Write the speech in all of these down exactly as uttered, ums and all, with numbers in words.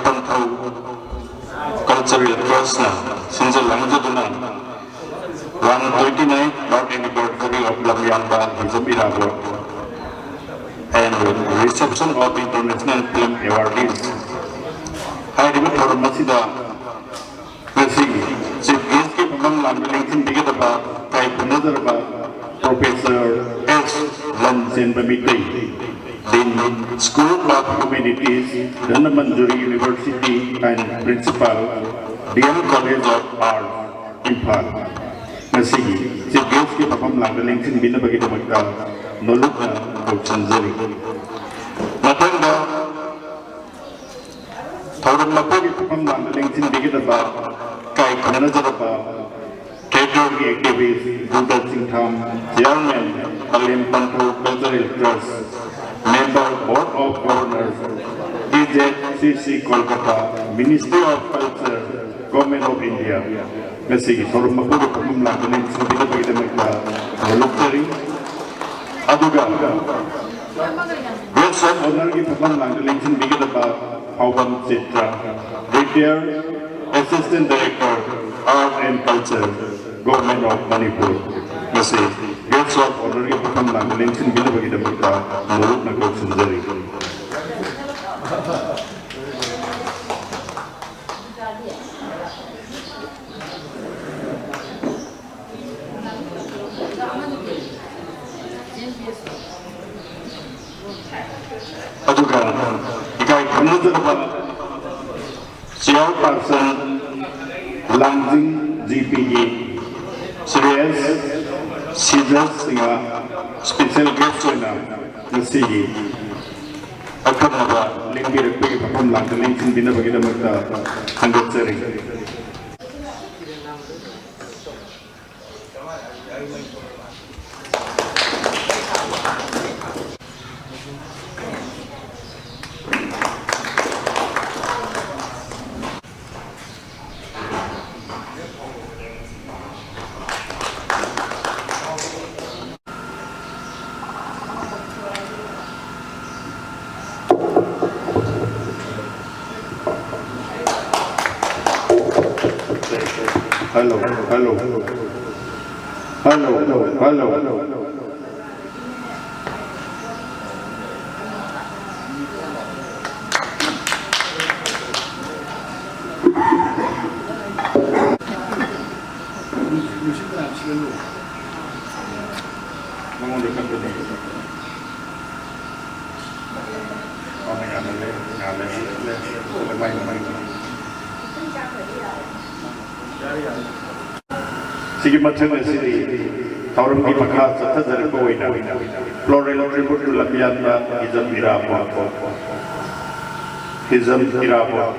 ꯄꯟꯊꯧ Cultural Trustꯅ ꯁꯤꯟꯖ ꯂꯥꯡꯖꯗꯨꯅ one twenty nine birth anniversary of ꯂꯝꯌꯥꯝꯕ Hijam Irabot and reception of international film awardees ꯍꯥꯏꯔꯤꯕ ꯊꯧꯔꯝ ꯑꯁꯤꯗ ꯉꯁꯤꯒꯤ Chief Guestꯀꯤ ꯐꯝꯐꯝ ꯂꯥꯡꯗ ꯂꯦꯡꯁꯤꯟꯕꯤꯒꯗꯕ ꯏꯀꯥꯏ ꯈꯨꯝꯅꯖꯔꯕ Professor S ꯂꯟꯆꯦꯟꯕ Meitei, Dean, School of Humanities, Dhanamanjuri University and Principal, D M College of Arts, Imphal. ꯉꯁꯤꯒꯤ Chief Guestꯀꯤ ꯐꯝꯐꯝ ꯂꯥꯡꯗ ꯂꯦꯡꯁꯤꯟꯕꯤꯅꯕꯒꯤꯗꯃꯛꯇ ꯅꯣꯂꯨꯛꯅ ꯀꯧꯁꯤꯟꯖꯔꯤ꯫ ꯃꯊꯪꯗ ꯊꯧꯔꯝ ꯃꯄꯨꯒꯤ ꯐꯝꯐꯝ ꯂꯥꯡꯗ ꯂꯦꯡꯁꯤꯟꯕꯤꯒꯗꯕ ꯏꯀꯥꯏ ꯈꯨꯝꯅꯖꯔꯕ Theatreꯒꯤ activist ꯒꯨꯔꯨꯗꯠ ꯁꯤꯡꯊꯥꯝ, Chairman, ꯄꯂꯦꯝ ꯄꯟꯊꯧ Cultural Trust, Member, Board of Governors, D Z C C Kolkata, Ministry of Culture, Government of India꯫ ꯉꯁꯤꯒꯤ ꯊꯧꯔꯝ ꯃꯄꯨꯒꯤ ꯐꯝꯐꯝ ꯂꯥꯡꯗ ꯂꯦꯡꯁꯤꯟꯕꯤꯅꯕꯒꯤꯗꯃꯛꯇ ꯍꯧꯒꯠꯆꯔꯤ꯫ ꯑꯗꯨꯒ Guest of Honourꯒꯤ ꯐꯝꯐꯝ ꯂꯥꯡꯗ ꯂꯦꯡꯁꯤꯟꯕꯤꯒꯗꯕ ꯐꯥꯎꯕꯝ ꯆꯤꯇ꯭ꯔ, Retired Assistant Director, Art and Culture, Government of Manipur꯫ ꯃꯁꯤ Guest of Honourꯒꯤ ꯐꯝꯐꯝ ꯂꯥꯡꯗ ꯂꯦꯡꯁꯤꯟꯕꯤꯅꯕꯒꯤꯗꯃꯛꯇ ꯅꯣꯂꯨꯛꯅ ꯀꯧꯁꯤꯟꯖꯔꯤ꯫ ꯑꯗꯨꯒ ꯏꯀꯥꯏ ꯈꯨꯝꯅꯖꯔꯕ Chairperson ꯂꯥꯡꯖꯤꯡ G Pꯒꯤ ꯁꯤꯔꯤꯌꯁ ꯁꯤꯖꯁꯁꯤꯡꯅ special guest ꯑꯣꯏꯅ ꯉꯁꯤꯒꯤ ꯑꯈꯟꯅꯕ ꯂꯦꯡꯕꯤꯔꯛꯄꯒꯤ ꯃꯐꯝ ꯂꯥꯡꯗ ꯂꯦꯡꯁꯤꯟꯕꯤꯅꯕꯒꯤꯗꯃꯛꯇ ꯊꯥꯡꯒꯠꯆꯔꯤ꯫ Hello, hello, hello, hello. ꯁꯤꯒꯤ ꯃꯊꯪ ꯑꯁꯤꯗꯤ ꯊꯧꯔꯝꯒꯤ ꯃꯈꯥ ꯆꯠꯊꯖꯔꯛꯄ ꯑꯣꯏꯅ floral tribute to ꯂꯝꯌꯥꯟꯕ Hijam Irabot, Hijam Irabot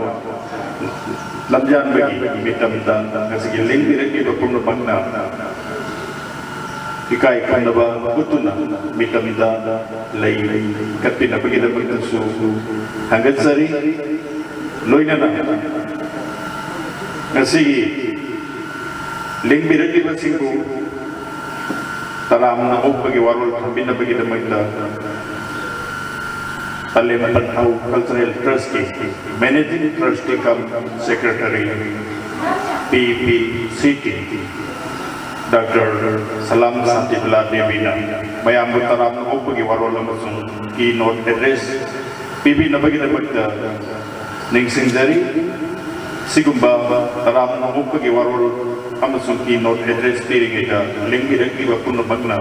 ꯂꯝꯌꯥꯟꯕꯒꯤ ꯃꯤꯇꯝꯗ ꯉꯁꯤꯒꯤ ꯂꯦꯡꯕꯤꯔꯛꯂꯤꯕ ꯄꯨꯝꯅꯃꯛꯅ ꯏꯀꯥꯏ ꯈꯨꯝꯅꯕ ꯎꯠꯇꯨꯅ ꯃꯤꯇꯝꯗ ꯂꯩ ꯀꯠꯄꯤꯅꯕꯒꯤꯗꯃꯛꯇꯁꯨ ꯊꯥꯒꯠꯆꯔꯤ꯫ ꯂꯣꯏꯅꯅ ꯉꯁꯤꯒꯤ ꯂꯦꯡꯕꯤꯔꯛꯂꯤꯕꯁꯤꯡꯕꯨ ꯇꯔꯥꯝꯅ ꯑꯣꯛꯄꯒꯤ ꯋꯥꯔꯣꯜ ꯊꯝꯕꯤꯅꯕꯒꯤꯗꯃꯛꯇ ꯄꯂꯦꯝ ꯄꯟꯊꯧ Cultural Trustꯀꯤ Managing Trustee cum Secretary, P P C T, Doctor ꯁꯂꯥꯝ ꯁꯥꯟꯇꯤꯕꯂꯥ ꯗꯦꯕꯤꯅ ꯃꯌꯥꯝꯕꯨ ꯇꯔꯥꯝꯅ ꯑꯣꯛꯄꯒꯤ ꯋꯥꯔꯣꯜ ꯑꯃꯁꯨꯡ keynote address ꯄꯤꯕꯤꯅꯕꯒꯤꯗꯃꯛꯇ ꯅꯤꯡꯁꯤꯡꯖꯔꯤ꯫ ꯁꯤꯒꯨꯝꯕ ꯇꯔꯥꯝꯅ ꯑꯣꯛꯄꯒꯤ ꯋꯥꯔꯣꯜ ꯑꯃꯁꯨꯡ keynote address ꯄꯤꯔꯤꯉꯩꯗ ꯂꯦꯡꯕꯤꯔꯛꯂꯤꯕ ꯄꯨꯝꯅꯃꯛꯅ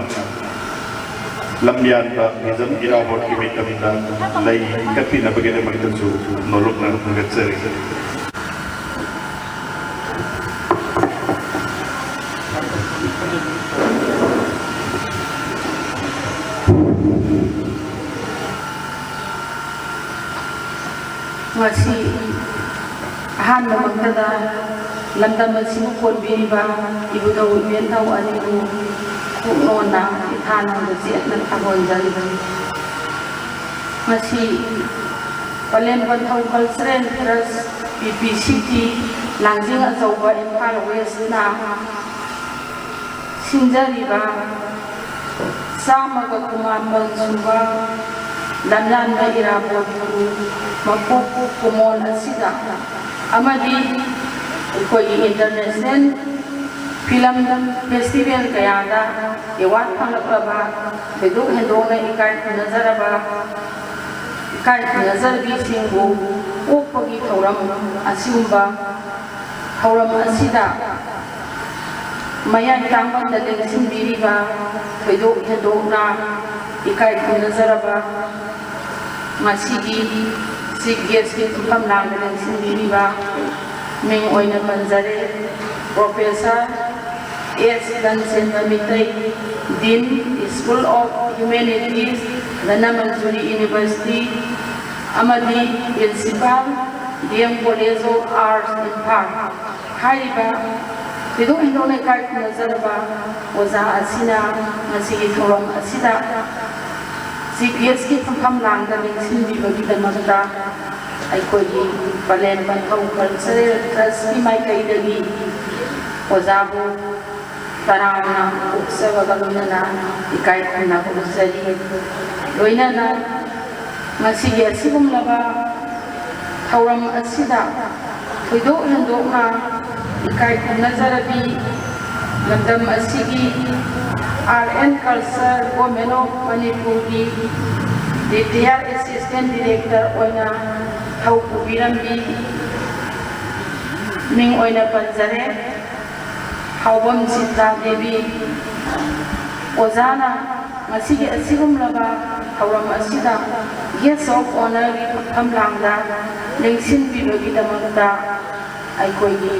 ꯂꯝꯌꯥꯟꯕ ꯍꯤꯖꯝ ꯏꯔꯥꯕꯣꯠꯀꯤ ꯃꯤꯇꯝꯗ ꯂꯩ ꯀꯠꯄꯤꯅꯕꯒꯤꯗꯃꯛꯇꯁꯨ ꯅꯣꯂꯨꯛꯅ ꯊꯥꯒꯠꯆꯔꯤ꯫ ꯉꯁꯤ ꯑꯍꯥꯟꯕꯃꯛꯇꯗ ꯂꯝꯗꯝ ꯑꯁꯤꯕꯨ ꯀꯣꯟꯕꯤꯔꯤꯕ ꯏꯕꯨꯙꯧ ꯏꯕꯦꯟꯊꯧ ꯑꯅꯤꯕꯨ ꯄꯨꯛꯅꯣꯟꯅ ꯏꯊꯥ ꯅꯧꯅ ꯆꯦꯠꯅ ꯊꯥꯒꯣꯟꯖꯔꯤꯕꯅꯤ꯫ ꯉꯁꯤ ꯄꯂꯦꯝ ꯄꯟꯊꯧ Cultural Trust, P P C T, ꯂꯥꯡꯖꯤꯡ ꯑꯆꯧꯕ ꯏꯝꯐꯥꯜ Westꯅ ꯁꯤꯟꯖꯔꯤꯕ ꯆꯥꯝꯃꯒ ꯀꯨꯟꯃꯥꯄꯜ ꯁꯨꯕ ꯂꯝꯂꯥꯟꯕ ꯏꯔꯥꯕꯣꯠꯄꯨ ꯃꯄꯣꯛ ꯀꯨꯝꯑꯣꯟ ꯑꯁꯤꯗ ꯑꯃꯗꯤ ꯑꯩꯈꯣꯏꯒꯤ international film festival ꯀꯌꯥꯗ award ꯐꯪꯂꯛꯂꯕ, ꯊꯣꯏꯗꯣꯛ ꯍꯦꯟꯗꯣꯛꯅ ꯏꯀꯥꯏ ꯈꯨꯝꯅꯖꯔꯕ, ꯏꯀꯥꯏ ꯈꯨꯝꯅꯖꯔꯕꯤꯁꯤꯡꯕꯨ ꯑꯣꯛꯄꯒꯤ ꯊꯧꯔꯝ ꯑꯁꯤꯒꯨꯝꯕ ꯊꯧꯔꯝ ꯑꯁꯤꯗ ꯃꯌꯥꯏ ꯇꯥꯡꯕꯗ ꯂꯦꯡꯁꯤꯟꯕꯤꯔꯤꯕ, ꯊꯣꯏꯗꯣꯛ ꯍꯦꯟꯗꯣꯛꯅ ꯏꯀꯥꯏ ꯈꯨꯝꯅꯖꯔꯕ ꯉꯁꯤꯒꯤ chief guest ꯀꯤ ꯐꯝꯐꯝ ꯂꯥꯡꯗ ꯂꯦꯡꯁꯤꯟꯕꯤꯔꯤꯕ ꯃꯤꯡ ꯑꯣꯏꯅ ꯄꯟꯖꯔꯦ, Professor S Lanchenba Meitei, Dean, School of Humanities, Dhanamanjuri University, ꯑꯃꯗꯤ Principal, D M College of Arts, Imphal. ꯍꯥꯏꯔꯤꯕ ꯊꯣꯏꯗꯣꯛ ꯍꯦꯟꯗꯣꯛꯅ ꯏꯀꯥꯏ ꯈꯨꯝꯅꯖꯔꯕ ꯑꯣꯖꯥ ꯑꯁꯤꯅ ꯉꯁꯤꯒꯤ ꯊꯧꯔꯝ ꯑꯁꯤꯗ chief guest ꯀꯤ ꯐꯝꯐꯝ ꯂꯥꯡꯗ ꯂꯦꯡꯁꯤꯟꯕꯤꯕꯒꯤꯗꯃꯛꯇ ꯑꯩꯈꯣꯏꯒꯤ ꯄꯂꯦꯝ ꯄꯟꯊꯧ Cultural Trust ꯀꯤ ꯃꯥꯏꯀꯩꯗꯒꯤ ꯑꯣꯖꯥꯕꯨ ꯇꯔꯥꯝꯅ ꯑꯣꯛꯆꯕꯒ ꯂꯣꯏꯅꯅ ꯏꯀꯥꯏ ꯈꯨꯝꯅꯕ ꯎꯠꯆꯔꯤ꯫ ꯂꯣꯏꯅꯅ ꯉꯁꯤꯒꯤ ꯑꯁꯤꯒꯨꯝꯂꯕ ꯊꯧꯔꯝ ꯑꯁꯤꯗ ꯊꯣꯏꯗꯣꯛ ꯍꯦꯟꯗꯣꯛꯅ ꯏꯀꯥꯏ ꯈꯨꯝꯅꯖꯔꯕꯤ ꯂꯝꯗꯝ ꯑꯁꯤꯒꯤ Art and Culture, Government of ꯃꯅꯤꯄꯨꯔꯒꯤ Retired Assistant Director ꯑꯣꯏꯅ ꯊꯧ ꯄꯨꯕꯤꯔꯝꯕꯤ ꯃꯤꯡ ꯑꯣꯏꯅ ꯄꯟꯖꯔꯦ, ꯍꯥꯎꯕꯝ ꯁꯤꯇꯥ ꯗꯦꯕꯤ꯫ ꯑꯣꯖꯥꯅ ꯉꯁꯤꯒꯤ ꯑꯁꯤꯒꯨꯝꯂꯕ ꯊꯧꯔꯝ ꯑꯁꯤꯗ Guest of Honour ꯒꯤ ꯐꯝꯐꯝ ꯂꯥꯡꯗ ꯂꯦꯡꯁꯤꯟꯕꯤꯕꯒꯤꯗꯃꯛꯇ ꯑꯩꯈꯣꯏꯒꯤ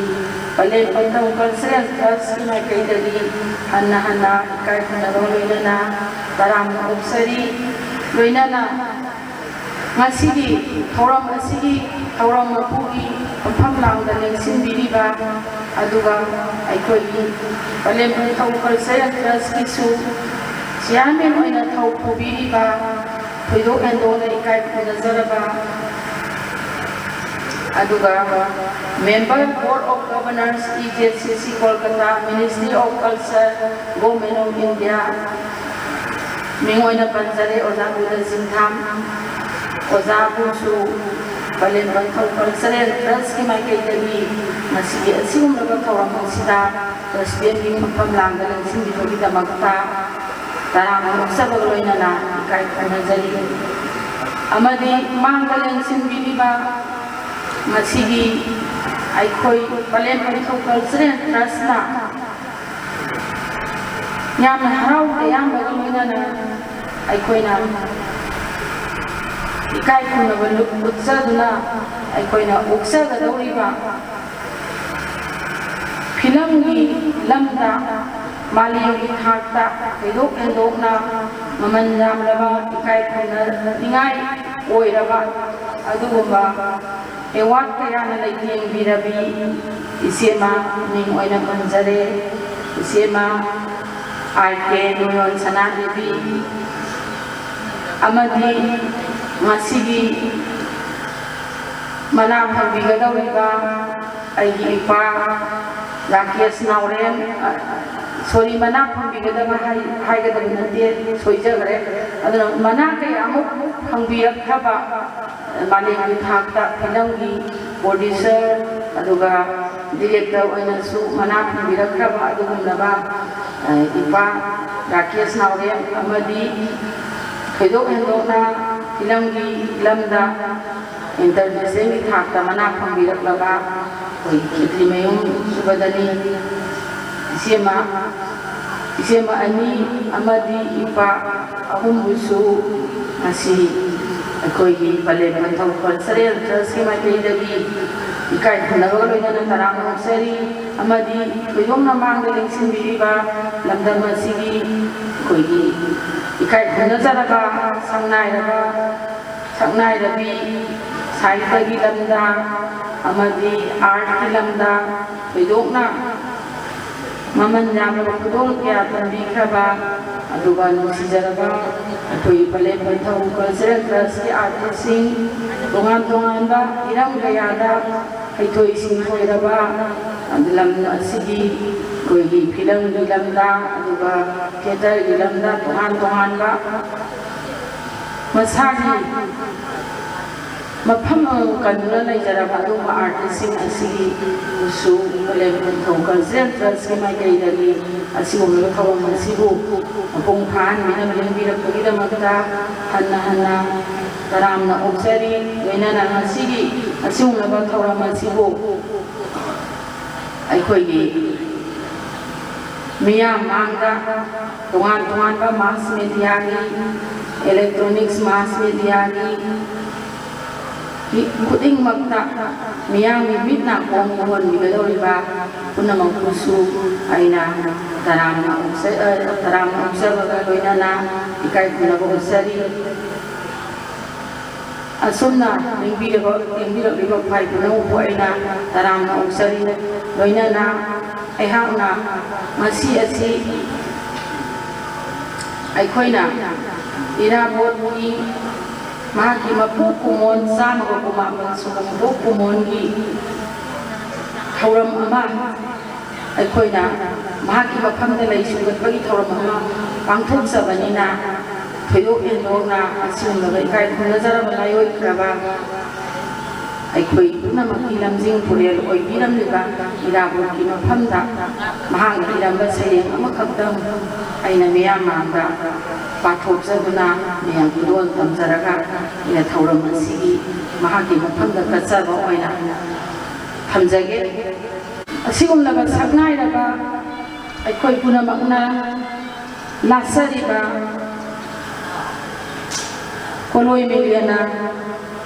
ꯄꯂꯦꯝ ꯄꯟꯊꯧ Cultural Trust ꯀꯤ ꯃꯥꯏꯀꯩꯗꯒꯤ ꯍꯟꯅ ꯍꯟꯅ ꯏꯀꯥꯏ ꯈꯨꯝꯅꯕ ꯂꯣꯏꯅꯅ ꯇꯔꯥꯝꯅ ꯑꯣꯛꯆꯔꯤ꯫ ꯂꯣꯏꯅꯅ ꯉꯁꯤꯒꯤ ꯊꯧꯔꯝ ꯑꯁꯤꯒꯤ ꯊꯧꯔꯝ ꯃꯄꯨꯒꯤ ꯐꯝꯐꯝ ꯂꯥꯡꯗ ꯂꯦꯡꯁꯤꯟꯕꯤꯔꯤꯕ, ꯑꯗꯨꯒ ꯑꯩꯈꯣꯏꯒꯤ ꯄꯂꯦꯝ ꯄꯟꯊꯧ Cultural Trust ꯀꯤꯁꯨ Chairman ꯑꯣꯏꯅ ꯊꯧ ꯄꯨꯕꯤꯔꯤꯕ ꯊꯣꯏꯗꯣꯛ ꯍꯦꯟꯗꯣꯛꯅ ꯏꯀꯥꯏ ꯈꯨꯝꯅꯖꯔꯕ, ꯑꯗꯨꯒ Member Board of Governors, E J C C Kolkata, Ministry of Culture, Government of India, ꯃꯤꯡ ꯑꯣꯏꯅ ꯄꯟꯖꯔꯦ ꯑꯣꯖꯥ ꯕꯤꯔꯦꯟꯗ꯭ꯔ ꯁꯤꯡ ꯊꯥꯝ꯫ ꯑꯣꯖꯥꯕꯨꯁꯨ ꯄꯂꯦꯝ ꯄꯟꯊꯧ ꯀꯜꯆꯔꯦꯜ ꯇ꯭ꯔꯁꯀꯤ ꯃꯥꯏꯀꯩꯗꯒꯤ ꯉꯁꯤꯒꯤ ꯑꯁꯤꯒꯨꯝꯂꯕ ꯊꯧꯔꯝ ꯑꯁꯤꯗ ꯄ꯭ꯔꯁꯤꯗꯦꯟꯒꯤ ꯐꯝꯐꯝ ꯂꯥꯡꯗ ꯂꯦꯡꯁꯤꯟꯕꯤꯕꯒꯤꯗꯃꯛꯇ ꯇꯔꯥꯝꯅ ꯑꯣꯛꯆꯕꯒ ꯂꯣꯏꯅꯅ ꯏꯀꯥꯏ ꯈꯨꯝꯅꯖꯔꯤ꯫ ꯑꯃꯗꯤ ꯃꯥꯡꯗ ꯂꯦꯡꯁꯤꯟꯕꯤꯔꯤꯕ ꯉꯁꯤꯒꯤ ꯑꯩꯈꯣꯏ ꯄꯂꯦꯝ ꯄꯟꯊꯧ ꯀꯜꯆꯔꯦꯜ ꯇ꯭ꯔꯁꯅ ꯌꯥꯝꯅ ꯍꯔꯥꯎ ꯇꯌꯥꯝꯕꯒ ꯂꯣꯏꯅꯅ ꯑꯩꯈꯣꯏꯅ ꯏꯀꯥꯏ ꯈꯨꯝꯅꯕ ꯂꯨꯛ ꯎꯠꯆꯗꯨꯅ ꯑꯩꯈꯣꯏꯅ ꯑꯣꯛꯆꯒꯗꯧꯔꯤꯕ ꯐꯤꯂꯝꯒꯤ ꯂꯝꯗ ꯃꯥꯂꯦꯝꯒꯤ ꯊꯥꯛꯇ ꯊꯣꯏꯗꯣꯛ ꯍꯦꯟꯗꯣꯛꯅ ꯃꯃꯜ ꯌꯥꯝꯂꯕ ꯏꯀꯥꯏ ꯈꯨꯝꯅꯅꯤꯡꯉꯥꯏ ꯑꯣꯏꯔꯕ ꯑꯗꯨꯒꯨꯝꯕ ꯑꯦꯋꯥꯔꯗ ꯀꯌꯥꯅ ꯂꯩꯇꯦꯡꯕꯤꯔꯕꯤ ꯏꯆꯦꯃ ꯃꯤꯡ ꯑꯣꯏꯅ ꯄꯟꯖꯔꯦ꯫ ꯏꯆꯦꯃ ꯑꯥꯏ ꯀꯦ ꯅꯣꯌꯣꯟ ꯁꯅꯥꯗꯦꯕꯤ ꯑꯃꯗꯤ ꯉꯁꯤꯒꯤ ꯃꯅꯥ ꯐꯪꯕꯤꯒꯗꯧꯔꯤꯕ ꯑꯩꯒꯤ ꯏꯄꯥ ꯔꯥꯀꯦꯁ ꯅꯥꯎꯔꯦꯝ, ꯑ, ꯁꯣꯔꯤ, ꯃꯅꯥ ꯐꯪꯕꯤꯒꯗꯕ ꯍꯥꯏ-, ꯍꯥꯏꯒꯗꯕ ꯅꯠꯇꯦ, ꯁꯣꯏꯖꯈ꯭ꯔꯦ꯫ ꯑꯗꯨꯅ ꯃꯅꯥ ꯀꯌꯥꯃꯨꯛ ꯐꯪꯕꯤꯔꯛꯈ꯭ꯔꯕ ꯃꯥꯂꯦꯝꯒꯤ ꯊꯥꯛꯇ ꯐꯤꯂꯝꯒꯤ ꯄ꯭ꯔꯣꯗ꯭ꯌꯨꯁꯔ ꯑꯗꯨꯒ ꯗꯤꯔꯦꯛꯇꯔ ꯑꯣꯏꯅꯁꯨ ꯃꯅꯥ ꯐꯪꯕꯤꯔꯛꯈ꯭ꯔꯕ ꯑꯗꯨꯒꯨꯝꯂꯕ, ꯑ, ꯏꯄꯥ ꯔꯥꯀꯦꯁ ꯅꯥꯎꯔꯦꯝ ꯑꯃꯗꯤ ꯊꯣꯏꯗꯣꯛ ꯍꯦꯟꯗꯣꯛꯅ ꯐꯤꯂꯝꯒꯤ ꯂꯝꯗ ꯏꯟꯇꯔꯅꯦꯁꯅꯦꯜꯒꯤ ꯊꯥꯛꯇ ꯃꯅꯥ ꯐꯪꯕꯤꯔꯛꯂꯕ ꯑꯩꯈꯣꯏ ꯈꯦꯇ꯭ꯔꯤꯃꯌꯨꯝ ꯁꯨꯕꯗꯅꯤ꯫ ꯏꯆꯦꯃ, ꯏꯆꯦꯃ ꯑꯅꯤ ꯑꯃꯗꯤ ꯏꯄꯥ ꯑꯍꯨꯝꯕꯨꯁꯨ ꯉꯁꯤ ꯑꯩꯈꯣꯏꯒꯤ ꯄꯂꯦꯝ ꯄꯟꯊꯧ ꯀꯜꯆꯔꯦꯜ ꯇ꯭ꯔꯁꯀꯤ ꯃꯥꯏꯀꯩꯗꯒꯤ ꯏꯀꯥꯏ ꯈꯨꯝꯅꯕꯒ ꯂꯣꯏꯅꯅ ꯇꯔꯥꯝꯅ ꯑꯣꯛꯆꯔꯤ꯫ ꯑꯃꯗꯤ ꯊꯣꯏꯗꯣꯛꯅ ꯃꯥꯡꯗ ꯂꯦꯡꯁꯤꯟꯕꯤꯔꯤꯕ ꯂꯝꯗꯝ ꯑꯁꯤꯒꯤ ꯑꯩꯈꯣꯏꯒꯤ ꯏꯀꯥꯏ ꯈꯨꯝꯅꯖꯔꯕ ꯁꯛꯅꯥꯏꯔꯕ ꯁꯛꯅꯥꯏꯔꯕꯤ, ꯁꯥꯍꯤꯇ꯭ꯌꯒꯤ ꯂꯝꯗ ꯑꯃꯗꯤ ꯑꯥꯔꯠꯀꯤ ꯂꯝꯗ ꯊꯣꯏꯗꯣꯛꯅ ꯃꯃꯜ ꯌꯥꯝꯂꯕ ꯈꯨꯗꯣꯜ ꯀꯌꯥ ꯊꯝꯕꯤꯈ꯭ꯔꯕ ꯑꯗꯨꯒ ꯅꯨꯡꯁꯤꯖꯔꯕ ꯑꯩꯈꯣꯏ ꯄꯂꯦꯝ ꯄꯟꯊꯧ ꯀꯜꯆꯔꯦꯜ ꯇ꯭ꯔꯁꯀꯤ ꯑꯥꯔꯇꯤꯁꯁꯤꯡ, ꯇꯣꯉꯥꯟ ꯇꯣꯉꯥꯟꯕ ꯍꯤꯔꯝ ꯀꯌꯥꯗ ꯍꯩꯊꯣꯏ ꯁꯤꯡꯊꯣꯏꯔꯕ ꯂꯝ ꯑꯁꯤꯒꯤ ꯑꯩꯈꯣꯏꯒꯤ ꯐꯤꯂꯝꯒꯤ ꯂꯝꯗ ꯑꯗꯨꯒ ꯊꯤꯌꯦꯇꯔꯒꯤ ꯂꯝꯗ ꯇꯣꯉꯥꯟ ꯇꯣꯉꯥꯟꯕ ꯃꯁꯥꯒꯤ ꯃꯐꯝ ꯑꯃꯃꯝ ꯀꯟꯗꯨꯅ ꯂꯩꯖꯔꯕ ꯑꯗꯨꯒꯨꯝꯕ ꯑꯥꯔꯇꯤꯁꯁꯤꯡ ꯑꯁꯤꯒꯤ ꯈꯨꯠꯁꯨ ꯈꯨꯠꯂꯦꯝ ꯅꯤꯡꯊꯧ ꯀꯜꯆꯔꯦꯜ ꯇ꯭ꯔꯁꯀꯤ ꯃꯥꯏꯀꯩꯗꯒꯤ ꯑꯁꯤꯒꯨꯝꯂꯕ ꯊꯧꯔꯝ ꯑꯁꯤꯕꯨ ꯃꯄꯨꯡ ꯐꯥꯍꯟꯕꯤꯅꯕ ꯂꯦꯡꯕꯤꯔꯛꯄꯒꯤꯗꯃꯛꯇ ꯍꯟꯅ ꯍꯟꯅ ꯇꯔꯥꯝꯅ ꯑꯣꯛꯆꯔꯤ꯫ ꯂꯣꯏꯅꯅ ꯉꯁꯤꯒꯤ ꯑꯁꯤꯒꯨꯝꯂꯕ ꯊꯧꯔꯝ ꯑꯁꯤꯕꯨ ꯑꯩꯈꯣꯏꯒꯤ ꯃꯤꯌꯥꯝ ꯃꯥꯡꯗ ꯇꯣꯉꯥꯟ ꯇꯣꯉꯥꯟꯕ ꯃꯥꯁ ꯃꯦꯗꯤꯌꯥꯒꯤ, ꯏꯂꯦꯛꯇ꯭ꯔꯣꯅꯤꯛꯁ ꯃꯥꯁ ꯃꯦꯗꯤꯌꯥꯒꯤ ꯈꯨꯗꯤꯡꯃꯛꯇ ꯃꯤꯌꯥꯝꯒꯤ ꯃꯤꯠ ꯅꯥꯀꯣꯡ ꯎꯍꯟꯕꯤꯒꯗꯧꯔꯤꯕ ꯄꯨꯝꯅꯃꯛꯄꯨꯁꯨ ꯑꯩꯅ ꯇꯔꯥꯝꯅ ꯑꯣꯛꯆ-, ꯑ, ꯇꯔꯥꯝꯅ ꯑꯣꯛꯆꯕꯒ ꯂꯣꯏꯅꯅ ꯏꯀꯥꯏ ꯈꯨꯝꯅꯕ ꯎꯠꯆꯔꯤ꯫ ꯑꯁꯨꯝꯅ ꯂꯦꯡꯕꯤꯔꯕ-, ꯂꯦꯡꯕꯤꯔꯛꯂꯤꯕ ꯈ꯭ꯋꯥꯏ ꯄꯨꯝꯅꯃꯛꯄꯨ ꯑꯩꯅ ꯇꯔꯥꯝꯅ ꯑꯣꯛꯆꯔꯤ꯫ ꯂꯣꯏꯅꯅ ꯑꯩꯍꯥꯛꯅ ꯉꯁꯤ ꯑꯁꯤ ꯑꯩꯈꯣꯏꯅ ꯏꯔꯥꯕꯣꯠꯀꯤ ꯃꯍꯥꯛꯀꯤ ꯃꯄꯣꯛ ꯀꯨꯝꯑꯣꯟ ꯆꯥꯝꯃꯒ ꯀꯨꯟꯃꯥꯄꯟ ꯁꯨꯕ ꯃꯄꯣꯛ ꯀꯨꯝꯑꯣꯟꯒꯤ ꯊꯧꯔꯝ ꯑꯃ ꯑꯩꯈꯣꯏꯅ ꯃꯍꯥꯛꯀꯤ ꯃꯐꯝꯗ ꯂꯩ ꯁꯨꯡꯒꯠꯄꯒꯤ ꯊꯧꯔꯝ ꯑꯃ ꯄꯥꯡꯊꯣꯛꯆꯕꯅꯤꯅ, ꯊꯣꯏꯗꯣꯛ ꯍꯦꯟꯗꯣꯛꯅ ꯑꯁꯤꯒꯨꯝꯂꯕ ꯏꯀꯥꯏ ꯈꯨꯝꯅꯖꯔꯕ ꯂꯥꯏꯑꯣꯏꯈ꯭ꯔꯕ ꯑꯩꯈꯣꯏ ꯄꯨꯝꯅꯃꯛꯀꯤ ꯂꯝꯖꯤꯡ ꯄꯨꯔꯦꯜ ꯑꯣꯏꯕꯤꯔꯝꯂꯤꯕ ꯏꯔꯥꯕꯣꯠꯀꯤ ꯃꯐꯝꯗ ꯃꯍꯥꯛꯅ ꯏꯔꯝꯕ ꯁꯩꯔꯦꯡ ꯑꯃꯈꯛꯇꯪ ꯑꯩꯅ ꯃꯤꯌꯥꯝ ꯃꯥꯡꯗ ꯄꯥꯊꯣꯛꯆꯗꯨꯅ ꯃꯌꯥꯝ ꯈꯨꯗꯣꯜ ꯇꯝꯖꯔꯒ ꯑꯩꯅ ꯊꯧꯔꯝ ꯑꯁꯤꯒꯤ ꯃꯍꯥꯛꯀꯤ ꯃꯐꯝꯗ ꯀꯠꯆꯕ ꯑꯣꯏꯅ ꯊꯝꯖꯒꯦ꯫ ꯑꯁꯤꯒꯨꯝꯂꯕ ꯁꯛꯅꯥꯏꯔꯕ ꯑꯩꯈꯣꯏ ꯄꯨꯝꯅꯃꯛꯅ ꯂꯥꯠꯆꯔꯤꯕ ꯀꯣꯂꯣꯏ ꯃꯤꯂꯦꯅ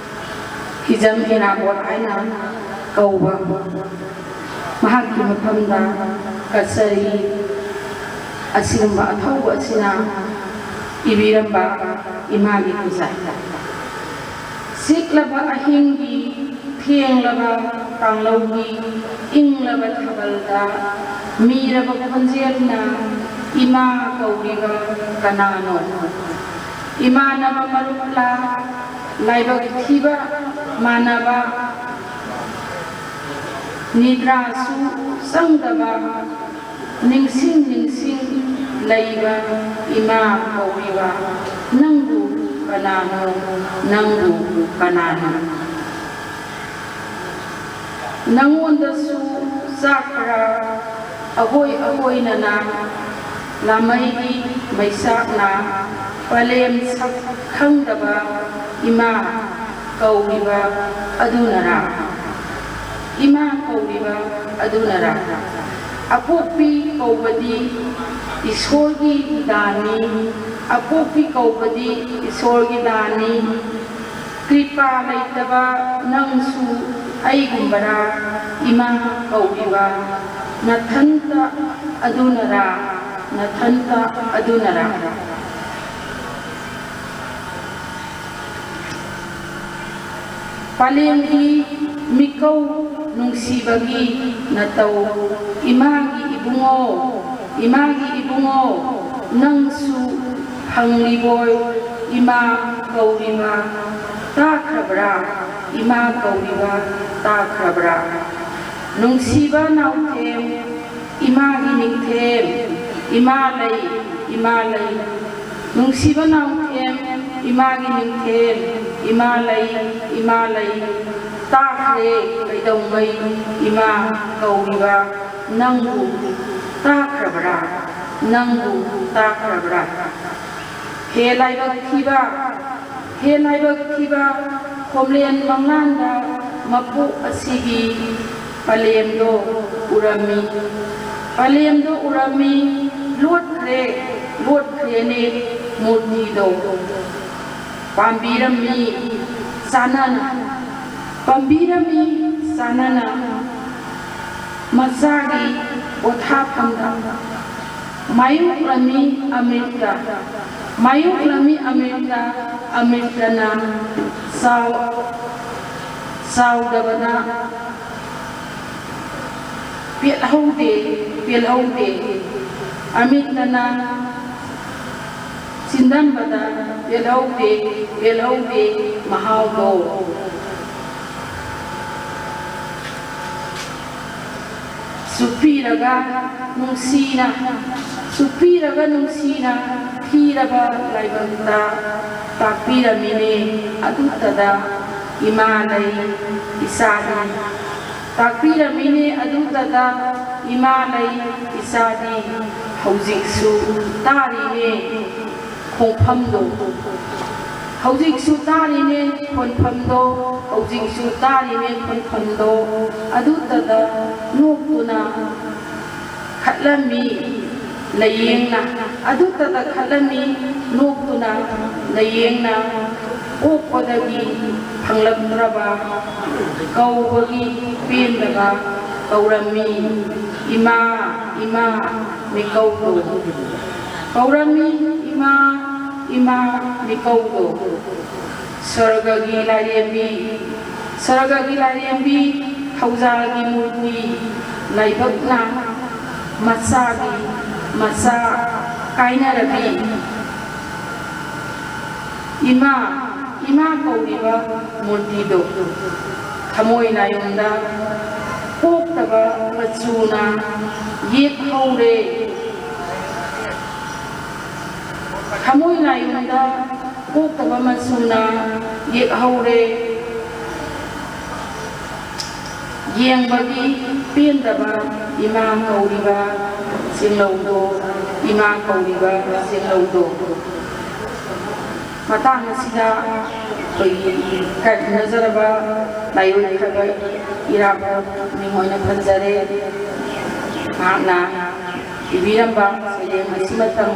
ꯍꯤꯖꯝ ꯏꯔꯥꯕꯣꯠ ꯍꯥꯏꯅ ꯀꯧꯕ ꯃꯍꯥꯛꯀꯤ ꯃꯐꯝꯗ ꯀꯠꯆꯔꯤ꯫ ꯑꯁꯤꯒꯨꯝꯕ ꯑꯊꯧꯕ ꯑꯁꯤꯅ ꯏꯕꯤꯔꯝꯕ ꯏꯃꯥꯒꯤ ꯈꯨꯖꯥꯏ꯫ ꯆꯤꯛꯂꯕ ꯑꯍꯤꯡꯒꯤ ꯊꯦꯡꯂꯕ ꯀꯥꯡꯂꯧꯒꯤ ꯏꯪꯂꯕ ꯊꯥꯕꯜꯗ ꯃꯤꯔꯕ ꯈꯣꯟꯖꯦꯜꯅ ꯏꯃꯥ ꯀꯧꯔꯤꯕ ꯀꯅꯥꯅꯣ? ꯏꯃꯥꯟꯅꯕ ꯃꯔꯨꯞꯂꯥ? ꯂꯥꯏꯕꯛ ꯊꯤꯕ ꯃꯥꯟꯅꯕ, ꯅꯤꯗ꯭ꯔꯥꯁꯨ ꯆꯪꯗꯕ, ꯅꯤꯡꯁꯤꯡ ꯅꯤꯡꯁꯤꯡ ꯂꯩꯕ ꯏꯃꯥ ꯀꯧꯔꯤꯕ ꯅꯪꯕꯨ ꯀꯅꯥꯅꯣ? ꯅꯪꯕꯨ ꯀꯅꯥꯅꯣ? ꯅꯪꯉꯣꯟꯗꯁꯨ ꯆꯥꯛꯄ꯭ꯔꯥ? ꯑꯍꯣꯏ ꯑꯍꯣꯏꯅꯅ ꯂꯥꯃꯩꯒꯤ ꯃꯩꯆꯥꯛꯅ ꯄꯂꯦꯝ ꯁꯛ ꯈꯪꯗꯕ ꯏꯃꯥ ꯀꯧꯔꯤꯕ ꯑꯗꯨꯅꯔꯥ? ꯏꯃꯥ ꯀꯧꯔꯤꯕ ꯑꯗꯨꯅꯔꯥ? ꯑꯄꯣꯛꯄꯤ ꯀꯧꯕꯗꯤ ꯏꯁꯣꯔꯒꯤ ꯗꯥꯟꯅꯤ꯫ ꯑꯄꯣꯛꯄꯤ ꯀꯧꯕꯗꯤ ꯏꯁꯣꯔꯒꯤ ꯗꯥꯟꯅꯤ꯫ ꯀ꯭ꯔꯤꯄꯥ ꯂꯩꯇꯕ ꯅꯪꯁꯨ ꯑꯩꯒꯨꯝꯕꯔꯥ? ꯏꯃꯥ ꯀꯧꯔꯤꯕ ꯅꯊꯟꯇ ꯑꯗꯨꯅꯔꯥ? ꯅꯊꯟꯇ ꯑꯗꯨꯅꯔꯥ? ꯄꯂꯦꯝꯒꯤ ꯃꯤꯀꯧ ꯅꯨꯡꯁꯤꯕꯒꯤ ꯅꯇꯧ, ꯏꯃꯥꯒꯤ ꯏꯕꯨꯡꯉꯣ, ꯏꯃꯥꯒꯤ ꯏꯕꯨꯡꯉꯣ, ꯅꯪꯁꯨ ꯍꯪꯂꯤꯕꯣꯏ, ꯏꯃꯥ ꯀꯧꯔꯤꯕ ꯇꯥꯈ꯭ꯔꯕ꯭ꯔꯥ? ꯏꯃꯥ ꯀꯧꯔꯤꯕ ꯇꯥꯈ꯭ꯔꯕ꯭ꯔꯥ? ꯅꯨꯡꯁꯤꯕ ꯅꯥꯎꯊꯦꯝ, ꯏꯃꯥꯒꯤ ꯅꯤꯡꯊꯦꯝ, ꯏꯃꯥ ꯂꯩ, ꯏꯃꯥ ꯂꯩ꯫ ꯅꯨꯡꯁꯤꯕ ꯅꯥꯎꯊꯦꯝ, ꯏꯃꯥꯒꯤ ꯅꯤꯡꯊꯦꯝ, ꯏꯃꯥ ꯂꯩ, ꯏꯃꯥ ꯂꯩ꯫ ꯇꯥꯈ꯭ꯔꯦ ꯀꯩꯗꯧꯉꯩ ꯏꯃꯥ ꯀꯧꯔꯤꯕ ꯅꯪꯕꯨ ꯇꯥꯈ꯭ꯔꯕ꯭ꯔꯥ? ꯅꯪꯕꯨ ꯇꯥꯈ꯭ꯔꯕ꯭ꯔꯥ? ꯍꯦ ꯂꯥꯏꯕꯛ ꯊꯤꯕ, ꯍꯦ ꯂꯥꯏꯕꯛ ꯊꯤꯕ, ꯈꯣꯝꯂꯦꯟ ꯃꯪꯂꯥꯟꯗ ꯃꯄꯣꯛ ꯑꯁꯤꯒꯤ ꯄꯂꯦꯝꯗꯣ ꯎꯔꯝꯃꯤ꯫ ꯄꯂꯦꯝꯗꯣ ꯎꯔꯝꯃꯤ, ꯂꯣꯠꯈ꯭ꯔꯦ, ꯂꯣꯠꯈ꯭ꯔꯦꯅꯦ ꯃꯨꯔꯇꯤꯗꯣ꯫ ꯄꯥꯝꯕꯤꯔꯝꯃꯤ ꯆꯥꯅꯅ, ꯄꯥꯝꯕꯤꯔꯝꯃꯤ ꯆꯥꯅꯅ ꯃꯆꯥꯒꯤ ꯄꯣꯊꯥꯐꯝꯗ꯫ ꯃꯥꯌꯣꯛꯂꯝꯃꯤ ꯑꯃ꯭ꯔꯤꯇ, ꯃꯥꯌꯣꯛꯂꯝꯃꯤ ꯑꯃ꯭ꯔꯤꯇ, ꯑꯃ꯭ꯔꯤꯇꯅ ꯆꯥꯎ-, ꯆꯥꯎꯗꯕꯅ ꯄꯦꯜꯍꯧꯗꯦ, ꯄꯦꯜꯍꯧꯗꯦ꯫ ꯑꯃ꯭ꯔꯤꯇꯅ ꯆꯤꯟꯗꯝꯕꯗ ꯄꯦꯜꯍꯧꯗꯦ, ꯄꯦꯜꯍꯧꯗꯦ ꯃꯍꯥꯎꯗꯣ꯫ ꯆꯨꯞꯄꯤꯔꯒ ꯅꯨꯡꯁꯤꯅ, ꯆꯨꯞꯄꯤꯔꯒ ꯅꯨꯡꯁꯤꯅ ꯄꯤꯔꯕ ꯂꯥꯏꯕꯛꯇ ꯇꯥꯛꯄꯤꯔꯝꯃꯤꯅꯦ ꯑꯗꯨꯇꯗ ꯏꯃꯥ ꯂꯩ ꯏꯆꯥꯗꯤ꯫ ꯇꯥꯛꯄꯤꯔꯝꯃꯤꯅꯦ ꯑꯗꯨꯇꯗ ꯏꯃꯥ ꯂꯩ ꯏꯆꯥꯗꯤ꯫ ꯍꯧꯖꯤꯛꯁꯨ ꯇꯥꯔꯤꯅꯦ ꯈꯣꯡꯐꯝꯗꯣ꯫ ꯍꯧꯖꯤꯛꯁꯨ ꯇꯥꯔꯤꯅꯦ ꯈꯣꯟꯐꯝꯗꯣ꯫ ꯍꯧꯖꯤꯛꯁꯨ ꯇꯥꯔꯤꯅꯦ ꯈꯣꯟꯐꯝꯗꯣ꯫ ꯑꯗꯨꯇꯗ ꯅꯣꯛꯇꯨꯅ ꯈꯠꯂꯝꯃꯤ ꯂꯥꯏꯌꯦꯡꯅ꯫ ꯑꯗꯨꯇꯗ ꯈꯠꯂꯝꯃꯤ ꯅꯣꯛꯇꯨꯅ ꯂꯥꯏꯌꯦꯡꯅ꯫ ꯄꯣꯛꯄꯗꯒꯤ ꯐꯪꯂꯛꯇ꯭ꯔꯕ ꯀꯧꯕꯒꯤ ꯄꯦꯟꯗꯕ ꯀꯧꯔꯝꯃꯤ ꯏꯃꯥ ꯏꯃꯥ ꯃꯤꯀꯧꯗꯣ꯫ ꯀꯧꯔꯝꯃꯤ ꯏꯃꯥ ꯏꯃꯥ ꯃꯤꯀꯧꯗꯣ꯫ ꯁ꯭ꯋꯔꯒꯒꯤ ꯂꯥꯏꯔꯦꯝꯕꯤ, ꯁ꯭ꯋꯔꯒꯒꯤ ꯂꯥꯏꯔꯦꯝꯕꯤ, ꯊꯧꯖꯥꯜꯒꯤ ꯃꯨꯔꯇꯤ, ꯂꯥꯏꯕꯛꯅ ꯃꯆꯥꯒꯤ ꯃꯆꯥ ꯀꯥꯏꯅꯔꯕꯤ ꯏꯃꯥ, ꯏꯃꯥ ꯀꯧꯔꯤꯕ ꯃꯨꯔꯇꯤꯗꯣ ꯊꯃꯣꯏ ꯂꯥꯏꯌꯣꯟꯗ ꯀꯣꯛꯇꯕ ꯃꯆꯨꯅ ꯌꯦꯛꯍꯧꯔꯦ꯫ ꯊꯃꯣꯏ ꯂꯥꯏꯌꯣꯟꯗ ꯀꯣꯛꯇꯕ ꯃꯆꯨꯅ ꯌꯦꯛꯍꯧꯔꯦ꯫ ꯌꯦꯡꯕꯒꯤ ꯄꯦꯟꯗꯕ ꯏꯃꯥ ꯀꯧꯔꯤꯕ ꯆꯤꯡꯂꯧꯗꯣ, ꯏꯃꯥ ꯀꯧꯔꯤꯕ ꯆꯤꯡꯂꯧꯗꯣ꯫ ꯃꯇꯥꯡ ꯑꯁꯤꯗ ꯑꯩꯈꯣꯏꯒꯤ ꯈꯟꯅꯖꯔꯕ ꯂꯥꯏꯑꯣꯏꯈ꯭ꯔꯕ ꯏꯔꯥꯕꯣꯠ ꯃꯤꯡ ꯑꯣꯏꯅ ꯄꯟꯖꯔꯦ꯫ ꯃꯍꯥꯛꯅ ꯏꯕꯤꯔꯝꯕ ꯁꯩꯔꯦꯡ ꯑꯁꯤꯃꯇꯪ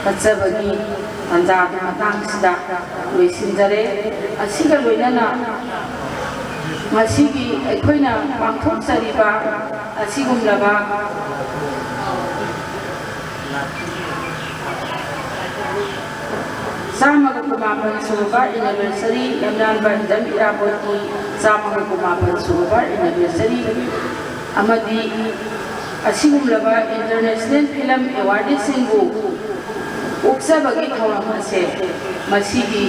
ꯀꯠꯆꯕꯒꯤ ꯇꯥꯟꯖꯥꯗꯨ ꯃꯇꯥꯡꯁꯤꯗ ꯂꯣꯏꯁꯤꯟꯖꯔꯦ꯫ ꯑꯁꯤꯒ ꯂꯣꯏꯅꯅ ꯉꯁꯤꯒꯤ ꯑꯩꯈꯣꯏꯅ ꯄꯥꯡꯊꯣꯛꯆꯔꯤꯕ ꯑꯁꯤꯒꯨꯝꯂꯕ ꯆꯥꯝꯃꯒ ꯀꯨꯟꯃꯥꯄꯟ ꯁꯨꯔꯕ anniversary, ꯂꯝꯌꯥꯟꯕ ꯏꯟꯗꯝ ꯏꯔꯥꯕꯣꯠꯀꯤ ꯆꯥꯝꯃꯒ ꯀꯨꯟꯃꯥꯄꯟ ꯁꯨꯔꯕ anniversary ꯑꯃꯗꯤ ꯑꯁꯤꯒꯨꯝꯂꯕ international film awardꯁꯤꯡꯕꯨ ꯑꯣꯛꯆꯕꯒꯤ ꯊꯧꯔꯝ ꯑꯁꯦ ꯃꯁꯤꯒꯤ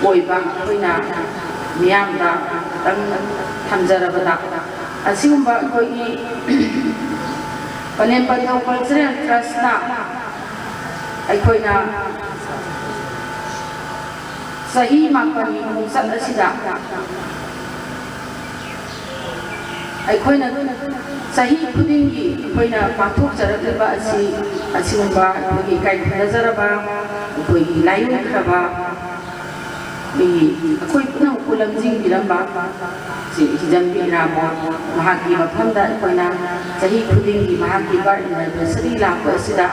ꯑꯣꯏꯕ ꯑꯩꯈꯣꯏꯅ ꯃꯤꯌꯥꯝꯗ ꯈꯤꯇꯪ ꯊꯝꯖꯔꯕꯗ, ꯑꯁꯤꯒꯨꯝꯕ ꯑꯩꯈꯣꯏꯒꯤ ꯄꯂꯦꯝ ꯄꯟꯊꯧ Cultural Trustꯅ ꯑꯩꯈꯣꯏꯅ ꯆꯍꯤ ꯃꯥꯄꯜꯒꯤ ꯈꯣꯡꯆꯠ ꯑꯁꯤꯗ ꯑꯩꯈꯣꯏꯅ ꯆꯍꯤ ꯈꯨꯗꯤꯡꯒꯤ ꯑꯩꯈꯣꯏꯅ ꯄꯥꯡꯊꯣꯛꯆꯔꯛꯂꯤꯕ ꯑꯁꯤ ꯑꯁꯤꯒꯨꯝꯕ ꯑꯩꯈꯣꯏꯒꯤ ꯏꯀꯥꯏ ꯈꯨꯝꯅꯖꯔꯕ, ꯑꯩꯈꯣꯏꯒꯤ ꯂꯥꯏꯑꯣꯏꯈ꯭ꯔꯕ, ꯑꯩꯈꯣꯏꯒꯤ ꯑꯩꯈꯣꯏ ꯄꯨꯝꯅꯃꯛꯄꯨ ꯂꯝꯖꯤꯡꯕꯤꯔꯝꯕ ꯁꯤ ꯍꯤꯖꯝꯕꯤ ꯏꯔꯥꯕꯣꯠ, ꯃꯍꯥꯛꯀꯤ ꯃꯐꯝꯗ ꯑꯩꯈꯣꯏꯅ ꯆꯍꯤ ꯈꯨꯗꯤꯡꯒꯤ ꯃꯍꯥꯛꯀꯤ ꯕꯥꯔꯠ ꯑꯦꯅꯤꯚꯔꯁꯔꯤ ꯂꯥꯛꯄ ꯑꯁꯤꯗ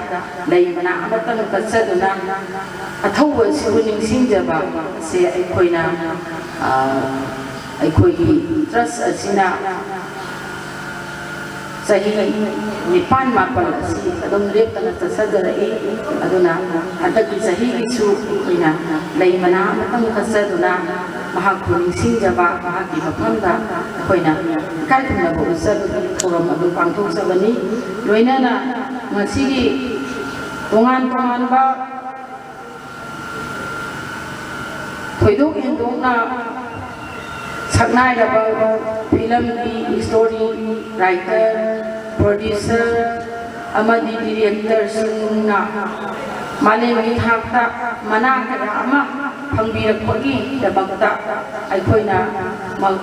ꯂꯩ ꯃꯅꯥ ꯑꯃꯇꯪ ꯀꯠꯆꯗꯨꯅ ꯑꯊꯧꯕ ꯑꯁꯤꯕꯨ ꯅꯤꯡꯁꯤꯡꯖꯕ ꯑꯁꯦ ꯑꯩꯈꯣꯏꯅ, ꯑ, ꯑꯩꯈꯣꯏꯒꯤ ꯇ꯭ꯔꯁ ꯑꯁꯤꯅ ꯆꯍꯤ ꯅꯤꯄꯥꯟ ꯃꯥꯄꯜ ꯑꯁꯤ ꯑꯗꯨꯝ ꯂꯦꯞꯇꯅ ꯆꯠꯆꯖꯔꯛꯏ꯫ ꯑꯗꯨꯅ ꯍꯟꯗꯛꯀꯤ ꯆꯍꯤꯒꯤꯁꯨ ꯑꯩꯈꯣꯏꯅ ꯂꯩ ꯃꯅꯥ ꯑꯃꯇꯪ ꯀꯠꯆꯗꯨꯅ ꯃꯍꯥꯛꯄꯨ ꯅꯤꯡꯁꯤꯡꯖꯕ, ꯃꯍꯥꯛꯀꯤ ꯃꯐꯝꯗ ꯑꯩꯈꯣꯏꯅ ꯏꯀꯥꯏ ꯈꯨꯝꯅꯕ ꯎꯠꯆꯕꯒꯤ ꯊꯧꯔꯝ ꯑꯗꯨ ꯄꯥꯡꯊꯣꯛꯆꯕꯅꯤ꯫ ꯂꯣꯏꯅꯅ ꯉꯁꯤꯒꯤ ꯇꯣꯉꯥꯟ ꯇꯣꯉꯥꯟꯕ ꯊꯣꯏꯗꯣꯛ ꯍꯦꯟꯗꯣꯛꯅ ꯁꯛꯅꯥꯏꯔꯕ ꯐꯤꯂꯝꯒꯤ ꯏꯁꯇꯣꯔꯤ ꯔꯥꯏꯇꯔ, ꯄ꯭ꯔꯣꯗ꯭ꯌꯨꯁꯔ ꯑꯃꯗꯤ ꯗꯤꯔꯦꯛꯇꯔꯁꯤꯡꯅ ꯃꯥꯂꯦꯝꯒꯤ ꯊꯥꯛꯇ ꯃꯅꯥ ꯀꯌꯥ ꯑꯃ ꯐꯪꯕꯤꯔꯛꯄꯒꯤꯗꯃꯛꯇ ꯑꯩꯈꯣꯏꯅ ꯃ-,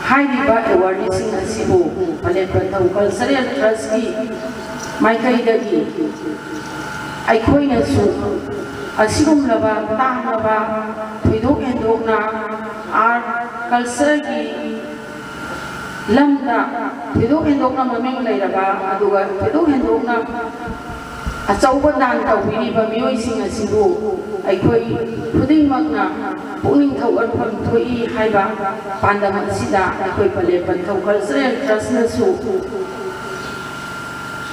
ꯍꯥꯏꯔꯤꯕ ꯑꯦꯋꯥꯔꯗꯁꯤꯡ ꯑꯁꯤꯕꯨ ꯄꯂꯦꯝ ꯄꯟꯊꯧ ꯀꯜꯆꯔꯦꯜ ꯇ꯭ꯔꯁꯀꯤ ꯃꯥꯏꯀꯩꯗꯒꯤ ꯑꯩꯈꯣꯏꯅꯁꯨ ꯑꯁꯤꯒꯨꯝꯂꯕ ꯇꯥꯡꯂꯕ, ꯊꯣꯏꯗꯣꯛ ꯍꯦꯟꯗꯣꯛꯅ ꯑꯥꯔꯠ ꯀꯜꯆꯔꯒꯤ ꯂꯝꯗ ꯊꯣꯏꯗꯣꯛ ꯍꯦꯟꯗꯣꯛꯅ ꯃꯃꯤꯡ ꯂꯩꯔꯕ, ꯑꯗꯨꯒ ꯊꯣꯏꯗꯣꯛ ꯍꯦꯟꯗꯣꯛꯅ ꯑꯆꯧꯕ ꯗꯥꯟ ꯇꯧꯕꯤꯔꯤꯕ ꯃꯤꯑꯣꯏꯁꯤꯡ ꯑꯁꯤꯕꯨ ꯑꯩꯈꯣꯏ ꯈꯨꯗꯤꯡꯃꯛꯅ ꯄꯨꯛꯅꯤꯡ ꯊꯧꯒꯠꯐꯝ ꯊꯣꯛꯏ ꯍꯥꯏꯕ ꯄꯥꯟꯗꯝ ꯑꯁꯤꯗ ꯑꯩꯈꯣꯏ ꯄꯂꯦꯝ ꯄꯟꯊꯧ ꯀꯜꯆꯔꯦꯜ ꯇ꯭ꯔꯁꯅꯁꯨ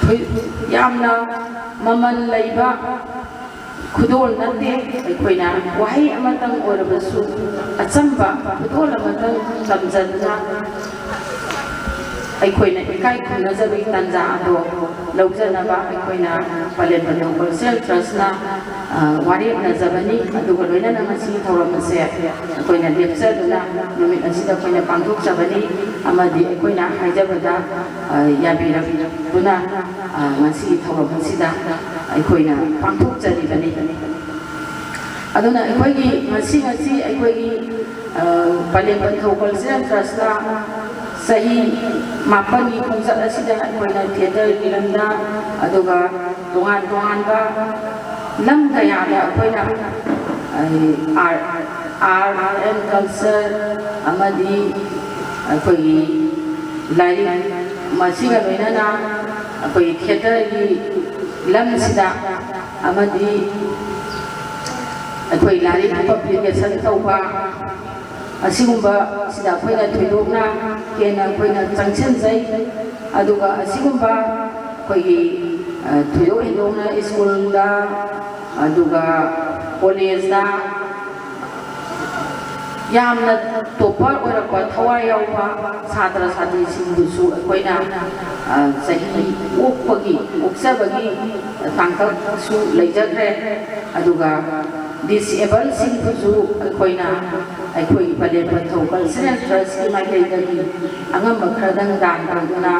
ꯊꯣꯏ-, ꯌꯥꯝꯅ ꯃꯃꯜ ꯂꯩꯕ ꯈꯨꯗꯣꯜ ꯅꯠꯇꯦ꯫ ꯑꯩꯈꯣꯏꯅ ꯋꯥꯍꯩ ꯑꯃꯇꯪ ꯑꯣꯏꯔꯕꯁꯨ, ꯑꯆꯝꯕ ꯈꯨꯗꯣꯜ ꯑꯃꯇꯪ ꯇꯝꯖꯗꯨꯅ ꯑꯩꯈꯣꯏꯅ ꯏꯀꯥꯏ ꯈꯨꯝꯅꯖꯕꯒꯤ ꯇꯥꯟꯖꯥ ꯑꯗꯣ ꯂꯧꯖꯅꯕ ꯑꯩꯈꯣꯏꯅ ꯄꯂꯦꯝ ꯄꯟꯊꯧ ꯀꯜꯆꯔꯦꯜ ꯇ꯭ꯔꯁꯅ, ꯑ, ꯋꯥꯔꯦꯞꯅꯖꯕꯅꯤ꯫ ꯑꯗꯨꯒ ꯂꯣꯏꯅꯅ ꯉꯁꯤꯒꯤ ꯊꯧꯔꯝ ꯑꯁꯦ ꯑꯩꯈꯣꯏꯅ ꯂꯦꯞꯆꯗꯨꯅ ꯅꯨꯃꯤꯠ ꯑꯁꯤꯗ ꯑꯩꯈꯣꯏꯅ ꯄꯥꯡꯊꯣꯛꯆꯕꯅꯤ꯫ ꯑꯃꯗꯤ ꯑꯩꯈꯣꯏꯅ ꯍꯥꯏꯖꯕꯗ, ꯑ, ꯌꯥꯕꯤꯔꯛꯇꯨꯅ, ꯑ, ꯉꯁꯤꯒꯤ ꯊꯧꯔꯝ ꯑꯁꯤꯗ ꯑꯩꯈꯣꯏꯅ ꯄꯥꯡꯊꯣꯛꯆꯔꯤꯕꯅꯤ꯫ ꯑꯗꯨꯅ ꯑꯩꯈꯣꯏꯒꯤ ꯉꯁꯤ, ꯉꯁꯤ ꯑꯩꯈꯣꯏꯒꯤ, ꯑ, ꯄꯂꯦꯝ ꯄꯟꯊꯧ Cultural Trustꯅ ꯆꯍꯤ ꯃꯥꯄꯟꯒꯤ ꯈꯣꯡꯆꯠ ꯑꯁꯤꯗ ꯑꯩꯈꯣꯏꯅ theatreꯒꯤ ꯂꯝꯗ, ꯑꯗꯨꯒ ꯇꯣꯉꯥꯟ ꯇꯣꯉꯥꯟꯕ ꯂꯝ ꯀꯌꯥꯗ ꯑꯩꯈꯣꯏꯅ, ꯑ, art, art and culture ꯑꯃꯗꯤ ꯑꯩꯈꯣꯏꯒꯤ ꯂꯥꯏꯔꯤꯛ, ꯃꯁꯤꯒ ꯂꯣꯏꯅꯅ ꯑꯩꯈꯣꯏꯒꯤ theatreꯒꯤ ꯂꯝꯁꯤꯗ ꯑꯃꯗꯤ ꯑꯩꯈꯣꯏ ꯂꯥꯏꯔꯤꯛ publication ꯇꯧꯕ, ꯑꯁꯤꯒꯨꯝꯕ ꯁꯤꯗ ꯑꯩꯈꯣꯏꯅ ꯊꯣꯏꯗꯣꯛꯅ ꯍꯦꯟꯅ ꯑꯩꯈꯣꯏꯅ ꯆꯪꯁꯤꯟꯖꯩ꯫ ꯑꯗꯨꯒ ꯑꯁꯤꯒꯨꯝꯕ ꯑꯩꯈꯣꯏꯒꯤ, ꯑ, ꯊꯣꯏꯗꯣꯛ ꯍꯦꯟꯗꯣꯛꯅ ꯁ꯭ꯀꯨꯜꯗ, ꯑꯗꯨꯒ ꯀꯣꯂꯦꯖꯇ ꯌꯥꯝꯅ topper ꯑꯣꯏꯔꯛꯄ, ꯊꯋꯥꯏ ꯌꯥꯎꯕ ꯁꯥꯇ꯭ꯔ ꯁꯥꯇ꯭ꯔꯤꯁꯤꯡꯕꯨꯁꯨ ꯑꯩꯈꯣꯏꯅ, ꯑ, ꯆꯍꯤ ꯑꯣꯛꯄꯒꯤ, ꯑꯣꯛꯆꯕꯒꯤ ꯇꯥꯡꯀꯛꯁꯨ ꯂꯩꯖꯈ꯭ꯔꯦ꯫ ꯑꯗꯨꯒ disableꯁꯤꯡꯕꯨꯁꯨ ꯑꯩꯈꯣꯏꯅ ꯑꯩꯈꯣꯏꯒꯤ ꯄꯂꯦꯝ ꯄꯟꯊꯧ Cultural Trustꯀꯤ ꯃꯥꯏꯀꯩꯗꯒꯤ ꯑꯉꯝꯕ ꯈꯔꯗꯪ ꯗꯥꯟ ꯇꯧꯗꯨꯅ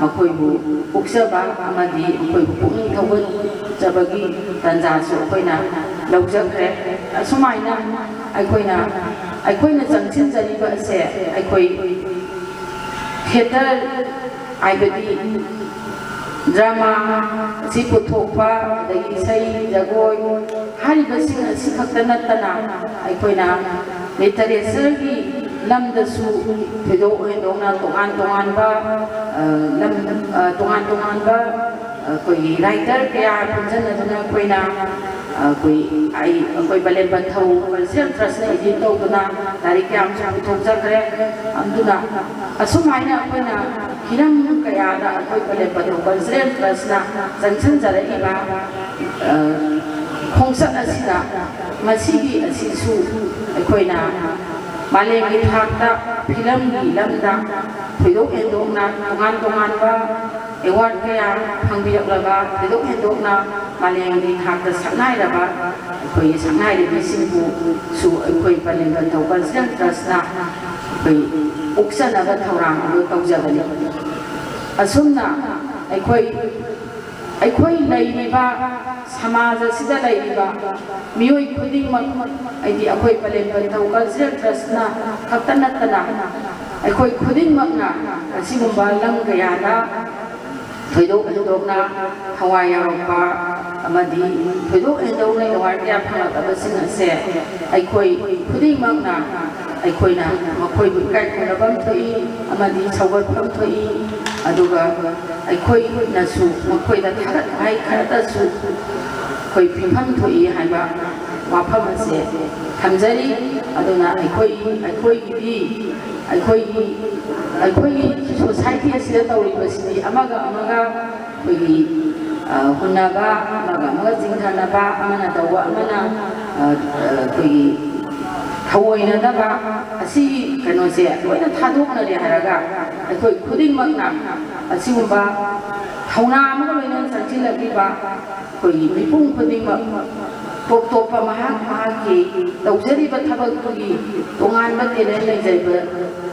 ꯃꯈꯣꯏꯕꯨ ꯑꯣꯛꯆꯕ ꯑꯃꯗꯤ ꯃꯈꯣꯏꯕꯨ ꯄꯨꯛꯅꯤꯡ ꯊꯧꯒꯠꯆꯕꯒꯤ ꯇꯥꯟꯖꯥꯁꯨ ꯑꯩꯈꯣꯏꯅ ꯂꯧꯖꯈ꯭ꯔꯦ꯫ ꯑꯁꯨꯃꯥꯏꯅ ꯑꯩꯈꯣꯏꯅ, ꯑꯩꯈꯣꯏꯅ ꯆꯪꯁꯤꯟꯖꯔꯤꯕ ꯑꯁꯦ ꯑꯩꯈꯣꯏ theatre ꯍꯥꯏꯕꯗꯤ drama ꯑꯁꯤ ꯄꯨꯊꯣꯛꯄ, ꯑꯗꯒꯤ ꯏꯁꯩ, ꯖꯒꯣꯏ ꯍꯥꯏꯔꯤꯕꯁꯤꯡ ꯑꯁꯤ ꯈꯛꯇ ꯅꯠꯇꯅ ꯑꯩꯈꯣꯏꯅ literatureꯒꯤ ꯂꯝꯗꯁꯨ ꯊꯣꯏꯗꯣꯛ ꯍꯦꯟꯗꯣꯛꯅ ꯇꯣꯉꯥꯟ ꯇꯣꯉꯥꯟꯕ, ꯑ, ꯂꯝ, ꯑ, ꯇꯣꯉꯥꯟ ꯇꯣꯉꯥꯟꯕ ꯑꯩꯈꯣꯏꯒꯤ writer ꯀꯌꯥ ꯄꯨꯟꯁꯤꯟꯅꯗꯨꯅ ꯑꯩꯈꯣꯏꯅ, ꯑꯩꯈꯣꯏ, ꯑꯩ, ꯑꯩꯈꯣꯏ ꯄꯂꯦꯝ ꯄꯟꯊꯧ Cultural Trustꯅ edit ꯇꯧꯗꯨꯅ ꯂꯥꯏꯔꯤꯛ ꯀꯌꯥ ꯑꯃꯁꯨ ꯄꯨꯊꯣꯛꯆꯈ꯭ꯔꯦ꯫ ꯑꯗꯨꯅ ꯑꯁꯨꯃꯥꯏꯅ ꯑꯩꯈꯣꯏꯅ ꯍꯤꯔꯝ ꯀꯌꯥꯗ ꯑꯩꯈꯣꯏ ꯄꯂꯦꯝ ꯄꯟꯊꯧ Cultural Trustꯅ ꯆꯪꯁꯤꯟꯖꯔꯛꯏꯕ, ꯑ, ꯈꯣꯡꯆꯠ ꯑꯁꯤꯗ ꯃꯁꯤꯒꯤ ꯑꯁꯤꯁꯨ ꯑꯩꯈꯣꯏꯅ ꯃꯥꯂꯦꯝꯒꯤ ꯊꯥꯛꯇ ꯐꯤꯂꯝꯒꯤ ꯂꯝꯗ ꯊꯣꯏꯗꯣꯛ ꯍꯦꯟꯗꯣꯛꯅ ꯇꯣꯉꯥꯟ ꯇꯣꯉꯥꯟꯕ award ꯀꯌꯥ ꯐꯪꯕꯤꯔꯛꯂꯕ, ꯊꯣꯏꯗꯣꯛ ꯍꯦꯟꯗꯣꯛꯅ ꯃꯥꯂꯦꯝꯒꯤ ꯊꯥꯛꯇ ꯁꯛꯅꯥꯏꯔꯕ ꯑꯩꯈꯣꯏꯒꯤ ꯁꯛꯅꯥꯏꯔꯕꯤꯁꯤꯡꯕꯨꯁꯨ ꯑꯩꯈꯣꯏ ꯄꯂꯦꯝ ꯄꯟꯊꯧ Cultural Trustꯅ ꯑꯩꯈꯣꯏ ꯑꯣꯛꯆꯅꯕ ꯊꯧꯔꯥꯡ ꯑꯗꯨ ꯇꯧꯖꯕꯅꯤ꯫ ꯑꯁꯨꯝꯅ ꯑꯩꯈꯣꯏ ꯑꯩꯈꯣꯏ ꯂꯩꯔꯤꯕ ꯁꯃꯥꯖ ꯑꯁꯤꯗ ꯂꯩꯔꯤꯕ ꯃꯤꯑꯣꯏ ꯈꯨꯗꯤꯡꯃꯛ, ꯍꯥꯏꯗꯤ ꯑꯩꯈꯣꯏ ꯄꯂꯦꯝ ꯄꯟꯊꯧ Cultural Trustꯅ ꯈꯛꯇ ꯅꯠꯇꯅ ꯑꯩꯈꯣꯏ ꯈꯨꯗꯤꯡꯃꯛꯅ ꯑꯁꯤꯒꯨꯝꯕ ꯂꯝ ꯀꯌꯥꯗ ꯊꯣꯏꯗꯣꯛ ꯍꯦꯟꯗꯣꯛꯅ ꯊꯋꯥꯏ ꯌꯥꯎꯔꯛꯄ ꯑꯃꯗꯤ ꯊꯣꯏꯗꯣꯛ ꯍꯦꯟꯗꯣꯛꯅ ꯑꯦꯋꯥꯔꯗ ꯀꯌꯥ ꯐꯪꯂꯛꯂꯕꯁꯤꯡ ꯑꯁꯦ ꯑꯩꯈꯣꯏ ꯈꯨꯗꯤꯡꯃꯛꯅ, ꯑꯩꯈꯣꯏꯅ ꯃꯈꯣꯏꯕꯨ ꯏꯀꯥꯏ ꯈꯨꯝꯅꯐꯝ ꯊꯣꯛꯏ ꯑꯃꯗꯤ ꯁꯧꯒꯠꯐꯝ ꯊꯣꯛꯏ꯫ ꯑꯗꯨꯒ ꯑꯩꯈꯣꯏꯅꯁꯨ ꯃꯈꯣꯏꯗ ꯊꯥꯒꯠ ꯋꯥꯍꯩ ꯈꯔꯇꯁꯨ ꯑꯩꯈꯣꯏ ꯄꯤꯐꯝ ꯊꯣꯛꯏ ꯍꯥꯏꯕ ꯋꯥꯐꯝ ꯑꯁꯦ ꯊꯝꯖꯔꯤ꯫ ꯑꯗꯨꯅ ꯑꯩꯈꯣꯏ, ꯑꯩꯈꯣꯏꯒꯤꯗꯤ, ꯑꯩꯈꯣꯏꯒꯤ, ꯑꯩꯈꯣꯏꯒꯤ society ꯑꯁꯤꯗ ꯇꯧꯔꯤꯕꯁꯤꯗꯤ ꯑꯃꯒ ꯑꯃꯒ ꯑꯩꯈꯣꯏꯒꯤ, ꯑ, ꯍꯨꯟꯅꯕ, ꯑꯃꯒ ꯑꯃꯒ ꯆꯤꯡꯊꯅꯕ, ꯑꯃꯅ ꯇꯧꯕ ꯑꯃꯅ, ꯑ, ꯑ, ꯑꯩꯈꯣꯏꯒꯤ ꯊꯑꯣꯏꯅꯗꯕ, ꯑꯁꯤꯒꯤ ꯀꯩꯅꯣꯁꯦ ꯂꯣꯏꯅ ꯊꯥꯗꯣꯛꯅꯔꯦ ꯍꯥꯏꯔꯒ ꯑꯩꯈꯣꯏ ꯈꯨꯗꯤꯡꯃꯛꯅ ꯑꯁꯤꯒꯨꯝꯕ ꯊꯧꯅꯥ ꯑꯃꯒ ꯂꯣꯏꯅꯅ ꯆꯪꯁꯤꯜꯂꯛꯂꯤꯕ ꯑꯩꯈꯣꯏꯒꯤ ꯃꯤꯄꯨꯝ ꯈꯨꯗꯤꯡꯃꯛ ꯇꯣꯞ ꯇꯣꯞꯄ ꯃꯍꯥꯛ ꯃꯍꯥꯛꯀꯤ ꯇꯧꯖꯔꯤꯕ ꯊꯕꯛꯇꯨꯒꯤ ꯇꯣꯉꯥꯟꯕ talent ꯂꯩꯖꯕ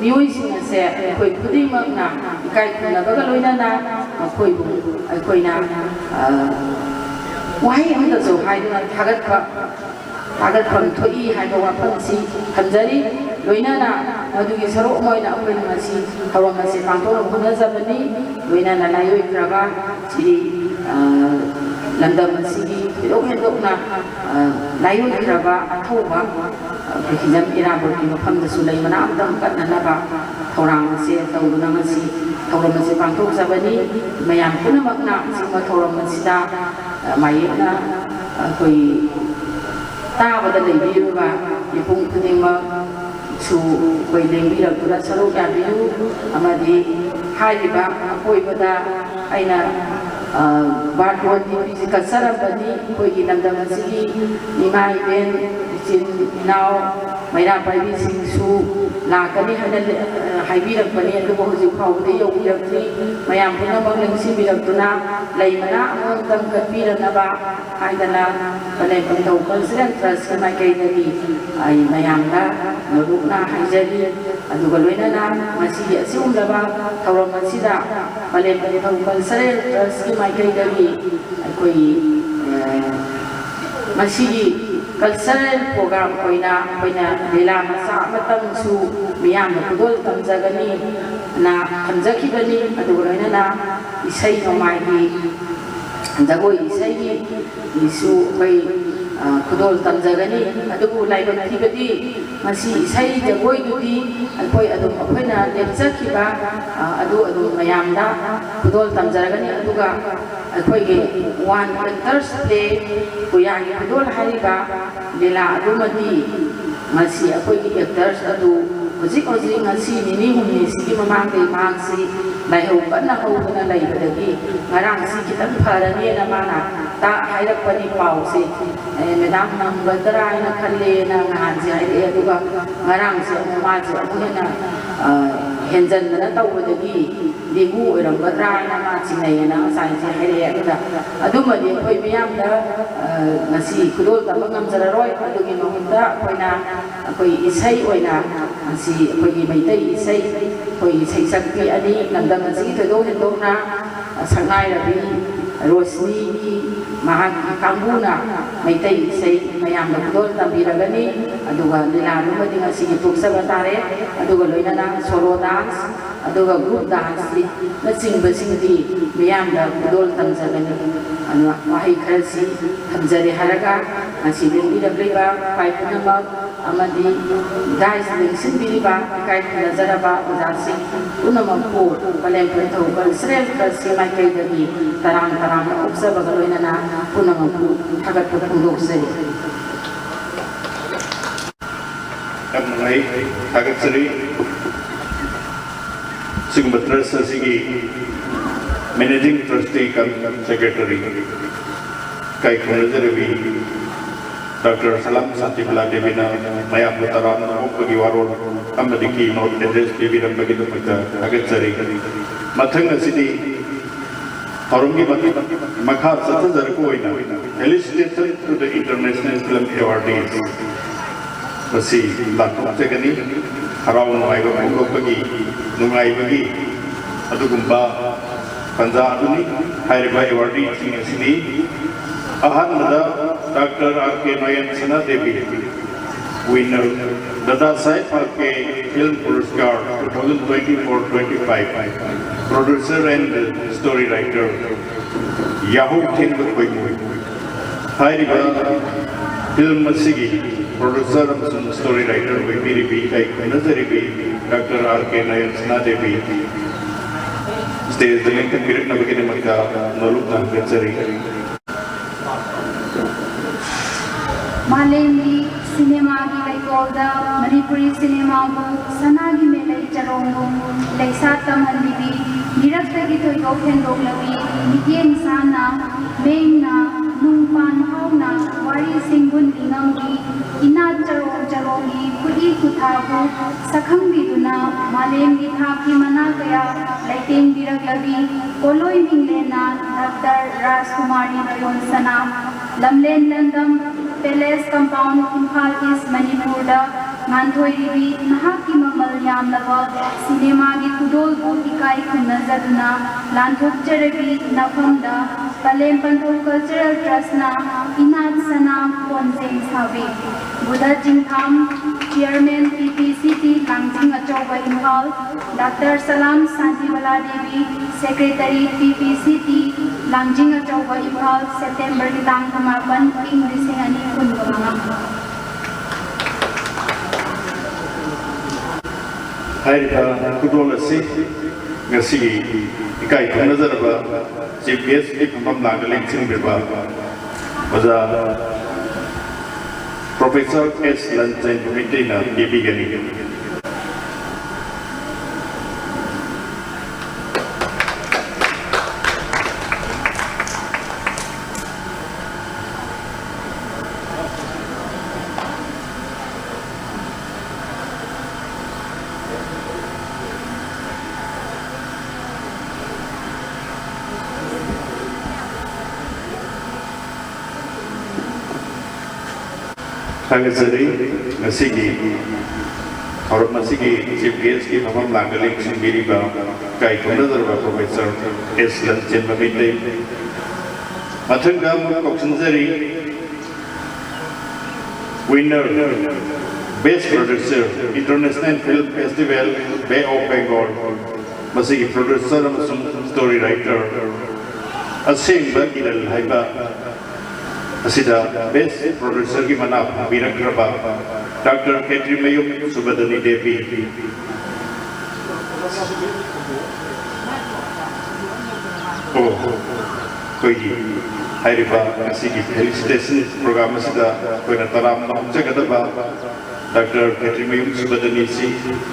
ꯃꯤꯑꯣꯏꯁꯤꯡ ꯑꯁꯦ ꯑꯩꯈꯣꯏ ꯈꯨꯗꯤꯡꯃꯛꯅ ꯏꯀꯥꯏ ꯈꯨꯝꯅꯕꯒ ꯂꯣꯏꯅꯅ ꯃꯈꯣꯏꯕꯨ ꯑꯩꯈꯣꯏꯅ, ꯑ, ꯋꯥꯍꯩ ꯑꯃꯗꯁꯨ ꯍꯥꯏꯗꯨꯅ ꯊꯥꯒꯠꯄ, ꯊꯥꯒꯠꯐꯝ ꯊꯣꯛꯏ ꯍꯥꯏꯕ ꯋꯥꯐꯝ ꯑꯁꯤ ꯊꯝꯖꯔꯤ꯫ ꯂꯣꯏꯅꯅ ꯃꯗꯨꯒꯤ ꯁꯔꯨꯛ ꯑꯃ ꯑꯣꯏꯅ ꯑꯩꯈꯣꯏꯅ ꯉꯁꯤ ꯊꯧꯔꯝ ꯑꯁꯤ ꯄꯥꯡꯊꯣꯛꯅꯕ ꯍꯣꯠꯅꯖꯕꯅꯤ꯫ ꯂꯣꯏꯅꯅ ꯂꯥꯏꯑꯣꯏꯈ꯭ꯔꯕ ꯁ꯭ꯔꯤ, ꯑ, ꯂꯝꯗꯝ ꯑꯁꯤꯒꯤ ꯊꯣꯏꯗꯣꯛ ꯍꯦꯟꯗꯣꯛꯅ, ꯑ, ꯂꯥꯏꯑꯣꯏꯈ꯭ꯔꯕ ꯑꯊꯧꯕ, ꯑ, ꯑꯩꯈꯣꯏ ꯍꯤꯖꯝ ꯏꯔꯥꯕꯣꯠꯀꯤ ꯃꯐꯝꯗꯁꯨ ꯂꯩ ꯃꯅꯥ ꯑꯃꯇꯪ ꯀꯠꯅꯅꯕ ꯊꯧꯔꯥꯡ ꯑꯁꯤ ꯇꯧꯗꯨꯅ ꯉꯁꯤ ꯊꯧꯔꯝ ꯑꯁꯤ ꯄꯥꯡꯊꯣꯛꯆꯕꯅꯤ꯫ ꯃꯌꯥꯝ ꯄꯨꯝꯅꯃꯛꯅ ꯑꯁꯤꯒꯨꯝꯕ ꯊꯧꯔꯝ ꯑꯁꯤꯗ, ꯑ, ꯃꯥꯌꯣꯛꯅ ꯑꯩꯈꯣꯏ ꯇꯥꯕꯗ ꯂꯩꯕꯤꯔꯤꯕ ꯃꯤꯄꯨꯝ ꯈꯨꯗꯤꯡꯃꯛꯁꯨ ꯑꯩꯈꯣꯏ ꯂꯦꯡꯕꯤꯔꯛꯇꯨꯅ ꯁꯔꯨꯛ ꯌꯥꯕꯤꯌꯨ꯫ ꯑꯃꯗꯤ ꯍꯥꯏꯔꯤꯕ ꯑꯀꯣꯏꯕꯗ ꯑꯩꯅ, ꯑ, ꯕꯥꯔꯇꯣꯟ ꯗꯤꯄꯤꯁꯤ ꯀꯠꯆꯔꯝꯕꯅꯤ꯫ ꯑꯩꯈꯣꯏꯒꯤ ꯂꯝꯗꯝ ꯑꯁꯤꯒꯤ ꯏꯃꯥ ꯏꯕꯦꯟ ꯏꯆꯤꯟ ꯏꯅꯥꯎ ꯃꯩꯔꯥ ꯄꯥꯏꯕꯤꯁꯤꯡꯁꯨ ꯂꯥꯛꯀꯅꯤ ꯍꯥꯏꯅ ꯂꯦ-, ꯍꯥꯏꯕꯤꯔꯛꯄꯅꯤ, ꯑꯗꯨꯕꯨ ꯍꯧꯖꯤꯛ ꯐꯥꯎꯕꯗ ꯌꯧꯕꯤꯔꯛꯇ꯭ꯔꯤ꯫ ꯃꯌꯥꯝ ꯄꯨꯝꯅꯃꯛ ꯂꯦꯡꯁꯤꯟꯕꯤꯔꯛꯇꯨꯅ ꯂꯩ ꯃꯅꯥ ꯑꯃꯃꯝꯇꯪ ꯀꯠꯄꯤꯔꯛꯅꯕ ꯍꯥꯏꯗꯅ ꯄꯂꯦꯝ ꯄꯟꯊꯧ Cultural Trustꯀꯤ ꯃꯥꯏꯀꯩꯗꯒꯤ ꯑꯩ ꯃꯌꯥꯝꯗ ꯅꯣꯂꯨꯛꯅ ꯍꯥꯏꯖꯔꯤ꯫ ꯑꯗꯨꯒ ꯂꯣꯏꯅꯅ ꯉꯁꯤꯒꯤ ꯑꯁꯤꯒꯨꯝꯂꯕ ꯊꯧꯔꯝ ꯑꯁꯤꯗ ꯄꯂꯦꯝ ꯄꯟꯊꯧ Cultural Trustꯀꯤ ꯃꯥꯏꯀꯩꯗꯒꯤ ꯑꯩꯈꯣꯏꯒꯤ, ꯑ, ꯃꯁꯤꯒꯤ cultural program ꯑꯣꯏꯅ ꯑꯩꯈꯣꯏꯅ ꯂꯤꯂꯥ ꯃꯆꯥ ꯑꯃꯇꯪꯁꯨ ꯃꯤꯌꯥꯝꯅ ꯈꯨꯗꯣꯜ ꯇꯝꯖꯒꯅꯤꯅ ꯊꯝꯖꯈꯤꯕꯅꯤ꯫ ꯑꯗꯨꯒ ꯂꯣꯏꯅꯅ ꯏꯁꯩ ꯅꯣꯡꯃꯥꯏꯒꯤ ꯖꯒꯣꯏ ꯏꯁꯩꯒꯤꯁꯨ ꯑꯩꯈꯣꯏ, ꯑ, ꯈꯨꯗꯣꯜ ꯇꯝꯖꯒꯅꯤ꯫ ꯑꯗꯨꯕꯨ ꯂꯥꯏꯕꯛ ꯊꯤꯕꯗꯤ ꯃꯁꯤ ꯏꯁꯩ ꯖꯒꯣꯏꯗꯨꯗꯤ ꯑꯩꯈꯣꯏ ꯑꯗꯨꯝ ꯑꯩꯈꯣꯏꯅ ꯂꯦꯞꯆꯈꯤꯕ, ꯑ, ꯑꯗꯨ ꯑꯗꯨꯝ ꯃꯌꯥꯝꯗ ꯈꯨꯗꯣꯜ ꯇꯝꯖꯔꯒꯅꯤ꯫ ꯑꯗꯨꯒ ꯑꯩꯈꯣꯏꯒꯤ One Actors Play ꯀꯨꯌꯥꯒꯤ ꯈꯨꯗꯣꯜ ꯍꯥꯏꯔꯤꯕ ꯂꯤꯂꯥ ꯑꯗꯨꯃꯗꯤ ꯉꯁꯤ ꯑꯩꯈꯣꯏꯒꯤ actors ꯑꯗꯨ ꯍꯧꯖꯤꯛ ꯍꯧꯖꯤꯛ ꯉꯁꯤ ꯅꯤꯅꯤ ꯍꯨꯝꯅꯤꯁꯤꯒꯤ ꯃꯃꯥꯡꯗꯒꯤ ꯃꯍꯥꯛꯁꯤ ꯂꯥꯏꯍꯧ ꯀꯟꯅ ꯍꯧꯗꯨꯅ ꯂꯩꯕꯗꯒꯤ ꯉꯔꯥꯡꯁꯤ ꯈꯤꯇꯪ ꯐꯔꯅꯤꯅ ꯃꯥꯅ ꯇꯥ ꯍꯥꯏꯔꯛꯄꯅꯤ ꯄꯥꯎꯁꯦ꯫ "ꯑꯦ, ꯃꯦꯗꯥꯝ ꯅꯪꯒꯗ꯭ꯔꯥ ꯍꯥꯏꯅ ꯈꯜꯂꯦꯅ" ꯉꯍꯥꯟꯁꯦ ꯍꯥꯏꯔꯛꯑꯦ꯫ ꯑꯗꯨꯒ ꯉꯔꯥꯡꯁꯦ ꯑꯃꯨꯛ ꯃꯥꯁꯦ ꯑꯃꯨꯛ ꯍꯦꯟꯅ, ꯑ, ꯍꯦꯟꯖꯟꯗꯅ ꯇꯧꯕꯗꯒꯤ ꯗꯦꯡꯒꯨ ꯑꯣꯏꯔꯝꯒꯗ꯭ꯔꯥ ꯍꯥꯏꯅ ꯃꯥ ꯆꯤꯡꯅꯩꯌꯦꯅ ꯉꯁꯥꯏꯁꯦ ꯍꯥꯏꯔꯛꯑꯦ꯫ ꯑꯗꯨꯗ ꯑꯗꯨꯃꯗꯤ ꯑꯩꯈꯣꯏ ꯃꯤꯌꯥꯝꯗ, ꯑ, ꯉꯁꯤ ꯈꯨꯗꯣꯜ ꯇꯝꯕ ꯉꯝꯖꯔꯔꯣꯏ꯫ ꯑꯗꯨꯒꯤ ꯃꯍꯨꯠꯇ ꯑꯩꯈꯣꯏꯅ ꯑꯩꯈꯣꯏ ꯏꯁꯩ ꯑꯣꯏꯅ ꯉꯁꯤ ꯑꯩꯈꯣꯏꯒꯤ ꯃꯩꯇꯩ ꯏꯁꯩ, ꯑꯩꯈꯣꯏꯒꯤ ꯁꯩꯁꯛꯄꯤ ꯑꯅꯤ, ꯂꯝꯗꯝ ꯑꯁꯤꯒꯤ ꯊꯣꯏꯗꯣꯛ ꯍꯦꯟꯗꯣꯛꯅ ꯁꯛꯅꯥꯏꯔꯕꯤ ꯔꯣꯁꯅꯤꯒꯤ ꯃꯍꯥꯛꯀꯤ ꯀꯥꯡꯕꯨꯅ ꯃꯩꯇꯩ ꯏꯁꯩ ꯃꯌꯥꯝꯗ ꯈꯨꯗꯣꯜ ꯇꯝꯕꯤꯔꯒꯅꯤ꯫ ꯑꯗꯨꯒ ꯂꯤꯂꯥꯗꯨꯃꯗꯤ ꯉꯁꯤꯒꯤ ꯇꯣꯛꯆꯕ ꯇꯥꯔꯦ꯫ ꯑꯗꯨꯒ ꯂꯣꯏꯅꯅ solo dance, ꯑꯗꯨꯒ group danceꯅꯆꯤꯡꯕꯁꯤꯡꯗꯤ ꯃꯤꯌꯥꯝꯗ ꯈꯨꯗꯣꯜ ꯇꯝꯖꯒꯅꯤ꯫ ꯑꯗꯨꯅ ꯋꯥꯍꯩ ꯈꯔꯁꯤ ꯊꯝꯖꯔꯦ ꯍꯥꯏꯔꯒ ꯉꯁꯤ ꯂꯦꯡꯕꯤꯔꯛꯂꯤꯕ ꯏꯄꯥ ꯄꯨꯝꯅꯃꯛ ꯑꯃꯗꯤ dais ꯂꯦꯡꯁꯤꯟꯕꯤꯔꯤꯕ ꯏꯀꯥꯏ ꯈꯨꯝꯅꯖꯔꯕ ꯑꯣꯖꯥꯁꯤꯡ ꯄꯨꯝꯅꯃꯛꯄꯨ ꯄꯂꯦꯝ ꯄꯟꯊꯧ Cultural Trustꯀꯤ ꯃꯥꯏꯀꯩꯗꯒꯤ ꯇꯔꯥꯝ ꯇꯔꯥꯝꯅ ꯑꯣꯛꯆꯕꯒ ꯂꯣꯏꯅꯅ ꯄꯨꯝꯅꯃꯛꯄꯨ ꯊꯥꯒꯠꯄ ꯐꯣꯡꯗꯣꯛꯆꯔꯤ꯫ ꯌꯥꯝ ꯅꯨꯡꯉꯥꯏ, ꯊꯥꯒꯠꯆꯔꯤ꯫ ꯁꯤꯒꯨꯝꯕ trust ꯑꯁꯤꯒꯤ managing trustee cum secretary ꯏꯀꯥꯏ ꯈꯨꯝꯅꯖꯔꯕꯤ ꯗꯥꯛꯇꯔ ꯁꯂꯥꯝ ꯁꯥꯟꯇꯤꯕꯂꯥ ꯗꯦꯕꯤꯅ ꯃꯌꯥꯝꯕꯨ ꯇꯔꯥꯝꯅ ꯑꯣꯛꯄꯒꯤ ꯋꯥꯔꯣꯜ ꯑꯃꯗꯤ keynote address ꯄꯤꯕꯤꯔꯝꯕꯒꯤꯗꯃꯛꯇ ꯊꯥꯒꯠꯆꯔꯤ꯫ ꯃꯊꯪ ꯑꯁꯤꯗꯤ ꯊꯧꯔꯝꯒꯤ ꯃꯇꯨꯡ ꯃꯈꯥ ꯆꯠꯊꯖꯔꯛꯄ ꯑꯣꯏꯅ Felicitation to the International Film Awardees ꯃꯁꯤ ꯂꯥꯟꯊꯣꯛꯆꯒꯅꯤ꯫ ꯍꯔꯥꯎ ꯅꯨꯡꯉꯥꯏꯕ ꯐꯣꯡꯗꯣꯛꯄꯒꯤ ꯅꯨꯡꯉꯥꯏꯕꯒꯤ ꯑꯗꯨꯒꯨꯝꯕ ꯇꯥꯟꯖꯥ ꯑꯗꯨꯅꯤ꯫ ꯍꯥꯏꯔꯤꯕ ꯑꯦꯋꯥꯔꯗꯤꯁꯤꯡ ꯑꯁꯤꯅꯤ: ꯑꯍꯥꯟꯕꯗ ꯗꯥꯛꯇꯔ ꯑꯥꯔ ꯀꯦ ꯅꯌꯟ ꯁꯅꯥ Devi, winner, Dada Saheb Phalke Film Puraskar two thousand twenty-four twenty-five, producer and story writer, ꯌꯥꯍꯧ ꯊꯦꯡꯕ ꯈꯣꯏꯃꯨ꯫ ꯍꯥꯏꯔꯤꯕ ꯐꯤꯂꯝ ꯑꯁꯤꯒꯤ producer ꯑꯃꯁꯨꯡ story writer ꯑꯣꯏꯕꯤꯔꯤꯕꯤ, ꯏꯀꯥꯏ ꯈꯨꯝꯅꯖꯔꯤꯕꯤ ꯗꯥꯛꯇꯔ ꯑꯥꯔ ꯀꯦ ꯅꯌꯟ ꯁꯅꯥ ꯗꯦꯕꯤ, stageꯗ ꯂꯦꯡꯈꯠꯄꯤꯔꯛꯅꯕꯒꯤꯗꯃꯛꯇ ꯅꯣꯂꯨꯛꯅ ꯍꯪꯒꯠꯆꯔꯤ꯫ ꯃꯥꯂꯦꯝꯒꯤ ꯁꯤꯅꯦꯃꯥꯒꯤ ꯂꯩꯀꯣꯜꯗ ꯃꯅꯤꯄꯨꯔꯤ ꯁꯤꯅꯦꯃꯥꯕꯨ ꯁꯅꯥꯒꯤ ꯃꯦꯂꯩ ꯆꯔꯣꯡ ꯂꯩꯁꯥꯠ ꯇꯝꯍꯜꯂꯤꯕꯤ, ꯃꯤꯔꯛꯇꯒꯤ ꯊꯣꯏꯗꯣꯛ ꯍꯦꯟꯗꯣꯛꯂꯕꯤ, ꯃꯤꯠꯌꯦꯡ ꯁꯥꯟꯅ, ꯃꯦꯡꯅ, ꯅꯨꯡꯄꯥꯟ ꯍꯥꯎꯅ ꯋꯥꯔꯤ ꯁꯤꯡꯒꯨꯟ ꯅꯤꯡꯉꯝꯕꯤ, ꯏꯅꯥꯠ ꯆꯔꯣꯡ ꯆꯔꯣꯡꯒꯤ ꯈꯨꯠꯏ ꯈꯨꯊꯥꯕꯨ ꯁꯛꯈꯪꯕꯤꯗꯨꯅ ꯃꯥꯂꯦꯝꯒꯤ ꯊꯥꯛꯀꯤ ꯃꯅꯥ ꯀꯌꯥ ꯂꯩꯇꯦꯡꯕꯤꯔꯛꯂꯕꯤ ꯄꯣꯠꯂꯣꯏ ꯃꯤꯡꯂꯦꯟꯅ ꯗꯥꯛꯇꯔ ꯔꯥꯖꯀꯨꯃꯥꯔꯤ ꯃꯌꯣꯟ ꯁꯅꯥ꯫ ꯂꯝꯂꯦꯟ ꯂꯝꯗꯝ Palace Compound, ꯏꯝꯐꯥꯜ ꯏꯁ, ꯃꯅꯤꯄꯨꯔꯗ ꯉꯥꯟꯊꯣꯏꯔꯤꯕꯤ ꯅꯍꯥꯛꯀꯤ ꯃꯃꯜ ꯌꯥꯝꯂꯕ ꯁꯤꯅꯦꯃꯥꯒꯤ ꯈꯨꯗꯣꯜꯕꯨ ꯏꯀꯥꯏ ꯈꯨꯝꯅꯖꯗꯨꯅ ꯂꯥꯟꯊꯣꯛꯆꯔꯕꯤ ꯅꯐꯝꯗ ꯄꯂꯦꯝ ꯄꯟꯊꯧ Cultural Trustꯅ ꯏꯅꯥꯠ ꯁꯅꯥ ꯀꯣꯟꯖꯦꯡ ꯁꯥꯕꯤ꯫ Buddha Chingtham, Chairman P P C T ꯂꯥꯡꯖꯤꯡ ꯑꯆꯧꯕ Imphal, doctor Salam Santibala Devi, Secretary P P C T ꯂꯥꯡꯖꯤꯡ ꯑꯆꯧꯕ ꯏꯝꯐꯥꯜ, ꯁꯦꯞꯇꯦꯝꯕꯔꯒꯤ ꯇꯥꯡ ꯀꯨꯟꯃꯥꯄꯟ, ꯏꯪ ꯂꯤꯁꯤꯡ ꯑꯅꯤ ꯀꯨꯟꯒ ꯃꯉꯥ꯫ ꯍꯥꯏꯔꯤꯕ ꯈꯨꯗꯣꯜ ꯑꯁꯤ ꯉꯁꯤꯒꯤ ꯏꯀꯥꯏ ꯈꯨꯝꯅꯖꯔꯕ Chief Guestꯀꯤ ꯐꯝꯐꯝ ꯂꯥꯡꯗ ꯂꯦꯡꯁꯤꯟꯕꯤꯔꯕ ꯑꯣꯖꯥ Professor S ꯂꯟꯆꯦꯟ ꯃꯩꯇꯩꯅ ꯄꯤꯕꯤꯒꯅꯤ꯫ ꯊꯥꯒꯠꯆꯔꯤ꯫ ꯉꯁꯤꯒꯤ ꯊꯧꯔꯝ ꯑꯁꯤꯒꯤ chief guest ꯀꯤ ꯐꯝꯐꯝ ꯂꯥꯡꯗ ꯂꯦꯡꯁꯤꯟꯕꯤꯔꯤꯕ ꯏꯀꯥꯏ ꯈꯨꯝꯅꯖꯔꯕ Professor S ꯂꯟꯆꯦꯟꯕ ꯃꯩꯇꯩ꯫ ꯃꯊꯪꯗ ꯑꯃꯨꯛ ꯀꯧꯁꯤꯟꯖꯔꯤ, winner, best producer, International Film Festival, Bay of Bengal, ꯃꯁꯤꯒꯤ producer ꯑꯃꯁꯨꯡ story writer, ꯑꯁꯦꯡꯕ ꯏꯔꯜ ꯍꯥꯏꯕ ꯑꯁꯤꯗ best producer ꯒꯤ ꯃꯅꯥ ꯐꯪꯕꯤꯔꯛꯈ꯭ꯔꯕ Doctor ꯈꯦꯇ꯭ꯔꯤꯃꯌꯨꯝ ꯁꯨꯕꯗꯅꯤ ꯗꯦꯕꯤ꯫ ꯑꯣ, ꯑꯩꯈꯣꯏꯒꯤ ꯍꯥꯏꯔꯤꯕ ꯉꯁꯤꯒꯤ felicitation program ꯑꯁꯤꯗ ꯑꯩꯈꯣꯏꯅ ꯇꯔꯥꯝꯅ ꯑꯣꯛꯆꯒꯗꯕ Doctor ꯈꯦꯇ꯭ꯔꯤꯃꯌꯨꯝ ꯁꯨꯕꯗꯅꯤꯁꯤ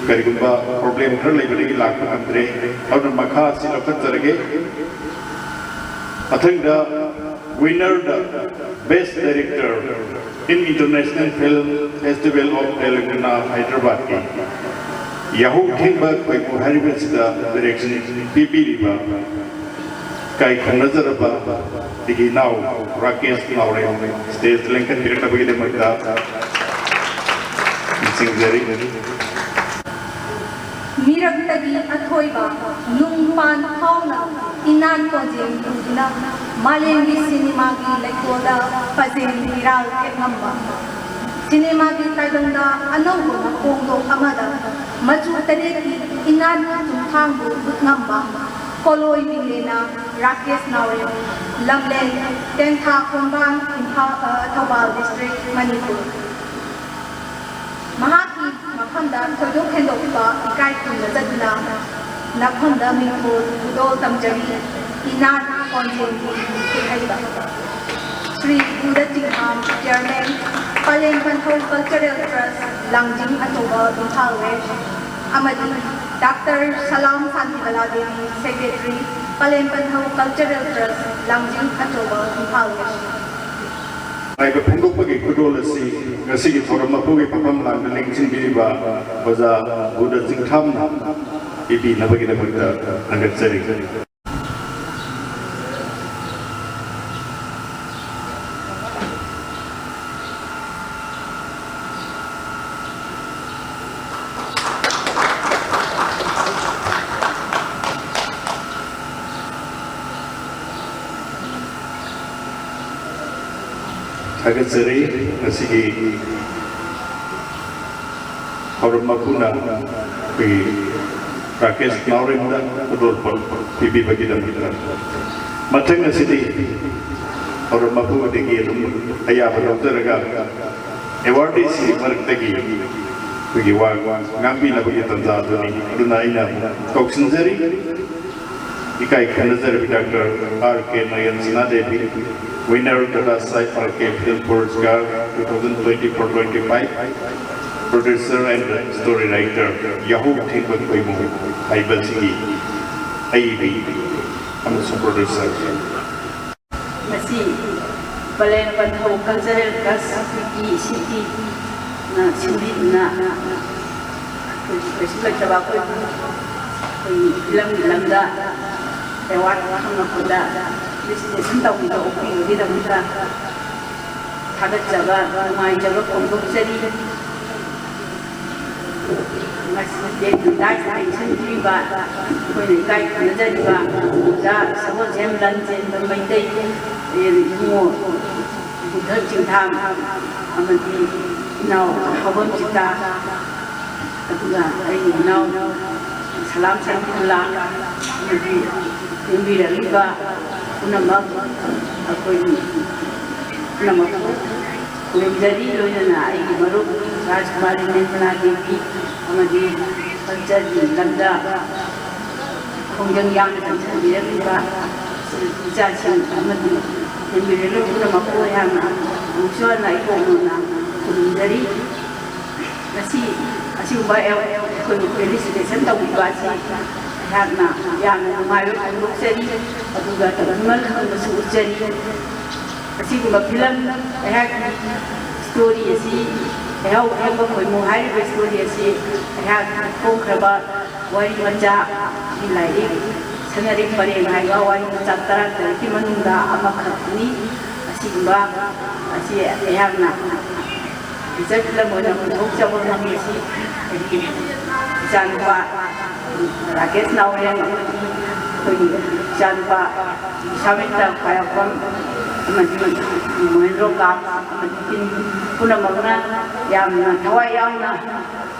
ꯀꯔꯤꯒꯨꯝꯕ problem ꯈꯔ ꯂꯩꯕꯗꯒꯤ ꯂꯥꯛꯄ ꯉꯝꯗ꯭ꯔꯦ꯫ ꯑꯗꯨꯅ ꯃꯈꯥ ꯑꯁꯤ ꯂꯧꯈꯠꯆꯔꯒꯦ꯫ ꯃꯊꯪꯗ winner the best director in International Film Festival of Telangana, Hyderabad ꯀꯤ ꯌꯥꯍꯧ ꯊꯦꯡꯕ ꯈꯣꯏꯃꯨ ꯍꯥꯏꯔꯤꯕꯁꯤꯗ direction ꯄꯤꯕꯤꯔꯤꯕ ꯏꯀꯥꯏ ꯈꯨꯝꯅꯖꯔꯕ ꯑꯩꯒꯤ ꯏꯅꯥꯎ ꯔꯥꯀꯦꯁ ꯅꯥꯎꯔꯦꯝ stage ꯗ ꯂꯦꯡꯈꯠꯄꯤꯔꯛꯅꯕꯒꯤꯗꯃꯛꯇ ꯅꯤꯡꯁꯤꯡꯖꯔꯤ꯫ ꯃꯤꯔꯛꯇꯒꯤ ꯑꯊꯣꯏꯕ ꯅꯨꯡꯄꯥꯟ ꯐꯥꯎꯅ ꯏꯅꯥꯠ ꯀꯣꯟꯖꯦꯜ ꯄꯨꯗꯨꯅ ꯃꯥꯂꯦꯝꯒꯤ ꯁꯤꯅꯦꯃꯥꯒꯤ ꯂꯩꯀꯣꯜꯗ ꯄꯖꯦꯡ ꯏꯔꯥꯜ ꯊꯦꯛꯉꯝꯕ, ꯁꯤꯅꯦꯃꯥꯒꯤ ꯇꯥꯏꯕꯪꯗ ꯑꯅꯧꯕ ꯃꯈꯣꯡꯗꯣ ꯑꯃꯗ ꯃꯆꯨ ꯇꯔꯦꯠꯀꯤ ꯏꯅꯥꯠꯀꯤ ꯆꯨꯝꯊꯥꯡꯕꯨ ꯎꯠꯉꯝꯕ ꯀꯣꯂꯣꯏ ꯃꯤꯡꯂꯦꯅ ꯔꯥꯀꯦꯁ ꯅꯥꯎꯔꯦꯝ, ꯂꯝꯂꯦꯟ, ꯇꯦꯟꯊꯥ ꯈꯣꯡꯕꯥꯟ, ꯏꯝꯐꯥꯜ, ꯑ, ꯊꯧꯕꯥꯜ district, ꯃꯅꯤꯄꯨꯔ꯫ ꯃꯍꯥꯛꯀꯤ ꯃꯐꯝꯗ ꯊꯣꯏꯗꯣꯛ ꯍꯦꯟꯗꯣꯛꯄ ꯏꯀꯥꯏ ꯈꯨꯝꯅꯖꯗꯨꯅ ꯅꯐꯝꯗ ꯃꯤꯡꯊꯣꯜ ꯈꯨꯗꯣꯜ ꯇꯝꯖꯔꯤ꯫ ꯏꯅꯥꯠ ꯀꯣꯟꯖꯦꯜꯒꯤ ꯈꯨꯠꯍꯩꯕ ꯁ꯭ꯔꯤ ꯕꯨꯙ ꯆꯤꯡꯊꯥꯝ, chairman, ꯄꯂꯦꯝ ꯄꯟꯊꯧ Cultural Trust, ꯂꯥꯡꯖꯤꯡ ꯑꯆꯧꯕ, ꯏꯝꯐꯥꯜ West, ꯑꯃꯗꯤ Doctor ꯁꯂꯥꯝ Santibala Devi, secretary, ꯄꯂꯦꯝ ꯄꯟꯊꯧ Cultural Trust, ꯂꯥꯡꯖꯤꯡ ꯑꯆꯧꯕ, ꯏꯝꯐꯥꯜ West꯫ ꯍꯥꯏꯕ ꯐꯣꯡꯗꯣꯛꯄꯒꯤ ꯈꯨꯗꯣꯜ ꯑꯁꯤ ꯉꯁꯤꯒꯤ ꯊꯧꯔꯝ ꯃꯄꯨꯒꯤ ꯐꯝꯐꯝ ꯂꯥꯡꯗ ꯂꯦꯡꯁꯤꯟꯕꯤꯔꯤꯕ ꯑꯣꯖꯥ ꯕꯨꯙ ꯆꯤꯡꯊꯥꯝꯅ ꯄꯤꯕꯤꯅꯕꯒꯤꯗꯃꯛꯇ ꯊꯥꯒꯠꯆꯔꯤ꯫ ꯊꯥꯒꯠꯆꯔꯤ꯫ ꯉꯁꯤꯒꯤ ꯊꯧꯔꯝ ꯃꯄꯨꯅ ꯑꯩꯈꯣꯏꯒꯤ ꯔꯥꯀꯦꯁ ꯅꯥꯎꯔꯦꯝꯗ ꯈꯨꯗꯣꯜꯄꯣꯠ ꯄꯤꯕꯤꯕꯒꯤꯗꯃꯛꯇ꯫ ꯃꯊꯪ ꯑꯁꯤꯗꯤ ꯊꯧꯔꯝ ꯃꯄꯨ ꯑꯗꯒꯤ ꯑꯗꯨꯝ ꯑꯌꯥꯕ ꯂꯧꯖꯔꯒ ꯑꯦꯋꯥꯔꯗꯤꯁꯤꯒꯤ ꯃꯔꯛꯇꯒꯤ ꯑꯩꯈꯣꯏꯒꯤ ꯋꯥ ꯉꯥꯡꯕꯤꯅꯕꯒꯤ ꯇꯥꯟꯖꯥ ꯑꯗꯨꯅꯤ꯫ ꯑꯗꯨꯅ ꯑꯩꯅ ꯀꯧꯁꯤꯟꯖꯔꯤ꯫ ꯏꯀꯥꯏ ꯈꯨꯝꯅꯖꯔꯕꯤ doctor R K Noyon Sanadevi, winner of the last site R K Film Puraskar two thousand twenty-four twenty-five, producer and story writer ꯌꯥꯍꯧ ꯊꯦꯡꯕ ꯈꯣꯏꯃꯨ ꯍꯥꯏꯕꯁꯤꯒꯤ ꯑꯏꯕꯤ ꯑꯃꯁꯨꯡ producer꯫ ꯃꯁꯤ ꯄꯂꯦꯜ ꯄꯟꯊꯧ Cultural Trust ꯀꯤ ꯁꯤꯇꯤꯅ ꯁꯤꯟꯕꯤꯗꯨꯅ ꯑꯩꯈꯣꯏꯒꯤ ꯀꯩꯁꯨ ꯂꯩꯇꯕ ꯑꯩꯈꯣꯏꯕꯨ ꯑꯩꯈꯣꯏꯒꯤ ꯐꯤꯂꯝꯒꯤ ꯂꯝꯗ ꯑꯦꯋꯥꯔꯗ ꯐꯪꯂꯛꯄꯗ ꯐꯦꯂꯤꯁꯤꯇꯦꯁꯟ ꯇꯧꯕꯤꯕ ꯑꯣꯛꯄꯤꯕꯒꯤꯗꯃꯛꯇ ꯊꯥꯒꯠꯆꯕ ꯅꯨꯡꯉꯥꯏꯖꯕ ꯐꯣꯡꯗꯣꯛꯆꯔꯤ꯫ ꯉꯁꯤ ꯗꯦꯠ ꯇꯥꯏꯁ ꯂꯦꯡꯁꯤꯟꯕꯤꯔꯤꯕ ꯑꯩꯈꯣꯏꯅ ꯏꯀꯥꯏ ꯈꯨꯝꯅꯖꯔꯤꯕ ꯑꯣꯖꯥ ꯁꯒꯣꯜꯁꯦꯝ ꯂꯟꯆꯦꯟꯕ ꯃꯩꯇꯩ, ꯏꯕꯨꯡꯉꯣ ꯕꯨꯙ ꯆꯤꯡꯊꯥꯝ ꯑꯃꯗꯤ ꯏꯅꯥꯎ ꯍꯥꯎꯕꯝ ꯆꯤꯇꯥ, ꯑꯗꯨꯒ ꯑꯩꯒꯤ ꯏꯅꯥꯎ ꯁꯂꯥꯝ ꯁꯔꯤꯐꯨꯜꯂꯥ ꯑꯃꯗꯤ ꯌꯦꯡꯕꯤꯔꯛꯂꯤꯕ ꯄꯨꯝꯅꯃꯛ ꯑꯩꯈꯣꯏꯒꯤ ꯄꯨꯝꯅꯃꯛꯄꯨ ꯈꯨꯔꯨꯝꯖꯔꯤ꯫ ꯂꯣꯏꯅꯅ ꯑꯩꯒꯤ ꯃꯔꯨꯞ ꯔꯥꯖꯀꯨꯃꯥꯔꯤ ꯅꯤꯔꯃꯂꯥ ꯗꯦꯕꯤ ꯑꯃꯗꯤ ꯀꯜꯆꯔꯒꯤ ꯂꯝꯗ ꯈꯣꯡꯖꯪ ꯌꯥꯡꯅ ꯆꯪꯁꯤꯟꯕꯤꯔꯛꯂꯤꯕ ꯏꯆꯥꯁꯤꯡ ꯑꯃꯗꯤ ꯌꯦꯡꯕꯤꯔꯛꯂꯤꯕ ꯄꯨꯝꯅꯃꯛꯄꯨ ꯑꯩꯍꯥꯛꯅ ꯑꯃꯨꯛꯁꯨ ꯍꯟꯅ ꯏꯀꯣꯛ ꯅꯧꯅ ꯈꯨꯔꯨꯝꯖꯔꯤ꯫ ꯉꯁꯤ ꯑꯁꯤꯒꯨꯝꯕ ꯑꯦ-, ꯑꯩꯈꯣꯏꯕꯨ ꯐꯦꯂꯤꯁꯤꯇꯦꯁꯟ ꯇꯧꯕꯤꯕ ꯑꯁꯤ ꯑꯩꯍꯥꯛꯅ ꯌꯥꯝꯅ ꯅꯨꯡꯉꯥꯏꯕ ꯐꯣꯡꯗꯣꯛꯆꯔꯤ, ꯑꯗꯨꯒ ꯇꯔꯨꯡꯃꯜ ꯈꯪꯕꯁꯨ ꯎꯠꯆꯔꯤ꯫ ꯑꯁꯤꯒꯨꯝꯕ ꯐꯤꯂꯝ ꯑꯩꯍꯥꯛꯀꯤ ꯁ꯭ꯇꯣꯔꯤ ꯑꯁꯤ ꯂꯩꯍꯥꯎ ꯊꯦꯡꯕ ꯈꯣꯏꯃꯨ ꯍꯥꯏꯔꯤꯕ ꯁ꯭ꯇꯣꯔꯤ ꯑꯁꯤ ꯑꯩꯍꯥꯛ ꯐꯣꯡꯈ꯭ꯔꯕ ꯋꯥꯔꯤ ꯃꯆꯥꯒꯤ ꯂꯥꯏꯔꯤꯛ ꯁꯅꯔꯤꯛ ꯄꯔꯦꯡ ꯍꯥꯏꯕ ꯋꯥꯔꯤ ꯃꯆꯥ ꯇꯔꯥꯇꯔꯦꯠꯀꯤ ꯃꯅꯨꯡꯗ ꯑꯃꯈꯛꯅꯤ꯫ ꯑꯁꯤꯒꯨꯝꯕ ꯑꯁꯤ ꯑꯩꯍꯥꯛꯅ ꯐꯤꯆꯔ ꯐꯤꯂꯝ ꯑꯣꯏꯅ ꯄꯨꯊꯣꯛꯆꯕ ꯉꯝꯃꯤꯁꯤ ꯑꯩꯒꯤ ꯏꯆꯥꯅꯨꯄꯥ ꯔꯥꯀꯦꯁ ꯅꯥꯎꯔꯦꯝ, ꯑꯩꯈꯣꯏꯒꯤ ꯏꯆꯥꯅꯨꯄꯥ ꯁꯥꯃꯤꯟꯇ ꯈ꯭ꯋꯥꯏꯔꯥꯛꯄꯝ, ꯑꯃꯗꯤ ꯃꯣꯍꯦꯟꯗ꯭ꯔꯣ ꯀꯥꯞ ꯑꯃꯗꯤ ꯇꯤꯝ ꯄꯨꯝꯅꯃꯛꯅ ꯌꯥꯝꯅ ꯊꯋꯥꯏ ꯌꯥꯎꯅ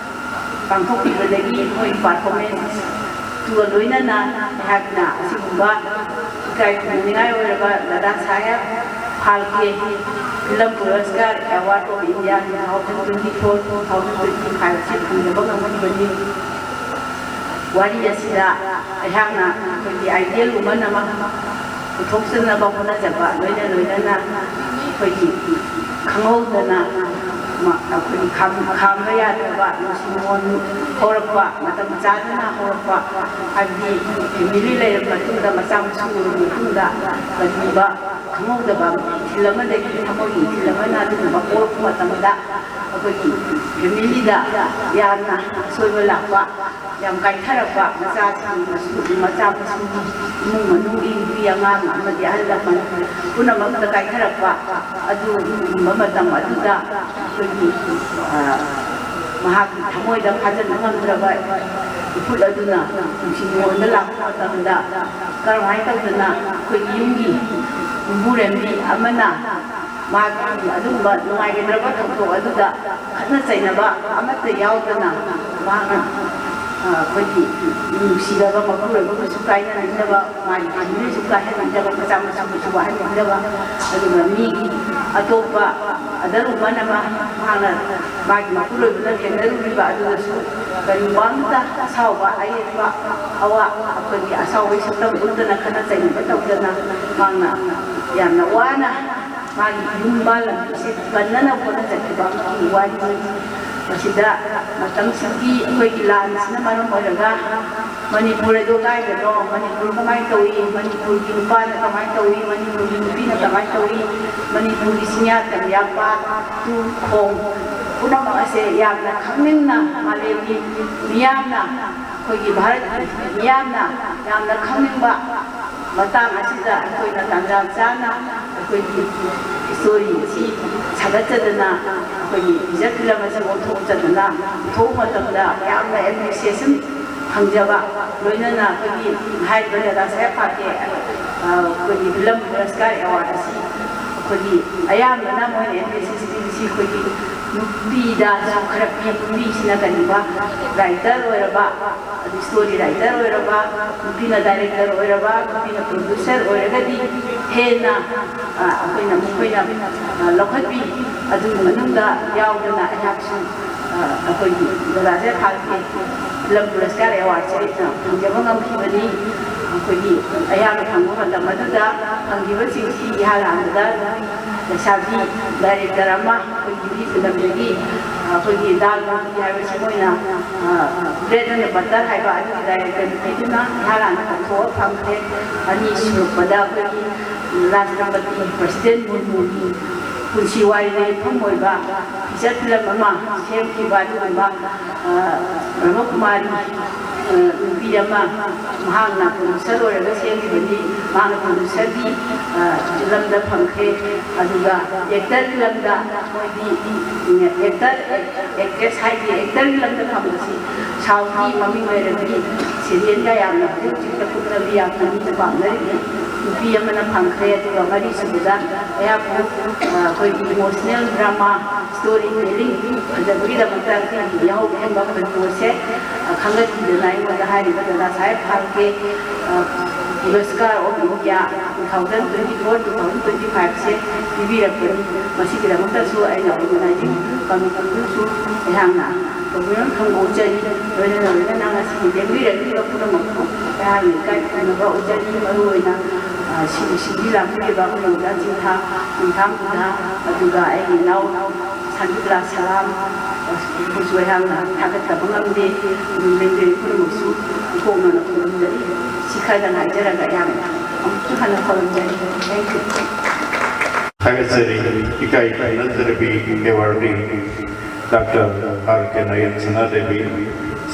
ꯄꯥꯡꯊꯣꯛꯄꯤꯕꯗꯒꯤ ꯃꯣꯏꯒꯤ ꯄꯥꯔꯐꯣꯔꯃꯦꯟꯁꯇꯨꯒ ꯂꯣꯏꯅꯅ ꯑꯩꯍꯥꯛꯅ ꯑꯁꯤꯒꯨꯝꯕ ꯏꯀꯥꯏ ꯈꯨꯝꯅꯅꯤꯡꯉꯥꯏ ꯑꯣꯏꯔꯕ Dada Saheb Phalke film Puraskar award of India two thousand twenty four two thousand twenty five ꯑꯁꯤ ꯐꯪꯖꯕ ꯉꯝꯍꯟꯕꯅꯤ꯫ ꯋꯥꯔꯤ ꯑꯁꯤꯗ ꯑꯩꯍꯥꯛꯅ ꯑꯩꯈꯣꯏꯒꯤ ideal woman ꯑꯃ ꯄꯨꯊꯣꯛꯆꯅꯕ ꯍꯣꯠꯅꯖꯕ ꯂꯣꯏꯅ ꯂꯣꯏꯅꯅ ꯑꯩꯈꯣꯏꯒꯤ ꯈꯪꯍꯧꯗꯅ ꯃ-, ꯑꯩꯈꯣꯏꯒꯤ ꯈꯥꯝ-, ꯈꯥꯝꯕ ꯌꯥꯗ꯭ꯔꯕ ꯅꯨꯡꯁꯤ ꯅꯨꯡꯉꯣꯟ ꯍꯧꯔꯛꯄ, ꯃꯇꯝ ꯆꯥꯗꯅ ꯍꯧꯔꯛꯄ, ꯍꯥꯏꯕꯗꯤ family ꯂꯩꯔꯕ ꯃꯇꯨꯡꯗ, ꯃꯆꯥ ꯃꯁꯨ ꯎꯔꯕ ꯃꯇꯨꯡꯗ ꯀꯔꯤꯒꯨꯝꯕ ꯈꯪꯍꯧꯗꯕ ꯏꯊꯤꯜ ꯑꯃꯗꯒꯤ ꯊꯃꯣꯏꯒꯤ ꯏꯊꯤꯜ ꯑꯃꯅ ꯑꯗꯨꯒꯨꯝꯕ ꯄꯣꯛꯂꯛꯄ ꯃꯇꯝꯗ ꯑꯩꯈꯣꯏꯒꯤ familyꯗ ꯌꯥꯝꯅ ꯑꯁꯣꯏꯕ ꯂꯥꯛꯄ, ꯌꯥꯝ ꯀꯥꯏꯊꯔꯛꯄ, ꯃꯆꯥꯁꯤꯡ ꯃꯁꯨ-, ꯃꯆꯥ ꯃꯁꯨꯒꯤ ꯏꯃꯨꯡ ꯃꯅꯨꯡꯒꯤ ꯅꯨꯄꯤ ꯑꯉꯥꯡ ꯑꯃꯗꯤ ꯑꯍꯜ ꯂꯃꯟ ꯄꯨꯝꯅꯃꯛꯇ ꯀꯥꯏꯊꯔꯛꯄ ꯑꯗꯨꯒꯨꯝꯕ ꯃꯇꯝ ꯑꯗꯨꯗ ꯑꯩꯈꯣꯏꯒꯤ, ꯑ, ꯃꯍꯥꯛꯀꯤ ꯊꯃꯣꯏꯗ ꯐꯥꯖꯤꯟꯕ ꯉꯝꯗ꯭ꯔꯕ ꯏꯐꯨꯠ ꯑꯗꯨꯅ ꯅꯨꯡꯁꯤ ꯅꯨꯡꯉꯣꯟꯗ ꯂꯥꯛꯄ ꯃꯇꯝꯗ ꯀꯔꯝꯍꯥꯏꯅ ꯇꯧꯗꯅ ꯑꯩꯈꯣꯏꯒꯤ ꯌꯨꯝꯒꯤ ꯌꯨꯝꯕꯨꯔꯦꯝꯕꯤ ꯑꯃꯅ ꯃꯥꯒꯤ ꯑꯗꯨꯒꯨꯝꯕ ꯅꯨꯡꯉꯥꯏꯒꯗ꯭ꯔꯕ ꯊꯧꯗꯣꯛ ꯑꯗꯨꯗ ꯈꯠꯅ ꯆꯩꯅꯕ ꯑꯃꯠꯇ ꯌꯥꯎꯗꯅ ꯃꯍꯥꯛꯅ, ꯑ, ꯑꯩꯈꯣꯏꯒꯤ ꯅꯨꯡꯁꯤꯔꯕ ꯃꯄꯨꯔꯣꯏꯕꯒꯁꯨ ꯀꯥꯏꯅꯅꯤꯡꯗꯕ, ꯃꯥꯒꯤ familyꯁꯨ ꯀꯥꯏꯍꯟꯅꯤꯡꯗꯕ, ꯃꯆꯥ ꯃꯁꯨꯕꯨꯁꯨ ꯋꯥꯍꯟꯅꯤꯡꯗꯕ, ꯑꯗꯨꯒ ꯃꯤꯒꯤ ꯑꯇꯣꯞꯄ other woman ꯑꯃ ꯃꯍꯥꯛꯅ ꯃꯥꯒꯤ ꯃꯄꯨꯔꯣꯏꯕꯅ ꯊꯦꯡꯅꯔꯨꯔꯤꯕ ꯑꯗꯨꯗꯁꯨ ꯀꯔꯤꯒꯨꯝꯕ ꯑꯃꯇ ꯑꯁꯥꯎꯕ, ꯑꯌꯦꯠꯄ, ꯑꯋꯥ, ꯑꯩꯈꯣꯏꯒꯤ ꯑꯁꯥꯎꯕꯒꯤ ꯁꯛꯇꯝ ꯎꯠꯇꯅ ꯈꯠꯅ ꯆꯩꯅꯕ ꯇꯧꯗꯅ ꯃꯍꯥꯛꯅ ꯌꯥꯝꯅ ꯋꯥꯅ ꯃꯥꯒꯤ ꯌꯨꯝ ꯃꯥ ꯂꯝꯕꯤꯁꯦ ꯀꯟꯅꯅ ꯍꯣꯠꯅꯖꯈꯤꯕ ꯑꯃꯒꯤ ꯋꯥꯔꯤꯅꯤ꯫ ꯃꯁꯤꯗ ꯃꯇꯝꯁꯤꯒꯤ ꯑꯩꯈꯣꯏꯒꯤ ꯂꯥꯟꯁꯤꯅ ꯃꯔꯝ ꯑꯣꯏꯔꯒ ꯃꯅꯤꯄꯨꯔ ꯑꯗꯨ ꯀꯥꯏꯗꯅꯣ, ꯃꯅꯤꯄꯨꯔ ꯀꯃꯥꯏꯅ ꯇꯧꯏ, ꯃꯅꯤꯄꯨꯔꯒꯤ ꯅꯨꯄꯥꯅ ꯀꯃꯥꯏꯅ ꯇꯧꯏ, ꯃꯅꯤꯄꯨꯔꯒꯤ ꯅꯨꯄꯤꯅ ꯀꯃꯥꯏꯅ ꯇꯧꯏ, ꯃꯅꯤꯄꯨꯔꯒꯤ ꯆꯤꯡꯌꯥ ꯇꯝꯌꯥ ꯄꯥꯠ ꯇꯨ ꯈꯣꯡ ꯄꯨꯝꯅꯃꯛ ꯑꯁꯦ ꯌꯥꯝꯅ ꯈꯪꯅꯤꯡꯅ ꯃꯥꯂꯦꯝꯒꯤ ꯃꯤꯌꯥꯝꯅ, ꯑꯩꯈꯣꯏꯒꯤ ꯚꯥꯔꯠꯀꯤ ꯃꯤꯌꯥꯝꯅ ꯌꯥꯝꯅ ꯈꯪꯅꯤꯡꯕ ꯃꯇꯥꯡ ꯑꯁꯤꯗ ꯑꯩꯈꯣꯏꯅ ꯇꯥꯟꯖꯥ ꯆꯥꯅ ꯑꯩꯈꯣꯏꯒꯤ story ꯑꯁꯤ ꯁꯥꯒꯠꯆꯗꯅ ꯑꯩꯈꯣꯏꯒꯤ feature film ꯑꯁꯤ ꯑꯣꯟꯊꯣꯛꯆꯗꯅ ꯄꯨꯊꯣꯛꯄ ꯃꯇꯝꯗ ꯌꯥꯝꯅ appreciation ꯐꯪꯖꯕ, ꯂꯣꯏꯅꯅ ꯑꯩꯈꯣꯏꯒꯤ ꯍꯥꯏꯔꯤꯕ ꯗꯥꯗꯥ ꯁꯥꯍꯦꯕ ꯐꯥꯜꯀꯦ, ꯑ, ꯑꯩꯈꯣꯏꯒꯤ film ꯄꯨꯔꯁꯀꯥꯔ award ꯑꯁꯤ ꯑꯩꯈꯣꯏꯒꯤ ꯑꯌꯥꯝꯕꯅ ꯃꯣꯏꯅ ꯑꯦꯝ ꯑꯦꯁ ꯁꯤꯁꯤ ꯑꯩꯈꯣꯏꯒꯤ ꯅꯨꯄꯤꯗꯁꯨ ꯈꯔ ꯄꯤ꯫ ꯅꯨꯄꯤꯁꯤꯅ ꯀꯔꯤꯒꯨꯝꯕ ꯔꯥꯏꯇꯔ ꯑꯣꯏꯔꯕ, ꯑꯗꯩ ꯁ꯭ꯇꯣꯔꯤ ꯔꯥꯏꯇꯔ ꯑꯣꯏꯔꯕ, ꯅꯨꯄꯤꯅ ꯗꯥꯏꯔꯦꯛꯇꯔ ꯑꯣꯏꯔꯕ, ꯅꯨꯄꯤꯅ ꯄ꯭ꯔꯣꯗ꯭ꯌꯨꯁꯔ ꯑꯣꯏꯔꯒꯗꯤ ꯍꯦꯟꯅ ꯑꯩꯈꯣꯏꯅ ꯃꯈꯣꯏꯅ ꯂꯧꯈꯠꯄꯤ꯫ ꯑꯗꯨꯒꯤ ꯃꯅꯨꯡꯗ ꯌꯥꯎꯗꯨꯅ ꯑꯩꯍꯥꯛꯁꯨ ꯑꯩꯈꯣꯏꯒꯤ ꯗꯗꯥ ꯖꯦꯐꯥꯜꯒꯤ ꯐꯤꯂꯝ ꯄꯨꯔꯁꯀꯥꯔ ꯑꯦꯋꯥꯔꯗꯁꯦ ꯑꯩꯅ ꯐꯪꯖꯕ ꯉꯝꯈꯤꯕꯅꯤ꯫ ꯑꯩꯈꯣꯏꯒꯤ ꯑꯩꯍꯥꯛꯅ ꯐꯪꯕ ꯃꯇꯝ ꯑꯗꯨꯗ ꯐꯪꯈꯤꯕꯁꯤꯡꯁꯤ ꯏꯍꯥꯟ ꯍꯥꯟꯕꯗ ꯅꯨꯄꯤ ꯂꯩꯁꯥꯕꯤ ꯗꯥꯏꯔꯦꯛꯇꯔ ꯑꯃ ꯑꯩꯈꯣꯏꯒꯤ ꯍꯤꯟꯗꯤ ꯐꯤꯂꯝꯗꯒꯤ ꯑꯩꯈꯣꯏꯒꯤ ꯗꯥꯜ ꯃꯨꯔꯒꯤ ꯍꯥꯏꯕꯁꯤ ꯃꯣꯏꯅ ꯕ꯭ꯔꯦꯗ ꯑꯦꯟ ꯕꯇꯔ ꯍꯥꯏꯕ ꯑꯗꯨꯒꯤ ꯗꯥꯏꯔꯦꯛꯇꯔ ꯅꯨꯄꯤꯗꯨꯅ ꯏꯍꯥꯟ ꯍꯥꯟꯅ ꯀꯧꯊꯣꯛꯑ ꯐꯪꯈ꯭ꯔꯦ꯫ ꯑꯅꯤ ꯁꯨꯔꯛꯄꯗ ꯑꯩꯈꯣꯏꯒꯤ ꯔꯥꯁꯇ꯭ꯔꯄꯇꯤ ꯄ꯭ꯔꯁꯤꯗꯦꯟ ꯃꯨꯔꯃꯨꯒꯤ ꯄꯨꯟꯁꯤ ꯋꯥꯔꯤꯗ ꯌꯨꯝꯐꯝ ꯑꯣꯏꯕ ꯐꯤꯆꯔ ꯐꯤꯂꯝ ꯑꯃ ꯁꯦꯝꯈꯤꯕ ꯑꯗꯨꯒꯨꯝꯕ ꯕ꯭ꯔꯍ꯭ꯃꯀꯨꯃꯥꯔꯤ ꯅꯨꯄꯤ ꯑꯃ ꯃꯍꯥꯛꯅ ꯄ꯭ꯔꯣꯗ꯭ꯌꯨꯁꯔ ꯑꯣꯏꯔꯒ ꯁꯦꯝꯈꯤꯕꯅꯤ꯫ ꯃꯍꯥꯛꯅ ꯄ꯭ꯔꯣꯗ꯭ꯌꯨꯁꯔꯒꯤ ꯂꯝꯗ ꯐꯪꯈ꯭ꯔꯦ꯫ ꯑꯗꯨꯒ ꯑꯦꯛꯇꯔꯒꯤ ꯂꯝꯗ ꯃꯣꯏꯗꯤ ꯑꯦꯛꯇꯔ ꯑꯦꯛꯇ꯭ꯔꯦꯁ ꯍꯥꯏꯗꯤ ꯑꯦꯛꯇꯔꯒꯤ ꯂꯝꯗ ꯐꯪꯕꯁꯤ ꯁꯥꯎꯠꯀꯤ ꯃꯃꯤꯡ ꯂꯩꯔꯕꯤ ꯁꯦꯔꯤꯌꯦꯜꯒ ꯌꯥꯝꯅ ꯍꯧꯖꯤꯛ ꯍꯧꯖꯤꯛꯇ ꯀꯨꯝꯅꯕꯤ ꯌꯥꯝꯅ ꯃꯤꯅ ꯄꯥꯝꯅꯔꯤꯕꯤ ꯅꯨꯄꯤ ꯑꯃꯅ ꯐꯪꯈ꯭ꯔꯦ꯫ ꯑꯗꯨꯒ ꯃꯔꯤꯁꯨꯕꯗ ꯑꯩꯍꯥꯛꯄꯨ ꯑꯩꯈꯣꯏꯒꯤ ꯏꯃꯣꯁꯅꯦꯜ ꯗ꯭ꯔꯃꯥ ꯁ꯭ꯇꯣꯔꯤ ꯇꯦꯂꯤꯡ ꯐꯖꯕꯒꯤꯗꯃꯛꯇ ꯑꯩꯈꯣꯏꯒꯤ ꯌꯥꯍꯧ ꯈꯪꯕ ꯈꯨꯟꯃꯣꯠꯁꯦ ꯈꯪꯒꯠꯄꯤꯗꯨꯅ ꯑꯩꯉꯣꯟꯗ ꯍꯥꯏꯔꯤꯕ Dada Saheb Phalke Puraskar of India two thousand twenty four two thousand twenty ꯐꯥꯏꯚꯁꯦ ꯄꯤꯕꯤꯔꯛꯄꯅꯤ꯫ ꯃꯁꯤꯒꯤꯗꯃꯛꯇꯁꯨ ꯑꯩꯅ ꯑꯣꯔꯒꯅꯥꯏꯖꯤꯡ ꯀꯃꯤꯇꯤꯗꯨꯁꯨ ꯑꯩꯍꯥꯛꯅ ꯇꯧꯕꯤꯔꯝ ꯈꯪꯕ ꯎꯠꯆꯔꯤ꯫ ꯂꯣꯏꯅꯅ ꯂꯣꯏꯅꯅ ꯉꯁꯤꯒꯤ ꯂꯦꯡꯕꯤꯔꯛꯂꯤꯕ ꯄꯨꯝꯅꯃꯛꯄꯨ ꯑꯩꯍꯥꯛꯅ ꯏꯀꯥꯏ ꯈꯨꯝꯅꯕ ꯎꯠꯆꯔꯤ꯫ ꯃꯔꯨꯑꯣꯏꯅ ꯁꯤꯒꯤ ꯁꯤꯟꯕꯤ ꯂꯥꯡꯕꯤꯔꯤꯕ ꯑꯩꯈꯣꯏ ꯑꯣꯖꯥ ꯆꯤꯡꯊꯥ, ꯆꯤꯡꯊꯥꯝ ꯑꯣꯖꯥ, ꯑꯗꯨꯒ ꯑꯩꯒꯤ ꯏꯅꯥꯎ ꯁꯥꯟꯇꯤꯀꯂꯥ ꯁꯂꯥꯝ, ꯃꯈꯣꯏꯁꯨ ꯑꯩꯍꯥꯛꯅ ꯊꯥꯒꯠꯇꯕ ꯉꯝꯗꯦ꯫ ꯑꯗꯨ ꯂꯩꯖꯔꯤ ꯄꯨꯝꯅꯃꯛꯁꯨ ꯏꯀꯣꯛꯅꯅ ꯈꯨꯔꯨꯝꯖꯔꯤ꯫ ꯁꯤ ꯈꯔꯗꯪ ꯍꯥꯏꯖꯔꯒ ꯑꯩꯍꯥꯛ ꯑꯃꯨꯛꯁꯨ ꯍꯟꯅ ꯈꯨꯔꯨꯝꯖꯔꯤ꯫ Thank you꯫ ꯊꯥꯒꯠꯆꯔꯤ꯫ ꯏꯀꯥꯏ ꯈꯨꯝꯅꯖꯔꯕꯤ ꯑꯦꯋꯥꯔꯗꯤ ꯗꯥꯛꯇꯔ ꯑꯥꯔ ꯀꯦ ꯅꯌꯟ ꯁꯅꯥꯗꯦꯕꯤ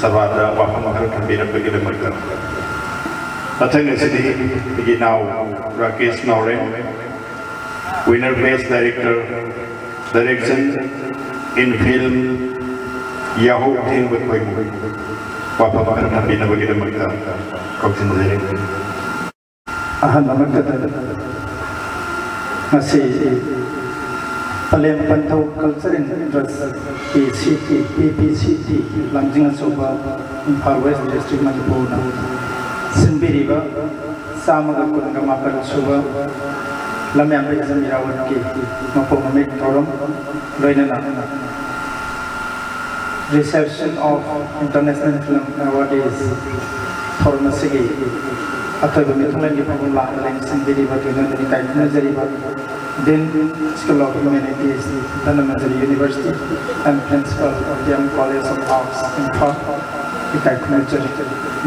ꯁꯚꯥꯗ ꯋꯥꯐꯝ ꯈꯔ ꯊꯝꯕꯤꯔꯛꯄꯒꯤꯗꯃꯛꯇ꯫ ꯃꯊꯪ ꯑꯁꯤꯗꯤ ꯑꯩꯒꯤ ꯏꯅꯥꯎ ꯔꯥꯀꯦꯁ ꯅꯥꯎꯔꯦꯝ, winner best director, direction in film ꯌꯥꯍꯧ ꯊꯦꯡꯕ ꯈꯣꯏꯃꯨ ꯋꯥꯐꯝ ꯈꯔ ꯊꯝꯕꯤꯅꯕꯒꯤꯗꯃꯛꯇ ꯀꯧꯁꯤꯟꯖꯔꯤ꯫ ꯑꯍꯜ ꯑꯃꯠꯇꯗ ꯉꯁꯤ ꯄꯂꯦꯝ ꯄꯟꯊꯧ Culture and Interest, P C T, P P C T, ꯂꯥꯡꯖꯤꯡ ꯑꯆꯧꯕ, ꯏꯝꯐꯥꯜ ꯋꯦꯁ ꯗꯤꯁꯇ꯭ꯔꯤꯛ, ꯃꯅꯤꯄꯨꯔꯅ ꯁꯤꯟꯕꯤꯔꯤꯕ ꯆꯥꯝꯃꯒ ꯀꯨꯟꯒ ꯃꯥꯄꯟ ꯁꯨꯕ ꯂꯝꯌꯥꯟꯕ ꯍꯤꯖꯝ ꯏꯔꯥꯕꯣꯠꯀꯤ ꯃꯄꯣꯛ ꯅꯨꯃꯤꯠ ꯊꯧꯔꯝ, ꯂꯣꯏꯅꯅ Reception of International Film Awardees ꯊꯧꯔꯝ ꯑꯁꯤꯒꯤ ꯑꯊꯣꯏꯕ ꯃꯤꯊꯨꯡꯂꯦꯟꯒꯤ ꯐꯝꯐꯝ ꯂꯥꯡꯗ ꯂꯩꯅ ꯁꯤꯟꯕꯤꯔꯤꯕ ꯊꯣꯏꯗꯣꯛꯅ ꯏꯀꯥꯏ ꯈꯨꯝꯅꯖꯔꯤꯕ Dean, School of Humanities, Dhanamantri University, and Principal of D M College of Arts, Imphal, ꯏꯀꯥꯏ ꯈꯨꯝꯅꯖꯔꯤ,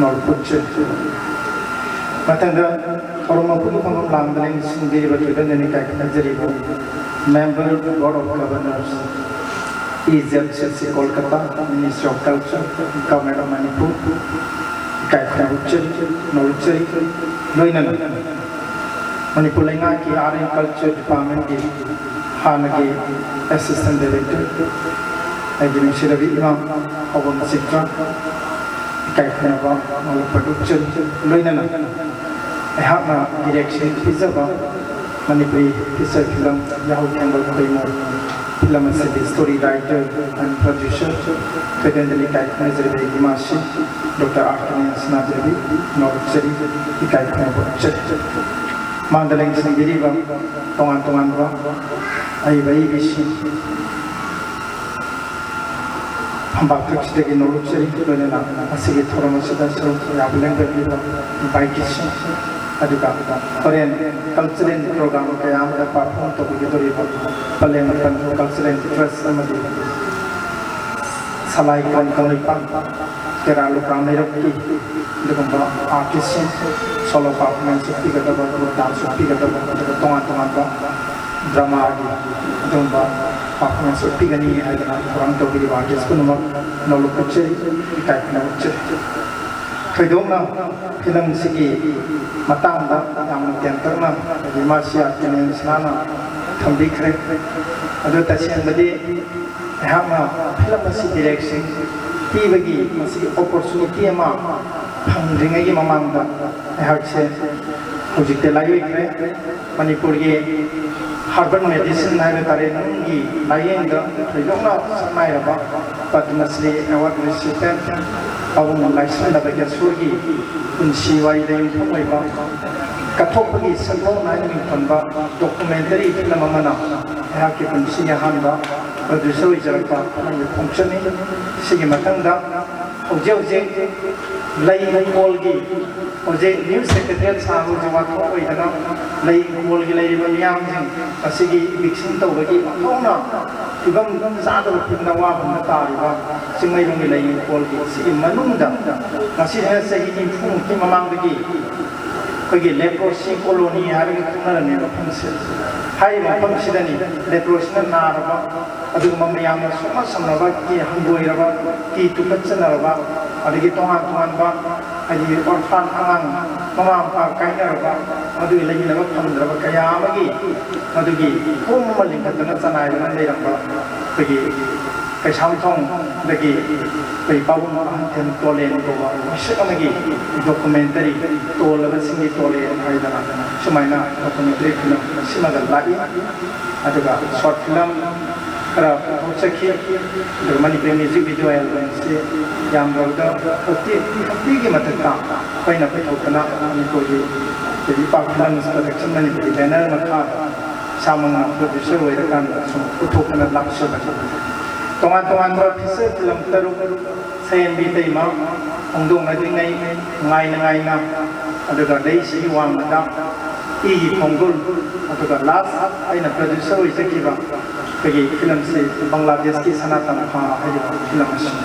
ꯅꯣꯜꯂꯨꯛꯆꯔꯤ꯫ ꯃꯊꯪꯗ ꯊꯧꯔꯝ ꯑꯄꯨꯟꯕ ꯐꯝꯐꯝ ꯂꯥꯡꯗ ꯂꯩꯅ ꯁꯤꯟꯕꯤꯔꯤꯕ ꯊꯣꯏꯗꯣꯛꯅ ꯏꯀꯥꯏ ꯈꯨꯝꯅꯖꯔꯤꯕ Member, Board of Governors, E Z C C Kolkata, Ministry of Culture, Government of Manipur, ꯏꯀꯥꯏ ꯈꯨꯝꯅꯖꯔꯤ, ꯅꯣꯜꯂꯨꯛꯆꯔꯤ, ꯂꯣꯏꯅꯅ ꯃꯅꯤꯄꯨꯔ ꯂꯩꯉꯥꯛꯀꯤ Art and Culture Departmentꯀꯤ ꯍꯥꯟꯅꯒꯤ Assistant Director, ꯑꯩꯒꯤ ꯅꯨꯡꯁꯤꯔꯕꯤ ꯏꯃꯥ ꯄꯥꯎꯕꯝ ꯆꯤꯇ꯭ꯔ, ꯏꯀꯥꯏ ꯈꯨꯝꯅꯕ ꯅꯣꯜꯂꯨꯛꯄ ꯎꯠꯆꯔꯤ, ꯂꯣꯏꯅꯅ ꯑꯩꯍꯥꯛꯅ direction ꯄꯤꯖꯕ ꯃꯅꯤꯄꯨꯔꯤ feature film ꯌꯥꯍꯧ ꯊꯦꯡꯕ ꯈꯣꯏꯃꯨ film ꯑꯁꯤꯒꯤ story writer and producer ꯊꯣꯏꯗꯣꯛꯅ ꯏꯀꯥꯏ ꯈꯨꯝꯅꯖꯔꯤꯕ ꯑꯩꯒꯤ ꯏꯃꯥꯁꯤ Doctor R ꯀꯅꯦꯟ ꯁꯅꯥꯗꯦꯕꯤ ꯅꯣꯜꯂꯨꯛꯆꯔꯤ, ꯏꯀꯥꯏ ꯈꯨꯝꯅꯕ ꯎꯠꯆꯔꯤ꯫ ꯃꯥꯡꯗ ꯂꯦꯡꯁꯤꯟꯕꯤꯔꯤꯕ ꯇꯣꯉꯥꯟ ꯇꯣꯉꯥꯟꯕ ꯑꯏꯕ ꯑꯏꯕꯤꯁꯤꯡ, ꯐꯝꯕꯥꯛ ꯊꯛꯁꯤꯗꯒꯤ ꯅꯣꯜꯂꯨꯛꯆꯔꯤ, ꯂꯣꯏꯅꯅ ꯉꯁꯤꯒꯤ ꯊꯧꯔꯝ ꯑꯁꯤꯗ ꯁꯔꯨꯛ ꯌꯥꯕ ꯂꯦꯡꯕꯤꯔꯤꯕ inviteeꯁꯤꯡ, ꯑꯗꯨꯒ ꯍꯣꯔꯦꯟ cultural program ꯀꯌꯥ ꯑꯃꯗ perform ꯇꯧꯕꯤꯒꯗꯧꯔꯤꯕ ꯄꯂꯦꯝ ꯃꯥꯄꯟ Cultural Trust ꯑꯃꯗꯤ ꯁꯂꯥꯏ ꯀꯣꯟ ꯀꯪꯂꯩꯄꯥꯛ, ꯀꯦꯔꯥ ꯂꯨꯀ꯭ꯔꯥꯝ ꯂꯩꯔꯛꯀꯤ ꯑꯗꯨꯒꯨꯝꯕ artistꯁꯤꯡ solo performance ꯎꯠꯄꯤꯒꯗꯕ, group dance ꯎꯠꯄꯤꯒꯗꯕ, ꯑꯗꯨꯒ ꯇꯣꯉꯥꯟ ꯇꯣꯉꯥꯟꯕ dramaꯒꯤ ꯑꯗꯨꯒꯨꯝꯕ performance ꯎꯠꯄꯤꯒꯅꯤ ꯍꯥꯏꯗꯅ ꯊꯧꯔꯥꯡ ꯇꯧꯕꯤꯔꯤꯕ artist ꯄꯨꯝꯅꯃꯛ ꯅꯣꯜꯂꯨꯛ ꯎꯠꯆꯔꯤ, ꯏꯀꯥꯏ ꯈꯨꯝꯅꯕ ꯎꯠꯆꯔꯤ꯫ ꯊꯣꯏꯗꯣꯛꯅ filmꯁꯤꯒꯤ ꯃꯇꯥꯡꯗ ꯌꯥꯝꯅ ꯇꯦꯟꯇꯛꯅ ꯍꯥꯏꯗꯤ ꯏꯃꯥꯁꯤ ꯌꯥꯝ ꯇꯦꯟꯅ ꯁꯅꯥꯅ ꯊꯝꯕꯤꯈ꯭ꯔꯦ꯫ ꯑꯗꯨ ꯇꯁꯦꯡꯕꯗꯤ ꯑꯩꯍꯥꯛꯅ film ꯑꯁꯤ direction ꯄꯤꯕꯒꯤ ꯃꯁꯤꯒꯤ opportunity ꯑꯃ ꯐꯪꯗ꯭ꯔꯤꯉꯩꯒꯤ ꯃꯃꯥꯡꯗ ꯑꯩꯍꯥꯛꯁꯦ ꯍꯧꯖꯤꯛꯇꯤ ꯂꯥꯏꯑꯣꯏꯈ꯭ꯔꯦ꯫ ꯃꯅꯤꯄꯨꯔꯒꯤ ꯍꯔꯕꯜ ꯃꯦꯗꯤꯁꯤꯟ ꯍꯥꯏꯕ ꯇꯥꯔꯦ, ꯅꯨꯡꯒꯤ ꯂꯥꯏꯌꯦꯡꯗ ꯊꯣꯏꯗꯣꯛꯅ ꯁꯛ ꯃꯥꯏꯔꯕ ꯄꯗꯃꯁ꯭ꯔꯤ ꯑꯦꯋꯥꯔꯗ ꯔꯤꯁꯤꯄꯤꯌꯟ ꯄꯥꯕꯨꯡ ꯂꯥꯏꯁ꯭ꯔꯝ ꯂꯕꯀꯦꯁꯣꯔꯒꯤ ꯄꯨꯟꯁꯤ ꯋꯥꯔꯤꯗ ꯌꯨꯝꯐꯝ ꯑꯣꯏꯕ ꯀꯠꯊꯣꯛꯄꯒꯤ ꯁꯛꯐꯝ ꯍꯥꯏꯅ ꯃꯤꯡꯊꯣꯟꯕ ꯗꯣꯀꯨꯃꯦꯟꯇꯔꯤ ꯐꯤꯂꯝ ꯑꯃꯅ ꯑꯩꯍꯥꯛꯀꯤ ꯄꯨꯟꯁꯤꯒꯤ ꯑꯍꯥꯟꯕ ꯄ꯭ꯔꯣꯗ꯭ꯌꯨꯁꯔ ꯑꯣꯏꯖꯔꯛꯄ ꯐꯤꯂꯝꯒꯤ ꯈꯣꯡꯆꯠꯅꯤ꯫ ꯁꯤꯒꯤ ꯃꯊꯪꯗ ꯍꯧꯖꯤꯛ ꯍꯧꯖꯤꯛ ꯂꯩ ꯏꯪꯈꯣꯜꯒꯤ ꯍꯧꯖꯤꯛ ꯅ꯭ꯌꯨ ꯁꯦꯀ꯭ꯔꯦꯇꯔꯤꯌꯦꯠ ꯁꯥꯕ ꯍꯧꯖꯤꯛ ꯋꯥꯊꯣꯛ ꯑꯣꯏꯗꯅ ꯂꯩ ꯏꯪꯈꯣꯜꯒꯤ ꯂꯩꯔꯤꯕ ꯃꯤꯌꯥꯝꯁꯤꯡ ꯑꯁꯤꯒꯤ ꯏꯚꯤꯛꯁꯟ ꯇꯧꯕꯒꯤ ꯃꯊꯧꯅ ꯐꯤꯕꯝ ꯆꯥꯗꯕ ꯐꯤꯕꯝꯗ ꯑꯋꯥꯕ ꯑꯃ ꯇꯥꯔꯤꯕ ꯆꯤꯡꯃꯩꯔꯣꯡꯒꯤ ꯂꯩ ꯏꯪꯈꯣꯜꯒꯤ ꯁꯤꯒꯤ ꯃꯅꯨꯡꯗ ꯉꯁꯤꯗ ꯆꯍꯤ ꯅꯤꯐꯨꯃꯨꯛꯀꯤ ꯃꯃꯥꯡꯗꯒꯤ ꯑꯩꯈꯣꯏꯒꯤ ꯂꯦꯄ꯭ꯔꯣꯁꯤ ꯀꯣꯂꯣꯅꯤ ꯍꯥꯏꯔꯒ ꯈꯪꯅꯔꯝꯃꯤ ꯃꯐꯝꯁꯦ꯫ ꯍꯥꯏꯔꯤꯕ ꯃꯐꯝꯁꯤꯗꯅꯤ ꯂꯦꯄ꯭ꯔꯣꯁꯤꯅ ꯅꯥꯔꯕ, ꯑꯗꯨꯒꯨꯝꯕ ꯃꯌꯥꯝꯅ ꯁꯣꯛꯅ ꯁꯝꯅꯕ ꯀꯤ ꯍꯪꯒꯣꯏꯔꯕ, ꯀꯤ ꯇꯨꯀꯠꯆꯅꯔꯕ, ꯑꯗꯒꯤ ꯇꯣꯉꯥꯟ ꯇꯣꯉꯥꯟꯕ ꯍꯥꯏꯗꯤ ꯑꯣꯔꯐꯥꯟ ꯑꯉꯥꯡ ꯃꯃꯥ ꯃꯄꯥ ꯀꯥꯏꯅꯔꯕ, ꯃꯗꯨꯒꯤ ꯂꯩꯃꯤꯟꯅꯕ ꯐꯪꯗ꯭ꯔꯕ ꯀꯌꯥ ꯑꯃꯒꯤ ꯃꯗꯨꯒꯤ ꯈꯣꯡ ꯑꯃ ꯂꯤꯡꯈꯠꯇꯅ ꯆꯅꯥꯏꯗꯨꯅ ꯂꯩꯔꯝꯕ ꯑꯩꯈꯣꯏꯒꯤ ꯀꯩꯁꯥꯝꯊꯣꯡꯗꯒꯤ ꯑꯩꯈꯣꯏ ꯄꯥꯕꯨꯡ ꯑꯍꯟꯊꯦꯝ ꯇꯣꯂꯦꯟ ꯀꯧꯕ ꯃꯤꯁꯛ ꯑꯃꯒꯤ ꯗꯣꯀꯨꯃꯦꯟꯇꯔꯤ, ꯇꯣꯜꯂꯕꯁꯤꯡꯒꯤ ꯇꯣꯂꯦꯟ ꯍꯥꯏꯗꯅ ꯁꯨꯃꯥꯏꯅ ꯗꯣꯀꯨꯃꯦꯟꯇꯔꯤ ꯐꯤꯂꯝ ꯁꯤꯃꯒ ꯂꯥꯛꯏ꯫ ꯑꯗꯨꯒ ꯁꯣꯔꯠ ꯐꯤꯂꯝ ꯈꯔ ꯄꯨꯊꯣꯛꯆꯈꯤ꯫ ꯑꯗꯨꯒ ꯃꯅꯤꯄꯨꯔꯤ ꯃ꯭ꯌꯨꯖꯤꯛ ꯚꯤꯗꯤꯑꯣ ꯑꯦꯜꯕꯝꯁꯤ ꯌꯥꯝꯗ꯭ꯔꯕꯗ ꯐꯤꯐꯇꯤ, ꯐꯤꯐꯇꯤꯒꯤ ꯃꯊꯛꯇ ꯑꯩꯈꯣꯏꯅ ꯄꯨꯊꯣꯛꯇꯅ ꯃꯅꯤꯄꯨꯔꯒꯤ ꯏꯄꯥꯛ ꯐꯤꯂꯝꯁ ꯄ꯭ꯔꯗꯛꯁꯟ ꯃꯅꯤꯄꯨꯔꯒꯤ ꯕꯦꯅꯔ ꯃꯈꯥꯗ ꯏꯁꯥꯃꯛꯅ ꯄ꯭ꯔꯣꯗ꯭ꯌꯨꯁꯔ ꯑꯣꯏꯔꯀꯥꯟꯗ ꯁꯨꯝ ꯄꯨꯊꯣꯛꯇꯅ ꯂꯥꯛꯆꯕꯅꯤ꯫ ꯇꯣꯉꯥꯟ ꯇꯣꯉꯥꯟꯕ ꯐꯤꯆꯔ ꯐꯤꯂꯝ ꯇꯔꯨꯛ, ꯁꯌꯦꯟꯕꯤ ꯏꯇꯩꯃ, ꯍꯣꯡꯗꯣꯛꯅꯗ꯭ꯔꯤꯉꯩ, ꯉꯥꯏꯅ ꯉꯥꯏꯅ, ꯑꯗꯨꯒ ꯂꯩꯁꯤꯒꯤ ꯋꯥꯡꯃꯗ, ꯏꯒꯤ ꯈꯣꯡꯒꯨꯜ, ꯑꯗꯨꯒ ꯂꯥꯁ ꯑꯩꯅ ꯄ꯭ꯔꯣꯗ꯭ꯌꯨꯁꯔ ꯑꯣꯏꯖꯈꯤꯕ ꯑꯩꯈꯣꯏꯒꯤ ꯐꯤꯂꯝꯁꯤ ꯕꯪꯒ꯭ꯂꯥꯗꯦꯁꯀꯤ ꯁꯅꯥ ꯇꯝꯐꯥ ꯍꯥꯏꯔꯤꯕ ꯐꯤꯂꯝ ꯑꯁꯤꯅꯤ꯫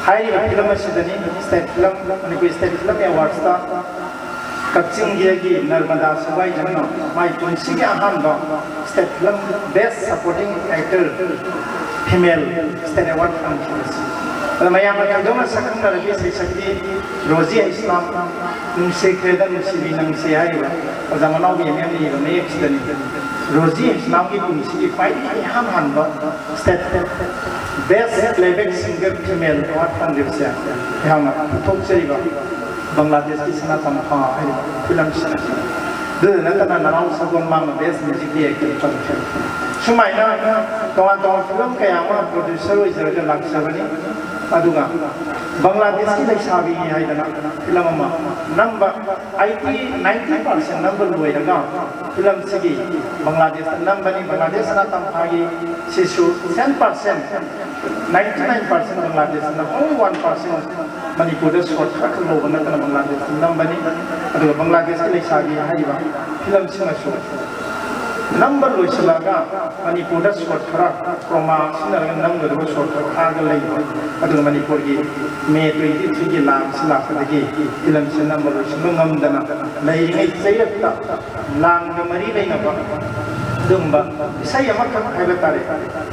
ꯍꯥꯏꯔꯤꯕ ꯐꯤꯂꯝ ꯑꯁꯤꯗꯅꯤ state film, Manipur state film ꯑꯦꯋꯥꯔꯗꯁꯇ ꯀꯛꯆꯤꯡꯒꯤ ꯃꯔꯃꯗꯥ ꯁꯒ꯭ꯋꯥꯏꯖꯝꯅ ꯃꯥꯏ ꯄꯨꯟꯁꯤꯒꯤ ꯑꯍꯥꯟꯕ state film best supporting actor female state award ꯐꯪꯈꯤꯕꯁꯤ꯫ ꯑꯗ ꯃꯌꯥꯝꯅ ꯊꯣꯏꯗꯣꯛꯅ ꯁꯛꯈꯪꯅꯔꯕꯤ ꯁꯩꯁꯛꯄꯤ ꯔꯣꯖꯤ ꯏꯁꯂꯥꯝ, ꯅꯨꯡꯁꯤꯈ꯭ꯔꯦꯗ ꯅꯨꯡꯁꯤꯕꯤ ꯅꯪꯁꯦ ꯍꯥꯏꯔꯤꯕ ꯑꯣꯖꯥ ꯃꯅꯥꯎꯕꯤ ꯑꯦꯝ ꯑꯦꯝꯅ ꯏꯕ ꯃꯌꯦꯛꯁꯤꯗꯅꯤ꯫ ꯔꯣꯖꯤ ꯏꯁꯂꯥꯝꯒꯤ ꯄꯨꯟꯁꯤꯒꯤ ꯈ꯭ꯋꯥꯏꯗꯒꯤ ꯏꯍꯥꯟ ꯍꯥꯟꯕ ꯁ꯭ꯇꯦꯠ ꯕꯦꯁ ꯄ꯭ꯂꯦꯕꯦꯛ ꯁꯤꯡꯒꯔ ꯐꯤꯃꯦꯜ ꯑꯦꯋꯥꯔꯗ ꯐꯪꯈꯤꯕꯁꯦ ꯑꯩꯍꯥꯛꯅ ꯄꯨꯊꯣꯛꯆꯔꯤꯕ ꯕꯪꯒ꯭ꯂꯥꯗꯦꯁꯀꯤ ꯁꯅꯥ ꯇꯝꯐꯥ ꯍꯥꯏꯔꯤꯕ ꯐꯤꯂꯝꯁꯤꯅ꯫ ꯑꯗꯨꯗ ꯅꯠꯇꯅ ꯅꯅꯥꯎ ꯁꯒꯣꯜ ꯃꯥꯡꯅ best music director ꯐꯪꯈ꯭ꯔꯦ꯫ ꯁꯨꯃꯥꯏꯅ ꯇꯣꯉꯥꯟ ꯇꯣꯉꯥꯟꯕ ꯐꯤꯂꯝ ꯀꯌꯥ ꯑꯃ producer ꯑꯣꯏꯖꯔꯒ ꯂꯥꯛꯆꯕꯅꯤ꯫ ꯑꯗꯨꯒ ꯕꯪꯒ꯭ꯂꯥꯗꯦꯁꯀꯤ ꯂꯩꯁꯥꯕꯤꯅꯤ ꯍꯥꯏꯗꯅ ꯐꯤꯂꯝ ꯑꯃ ꯅꯝꯕ, eighty ninety percent ꯅꯝꯕ ꯂꯣꯏꯔꯒ ꯐꯤꯂꯝꯁꯤꯒꯤ ꯕꯪꯒ꯭ꯂꯥꯗꯦꯁꯇ ꯅꯝꯕꯅꯤ꯫ ꯕꯪꯒ꯭ꯂꯥꯗꯦꯁ ꯁꯅꯥ ꯇꯝꯐꯥꯒꯤ ꯁꯤꯁꯨ ten percent, ninety nine percent ꯕꯪꯒ꯭ꯂꯥꯗꯦꯁꯇ ꯅꯝ, only one percent ꯃꯅꯤꯄꯨꯔꯗ shot ꯈꯔꯈꯛ ꯂꯧꯕ ꯅꯠꯇꯅ ꯕꯪꯒ꯭ꯂꯥꯗꯦꯁꯇ ꯅꯝꯕꯅꯤ꯫ ꯑꯗꯨꯒ ꯕꯪꯒ꯭ꯂꯥꯗꯦꯁꯀꯤ ꯂꯩꯁꯥꯕꯤ ꯍꯥꯏꯔꯤꯕ ꯐꯤꯂꯝꯁꯤꯃꯁꯨ ꯅꯝꯕ ꯂꯣꯏꯁꯤꯜꯂꯒ ꯃꯅꯤꯄꯨꯔꯗ shot ꯈꯔ chroma ꯁꯤꯖꯤꯟꯅꯔꯒ ꯅꯝꯒꯗꯕ shot ꯈꯔ ꯈꯥꯛꯑꯒ ꯂꯩꯕ꯫ ꯑꯗꯨꯒ ꯃꯅꯤꯄꯨꯔꯒꯤ May twenty three ꯒꯤ ꯂꯥꯟꯁꯤ ꯂꯥꯛꯄꯗꯒꯤ ꯐꯤꯂꯝꯁꯤ ꯅꯝꯕ ꯂꯣꯏꯁꯤꯟꯕ ꯉꯝꯗꯅ ꯂꯩꯔꯤꯉꯩ ꯆꯩꯔꯛꯇ ꯂꯥꯟꯒ ꯃꯔꯤ ꯂꯩꯅꯕ ꯑꯗꯨꯒꯨꯝꯕ ꯏꯁꯩ ꯑꯃꯈꯛ ꯍꯥꯏꯕ ꯇꯥꯔꯦ,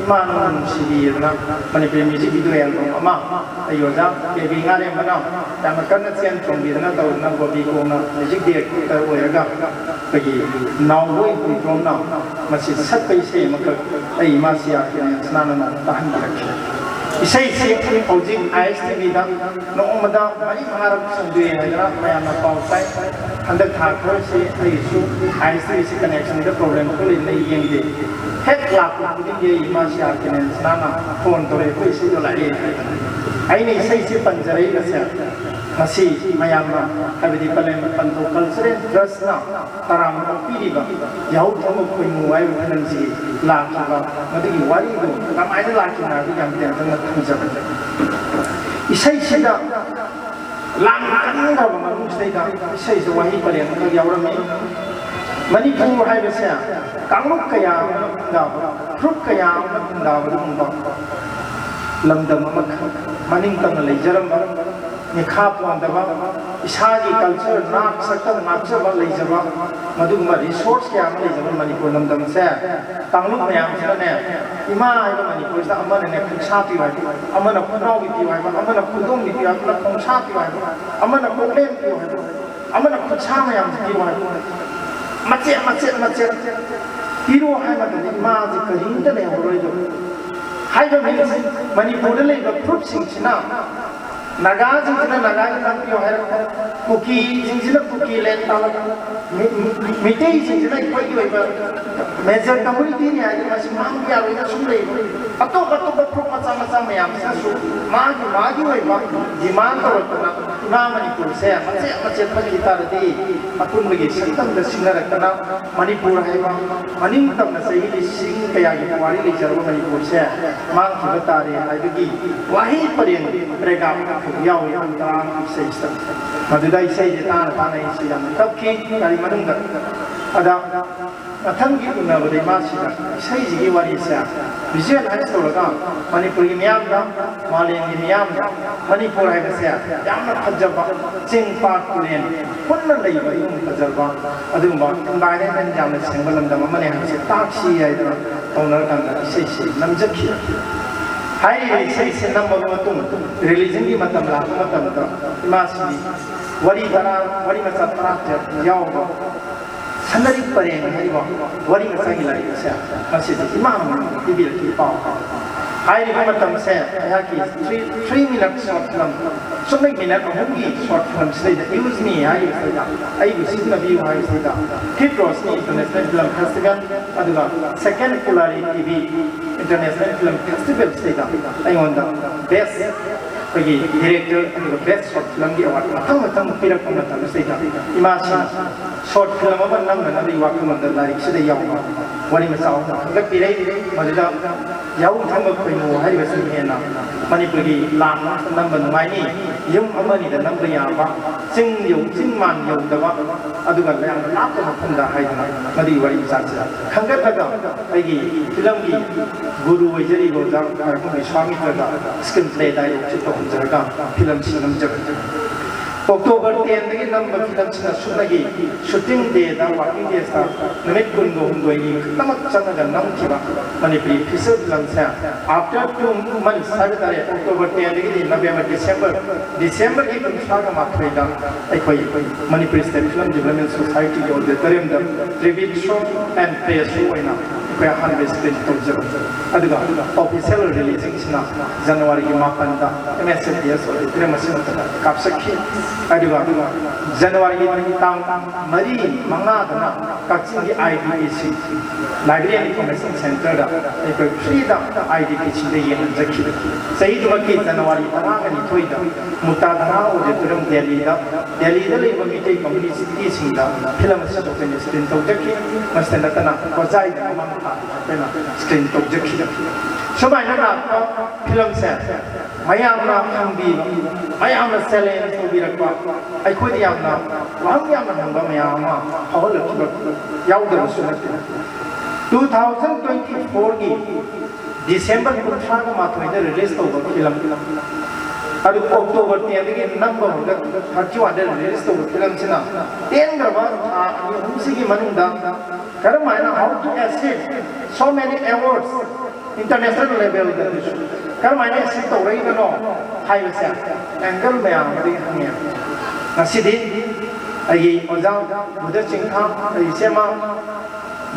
ꯏꯃꯥ ꯅꯪꯕꯨ ꯅꯨꯡꯁꯤꯕꯤꯗꯅ ꯃꯅꯤꯄꯨꯔꯤ music video album ꯑꯃ ꯑꯩ ꯑꯣꯖꯥ ꯀꯦ ꯕꯤ ꯉꯥꯔꯦꯝꯕꯅ ꯌꯥꯝꯅ ꯀꯟꯅ ꯆꯦꯟ ꯆꯣꯡꯕꯤꯗꯅ ꯇꯧꯗꯅ ꯒꯣꯕꯤ ꯀꯣꯡꯅ music director ꯑꯣꯏꯔꯒ ꯑꯩꯈꯣꯏꯒꯤ ꯅꯥꯎꯕꯣꯏ ꯈꯣꯡꯖꯣꯝꯅ ꯃꯁꯤ ꯁꯛꯄ ꯏꯁꯩ ꯑꯃꯈꯛ ꯑꯩ ꯏꯃꯥ ꯁꯤꯌꯥ ꯀꯦꯅꯦꯟꯁꯅꯥꯅ ꯇꯥꯍꯟꯕꯤꯔꯛꯈꯤ꯫ ꯏꯁꯩꯁꯤ ꯍꯧꯖꯤꯛ ISTV ꯗ ꯅꯣꯡꯃꯗ ꯃꯔꯤ ꯃꯉꯥꯔꯛ ꯁꯟꯗꯣꯛꯑꯦ ꯍꯥꯏꯗꯅ ꯃꯌꯥꯝꯅ ꯄꯥꯎ ꯇꯥꯏ꯫ ꯍꯟꯗꯛ ꯊꯥ ꯈꯔꯁꯤ ꯑꯩꯁꯨ ISTV ꯁꯤ connection ꯗ problem ꯈꯔ ꯂꯩꯕꯅ ꯌꯦꯡꯗꯦ꯫ ꯍꯦꯛ ꯂꯥꯛꯄ ꯈꯨꯗꯤꯡꯒꯤ ꯑꯩ ꯏꯃꯥ ꯁꯤꯌꯥ ꯀꯦꯅꯦꯟꯁꯅꯥꯅ phone ꯇꯧꯔꯛꯑꯦ, "ꯑꯩꯈꯣꯏ ꯏꯁꯩꯗꯣ ꯂꯥꯛꯑꯦ" ꯍꯥꯏꯗꯅ꯫ ꯑꯩꯅ ꯏꯁꯩꯁꯤ ꯄꯟꯖꯔꯛꯏꯕꯁꯦ ꯉꯁꯤ ꯃꯌꯥꯝꯅ, ꯍꯥꯏꯕꯗꯤ ꯄꯂꯦꯝ ꯄꯟꯊꯧ Cultural Trust ꯅ ꯇꯔꯥꯝꯅ ꯑꯣꯛꯄꯤꯔꯤꯕ ꯌꯥꯍꯧ ꯊꯪꯕ ꯈꯣꯏꯃꯨ ꯍꯥꯏꯕ ꯐꯤꯂꯝꯁꯤꯒꯤ ꯂꯥꯛꯈꯤꯕ ꯃꯗꯨꯒꯤ ꯋꯥꯔꯤꯗꯨ ꯀꯃꯥꯏꯅ ꯂꯥꯛꯈꯤꯕꯅꯣ ꯍꯥꯏꯕꯗꯨ ꯌꯥꯝ ꯇꯦꯟꯇꯛꯅ ꯊꯝꯖꯕꯅꯤ꯫ ꯏꯁꯩꯁꯤꯗ ꯂꯥꯡ ꯀꯟꯈ꯭ꯔꯕ ꯃꯅꯨꯡꯁꯤꯗꯩꯗ ꯏꯁꯩꯁꯤꯗ ꯋꯥꯍꯩ ꯄꯔꯦꯡ ꯑꯃꯈꯛ ꯌꯥꯎꯔꯝꯃꯤ꯫ ꯃꯅꯤꯄꯨꯔ ꯍꯥꯏꯕꯁꯦ ꯀꯥꯡꯂꯨꯞ ꯀꯌꯥ ꯑꯃꯅ ꯈꯨꯟꯗꯥꯕ, ꯐꯨꯔꯨꯞ ꯀꯌꯥ ꯑꯃꯅ ꯈꯨꯟꯗꯥꯕ ꯑꯗꯨꯒꯨꯝꯕ ꯂꯝꯗꯝ ꯑꯃꯈꯛ, ꯃꯅꯤꯡ ꯇꯝꯅ ꯂꯩꯖꯔꯝꯕ, ꯃꯤꯈꯥ ꯄꯣꯟꯗꯕ, ꯏꯁꯥꯒꯤ culture, ꯅꯥꯠ ꯁꯛꯇꯝ ꯉꯥꯛꯆꯕ ꯂꯩꯖꯕ, ꯃꯗꯨꯒꯨꯝꯕ resource ꯀꯌꯥ ꯑꯃ ꯂꯩꯖꯕ ꯃꯅꯤꯄꯨꯔ ꯂꯝꯗꯝꯁꯦ ꯀꯥꯡꯂꯨꯞ ꯃꯌꯥꯝꯁꯤꯅꯅꯦ, ꯏꯃꯥ ꯍꯥꯏꯕ ꯃꯅꯤꯄꯨꯔꯁꯤꯗ ꯑꯃꯅꯅꯦ ꯈꯨꯠꯁꯥ ꯄꯤꯌꯨ ꯍꯥꯏꯕ, ꯑꯃꯅ ꯈꯨꯠꯅꯥꯎꯕꯤ ꯄꯤꯌꯨ ꯍꯥꯏꯕ, ꯑꯃꯅ ꯈꯨꯗꯣꯝꯕꯤ ꯄꯤꯌꯨ ꯍꯥꯏꯕ, ꯑꯃꯅ ꯈꯣꯡꯁꯥ ꯄꯤꯌꯨ ꯍꯥꯏꯕ, ꯑꯃꯅ ꯀꯣꯛꯂꯦꯟ ꯄꯤꯌꯨ ꯍꯥꯏꯕ, ꯑꯃꯅ ꯈꯨꯠꯁꯥ ꯃꯌꯥꯝꯁꯤ ꯄꯤꯌꯨ ꯍꯥꯏꯕ, ꯃꯆꯦꯠ ꯃꯆꯦꯠ ꯃꯆꯦꯠ ꯄꯤꯔꯣ ꯍꯥꯏ ꯃꯇꯝꯗ ꯏꯃꯥꯁꯤ ꯀꯔꯤꯝꯇ ꯂꯩꯍꯧꯔꯣꯏꯗꯕ꯫ ꯍꯥꯏꯕ means ꯃꯅꯤꯄꯨꯔꯗ ꯂꯩꯕ ꯐꯨꯔꯨꯞꯁꯤꯡꯁꯤꯅ, ꯅꯥꯒꯥꯁꯤꯡꯁꯤꯅ ꯅꯥꯒꯥꯒꯤ ꯂꯝ ꯄꯤꯌꯨ ꯍꯥꯏꯔꯛꯄ, ꯀꯨꯀꯤꯁꯤꯡꯁꯤꯅ ꯀꯨꯀꯤ land ꯇꯥꯜꯂꯛꯄ, ꯃꯤꯇꯩꯁꯤꯡꯁꯤꯅ ꯑꯩꯈꯣꯏꯒꯤ ꯑꯣꯏꯕ ꯃꯦꯖꯔ ꯀꯝꯃꯨꯅꯤꯇꯤꯅꯤ ꯍꯥꯏꯗꯤ ꯃꯁꯤ ꯃꯥꯡꯕ ꯌꯥꯔꯣꯏꯅ ꯁꯨꯝ ꯂꯩꯕ꯫ ꯑꯇꯣꯞ ꯑꯇꯣꯞꯄ ꯐꯨꯔꯨꯞ ꯃꯆꯥ ꯃꯆꯥ ꯃꯌꯥꯝꯁꯤꯅꯁꯨ ꯃꯥꯒꯤ ꯃꯥꯒꯤ ꯑꯣꯏꯕ ꯗꯤꯃꯥꯟ ꯇꯧꯔꯛꯇꯅ ꯏꯃꯥ ꯃꯅꯤꯄꯨꯔꯁꯦ ꯃꯆꯦꯠ ꯃꯆꯦꯠ ꯐꯪꯈꯤ ꯇꯥꯔꯗꯤ ꯑꯄꯨꯟꯕꯒꯤ ꯁꯛꯇꯝꯗ ꯁꯤꯡꯅꯔꯛꯇꯅ ꯃꯅꯤꯄꯨꯔ ꯍꯥꯏꯕ ꯃꯅꯤꯡ ꯇꯝꯅ ꯆꯍꯤ ꯂꯤꯁꯤꯡ ꯀꯌꯥꯒꯤ ꯄꯨꯋꯥꯔꯤ ꯂꯩꯖꯔꯕ ꯃꯅꯤꯄꯨꯔꯁꯦ ꯃꯥꯡꯈꯤꯕ ꯇꯥꯔꯦ ꯍꯥꯏꯕꯒꯤ ꯋꯥꯍꯩ ꯄꯔꯦꯡ ꯄꯦꯔꯥꯒ꯭ꯔꯥꯐ ꯑꯃꯈꯛ ꯌꯥꯎꯏ ꯇꯥꯡ ꯇꯔꯥꯒꯤ ꯏꯁꯩꯁꯤꯗ꯫ ꯃꯗꯨꯗ ꯏꯁꯩꯁꯦ ꯇꯥꯅ ꯇꯥꯅ ꯑꯩꯁꯦ ꯌꯥꯝꯅ ꯀꯞꯈꯤ꯫ ꯒꯥꯔꯤ ꯃꯅꯨꯡꯗ꯫ ꯑꯗ ꯃꯊꯪꯒꯤ ꯎꯅꯕꯗ ꯏꯃꯥꯁꯤꯗ ꯏꯁꯩꯁꯤꯒꯤ ꯋꯥꯔꯤꯁꯦ ꯚꯤꯖꯨꯑꯦꯂꯥꯏꯁ ꯇꯧꯔꯒ ꯃꯅꯤꯄꯨꯔꯒꯤ ꯃꯤꯌꯥꯝꯗ, ꯃꯥꯂꯦꯝꯒꯤ ꯃꯤꯌꯥꯝꯗ ꯃꯅꯤꯄꯨꯔ ꯍꯥꯏꯕꯁꯦ ꯌꯥꯝꯅ ꯐꯖꯕ ꯆꯤꯡ, ꯄꯥꯠ, ꯇꯨꯔꯦꯜ ꯄꯨꯟꯅ ꯂꯩꯕ ꯑꯗꯨꯒꯨꯝꯕ ꯐꯖꯕ, ꯑꯗꯨꯒꯨꯝꯕ ꯏꯟꯚꯥꯏꯔꯟꯃꯦꯟ ꯌꯥꯝꯅ ꯁꯦꯡꯕ ꯂꯝꯗꯝ ꯑꯃꯅꯤ ꯍꯥꯏꯕꯁꯦ ꯇꯥꯛꯁꯤ ꯍꯥꯏꯗꯅ ꯇꯧꯅꯔꯀꯥꯟꯗ ꯏꯁꯩꯁꯤ ꯅꯝꯖꯈꯤ꯫ ꯍꯥꯏꯔꯤꯕ ꯏꯁꯩꯁꯤ ꯅꯝꯃꯕ ꯃꯇꯨꯡ ꯔꯤꯂꯤꯖꯟꯒꯤ ꯃꯇꯝ ꯂꯥꯛꯄ ꯃꯇꯝꯗ ꯏꯃꯥꯁꯤ ꯋꯥꯔꯤ ꯇꯔꯥ, ꯋꯥꯔꯤ ꯃꯆꯥ ꯇꯔꯥ ꯇꯔꯦꯠ ꯌꯥꯎꯕ ꯁꯅꯔꯤꯛ ꯄꯔꯦꯡ ꯍꯥꯏꯔꯤꯕ ꯋꯥꯔꯤ ꯃꯆꯥꯒꯤ ꯂꯥꯏꯔꯤꯛ ꯑꯁꯦ ꯃꯁꯤꯗ ꯏꯃꯥ ꯑꯃꯅ ꯄꯤꯕꯤꯔꯛꯈꯤ ꯄꯥꯎ꯫ ꯍꯥꯏꯔꯤꯕ ꯃꯇꯝꯁꯦ ꯑꯩꯍꯥꯛꯀꯤ three, three minute short film, ꯆꯨꯝꯅꯩ ꯃꯤꯅꯠ ꯑꯍꯨꯝꯒꯤ ꯁꯣꯔꯠ ꯐꯤꯂꯝꯁꯤꯗꯩꯗ ꯌꯨꯁ ꯃꯤ ꯍꯥꯏꯔꯤꯕꯁꯤꯗ, ꯑꯩꯕꯨ ꯁꯤꯖꯤꯟꯅꯕꯤꯌꯨ ꯍꯥꯏꯔꯤꯕꯁꯤꯗ, Hit Roshni international film festival, ꯑꯗꯨꯒ ꯁꯦꯀꯦꯟ ꯀꯨꯂꯥꯔꯤ ꯇꯤ ꯚꯤ ꯏꯟꯇꯔꯅꯦꯁꯅꯦꯜ ꯐꯤꯂꯝ ꯐꯦꯁꯇꯤꯚꯦꯜꯁꯤꯗꯩꯗ ꯑꯩꯉꯣꯟꯗ ꯕꯦꯁ ꯑꯩꯈꯣꯏꯒꯤ ꯗꯤꯔꯦꯛꯇꯔ ꯑꯗꯨꯒ ꯕꯦꯁ ꯁꯣꯔꯠ ꯐꯤꯂꯝꯒꯤ ꯑꯦꯋꯥꯔꯗ ꯃꯊꯪ ꯃꯊꯪ ꯄꯤꯔꯛꯄ ꯃꯇꯝꯁꯤꯗꯩꯗ ꯏꯃꯥꯁꯤꯅ ꯁꯣꯔꯠ ꯐꯤꯂꯝ ꯑꯃ ꯅꯝꯅꯅꯕꯒꯤ ꯋꯥꯈꯜꯂꯣꯟꯗ ꯂꯥꯏꯔꯤꯛꯁꯤꯗ ꯌꯥꯎꯕ ꯋꯥꯔꯤ ꯃꯆꯥ ꯑꯃ ꯈꯟꯒꯠꯄꯤꯔꯦ꯫ ꯃꯗꯨꯗ ꯌꯥꯍꯧ ꯊꯪꯕ ꯈꯣꯏꯃꯨ ꯍꯥꯏꯔꯤꯕꯁꯤꯅ ꯍꯦꯟꯅ ꯃꯅꯤꯄꯨꯔꯒꯤ ꯂꯥꯟ ꯑꯃ ꯅꯝꯕ ꯅꯨꯡꯉꯥꯏꯅꯤ, ꯌꯨꯝ ꯑꯃꯅꯤꯗ ꯅꯝꯕ ꯌꯥꯕ, ꯆꯤꯡ ꯌꯧ-, ꯆꯤꯡ ꯃꯥꯟ ꯌꯧꯗꯕ, ꯑꯗꯨꯒ ꯌꯥꯝꯅ ꯂꯥꯞꯄ ꯃꯐꯝꯗ ꯍꯥꯏꯗꯅ ꯃꯗꯨꯒꯤ ꯋꯥꯔꯤ ꯃꯆꯥꯁꯤꯗ ꯈꯟꯒꯠꯂꯒ ꯑꯩꯒꯤ ꯐꯤꯂꯝꯒꯤ ꯒꯨꯔꯨ ꯑꯣꯏꯖꯔꯤꯕ ꯑꯣꯖꯥ ꯈ꯭ꯋꯥꯏꯔꯥꯛꯄꯝꯒꯤ ꯁ꯭ꯋꯥꯃꯤꯇ꯭ꯔꯗ ꯁ꯭ꯀ꯭ꯔꯤꯟ ꯄ꯭ꯂꯦ ꯗꯥꯏꯂꯣꯛꯁꯤ ꯇꯧꯍꯟꯖꯔꯒ ꯐꯤꯂꯝꯁꯤ ꯅꯝꯖꯕꯅꯤ꯫ ꯑꯣꯛꯇꯣꯕꯔ ꯇꯦꯟꯗꯒꯤ ꯅꯝꯕ ꯐꯤꯂꯝꯁꯤꯅ ꯁꯨꯞꯅꯒꯤ ꯁꯨꯇꯤꯡ ꯗꯦꯗ, ꯋꯥꯔꯀꯤꯡ ꯗꯦꯖꯇ ꯅꯨꯃꯤꯠ ꯀꯨꯟꯒ ꯍꯨꯝꯗꯣꯏꯅꯤ ꯈꯛꯇꯃꯛ ꯆꯪꯉꯒ ꯅꯝꯈꯤꯕ ꯃꯅꯤꯄꯨꯔꯤ ꯐꯤꯆꯔ ꯐꯤꯂꯝꯁꯦ after two months ꯍꯥꯏꯕ ꯇꯥꯔꯦ, ꯑꯣꯛꯇꯣꯕꯔ ꯇꯦꯟꯗꯒꯤꯗꯤ ꯅꯕꯦꯝꯕꯔ, ꯗꯤꯁꯦꯝꯕꯔ, ꯗꯤꯁꯦꯝꯕꯔꯒꯤ ꯀꯨꯟꯊ꯭ꯔꯥꯒ ꯃꯥꯊꯣꯏꯗ ꯑꯩꯈꯣꯏ ꯃꯅꯤꯄꯨꯔ ꯁ꯭ꯇꯦꯠ ꯐꯤꯂꯝ ꯗꯤꯕꯦꯂꯞꯃꯦꯟ ꯁꯣꯁꯥꯏꯇꯤꯒꯤ ꯑꯣꯗꯤꯇꯣꯔꯤꯌꯝꯗ tribute show and press show ꯑꯣꯏꯅ ꯑꯩꯈꯣꯏ ꯑꯍꯥꯟꯕ ꯁ꯭ꯀ꯭ꯔꯤꯟ ꯇꯧꯖꯕ꯫ ꯑꯗꯨꯒ ꯑꯣꯐꯤꯁꯤꯌꯦꯜ ꯔꯤꯂꯤꯖꯤꯡꯁꯤꯅ ꯖꯅꯋꯥꯔꯤꯒꯤ ꯃꯥꯄꯟꯗ ꯑꯦꯝ ꯑꯦꯁ ꯑꯦꯝ ꯗꯤ ꯑꯦꯁ ꯑꯣꯗꯤꯇꯣꯔꯤꯌꯝ ꯑꯁꯤꯃꯛꯇꯗ ꯀꯥꯞꯆꯈꯤ꯫ ꯑꯗꯨꯒ ꯖꯅꯋꯥꯔꯤꯒꯤ ꯇꯥꯡ ꯃꯔꯤ, ꯃꯉꯥꯗꯅ ꯀꯛꯆꯤꯡꯒꯤ IDPꯁꯤꯡ, Library and Information Centreꯗ ꯑꯩꯈꯣꯏ ꯐ꯭ꯔꯤꯗ IDPꯁꯤꯡꯗ ꯌꯦꯡꯍꯟꯖꯈꯤ꯫ ꯆꯍꯤꯗꯨꯃꯛꯀꯤ ꯖꯅꯋꯥꯔꯤ ꯇꯔꯥꯒ ꯅꯤꯊꯣꯏꯗ ꯃꯨꯛꯇꯥ ꯙꯔꯥ ꯑꯣꯗꯤꯇꯣꯔꯤꯌꯝ ꯗꯦꯜꯂꯤꯗ, ꯗꯦꯜꯂꯤꯗ ꯂꯩꯕ ꯃꯤꯇꯩ ꯀꯝꯌꯨꯅꯤꯇꯤꯁꯤꯡꯗ ꯐꯤꯂꯝ ꯑꯁꯤꯕꯨ ꯑꯩꯈꯣꯏꯅ ꯁ꯭ꯀ꯭ꯔꯤꯟ ꯇꯧꯖꯈꯤ꯫ ꯃꯁꯤꯗ ꯅꯠꯇꯅ ꯍꯣꯖꯥꯏꯗ ꯃꯃꯥ ꯃꯄꯥꯗ ꯑꯩꯈꯣꯏꯅ ꯁ꯭ꯀ꯭ꯔꯤꯟ ꯇꯧꯖꯈꯤ꯫ ꯁꯨꯃꯥꯏꯅ ꯂꯥꯛꯄ ꯐꯤꯂꯝꯁꯦ ꯃꯌꯥꯝꯅ ꯈꯪꯕꯤꯕ, ꯃꯌꯥꯝꯅ ꯆꯦꯂꯦꯟꯖ ꯇꯧꯕꯤꯔꯛꯄ, ꯑꯩꯈꯣꯏꯗ ꯌꯥꯝꯅ ꯋꯥꯍꯪ ꯌꯥꯝꯅ ꯍꯪꯕ ꯃꯌꯥꯝ ꯑꯃ ꯐꯥꯎꯍꯜꯂꯛꯈꯤꯕ ꯌꯥꯎꯗꯕꯁꯨ ꯅꯠꯇꯦ꯫ Two thousand twenty fourꯒꯤ December ꯀꯨꯟꯊ꯭ꯔꯥꯒ ꯃꯥꯊꯣꯏꯗ ꯔꯤꯂꯤꯖ ꯇꯧꯕ ꯐꯤꯂꯝ, ꯑꯗꯨ October tenꯗꯒꯤ ꯅꯝꯕ ꯍꯧꯔꯒ thirty oneꯗ ꯔꯤꯂꯤꯖ ꯇꯧꯕ ꯐꯤꯂꯝꯁꯤꯅ ꯇꯦꯟꯈ꯭ꯔꯕ ꯊꯥ ꯑꯅꯤ ꯑꯍꯨꯝꯁꯤꯒꯤ ꯃꯅꯨꯡꯗ ꯀꯔꯝ ꯍꯥꯏꯅ, how to achieve so many awards international levelꯗꯁꯨ ꯀꯔꯝ ꯍꯥꯏꯅ ꯑꯦꯆꯤꯞ ꯇꯧꯔꯛꯏꯕꯅꯣ ꯍꯥꯏꯕꯁꯦ ꯑꯦꯡꯒꯜ ꯃꯌꯥꯝ ꯑꯃꯗꯒꯤ ꯍꯪꯉꯦ꯫ ꯉꯁꯤꯗꯤ ꯑꯩꯒꯤ ꯑꯣꯖꯥ ꯕꯨꯙ ꯆꯤꯡꯈꯥ, ꯑꯩ ꯏꯆꯦꯃ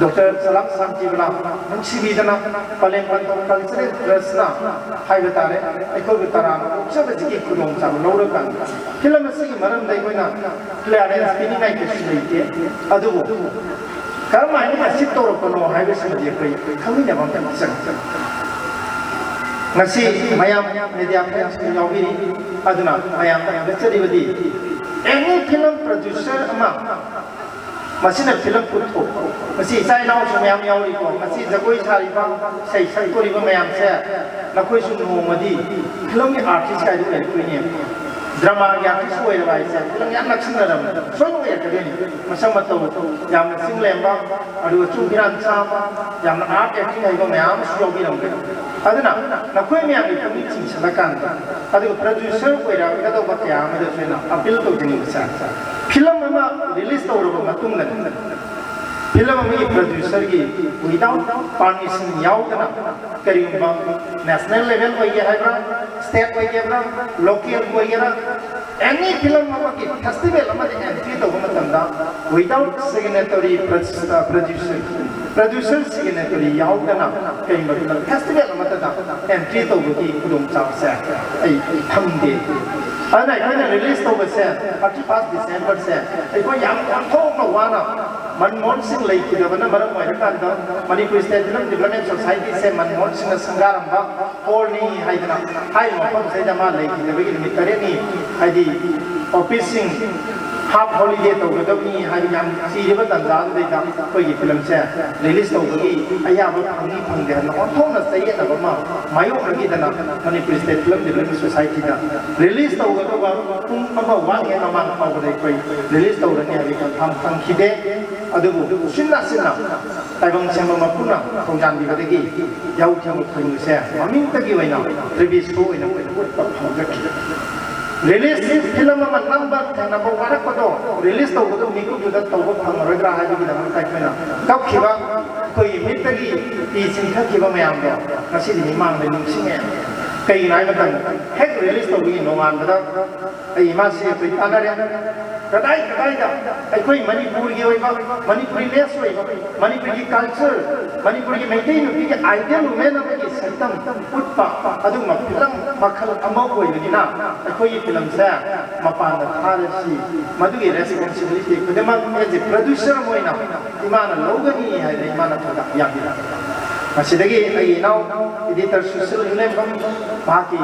ꯗꯣꯛꯇꯔ ꯁꯂꯥꯝ ꯁꯥꯟꯇꯤꯕꯂꯥ ꯅꯨꯡꯁꯤꯕꯤꯗꯅ ꯄꯂꯦꯝ ꯄꯟꯊꯧ ꯀꯜꯆꯔꯦꯜ ꯇ꯭ꯔꯁꯅ ꯍꯥꯏꯕ ꯇꯥꯔꯦ, ꯑꯩꯈꯣꯏꯕꯨ ꯇꯔꯥꯝꯅ ꯑꯣꯛꯆꯕꯁꯤꯒꯤ ꯈꯨꯗꯣꯡꯆꯥꯕ ꯂꯧꯔꯀꯥꯟꯗ ꯐꯤꯂꯝ ꯑꯁꯤꯒꯤ ꯃꯔꯝꯗ ꯑꯩꯈꯣꯏꯅ ꯀ꯭ꯂꯤꯌꯥꯔꯦꯟꯁ ꯄꯤꯅꯤꯡꯉꯥꯏ ꯀꯩꯁꯨ ꯂꯩꯇꯦ꯫ ꯑꯗꯨꯕꯨ ꯀꯔꯝꯍꯥꯏꯅ ꯑꯦꯆꯤꯞ ꯇꯧꯔꯛꯄꯅꯣ ꯍꯥꯏꯕꯁꯤꯃꯗꯤ ꯑꯩꯈꯣꯏ ꯈꯪꯃꯤꯟꯅꯕ ꯑꯃꯇꯪ ꯆꯪꯉꯤ꯫ ꯉꯁꯤ ꯃꯌꯥꯝ ꯃꯦꯗꯤꯌꯥ ꯐ꯭ꯔꯦꯟꯁꯤꯡ ꯌꯥꯎꯕꯤꯔꯤ, ꯑꯗꯨꯅ ꯃꯌꯥꯝꯗ ꯍꯪꯒꯠꯆꯔꯤꯕꯗꯤ, ꯑꯦꯅꯤ ꯐꯤꯂꯝ ꯄ꯭ꯔꯗ꯭ꯌꯨꯁꯔ ꯑꯃ ꯃꯁꯤꯅ ꯐꯤꯂꯝ ꯄꯨꯊꯣꯛꯄ, ꯃꯁꯤ ꯏꯆꯥ ꯏꯅꯥꯎꯁꯨ ꯃꯌꯥꯝ ꯌꯥꯎꯔꯤꯀꯣ, ꯃꯁꯤ ꯖꯒꯣꯏ ꯁꯥꯔꯤꯕ, ꯏꯁꯩ ꯁꯛꯇꯣꯔꯤꯕ ꯃꯌꯥꯝꯁꯦ, ꯅꯈꯣꯏꯁꯨ ꯅꯣꯡꯃꯗꯤ ꯐꯤꯂꯝꯒꯤ ꯑꯥꯔꯇꯤꯁ ꯍꯥꯏꯗꯨ ꯑꯣꯏꯔꯛꯇꯣꯏꯅꯦ꯫ ꯗ꯭ꯔꯃꯥꯒꯤ ꯑꯥꯔꯇꯤꯁ ꯑꯣꯏꯔꯕ ꯍꯥꯏꯁꯦ ꯐꯤꯂꯝ ꯌꯥꯝ ꯅꯛꯁꯤꯟꯅꯔꯕꯅꯤ, ꯁꯣꯏꯅ ꯑꯣꯏꯔꯛꯀꯗꯣꯏꯅꯤ꯫ ꯃꯁꯛ ꯃꯇꯧ ꯌꯥꯝꯅ ꯆꯤꯡ ꯂꯦꯝꯕ, ꯑꯗꯨꯒ ꯆꯨꯡ ꯐꯤꯔꯥꯟ ꯆꯥꯕ, ꯌꯥꯝꯅ ꯑꯥꯔꯠ ꯑꯦꯛꯇꯤꯡ ꯍꯩꯕ ꯃꯌꯥꯝ ꯑꯃꯁꯨ ꯌꯥꯎꯕꯤꯔꯝꯒꯅꯤ꯫ ꯑꯗꯨꯅ ꯅꯈꯣꯏ ꯃꯌꯥꯝꯒꯤ ꯄꯨꯛꯅꯤꯡ ꯆꯤꯡꯁꯤꯜꯂꯀꯥꯟꯗ, ꯑꯗꯨꯒ ꯄ꯭ꯔꯗ꯭ꯌꯨꯁꯔ ꯑꯣꯏꯔꯛꯀꯗꯧꯕ ꯀꯌꯥ ꯑꯃꯗꯁꯨ ꯑꯩꯅ ꯑꯄꯤꯜ ꯇꯧꯖꯅꯤꯡꯕꯁꯦ, ꯐꯤꯂꯝ ꯑꯃ ꯔꯤꯂꯤꯖ ꯇꯧꯔꯕ ꯃꯇꯨꯡꯗ ꯐꯤꯂꯝ ꯑꯃꯒꯤ ꯄ꯭ꯔꯗ꯭ꯌꯨꯁꯔꯒꯤ without permission ꯌꯥꯎꯗꯅ ꯀꯔꯤꯒꯨꯝꯕ ꯅꯦꯁꯅꯦꯜ ꯂꯦꯚꯦꯜ ꯑꯣꯏꯒꯦ ꯍꯥꯏꯕ꯭ꯔꯥ, ꯁ꯭ꯇꯦꯠ ꯑꯣꯏꯒꯦ ꯍꯥꯏꯕ꯭ꯔꯥ, ꯂꯣꯀꯦꯜ ꯑꯣꯏꯒꯦꯔꯥ, ꯑꯦꯅꯤ ꯐꯤꯂꯝ ꯑꯃꯒꯤ ꯐꯦꯁꯇꯤꯚꯦꯜ ꯑꯃꯗ ꯑꯦꯟꯇ꯭ꯔꯤ ꯇꯧꯕ ꯃꯇꯝꯗ without signatory producer, producer signatory ꯌꯥꯎꯗꯅ ꯀꯔꯤꯒꯨꯝꯕ ꯐꯦꯁꯇꯤꯚꯦꯜ ꯑꯃꯠꯇꯗ ꯑꯦꯟꯇ꯭ꯔꯤ ꯇꯧꯕꯒꯤ ꯈꯨꯗꯣꯡꯆꯥꯕꯁꯦ ꯑꯩ ꯐꯪꯗꯦ꯫ ꯑꯗꯨꯅ ꯑꯩꯈꯣꯏꯅ ꯔꯤꯂꯤꯁ ꯇꯧꯕꯁꯦ, ꯊꯥꯔꯇꯤ ꯐꯥꯔꯁ ꯗꯤꯁꯦꯝꯕꯔꯁꯦ ꯑꯩꯈꯣꯏ ꯌꯥꯝ ꯑꯣꯟꯊꯣꯛꯅ ꯋꯥꯅ, ꯃꯟꯃꯣꯍꯟ ꯁꯤꯡ ꯂꯩꯈꯤꯗꯕꯅ ꯃꯔꯝ ꯑꯣꯏꯔꯀꯥꯟꯗ Manipur state film development ꯁꯣꯁꯥꯏꯇꯤꯁꯦ Manmohan ꯁꯤꯡꯅ ꯁꯪꯒꯥꯔꯝꯕ ꯍꯣꯜꯅꯤ ꯍꯥꯏꯗꯅ ꯍꯥꯏꯔꯤꯕ ꯃꯐꯝꯁꯤꯗꯩꯗ ꯃꯥ ꯂꯩꯈꯤꯗꯕꯒꯤ ꯅꯨꯃꯤꯠ ꯇꯔꯦꯠꯅꯤ, ꯍꯥꯏꯗꯤ ꯑꯣꯐꯤꯁꯁꯤꯡ ꯍꯥꯐ ꯍꯣꯂꯤꯗꯦ ꯇꯧꯒꯗꯕꯅꯤ ꯍꯥꯏꯕ ꯌꯥꯝ ꯆꯤꯔꯕ ꯇꯥꯟꯖꯥꯗꯨꯗꯩꯗ ꯑꯩꯈꯣꯏꯒꯤ ꯐꯤꯂꯝꯁꯦ ꯔꯤꯂꯤꯁ ꯇꯧꯕꯒꯤ ꯑꯌꯥꯕ ꯐꯪꯏ ꯐꯪꯗꯦ ꯍꯥꯏꯅ ꯑꯣꯟꯊꯣꯛꯅ ꯆꯌꯦꯠꯅꯕ ꯑꯃ ꯃꯥꯌꯣꯛꯅꯈꯤꯗꯅ ꯃꯅꯤꯄꯨꯔ ꯁ꯭ꯇꯦꯠ ꯐꯤꯂꯝ ꯗꯤꯕꯂꯞꯃꯦꯟ ꯁꯣꯁꯥꯏꯇꯤꯗ ꯔꯤꯂꯤꯁ ꯇꯧꯒꯗꯧꯕ ꯄꯨꯡ ꯑꯃ ꯋꯥꯠꯂꯤꯉꯩ ꯃꯃꯥꯡ ꯐꯥꯎꯕꯗ ꯑꯩꯈꯣꯏ ꯔꯤꯂꯤꯁ ꯇꯧꯔꯅꯤ ꯍꯥꯏꯕꯒꯤ ꯀꯟꯐꯥꯝ ꯐꯪꯈꯤꯗꯦ꯫ ꯑꯗꯨꯕꯨ ꯁꯤꯟꯅ ꯁꯤꯟꯅ ꯇꯥꯏꯕꯪ ꯁꯦꯝꯕ ꯃꯄꯨꯅ ꯊꯧꯖꯥꯟꯕꯤꯕꯗꯒꯤ ꯌꯥꯎꯊꯦꯡꯕ ꯈꯨꯟꯁꯦ ꯃꯃꯤꯡꯇꯒꯤ ꯑꯣꯏꯅ ꯄ꯭ꯔꯤꯚꯤꯌꯁ ꯁꯣ ꯑꯣꯏꯅ ꯑꯩꯈꯣꯏ ꯎꯠꯄ ꯐꯪꯖꯈꯤ꯫ ꯔꯤꯂꯤꯁ ꯐꯤꯂꯝ ꯑꯃ ꯅꯝꯕ ꯊꯦꯡꯅꯕ ꯋꯥꯔꯛꯄꯗꯣ ꯔꯤꯂꯤꯁ ꯇꯧꯕꯗꯣ ꯃꯤꯀꯨꯞꯇꯨꯗ ꯇꯧꯕ ꯐꯪꯉꯔꯣꯏꯗ꯭ꯔꯥ ꯍꯥꯏꯕꯒꯤꯗꯃꯛꯇ ꯑꯩꯈꯣꯏꯅ ꯀꯞꯈꯤꯕ, ꯑꯩꯈꯣꯏꯒꯤ ꯃꯤꯠꯇꯒꯤ ꯄꯤ ꯆꯤꯡꯊꯈꯤꯕ ꯃꯌꯥꯝꯗꯣ ꯉꯁꯤꯗꯤ ꯃꯤꯃꯥꯡꯗ ꯅꯤꯡꯁꯤꯡꯉꯦ꯫ ꯀꯩꯒꯤꯅꯣ ꯍꯥꯏꯕ ꯃꯇꯝꯗ ꯍꯦꯛ ꯔꯤꯂꯤꯁ ꯇꯧꯕꯒꯤ ꯅꯣꯡꯉꯥꯟꯕꯗ ꯑꯩ ꯏꯃꯥꯁꯤ ꯑꯩꯈꯣꯏ ꯇꯥꯟꯅꯔꯦ꯫ ꯀꯗꯥꯏ ꯀꯗꯥꯏꯗ ꯑꯩꯈꯣꯏ ꯃꯅꯤꯄꯨꯔꯒꯤ ꯑꯣꯏꯕ, ꯃꯅꯤꯄꯨꯔꯤ ꯅꯦꯁ ꯑꯣꯏꯕ, ꯃꯅꯤꯄꯨꯔꯒꯤ ꯀꯜꯆꯔ, ꯃꯅꯤꯄꯨꯔꯒꯤ ꯃꯩꯇꯩ ꯅꯨꯄꯤꯒꯤ ꯑꯥꯏꯗꯦꯜ ꯋꯨꯃꯦꯟ ꯑꯃꯒꯤ ꯁꯛꯇꯝ ꯎꯠꯄ ꯑꯗꯨꯒꯨꯝꯕ ꯐꯤꯂꯝ ꯃꯈꯜ ꯑꯃ ꯑꯣꯏꯕꯅꯤꯅ ꯑꯩꯈꯣꯏꯒꯤ ꯐꯤꯂꯝꯁꯦ ꯃꯄꯥꯟꯗ ꯊꯥꯔꯁꯤ꯫ ꯃꯗꯨꯒꯤ ꯔꯦꯁꯄꯣꯟꯁꯤꯕꯤꯂꯤꯇꯤ ꯈꯨꯗꯤꯡꯃꯛ as a producer ꯑꯃ ꯑꯣꯏꯅ ꯏꯃꯥꯅ ꯂꯧꯒꯅꯤ ꯍꯥꯏꯅ ꯏꯃꯥꯅ ꯊꯧꯗꯥꯡ ꯌꯥꯕꯤꯔꯛꯑꯦ꯫ ꯃꯁꯤꯗꯒꯤ ꯑꯩꯒꯤ ꯏꯅꯥꯎ ꯏꯗꯤꯇꯔ ꯁꯨꯁꯤꯜ ꯌꯨꯅꯦꯝꯕꯝ ꯃꯍꯥꯛꯀꯤ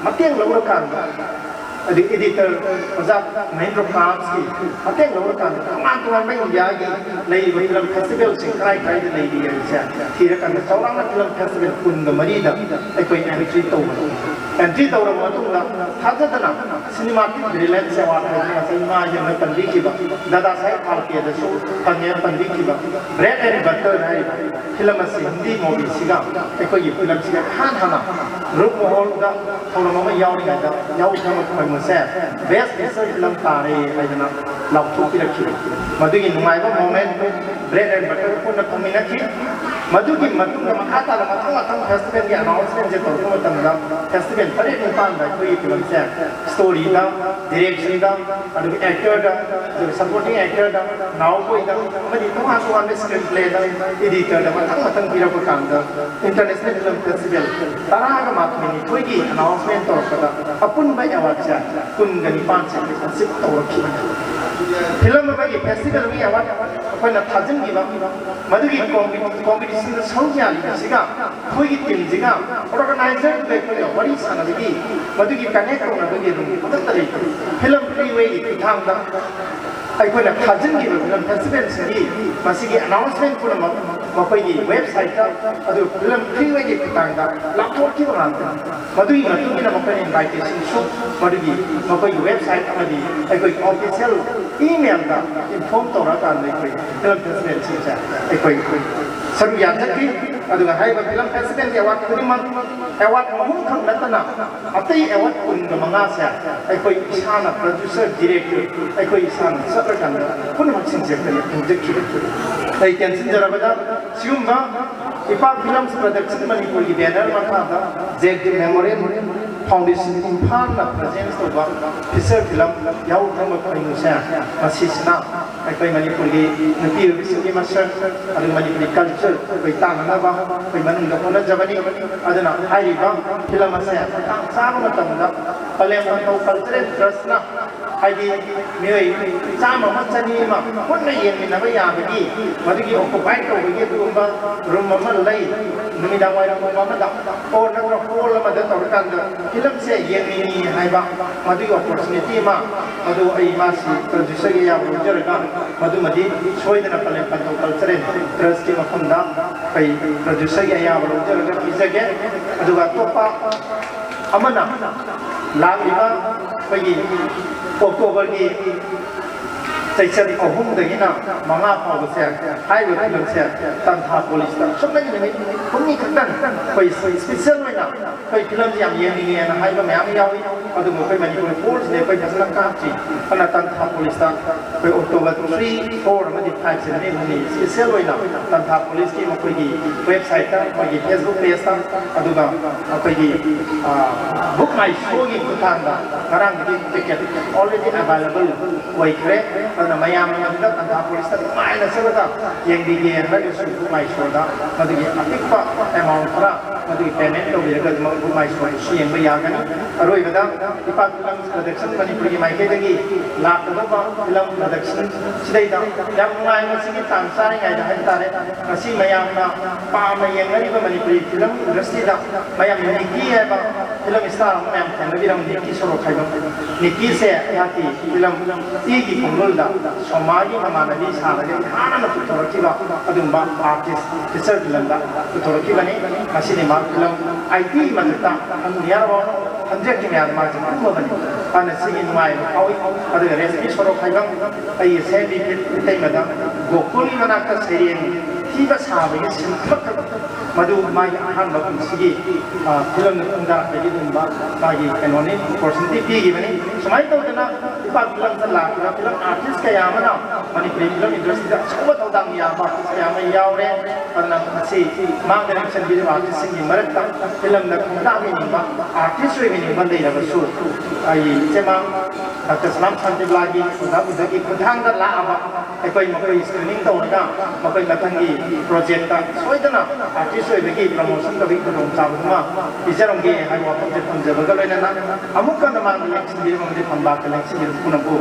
ꯃꯇꯦꯡ ꯂꯧꯔꯀꯥꯟꯗ, ꯑꯗꯩ ꯏꯗꯤꯇꯔ ꯑꯣꯖꯥ ꯃꯍꯦꯟꯗ꯭ꯔ ꯀꯥꯟꯁꯀꯤ ꯃꯇꯦꯡ ꯂꯧꯔꯀꯥꯟꯗ ꯇꯣꯉꯥꯟ ꯇꯣꯉꯥꯟꯕ ꯏꯟꯗꯤꯌꯥꯒꯤ ꯂꯩꯔꯤꯕ ꯐꯤꯂꯝ ꯐꯦꯁꯇꯤꯚꯦꯜꯁꯤꯡ ꯀꯗꯥꯏ ꯀꯗꯥꯏꯗ ꯂꯩꯔꯤ ꯍꯥꯏꯕꯁꯦ ꯊꯤꯔꯀꯥꯟꯗ ꯆꯥꯎꯔꯥꯛꯅ ꯐꯤꯂꯝ ꯐꯦꯁꯇꯤꯚꯦꯜ ꯀꯨꯟꯒ ꯃꯔꯤꯗ ꯑꯩꯈꯣꯏ ꯑꯦꯟꯇ꯭ꯔꯤ ꯇꯧꯕꯅꯤ꯫ ꯑꯦꯟꯇ꯭ꯔꯤ ꯇꯧꯔꯕ ꯃꯇꯨꯡꯗ ꯊꯥꯖꯗꯅ ꯁꯤꯅꯦꯃꯥꯇꯤꯛ ꯕ꯭ꯔꯤꯂꯦꯟꯁ ꯑꯦꯋꯥꯔꯗ ꯍꯥꯏꯗꯅ ꯉꯁꯥꯏ ꯏꯃꯥ ꯏꯕꯦꯝꯅ ꯄꯟꯕꯤꯈꯤꯕ ꯗꯥꯗꯥ ꯁꯥꯍꯦꯕ ꯐꯥꯜꯀꯦꯗꯁꯨ ꯐꯪꯉꯦ ꯄꯟꯕꯤꯈꯤꯕ ꯕ꯭ꯔꯦꯗ ꯑꯦꯟ ꯕꯇꯔ ꯍꯥꯏꯔꯤꯕ ꯐꯤꯂꯝ ꯑꯁꯤ ꯍꯤꯟꯗꯤ ꯃꯨꯚꯤꯁꯤꯒ ꯑꯩꯈꯣꯏꯒꯤ ꯐꯤꯂꯝꯁꯤꯒ ꯏꯍꯥꯟ ꯍꯥꯟꯅ ꯔꯨꯞ ꯃꯍꯣꯜꯗ ꯊꯧꯔꯝ ꯑꯃ ꯌꯥꯎꯔꯤꯉꯩꯗ ꯌꯥꯎꯈꯤꯕ ꯃꯈꯣꯏ ꯃꯁꯦ ꯕꯦꯁ ꯐꯤꯆꯔ ꯐꯤꯂꯝ ꯇꯥꯔꯦ ꯍꯥꯏꯗꯅ ꯂꯥꯎꯊꯣꯛꯄꯤꯔꯛꯈꯤꯕ ꯃꯗꯨꯒꯤ ꯅꯨꯡꯉꯥꯏꯕ ꯃꯣꯃꯦꯟ ꯕ꯭ꯔꯦꯗ ꯑꯦꯟ ꯕꯇꯔ ꯄꯨꯟꯅ ꯐꯪꯃꯤꯟꯅꯈꯤ꯫ ꯃꯗꯨꯒꯤ ꯃꯇꯨꯡꯗ ꯃꯈꯥ ꯇꯥꯅ ꯃꯊꯪ ꯃꯊꯪ ꯐꯦꯁꯇꯤꯚꯦꯜꯒꯤ ꯑꯅꯥꯎꯟꯁꯃꯦꯟꯁꯦ ꯇꯧꯔꯛꯄ ꯃꯇꯝꯗ, ꯐꯦꯁꯇꯤꯚꯦꯜ ꯇꯔꯦꯠ ꯅꯤꯄꯥꯟꯗ ꯑꯩꯈꯣꯏꯒꯤ ꯐꯤꯂꯝꯁꯦ ꯁ꯭ꯇꯣꯔꯤꯗ, ꯗꯤꯔꯦꯛꯁꯟꯗ, ꯑꯗꯨꯒ ꯑꯦꯛꯇꯔꯗ, ꯑꯗꯨꯒ ꯁꯄꯣꯔꯇꯤꯡ ꯑꯦꯛꯇꯔꯗ, ꯅꯥꯎꯕꯣꯏꯗ, ꯑꯃꯗꯤ ꯇꯣꯉꯥꯟ ꯇꯣꯉꯥꯟꯕ ꯁ꯭ꯀ꯭ꯔꯤꯟ ꯄ꯭ꯂꯦꯗ, ꯏꯗꯤꯇꯔꯗ ꯃꯊꯪ ꯃꯊꯪ ꯄꯤꯔꯛꯄ ꯀꯥꯟꯗ, ꯏꯟꯇꯔꯅꯦꯁꯅꯦꯜ ꯐꯤꯂꯝ ꯐꯦꯁꯇꯤꯚꯦꯜ ꯇꯔꯥꯒ ꯃꯥꯊꯣꯏꯅꯤꯊꯣꯏꯒꯤ ꯑꯅꯥꯎꯟꯁꯃꯦꯟ ꯇꯧꯔꯛꯄꯗ, ꯑꯄꯨꯟꯕ ꯑꯦꯋꯥꯔꯗꯁꯦ ꯀꯨꯟꯒ ꯅꯤꯄꯥꯟꯁꯦ ꯑꯦꯆꯤꯞ ꯇꯧꯔꯛꯈꯤꯕꯅꯤ꯫ ꯐꯤꯂꯝ ꯑꯃꯒꯤ ꯐꯦꯁꯇꯤꯚꯦꯜꯒꯤ ꯑꯦꯋꯥꯔꯗ ꯑꯩꯈꯣꯏꯅ ꯊꯥꯖꯤꯟꯈꯤꯕ, ꯃꯗꯨꯒꯤ ꯀꯣꯝꯄꯤꯇꯤꯁꯟꯗ ꯁꯔꯨꯛ ꯌꯥꯔꯤꯕꯁꯤꯒ ꯑꯩꯈꯣꯏꯒꯤ ꯇꯤꯝꯁꯤꯒ ꯑꯣꯔꯒꯅꯥꯏꯖꯔꯗꯨꯒ ꯑꯩꯈꯣꯏꯒ ꯋꯥꯔꯤ ꯁꯥꯟꯅꯕꯒꯤ, ꯃꯗꯨꯒꯤ ꯀꯅꯦꯛ ꯇꯧꯅꯕꯒꯤ ꯔꯨꯝ ꯑꯃꯠꯇ ꯂꯩꯇꯦ꯫ ꯐꯤꯂꯝ ꯐ꯭ꯔꯤꯋꯦꯒꯤ ꯈꯨꯠꯊꯥꯡꯗ ꯑꯩꯈꯣꯏꯅ ꯊꯥꯖꯤꯟꯈꯤꯕ ꯐꯤꯂꯝ ꯐꯦꯁꯇꯤꯚꯦꯜꯁꯤꯡꯒꯤ ꯃꯁꯤꯒꯤ ꯑꯅꯥꯎꯟꯁꯃꯦꯟ ꯄꯨꯝꯅꯃꯛ ꯃꯈꯣꯏꯒꯤ ꯋꯦꯕꯁꯥꯏꯠꯇ, ꯑꯗꯨꯒ ꯐꯤꯂꯝ ꯐ꯭ꯔꯤꯋꯦꯒꯤ ꯈꯨꯠꯊꯥꯡꯗ ꯂꯥꯎꯊꯣꯛꯈꯤꯕ ꯉꯥꯛꯇꯅꯤ꯫ ꯃꯗꯨꯒꯤ ꯃꯇꯨꯡ ꯏꯟꯅ ꯃꯈꯣꯏꯅ ꯏꯟꯚꯥꯏꯇꯦꯁꯟꯁꯨ ꯃꯗꯨꯒꯤ ꯃꯈꯣꯏꯒꯤ ꯋꯦꯕꯁꯥꯏꯠ ꯑꯃꯗꯤ ꯑꯩꯈꯣꯏꯒꯤ ꯑꯣꯐꯤꯁꯤꯌꯦꯜ ꯏꯃꯦꯜꯗ ꯏꯟꯐꯣꯔꯝ ꯇꯧꯔꯀꯥꯟꯗ ꯑꯩꯈꯣꯏ ꯐꯤꯂꯝ ꯐꯦꯁꯇꯤꯚꯦꯜꯁꯤꯡꯁꯦ ꯑꯩꯈꯣꯏ ꯁꯔꯨꯛ ꯌꯥꯖꯈꯤ꯫ ꯑꯗꯨꯒ ꯍꯥꯏꯔꯤꯕ ꯐꯤꯂꯝ ꯐꯦꯁꯇꯤꯚꯦꯜꯒꯤ ꯑꯦꯋꯥꯔꯗ ꯈꯨꯗꯤꯡꯃꯛ, ꯑꯦꯋꯥꯔꯗ ꯑꯍꯨꯝꯈꯛ ꯅꯠꯇꯅ ꯑꯇꯩ ꯑꯦꯋꯥꯔꯗ ꯀꯨꯟꯒ ꯃꯉꯥꯁꯦ ꯑꯩꯈꯣꯏ ꯏꯁꯥꯅ ꯄ꯭ꯔꯗ꯭ꯌꯨꯁꯔ, ꯗꯤꯔꯦꯛꯇꯔ ꯑꯩꯈꯣꯏ ꯏꯁꯥꯅ ꯆꯠꯂꯀꯥꯟꯗ ꯄꯨꯝꯅꯃꯛꯁꯤꯡꯁꯦ ꯑꯩꯈꯣꯏꯅ ꯐꯪꯖꯈꯤ꯫ ꯑꯩ ꯇꯦꯟꯁꯤꯟꯖꯔꯕꯗ ꯁꯤꯒꯨꯝꯕ ꯏꯄꯥꯛ ꯐꯤꯂꯝꯁ ꯄ꯭ꯔꯗꯛꯁꯟ ꯃꯅꯤꯄꯨꯔꯒꯤ ꯕꯦꯅꯔ ꯃꯈꯥꯗ ꯖꯦ ꯗꯤ ꯃꯦꯃꯣꯔꯤꯌꯦꯜ ꯐꯥꯎꯟꯗꯦꯁꯟ ꯏꯝꯐꯥꯜꯅ ꯄ꯭ꯔꯖꯦꯟꯁ ꯇꯧꯕ ꯐꯤꯆꯔ ꯐꯤꯂꯝ ꯌꯥꯍꯧ ꯊꯪꯕ ꯈꯣꯏꯃꯨꯁꯦ, ꯃꯁꯤꯁꯤꯅ ꯑꯩꯈꯣꯏ ꯃꯅꯤꯄꯨꯔꯒꯤ ꯅꯨꯄꯤ ꯑꯣꯏꯕꯤꯁꯤꯡꯒꯤ ꯃꯁꯛ, ꯑꯗꯨꯒ ꯃꯅꯤꯄꯨꯔꯤ ꯀꯜꯆꯔ ꯑꯩꯈꯣꯏ ꯇꯥꯟꯅꯅꯕ ꯑꯩꯈꯣꯏ ꯃꯅꯨꯡꯗ ꯍꯣꯠꯅꯖꯕꯅꯤ꯫ ꯑꯗꯨꯅ ꯍꯥꯏꯔꯤꯕ ꯐꯤꯂꯝ ꯑꯁꯦ ꯃꯇꯥꯡ ꯆꯥꯕ ꯃꯇꯝꯗ ꯄꯂꯦꯝ ꯄꯟꯊꯧ ꯀꯜꯆꯔꯦꯜ ꯇ꯭ꯔꯁꯅ, ꯍꯥꯏꯗꯤ ꯃꯤꯑꯣꯏ ꯆꯥꯝꯃ ꯑꯃ, ꯆꯅꯤ ꯑꯃ ꯄꯨꯟꯅ ꯌꯦꯡꯃꯤꯟꯅꯕ ꯌꯥꯕꯒꯤ, ꯃꯗꯨꯒꯤ ꯑꯣꯀꯨꯄꯥꯏ ꯇꯧꯕꯒꯤ ꯑꯗꯨꯒꯨꯝꯕ ꯔꯨꯝ ꯑꯃ ꯂꯩ꯫ ꯅꯨꯃꯤꯗꯥꯡ ꯋꯥꯏꯔꯝ ꯄꯨꯡ ꯑꯃꯗ ꯑꯣꯔ ꯅꯠꯇ꯭ꯔꯒ ꯍꯣꯜ ꯑꯃꯗ ꯇꯧꯔꯀꯥꯟꯗ ꯐꯤꯂꯝꯁꯦ ꯌꯦꯡꯅꯤꯡꯉꯤ ꯍꯥꯏꯕ ꯃꯗꯨꯒꯤ ꯑꯣꯄꯣꯔꯆꯨꯅꯤꯇꯤ ꯑꯃ, ꯃꯗꯨ ꯑꯩ ꯃꯥꯁꯤ ꯄ꯭ꯔꯗ꯭ꯌꯨꯁꯔꯒꯤ ꯑꯌꯥꯕ ꯂꯧꯖꯔꯒ ꯃꯗꯨꯃꯗꯤ ꯁꯣꯏꯗꯅ ꯄꯂꯦꯝ ꯄꯟꯊꯧ ꯀꯜꯆꯔꯦꯜ ꯇ꯭ꯔꯁꯀꯤ ꯃꯐꯝꯗ ꯑꯩ ꯄ꯭ꯔꯗ꯭ꯌꯨꯁꯔꯒꯤ ꯑꯌꯥꯕ ꯂꯧꯖꯔꯒ ꯄꯤꯖꯒꯦ꯫ ꯑꯗꯨꯒ ꯑꯇꯣꯞꯄ ꯑꯃꯅ ꯂꯥꯛꯂꯤꯕ ꯑꯩꯈꯣꯏꯒꯤ ꯑꯣꯛꯇꯣꯕꯔꯒꯤ ꯆꯩꯆꯠ ꯑꯍꯨꯝꯗꯒꯤꯅ ꯃꯉꯥ ꯐꯥꯎꯕꯁꯦ ꯍꯥꯏꯔꯤꯕ ꯐꯤꯂꯝꯁꯦ ꯇꯟꯊꯥ ꯄꯣꯂꯤꯁꯇ ꯁꯨꯞꯅꯒꯤ ꯅꯨꯃꯤꯠ ꯍꯨꯝꯅꯤ ꯈꯛꯇꯪ ꯑꯩꯈꯣꯏ ꯏꯁꯄꯤꯁꯦꯜ ꯑꯣꯏꯅ ꯑꯩꯈꯣꯏ ꯐꯤꯂꯝꯁꯦ ꯌꯥꯝ ꯌꯦꯡꯅꯤꯡꯉꯦꯅ ꯍꯥꯏꯕ ꯃꯌꯥꯝ ꯑꯃ ꯌꯥꯎꯏ꯫ ꯑꯗꯨꯕꯨ ꯑꯩꯈꯣꯏ ꯃꯅꯤꯄꯨꯔ ꯐꯣꯔꯁꯤꯗꯤ ꯑꯩꯈꯣꯏ ꯐꯖꯅ ꯀꯥꯞꯇ꯭ꯔꯤ꯫ ꯑꯗꯨꯅ ꯇꯟꯊꯥ ꯄꯣꯂꯤꯁꯇ ꯑꯩꯈꯣꯏ ꯑꯣꯛꯇꯣꯕꯔ ꯊ꯭ꯔꯤ, ꯐꯣꯔ ꯑꯃꯗꯤ ꯐꯥꯏꯚꯁꯦ ꯅꯨꯃꯤꯠ ꯍꯨꯝꯅꯤ ꯏꯁꯄꯤꯁꯦꯜ ꯑꯣꯏꯅ ꯇꯟꯊꯥ ꯄꯣꯂꯤꯁꯀꯤ ꯃꯈꯣꯏꯒꯤ ꯋꯦꯕꯁꯥꯏꯠꯇ, ꯃꯈꯣꯏꯒꯤ ꯐꯦꯁꯕꯨꯛ ꯄꯦꯖꯇ, ꯑꯗꯨꯒ ꯑꯩꯈꯣꯏꯒꯤ ꯕꯨꯛ ꯃꯥꯏ ꯁꯣꯒꯤ ꯈꯨꯠꯊꯥꯡꯗ ꯉꯔꯥꯡꯗꯒꯤ ꯇꯤꯀꯦꯠ ꯑꯣꯜꯔꯦꯗꯤ ꯑꯦꯕꯥꯏꯂꯦꯕꯜ ꯑꯣꯏꯈ꯭ꯔꯦ꯫ ꯑꯗꯨꯅ ꯃꯌꯥꯝꯅ ꯃꯗꯨꯗ ꯇꯟꯊꯥ ꯄꯣꯂꯤꯁꯇ ꯅꯨꯡꯉꯥꯏꯅ ꯆꯠꯂꯒ ꯌꯦꯡꯕꯤꯒꯦ ꯍꯥꯏꯔꯒꯁꯨ ꯕꯨꯛ ꯃꯥꯏ ꯁꯣꯗ ꯃꯗꯨꯒꯤ ꯑꯄꯤꯛꯄ ꯑꯦꯃꯥꯎꯟ ꯈꯔ ꯃꯗꯨꯒꯤ ꯄꯦꯃꯦꯟ ꯇꯧꯕꯤꯔꯒ ꯑꯗꯨꯃꯛ ꯕꯨꯛ ꯃꯥꯏ ꯁꯣꯗꯁꯨ ꯌꯦꯡꯕ ꯌꯥꯒꯅꯤ꯫ ꯑꯔꯣꯏꯕꯗ ꯏꯄꯥꯛ ꯐꯤꯂꯝ ꯄ꯭ꯔꯗꯛꯁꯟ ꯃꯅꯤꯄꯨꯔꯒꯤ ꯃꯥꯏꯀꯩꯗꯒꯤ ꯂꯥꯛꯀꯗꯧꯕ ꯐꯤꯂꯝ ꯄ꯭ꯔꯗꯛꯁꯟ ꯁꯤꯗꯩꯗ ꯌꯥꯝ ꯅꯨꯡꯉꯥꯏ꯫ ꯃꯁꯤꯒꯤ ꯇꯥꯟ ꯆꯥꯔꯤꯉꯩꯗ ꯍꯥꯏꯕ ꯇꯥꯔꯦ, ꯉꯁꯤ ꯃꯌꯥꯝꯅ ꯄꯥꯝꯅ ꯌꯦꯡꯅꯔꯤꯕ ꯃꯅꯤꯄꯨꯔꯤ ꯐꯤꯂꯝ ꯏꯟꯗꯁꯇ꯭ꯔꯤꯗ ꯃꯌꯥꯝꯅ ꯅꯤꯀꯤ ꯍꯥꯏꯕ ꯐꯤꯂꯝ ꯏꯁꯇꯥꯔ ꯑꯃ ꯃꯌꯥꯝ ꯊꯦꯡꯅꯕꯤꯔꯝꯃꯤ, ꯅꯤꯀꯤ ꯁꯣꯔꯣꯛꯈꯥꯏꯕꯝ꯫ ꯅꯤꯀꯤꯁꯦ ꯑꯩꯍꯥꯛꯀꯤ ꯐꯤꯂꯝ ꯏꯒꯤ ꯈꯣꯡꯒꯨꯜꯗ ꯁꯣꯃꯥꯒꯤ ꯃꯃꯥꯟꯅꯕꯤ ꯁꯥꯔꯒ ꯏꯍꯥꯟ ꯍꯥꯟꯅ ꯄꯨꯊꯣꯔꯛꯈꯤꯕ ꯑꯗꯨꯒꯨꯝꯕ ꯑꯥꯔꯇꯤꯁ ꯐꯤꯆꯔ ꯐꯤꯂꯝꯗ ꯄꯨꯊꯣꯔꯛꯈꯤꯕꯅꯤ꯫ ꯉꯁꯤꯗꯤ ꯃꯥ ꯐꯤꯂꯝ ꯑꯥꯏꯇꯤꯒꯤ ꯃꯊꯛꯇ ꯍꯟ ꯅꯤꯌꯥꯔ ꯑꯕꯥꯎꯠ ꯍꯟꯗ꯭ꯔꯦꯠꯀꯤ ꯃꯌꯥꯗ ꯃꯥꯁꯦ ꯀꯨꯝꯃꯕꯅꯤ꯫ ꯑꯗꯨꯅ ꯁꯤꯒꯤ ꯅꯨꯡꯉꯥꯏꯕ ꯐꯥꯎꯏ꯫ ꯑꯗꯨꯒ ꯔꯦꯁꯃꯤ ꯁꯣꯔꯣꯛꯈꯥꯏꯕꯝ ꯑꯩꯒꯤ ꯁꯦꯝꯕꯤ ꯏꯇꯩꯃꯗ ꯒꯣꯀꯨꯜꯒꯤ ꯃꯅꯥꯛꯇ ꯁꯩꯔꯦꯡ ꯊꯤꯕ ꯁꯥꯕꯒꯤ ꯁꯤꯟ ꯑꯃꯈꯛ ꯃꯗꯨ ꯃꯥꯒꯤ ꯑꯍꯥꯟꯕ ꯄꯨꯟꯁꯤꯒꯤ, ꯑ, ꯐꯤꯂꯝꯗ ꯈꯣꯡꯗꯥꯔꯛꯄꯒꯤ ꯑꯗꯨꯒꯨꯝꯕ ꯃꯥꯒꯤ ꯀꯩꯅꯣꯅꯤ, ꯑꯣꯄꯣꯔꯆꯨꯅꯤꯇꯤ ꯄꯤꯈꯤꯕꯅꯤ꯫ ꯁꯨꯃꯥꯏꯅ ꯇꯧꯗꯅ ꯏꯄꯥꯛ ꯐꯤꯂꯝꯗ ꯂꯥꯛꯈꯤꯕ ꯐꯤꯂꯝ ꯑꯥꯔꯇꯤꯁ ꯀꯌꯥ ꯑꯃꯅ ꯃꯅꯤꯄꯨꯔꯤ ꯐꯤꯂꯝ ꯏꯟꯗꯁꯇ꯭ꯔꯤꯗ ꯑꯆꯧꯕ ꯊꯧꯗꯥꯡ ꯌꯥꯕ ꯑꯥꯔꯇꯤꯁ ꯀꯌꯥ ꯑꯃ ꯌꯥꯎꯔꯦ꯫ ꯑꯗꯨꯅ ꯉꯁꯤ ꯃꯥꯡꯗ ꯂꯦꯡꯁꯤꯟꯕꯤꯔꯤꯕ ꯑꯥꯔꯇꯤꯁꯁꯤꯡꯒꯤ ꯃꯔꯛꯇ ꯐꯤꯂꯝꯗ ꯈꯣꯡꯗꯥꯕꯤꯅꯤꯡꯕ, ꯑꯥꯔꯇꯤꯁ ꯑꯣꯏꯕꯤꯅꯤꯡꯕ ꯂꯩꯔꯕꯁꯨ ꯑꯩ ꯏꯆꯦꯃ ꯗꯥꯛꯇꯔ ꯁꯂꯥꯝ ꯁꯥꯟꯇꯤꯕꯂꯥꯒꯤ ꯑꯣꯖꯥ ꯕꯨꯙꯒꯤ ꯈꯨꯠꯊꯥꯡꯗ ꯂꯥꯛꯑꯕ ꯑꯩꯈꯣꯏ ꯃꯈꯣꯏ ꯁ꯭ꯀ꯭ꯔꯤꯅꯤꯡ ꯇꯧꯔꯒ ꯃꯈꯣꯏ ꯃꯊꯪꯒꯤ ꯄ꯭ꯔꯣꯖꯦꯛꯇ ꯁꯣꯏꯗꯅ ꯑꯥꯔꯇꯤꯁ ꯑꯣꯏꯕꯒꯤ ꯄ꯭ꯔꯃꯣꯁꯟ ꯇꯧꯕꯒꯤ ꯈꯨꯗꯣꯡꯆꯥꯕꯗꯨꯃ ꯄꯤꯖꯔꯝꯒꯦ ꯍꯥꯏꯕ ꯋꯥꯐꯝꯁꯦ ꯊꯝꯖꯕꯒ ꯂꯣꯏꯅꯅ ꯑꯃꯨꯛꯀ ꯅꯃꯥꯡꯗ ꯂꯦꯡꯁꯤꯟꯕꯤꯔꯕ ꯑꯃꯗꯤ ꯐꯝꯕꯥꯛꯇ ꯂꯦꯡꯁꯤꯟꯕꯤꯔꯕ ꯄꯨꯝꯅꯃꯛꯄꯨ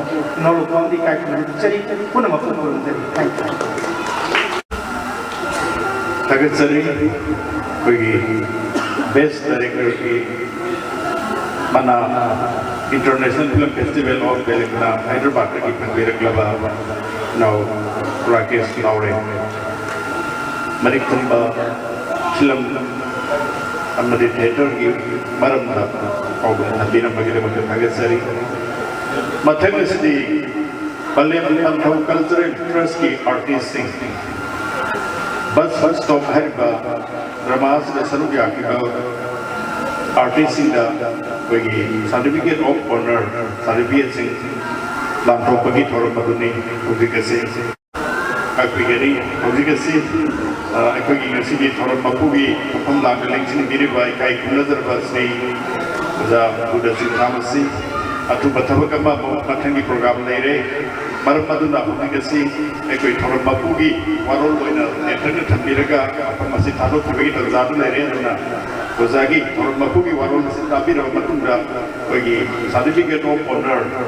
ꯅꯣꯂꯨꯛ ꯐꯥꯎꯗꯤ ꯏꯀꯥꯏ ꯈꯨꯝꯅꯕ ꯎꯠꯆꯔꯤ, ꯄꯨꯝꯅꯃꯛꯄꯨ ꯈꯨꯔꯨꯝꯖꯔꯤ꯫ Thank you. ꯊꯥꯒꯠꯆꯔꯤ꯫ ꯑꯩꯈꯣꯏꯒꯤ ꯕꯦꯁ ꯗꯥꯏꯔꯦꯛꯇꯔꯒꯤ ꯃꯅꯥ International Film Festival of Telangana ꯍꯥꯏꯗ꯭ꯔꯕꯥꯗꯇꯒꯤ ꯐꯪꯕꯤꯔꯛꯂꯕ ꯅꯥꯎ ꯔꯥꯀꯦꯁ ꯅꯥꯎꯔꯦ꯫ ꯃꯔꯤꯛ ꯊꯨꯝꯕ ꯐꯤꯂꯝ ꯑꯃꯗꯤ ꯊꯤꯌꯦꯇꯔꯒꯤ ꯃꯔꯝꯗ ꯄꯥꯎꯗꯝ ꯊꯝꯕꯤꯔꯝꯕꯒꯤꯗꯃꯛꯇ ꯊꯥꯒꯠꯆꯔꯤ꯫ ꯃꯊꯪ ꯑꯁꯤꯗꯤ ꯄꯂꯦꯝ ꯄꯟꯊꯧ ꯀꯜꯆꯔꯦꯜ ꯇ꯭ꯔꯁꯀꯤ ꯑꯥꯔꯇꯤꯁꯁꯤꯡ, ꯕꯁ ꯁ꯭ꯇꯣꯞ ꯍꯥꯏꯔꯤꯕ ꯗ꯭ꯔꯃꯥ ꯑꯁꯤꯗ ꯁꯔꯨꯛ ꯌꯥꯈꯤꯕ ꯑꯥꯔꯇꯤꯁꯁꯤꯡꯗ ꯑꯩꯈꯣꯏꯒꯤ ꯁꯥꯔꯇꯤꯐꯤꯀꯦꯠ ꯑꯣꯐ ꯑꯣꯅꯔ ꯁꯥꯔꯇꯤꯐꯤꯀꯦꯠꯁꯤꯡ ꯂꯥꯟꯊꯣꯛꯄꯒꯤ ꯊꯧꯔꯝ ꯑꯗꯨꯅꯤ ꯍꯧꯖꯤꯛ ꯑꯁꯤ ꯉꯥꯛꯄꯤꯒꯅꯤ꯫ ꯍꯧꯖꯤꯛ ꯑꯁꯤ, ꯑ, ꯑꯩꯈꯣꯏꯒꯤ ꯉꯁꯤꯒꯤ ꯊꯧꯔꯝ ꯃꯄꯨꯒꯤ ꯃꯐꯝ ꯂꯥꯡꯗ ꯂꯦꯡꯁꯤꯟꯕꯤꯔꯤꯕ ꯏꯀꯥꯏ ꯈꯨꯝꯅꯖꯔꯕ ꯁ꯭ꯔꯤ ꯑꯣꯖꯥ ꯕꯨꯙ ꯁꯤꯡꯊꯥꯝ ꯑꯁꯤ ꯑꯊꯨꯕ ꯊꯕꯛ ꯑꯃ ꯑꯃꯨꯛ ꯃꯊꯪꯒꯤ ꯄ꯭ꯔꯣꯒ꯭ꯔꯥꯝ ꯂꯩꯔꯦ꯫ ꯃꯔꯝ ꯑꯗꯨꯅ ꯍꯧꯖꯤꯛ ꯑꯁꯤ ꯑꯩꯈꯣꯏ ꯊꯧꯔꯝ ꯃꯄꯨꯒꯤ ꯋꯥꯔꯣꯜ ꯑꯣꯏꯅ ꯇꯦꯟꯇꯛꯅ ꯊꯝꯕꯤꯔꯒ ꯃꯐꯝ ꯑꯁꯤ ꯊꯥꯗꯣꯛꯈꯤꯕꯒꯤ ꯇꯥꯟꯖꯥꯗꯨ ꯂꯩꯔꯦ꯫ ꯑꯗꯨꯅ ꯑꯣꯖꯥꯒꯤ ꯊꯧꯔꯝ ꯃꯄꯨꯒꯤ ꯋꯥꯔꯣꯜ ꯑꯁꯤ ꯇꯥꯕꯤꯔꯕ ꯃꯇꯨꯡꯗ ꯑꯩꯈꯣꯏꯒꯤ certificate of honour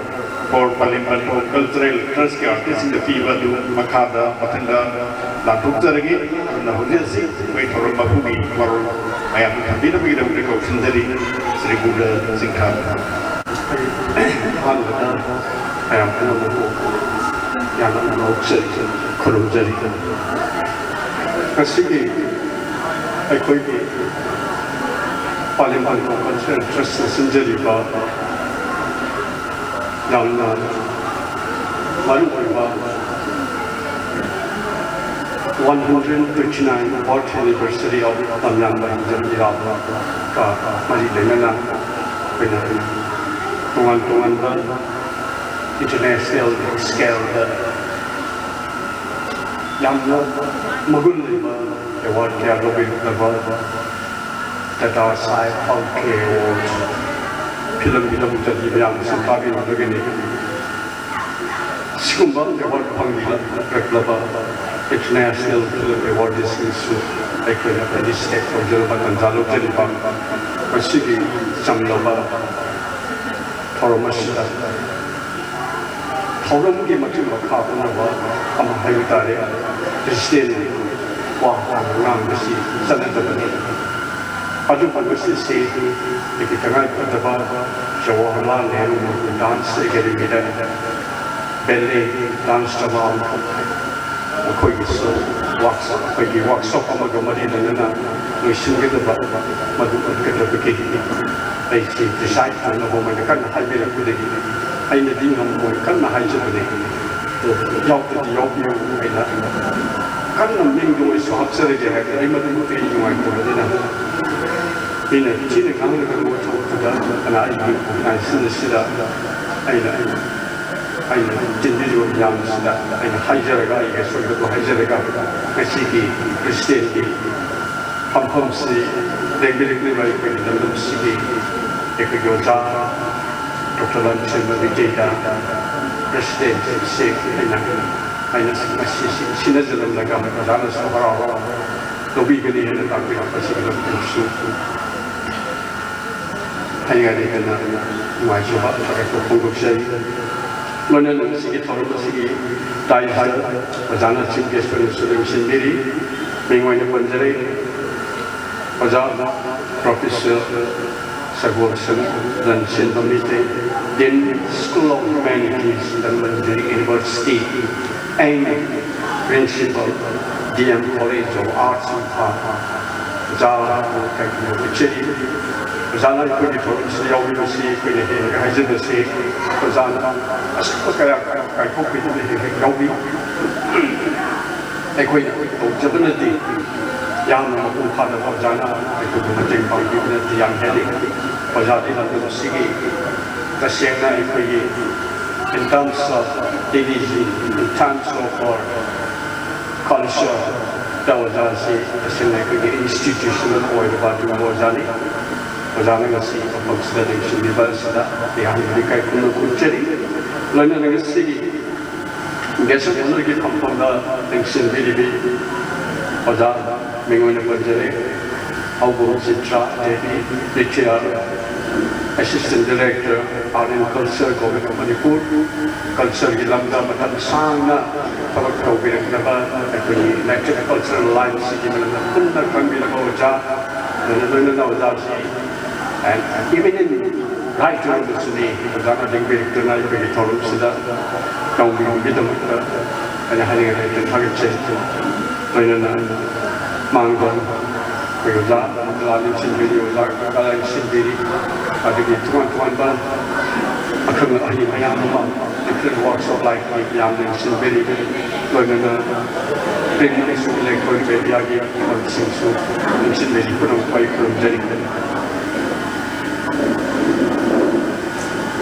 for Palem Panthou cultural ꯇ꯭ꯔꯁꯀꯤ ꯑꯥꯔꯇꯤꯁꯁꯤꯡꯗ ꯄꯤꯕ ꯑꯗꯨ ꯃꯈꯥꯗ ꯃꯊꯪꯗ ꯂꯥꯟꯊꯣꯛꯆꯔꯒꯦ꯫ ꯑꯗꯨꯅ ꯍꯧꯖꯤꯛ ꯍꯧꯖꯤꯛ ꯑꯩꯈꯣꯏ ꯊꯧꯔꯝ ꯃꯄꯨꯒꯤ ꯋꯥꯔꯣꯜ ꯃꯌꯥꯝꯗ ꯊꯝꯕꯤꯅꯕꯒꯤꯗꯃꯛꯇ ꯀꯧꯁꯤꯟꯖꯔꯤ꯫ ꯁ꯭ꯔꯤ ꯕꯨꯙ ꯁꯤꯡꯊꯥꯝ꯫ ꯑꯩ ꯑꯍꯥꯟꯕꯗ ꯃꯌꯥꯝ ꯄꯨꯝꯅꯃꯛꯄꯨ ꯌꯥꯝꯅ ꯅꯣꯛꯆꯔꯤ, ꯈꯨꯔꯨꯝꯖꯔꯤ꯫ ꯉꯁꯤꯒꯤ ꯑꯩꯈꯣꯏꯒꯤ ꯄꯥꯂꯦꯝ ꯄꯟꯊꯧ ꯀꯜꯆꯔꯦꯜ ꯇ꯭ꯔꯁꯅ ꯁꯤꯟꯖꯔꯤꯕ ꯌꯥꯝꯅ ꯃꯔꯨꯑꯣꯏꯕ one hundred twenty nine birth anniversary of ꯂꯝꯌꯥꯟꯕ ꯍꯤꯡꯖꯝ ꯏꯔꯥꯕꯣꯠꯀ ꯃꯔꯤ ꯂꯩꯅꯅ ꯑꯩꯈꯣꯏꯅ ꯇꯣꯉꯥꯟ ꯇꯣꯉꯥꯟꯕ international scaleꯗ ꯌꯥꯝꯅ ꯃꯒꯨꯟ ꯂꯩꯕ award ꯀꯌꯥ ꯂꯧꯕꯤꯔꯛꯂꯕ ꯇꯥꯇꯥ ꯁꯥꯍꯦꯕ ꯐꯥꯜꯀꯦ award, ꯐꯤꯂꯝꯒꯤꯗꯃꯛꯇꯗꯤ ꯃꯌꯥꯝꯅꯁꯨ ꯇꯥꯕꯤꯔꯝꯂꯒꯅꯤ꯫ ꯁꯤꯒꯨꯝꯕ award ꯐꯪꯕꯤꯔꯛꯂꯕ international film awardꯁꯤꯡꯁꯨ ꯑꯩꯈꯣꯏꯅ felicitate ꯇꯧꯖꯔꯕ ꯇꯥꯟꯖꯥ ꯂꯧꯖꯔꯤꯕ ꯃꯁꯤꯒꯤ ꯆꯝꯂꯕ ꯊꯧꯔꯝ ꯑꯁꯤꯗ ꯊꯧꯔꯝꯒꯤ ꯃꯇꯨꯡ ꯃꯈꯥ ꯄꯨꯝꯅꯃꯛ ꯑꯃ ꯍꯥꯏꯕ ꯇꯥꯔꯦ, Christian ꯋꯥ ꯉꯥꯡꯕꯁꯤ ꯆꯠꯅꯗꯕꯅꯤ꯫ ꯑꯗꯨꯕꯨ ꯉꯁꯤꯁꯤ ꯑꯩꯒꯤ ꯇꯉꯥꯏꯐꯗꯕ ꯖꯋꯥꯍꯔꯂꯥꯜ ꯅꯦꯍꯔꯨ ꯃꯨꯔꯇꯤ dance academyꯗ ballet dance drama ꯑꯃꯈꯛ ꯃꯈꯣꯏꯒꯤꯁꯨ workshop, ꯑꯩꯈꯣꯏꯒꯤ workshop ꯑꯃꯒ ꯃꯔꯤ ꯂꯩꯅꯅ ꯂꯣꯏꯁꯤꯟꯒꯗꯕ ꯃꯗꯨ ꯎꯠꯀꯗꯕꯒꯤ ꯑꯩꯁꯤ decide ꯇꯧꯅꯕ ꯃꯣꯏꯅ ꯀꯟꯅ ꯍꯥꯏꯕꯤꯔꯛꯄꯗꯒꯤ ꯑꯩꯅꯗꯤ ꯉꯝꯃꯣꯏ ꯀꯟꯅ ꯍꯥꯏꯖꯕꯅꯤ꯫ ꯌꯥꯎꯗ꯭ꯔꯗꯤ ꯌꯥꯎꯕꯤꯌꯨ ꯍꯥꯏꯅ ꯀꯟꯅ ꯃꯤꯡꯗꯣ ꯑꯣꯏꯁꯨ ꯍꯥꯞꯆꯔꯒꯦ ꯍꯥꯏꯕꯗ ꯑꯩ ꯃꯗꯨꯃꯛꯇ ꯑꯩ ꯅꯨꯡꯉꯥꯏꯇꯕꯅꯤꯅ ꯃꯤꯅ ꯊꯤꯅ ꯉꯥꯡꯂꯒ ꯂꯣꯏ ꯊꯣꯛꯄꯗ ꯀꯅꯥ ꯑꯩꯒꯤ ꯉꯥꯏꯁꯤꯟꯅꯁꯤꯗ ꯑꯩꯅ ꯑꯩꯅ ꯆꯤꯟꯕꯤꯔꯤꯕ ꯃꯌꯥꯝꯁꯤꯗ ꯑꯩꯅ ꯍꯥꯏꯖꯔꯒ ꯑꯩꯒꯤ ꯑꯁꯣꯏꯕꯗꯨ ꯍꯥꯏꯖꯔꯒ ꯉꯁꯤꯒꯤ ꯈ꯭ꯔꯤꯁꯇꯦꯟꯒꯤ ꯐꯝꯐꯝꯁꯤ ꯂꯦꯡꯕꯤꯔꯛꯂꯤꯕ ꯑꯩꯈꯣꯏꯒꯤ ꯂꯝꯗꯝꯁꯤꯒꯤ ꯑꯩꯈꯣꯏꯒꯤ ꯑꯣꯖꯥ ꯗꯣꯛꯇꯔ ꯂꯟꯆꯦꯟꯕ ꯃꯩꯇꯩꯗ ꯄ꯭ꯔꯦꯁꯤꯗꯦꯟꯁꯤꯞꯁꯤ ꯑꯩꯅ ꯑꯩꯅ ꯉꯁꯤ ꯁꯤꯟꯅꯖꯔꯝꯂꯒ ꯑꯣꯖꯥꯅꯁꯨ ꯍꯔꯥꯎ ꯍꯔꯥꯎ ꯂꯧꯕꯤꯒꯅꯤ ꯍꯥꯏꯅ ꯇꯥꯛꯄꯤꯔꯛꯄꯁꯤꯒꯤꯗꯃꯛꯇꯁꯨ ꯍꯥꯏꯅꯤꯡꯉꯥꯏ ꯂꯩꯇꯅ ꯅꯨꯡꯉꯥꯏꯖꯕ ꯊꯥꯒꯠꯄ ꯐꯣꯡꯗꯣꯛꯆꯔꯤ꯫ ꯂꯣꯏꯅꯅ ꯉꯁꯤꯒꯤ ꯊꯧꯔꯝ ꯑꯁꯤꯒꯤ ꯇꯥꯏꯁꯇ ꯑꯣꯖꯥꯅ ꯆꯤꯐ ꯒꯦꯁ ꯑꯣꯏꯅꯁꯨ ꯂꯦꯡꯁꯤꯟꯕꯤꯔꯤ꯫ ꯃꯤꯡ ꯑꯣꯏꯅ ꯄꯟꯖꯔꯦ, ꯑꯣꯖꯥ professor Sagolsem Lanchenba Meitei, Dean, School of Humanities, Dhanmanjari University, and Principal, D M College of Arts, Imphal꯫ ꯑꯣꯖꯥ ꯀꯩꯒꯨꯝꯕ ꯎꯠꯆꯔꯤ꯫ ꯑꯣꯖꯥꯅ ꯑꯩꯈꯣꯏꯒꯤ ꯊꯧꯔꯝꯁꯤꯗ ꯌꯥꯎꯕꯤꯕꯁꯤ ꯑꯩꯈꯣꯏꯅ ꯍꯦꯟꯅ ꯍꯥꯏꯖꯕꯁꯤ ꯑꯣꯖꯥꯅ ꯑꯁꯪꯕ ꯀꯌꯥ ꯀꯥꯏꯊꯣꯛꯄꯤꯗꯨꯅ ꯍꯦꯛ ꯍꯦꯛ ꯌꯥꯎꯕꯤ꯫ ꯑꯩꯈꯣꯏꯅ ꯇꯧꯖꯕꯅꯗꯤ ꯌꯥꯝꯅ ꯃꯄꯨꯡ ꯐꯥꯅ ꯑꯣꯖꯥꯅ ꯑꯩꯈꯣꯏꯕꯨ ꯃꯇꯦꯡ ꯄꯥꯡꯕꯤꯕꯅꯗꯤ ꯌꯥꯝ ꯍꯦꯜꯂꯤ꯫ ꯑꯣꯖꯥꯗꯤ ꯂꯝꯗꯝꯁꯤꯒꯤ ꯇꯁꯦꯡꯅ ꯑꯩꯈꯣꯏꯒꯤ in terms of religion, in terms of our culture, ꯇ ꯑꯣꯖꯥꯁꯤ ꯇꯁꯦꯡꯅ ꯑꯩꯈꯣꯏꯒꯤ institutional ꯑꯣꯏꯔꯕ ꯑꯗꯨꯒꯨꯝꯕ ꯑꯣꯖꯥꯅꯤ꯫ ꯑꯣꯖꯥꯅ ꯉꯁꯤ ꯃꯐꯝꯁꯤꯗ ꯂꯦꯡꯁꯤꯟꯕꯤꯕ ꯑꯁꯤꯗ ꯑꯩꯍꯥꯛꯅ ꯏꯀꯥꯏ ꯈꯨꯝꯅꯕ ꯎꯠꯆꯔꯤ꯫ ꯂꯣꯏꯅꯅ ꯉꯁꯤꯒꯤ ꯒꯦꯁ ꯑꯣꯐ ꯑꯣꯅꯔꯒꯤ ꯐꯝꯐꯝꯗ ꯂꯦꯡꯁꯤꯟꯕꯤꯔꯤꯕꯤ ꯑꯣꯖꯥ ꯃꯤꯡ ꯑꯣꯏꯅ ꯄꯟꯖꯔꯦ, Haobam Chitra Devi, retired assistant director, Art and Culture, Government of Manipur꯫ ꯀꯜꯆꯔꯒꯤ ꯂꯝꯗ ꯃꯇꯝ ꯁꯥꯡꯅ ꯊꯕꯛ ꯇꯧꯕꯤꯔꯛꯂꯕ ꯑꯩꯈꯣꯏꯒꯤ ꯅꯦꯆꯔꯦꯜ ꯀꯜꯆꯔꯦꯜ ꯂꯥꯏꯟꯁꯤꯒꯤ ꯃꯔꯝꯗ ꯄꯨꯟꯅ ꯈꯪꯕꯤꯔꯕ ꯑꯣꯖꯥ, ꯂꯣꯏꯅ ꯂꯣꯏꯅꯅ ꯑꯣꯖꯥꯁꯤ, and even in right ꯑꯣꯏꯕꯁꯤꯅꯤ ꯑꯣꯖꯥꯅ ꯂꯦꯡꯕꯤꯔꯛꯇꯨꯅ ꯑꯩꯈꯣꯏꯒꯤ ꯊꯧꯔꯝꯁꯤꯗ ꯇꯧꯕꯤꯕꯒꯤꯗꯃꯛꯇ ꯑꯩꯅ ꯍꯥꯏꯅꯤꯡꯉꯥꯏ ꯂꯩꯇꯅ ꯊꯥꯒꯠꯆꯔꯤ꯫ ꯂꯣꯏꯅꯅ ꯃꯥꯡꯗ ꯑꯩꯈꯣꯏ ꯑꯣꯖꯥ ꯂꯥ ꯂꯦꯡꯁꯤꯟꯕꯤꯔꯤ, ꯑꯣꯖꯥ ꯀꯀꯥ ꯂꯦꯡꯁꯤꯟꯕꯤꯔꯤ, ꯑꯗꯒꯤ ꯇꯣꯉꯥꯟ ꯇꯣꯉꯥꯟꯕ ꯑꯈꯪ ꯑꯍꯩ ꯃꯌꯥꯝ ꯑꯃ Different walks of life ꯃꯌꯥꯝꯅ ꯅꯤꯡꯁꯤꯡꯕꯤꯔꯤ꯫ ꯂꯣꯏꯅꯅ print ꯑꯃꯁꯨꯡ electronic mediaꯒꯤ ꯃꯔꯨꯞꯁꯤꯡꯁꯨ ꯅꯤꯡꯁꯤꯡꯕꯤꯔꯤ꯫ ꯈꯨꯔꯨꯝ-, ꯑꯩ ꯈꯨꯔꯨꯝꯖꯔꯤ꯫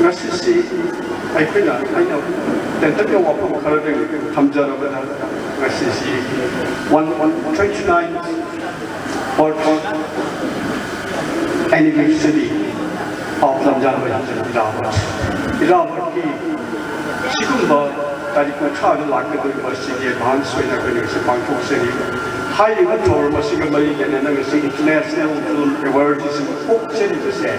ꯉꯁꯤꯁꯤ ꯑꯩꯈꯣꯏꯅ, ꯑꯩꯅ ꯇꯦꯟꯇꯛꯅ ꯋꯥꯐꯝ ꯈꯔꯗꯪ ꯊꯝꯖꯔꯕꯗ, ꯉꯁꯤꯁꯤ one twenty-nine birth anniversary of ꯂꯝꯖꯥꯔꯣꯏ ꯏꯔꯥꯕꯣꯠ꯫ ꯏꯔꯥꯕꯣꯠꯀꯤ ꯁꯤꯒꯨꯝꯕ ꯇꯥꯔꯤꯛ ꯀꯨꯟꯊ꯭ꯔꯥꯗ ꯂꯥꯛꯀꯗꯧꯔꯤꯕ ꯁꯤꯒꯤ advance ꯑꯣꯏꯅ ꯑꯩꯈꯣꯏꯅ ꯉꯁꯤ ꯄꯥꯡꯊꯣꯛꯆꯔꯤ꯫ ꯍꯥꯏꯔꯤꯕ ꯊꯧꯔꯝ ꯑꯁꯤꯒ ꯃꯔꯤ ꯂꯩꯅꯅ ꯉꯁꯤ International Film Awards ꯑꯁꯤ ꯄꯥꯡꯊꯣꯛꯆꯔꯤꯕꯁꯦ,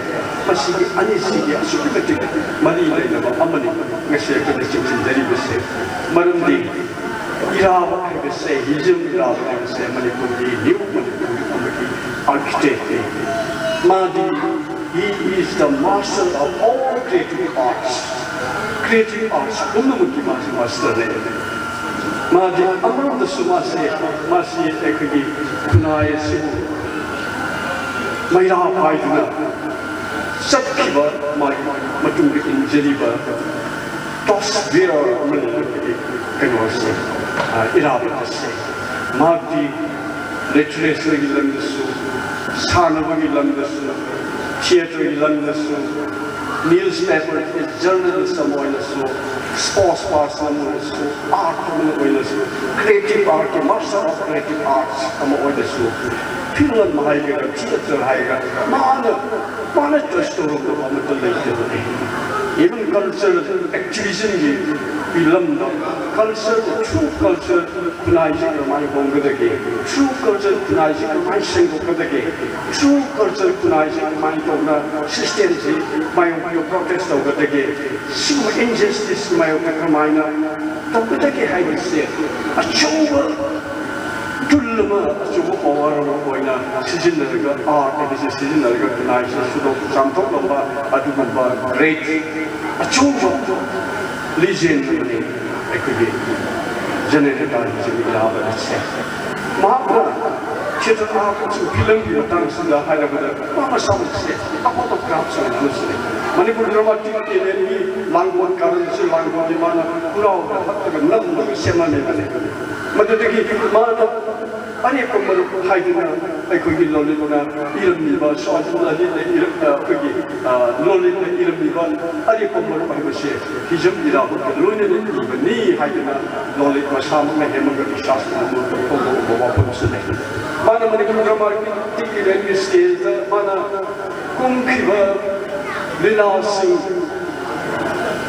ꯃꯁꯤꯒꯤ ꯑꯅꯤꯁꯤꯒꯤ ꯑꯁꯨꯛꯀꯤ ꯃꯇꯤꯛ ꯃꯔꯤ ꯂꯩꯅꯕ ꯑꯃꯅꯤ ꯉꯁꯤ ꯑꯩꯈꯣꯏꯅ ꯆꯤꯡꯁꯤꯟꯖꯔꯤꯕꯁꯦ꯫ ꯃꯔꯝꯗꯤ ꯏꯔꯥꯕꯣꯠ ꯍꯥꯏꯕꯁꯦ, ꯍꯤꯖꯝ ꯏꯔꯥꯕꯣꯠ ꯍꯥꯏꯕꯁꯦ ꯃꯅꯤꯄꯨꯔꯒꯤ, new ꯃꯅꯤꯄꯨꯔꯒꯤ ꯑꯃꯒꯤ architectꯅꯤ꯫ ꯃꯥꯗꯤ, he is the master of all creative arts. Creative arts ꯄꯨꯝꯅꯃꯛꯀꯤ ꯃꯥꯁꯤ masterꯅꯦ꯫ ꯃꯥꯗꯤ ꯑꯃꯔꯣꯝꯗꯁꯨ ꯃꯥꯁꯦ, ꯃꯥꯁꯤ ꯑꯩꯈꯣꯏꯒꯤ ꯈꯨꯟꯅꯥꯏ ꯑꯁꯤꯕꯨ ꯃꯩꯔꯥ ꯄꯥꯏꯗꯨꯅ ꯆꯠꯈꯤꯕ ꯃꯥꯒꯤ ꯃꯇꯨꯡꯗ ꯏꯟꯖꯔꯤꯕ torch bearer ꯑꯃꯅꯤ꯫ ꯀꯩꯅꯣꯁꯦ, ꯑ, ꯏꯔꯥꯕꯣꯠ ꯑꯁꯦ꯫ ꯃꯍꯥꯛꯇꯤ literatureꯒꯤ ꯂꯝꯗꯁꯨ, ꯁꯥꯟꯅꯕꯒꯤ ꯂꯝꯗꯁꯨ, theatreꯒꯤ ꯂꯝꯗꯁꯨ, newspaper journalist ꯑꯃ ꯑꯣꯏꯅꯁꯨ, sports person ꯑꯃ ꯑꯣꯏꯅꯁꯨ, art ꯑꯃ ꯑꯣꯏꯅꯁꯨ, creative artꯀꯤ, master of creative arts ꯑꯃ ꯑꯣꯏꯅꯁꯨ, film ꯍꯥꯏꯒꯦꯔꯥ, theatre ꯍꯥꯏꯒꯦꯔꯥ, ꯃꯥꯅ, ꯃꯥꯅ touch ꯇꯧꯔꯝꯗꯕ ꯑꯃꯠꯇ ꯂꯩꯇꯕꯅꯤ꯫ Even cultural activismꯒꯤ ꯐꯤꯂꯝꯗ culture, through culture ꯈꯨꯟꯅꯥꯏꯁꯤ ꯀꯃꯥꯏꯅ ꯍꯣꯡꯒꯗꯒꯦ, through culture ꯈꯨꯟꯅꯥꯏꯁꯤ ꯀꯃꯥꯏꯅ ꯁꯦꯡꯗꯣꯛꯀꯗꯒꯦ, through culture ꯈꯨꯟꯅꯥꯏꯁꯤ ꯀꯃꯥꯏꯅ ꯇꯧꯅ systemꯁꯤ ꯃꯥꯌꯣꯛꯇ protest ꯇꯧꯒꯗꯒꯦ, ꯁꯤꯒꯨꯝꯕ injustice ꯃꯥꯌꯣꯛꯇ ꯀꯃꯥꯏꯅ ꯇꯧꯒꯗꯒꯦ ꯍꯥꯏꯕꯁꯦ ꯑꯆꯧꯕ tool ꯑꯃ, ꯑꯆꯧꯕ power ꯑꯃ ꯑꯣꯏꯅ ꯁꯤꯖꯤꯟꯅꯔꯒ, art ꯍꯥꯏꯕꯁꯦ ꯁꯤꯖꯤꯟꯅꯔꯒ ꯈꯨꯟꯅꯥꯏꯁꯤ ꯁꯨꯗꯣꯛ ꯆꯥꯝꯊꯣꯛꯂꯝꯕ ꯑꯗꯨꯒꯨꯝꯕ great ꯑꯆꯧꯕ legend ꯑꯃꯅꯤ ꯑꯩꯈꯣꯏꯒꯤ ꯖꯦꯅꯦꯇꯥ ꯍꯤꯖꯝ ꯏꯔꯥꯕꯣꯠ ꯑꯁꯦ꯫ ꯃꯍꯥꯛꯅ theatre art ꯑꯃꯁꯨꯡ filmꯒꯤ ꯃꯇꯥꯡꯁꯤꯗ ꯍꯥꯏꯔꯕꯗ ꯃꯥ ꯃꯁꯥꯃꯛꯁꯦ ꯑꯐꯕ craftsman ꯑꯃꯁꯨꯅꯤ꯫ ꯃꯅꯤꯄꯨꯔ ꯗ꯭ꯔꯃꯥꯇꯤꯛ ꯇꯦꯂꯦꯟꯒꯤ ꯂꯥꯡꯒꯣꯜ ꯀꯥꯔꯟꯁꯤ ꯂꯥꯡꯒꯣꯜꯒꯤ ꯃꯥꯅ ꯈꯣꯡꯒ꯭ꯔꯥꯎꯗ ꯍꯛꯂꯒ ꯅꯝꯗꯨꯅ ꯁꯦꯝꯍꯜꯂꯦꯕꯅꯦ꯫ ꯃꯗꯨꯗꯒꯤ ꯃꯥꯅ ꯑꯔꯦꯞꯄ ꯃꯔꯨꯞ ꯍꯥꯏꯗꯨꯅ ꯑꯩꯈꯣꯏꯒꯤ ꯂꯣꯂꯤꯠꯅ ꯏꯔꯝꯃꯤꯕ, ꯁꯣꯖꯤꯟ ꯂꯂꯤꯠꯅ ꯏꯔꯝ-, ꯑ, ꯑꯩꯈꯣꯏꯒꯤ, ꯑ, ꯂꯣꯂꯤꯠꯅ ꯏꯔꯝꯃꯤꯕ ꯑꯔꯦꯞꯄ ꯃꯔꯨꯞ ꯍꯥꯏꯕꯁꯦ ꯍꯤꯖꯝ ꯏꯔꯥꯕꯣꯠꯀ ꯂꯣꯏꯅꯅ ꯏꯕꯅꯤ ꯍꯥꯏꯗꯨꯅ ꯂꯣꯂꯤꯠ ꯃꯁꯥꯃꯛꯅ ꯍꯦꯃꯟꯒ ꯕꯤꯁ꯭ꯋꯥꯁꯅ ꯃꯉꯣꯟꯗ ꯐꯣꯡꯗꯣꯛꯂꯕ ꯋꯥꯐꯝꯁꯨ ꯂꯩ꯫ ꯃꯥꯅ ꯃꯅꯤꯄꯨꯔ ꯗ꯭ꯔꯃꯥꯒꯤ ꯏꯂꯦꯟꯒꯤ ꯁ꯭ꯇꯦꯖꯇ ꯃꯥꯅ ꯀꯨꯝꯈꯤꯕ ꯂꯤꯂꯥꯁꯤꯡ,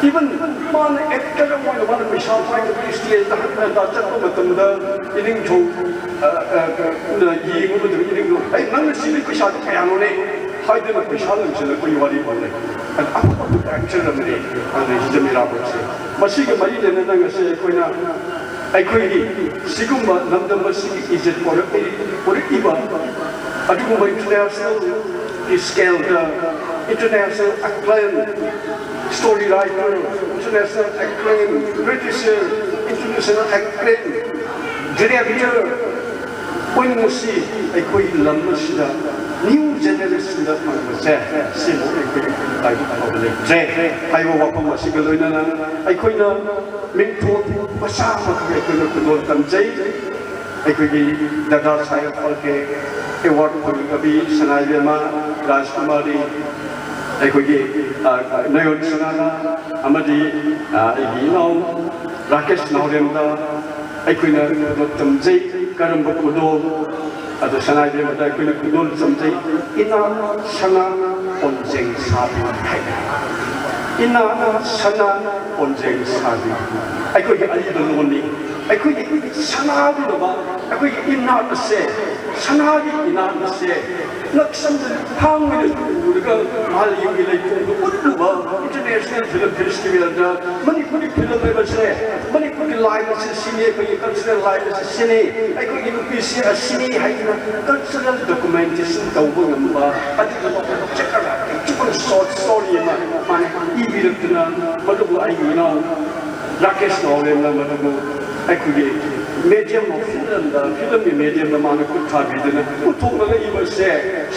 even ꯃꯥꯅ ꯑꯦꯛꯇꯔ ꯑꯃ ꯑꯣꯏꯅ ꯃꯥꯅ ꯄꯩꯁꯥ ꯄꯥꯏꯗꯕꯒꯤ ꯁ꯭ꯇꯦꯖꯇ ꯍꯟꯅ ꯍꯟꯅ ꯆꯠꯄ ꯃꯇꯝꯗ ꯏꯅꯤꯡꯊꯧ, ꯑ, ꯑ, ꯅ ꯌꯦꯡꯕ ꯃꯇꯝꯗ ꯏꯅꯤꯡꯊꯧ, "ꯑꯩ ꯅꯪꯅ ꯁꯤꯒꯤ ꯄꯩꯁꯥꯗꯣ ꯀꯌꯥꯅꯣꯅꯦ?" ꯍꯥꯏꯗꯨꯅ ꯄꯩꯁꯥ ꯂꯪꯁꯤꯜꯂꯛꯄꯒꯤ ꯋꯥꯔꯤ ꯐꯥꯎ ꯂꯩ꯫ ꯑꯗ ꯑꯐꯕ ꯑꯦꯛꯇꯔ ꯑꯃꯅꯤ ꯑꯗꯨꯅ ꯍꯤꯖꯝ ꯏꯔꯥꯕꯣꯠꯁꯦ꯫ ꯃꯁꯤꯒ ꯃꯔꯤ ꯂꯩꯅꯅ ꯉꯁꯤ ꯑꯩꯈꯣꯏꯅ ꯑꯩꯈꯣꯏꯒꯤ ꯁꯤꯒꯨꯝꯕ ꯂꯝꯗꯝ ꯑꯁꯤꯒꯤ ꯏꯖꯠ ꯄꯣꯔꯛꯏ-, ꯄꯣꯔꯛꯏꯕ ꯑꯗꯨꯒꯨꯝꯕ ꯏꯟꯇꯔꯅꯦꯁꯅꯦꯜꯒꯤ ꯁ꯭ꯀꯦꯜꯗ international acclaimed story writer, international acclaimed ꯔꯤꯇꯤꯁꯔ, ꯏꯟꯇꯔꯅꯦꯁꯅꯦꯜ ꯑꯦꯀ꯭ꯂꯦꯝ ꯗꯤꯔꯦꯛꯇꯔ ꯑꯣꯏꯅ ꯉꯁꯤ ꯑꯩꯈꯣꯏ ꯂꯝ ꯑꯁꯤꯗ ꯅ꯭ꯌꯨ ꯖꯦꯅꯦꯔꯦꯁꯟꯗ ꯐꯪꯕꯁꯦ ꯁꯤꯃꯨꯛ ꯑꯩꯈꯣꯏ ꯂꯥꯏꯕꯛ ꯐꯕ ꯂꯩꯇ꯭ꯔꯦ ꯍꯥꯏꯕ ꯋꯥꯐꯝ ꯑꯁꯤꯒ ꯂꯣꯏꯅꯅ ꯑꯩꯈꯣꯏꯅ ꯃꯤꯡꯊꯣꯜ ꯃꯆꯥ ꯑꯃꯈꯛ ꯑꯩꯈꯣꯏꯅ ꯈꯨꯗꯣꯜ ꯇꯝꯖꯩ꯫ ꯑꯩꯈꯣꯏꯒꯤ ꯗꯥꯗꯥ ꯁꯥꯍꯦꯕ ꯐꯥꯜꯀꯦ ꯑꯦꯋꯥꯔꯗ ꯐꯪꯂꯕꯤ ꯁꯅꯥ ꯏꯕꯦꯝꯃ ꯔꯥꯖꯀꯨꯃꯥꯔꯤ, ꯑꯩꯈꯣꯏꯒꯤ, ꯑ, ꯅꯌꯣꯟ ꯁꯅꯥꯗ ꯑꯃꯗꯤ, ꯑ, ꯑꯩꯒꯤ ꯏꯅꯥꯎ ꯔꯥꯀꯦꯁ ꯅꯥꯎꯔꯦꯝꯗ ꯑꯩꯈꯣꯏꯅ ꯈꯨꯗꯣꯜ ꯇꯝꯖꯩ꯫ ꯀꯔꯝꯕ ꯈꯨꯗꯣꯜ? ꯑꯗꯣ ꯁꯅꯥ ꯏꯕꯦꯝꯃꯗ ꯑꯩꯈꯣꯏꯅ ꯈꯨꯗꯣꯜ ꯇꯝꯖꯩ, ꯏꯅꯥꯠ ꯁꯅꯥ ꯀꯣꯟꯖꯦꯡ ꯁꯥꯕꯤ ꯍꯥꯏꯅ꯫ ꯏꯅꯥꯠ ꯁꯅꯥ ꯀꯣꯟꯖꯦꯡ ꯁꯥꯕꯤ꯫ ꯑꯩꯈꯣꯏꯒꯤ ꯑꯔꯤꯕ ꯂꯣꯟꯅꯤ꯫ ꯑꯩꯈꯣꯏꯒꯤ ꯁꯅꯥꯒꯨꯝꯂꯕ ꯑꯩꯈꯣꯏꯒꯤ ꯏꯅꯥꯠ ꯑꯁꯦ, ꯁꯅꯥꯒꯤ ꯏꯅꯥꯠ ꯑꯁꯦ ꯉꯛꯁꯝꯗ ꯊꯥꯡ ꯑꯣꯏꯅ ꯄꯨꯔꯒ ꯃꯥꯂꯦꯝꯒꯤ ꯂꯩꯀꯣꯜꯗ ꯎꯠꯂꯨꯕ ꯏꯟꯇꯔꯅꯦꯁꯅꯦꯜ ꯐꯤꯂꯝ ꯐꯦꯁꯇꯤꯚꯦꯜꯗ ꯃꯅꯤꯄꯨꯔꯤ ꯐꯤꯂꯝ ꯍꯥꯏꯕꯁꯦ, ꯃꯅꯤꯄꯨꯔꯒꯤ ꯂꯥꯏꯟ ꯑꯁꯤ ꯁꯤꯅꯤ, ꯑꯩꯈꯣꯏꯒꯤ ꯀꯜꯆꯔꯦꯜ ꯂꯥꯏꯟ ꯑꯁꯤ ꯁꯤꯅꯤ, ꯑꯩꯈꯣꯏꯒꯤ ꯅꯨꯄꯤꯁꯤ ꯑꯁꯤꯅꯤ ꯍꯥꯏꯗꯅ ꯀꯜꯆꯔꯦꯜ ꯗꯣꯀꯨꯃꯦꯟꯇꯦꯁꯟ ꯇꯧꯕ ꯉꯝꯕ ꯑꯗꯨꯒꯨꯝꯕ ꯄꯤꯛꯆꯔ, ꯄꯤꯛꯆꯔ ꯁꯣꯔꯠ ꯁ꯭ꯇꯣꯔꯤ ꯑꯃ ꯃꯥꯅ ꯏꯕꯤꯔꯛꯇꯨꯅ ꯃꯗꯨꯕꯨ ꯑꯩꯒꯤ ꯏꯅꯥꯎ ꯔꯥꯀꯦꯁ ꯅꯥꯎꯔꯦꯝꯅ ꯃꯗꯨꯕꯨ ꯑꯩꯈꯣꯏꯒꯤ ꯃꯦꯗꯤꯌꯝ ꯑꯣꯐ ꯐꯤꯂꯝꯗ, ꯐꯤꯂꯝꯒꯤ ꯃꯦꯗꯤꯌꯝꯗ ꯃꯥꯅ ꯈꯨꯠ ꯊꯥꯕꯤꯗꯨꯅ ꯄꯨꯊꯣꯛꯂꯒ ꯏꯕꯁꯦ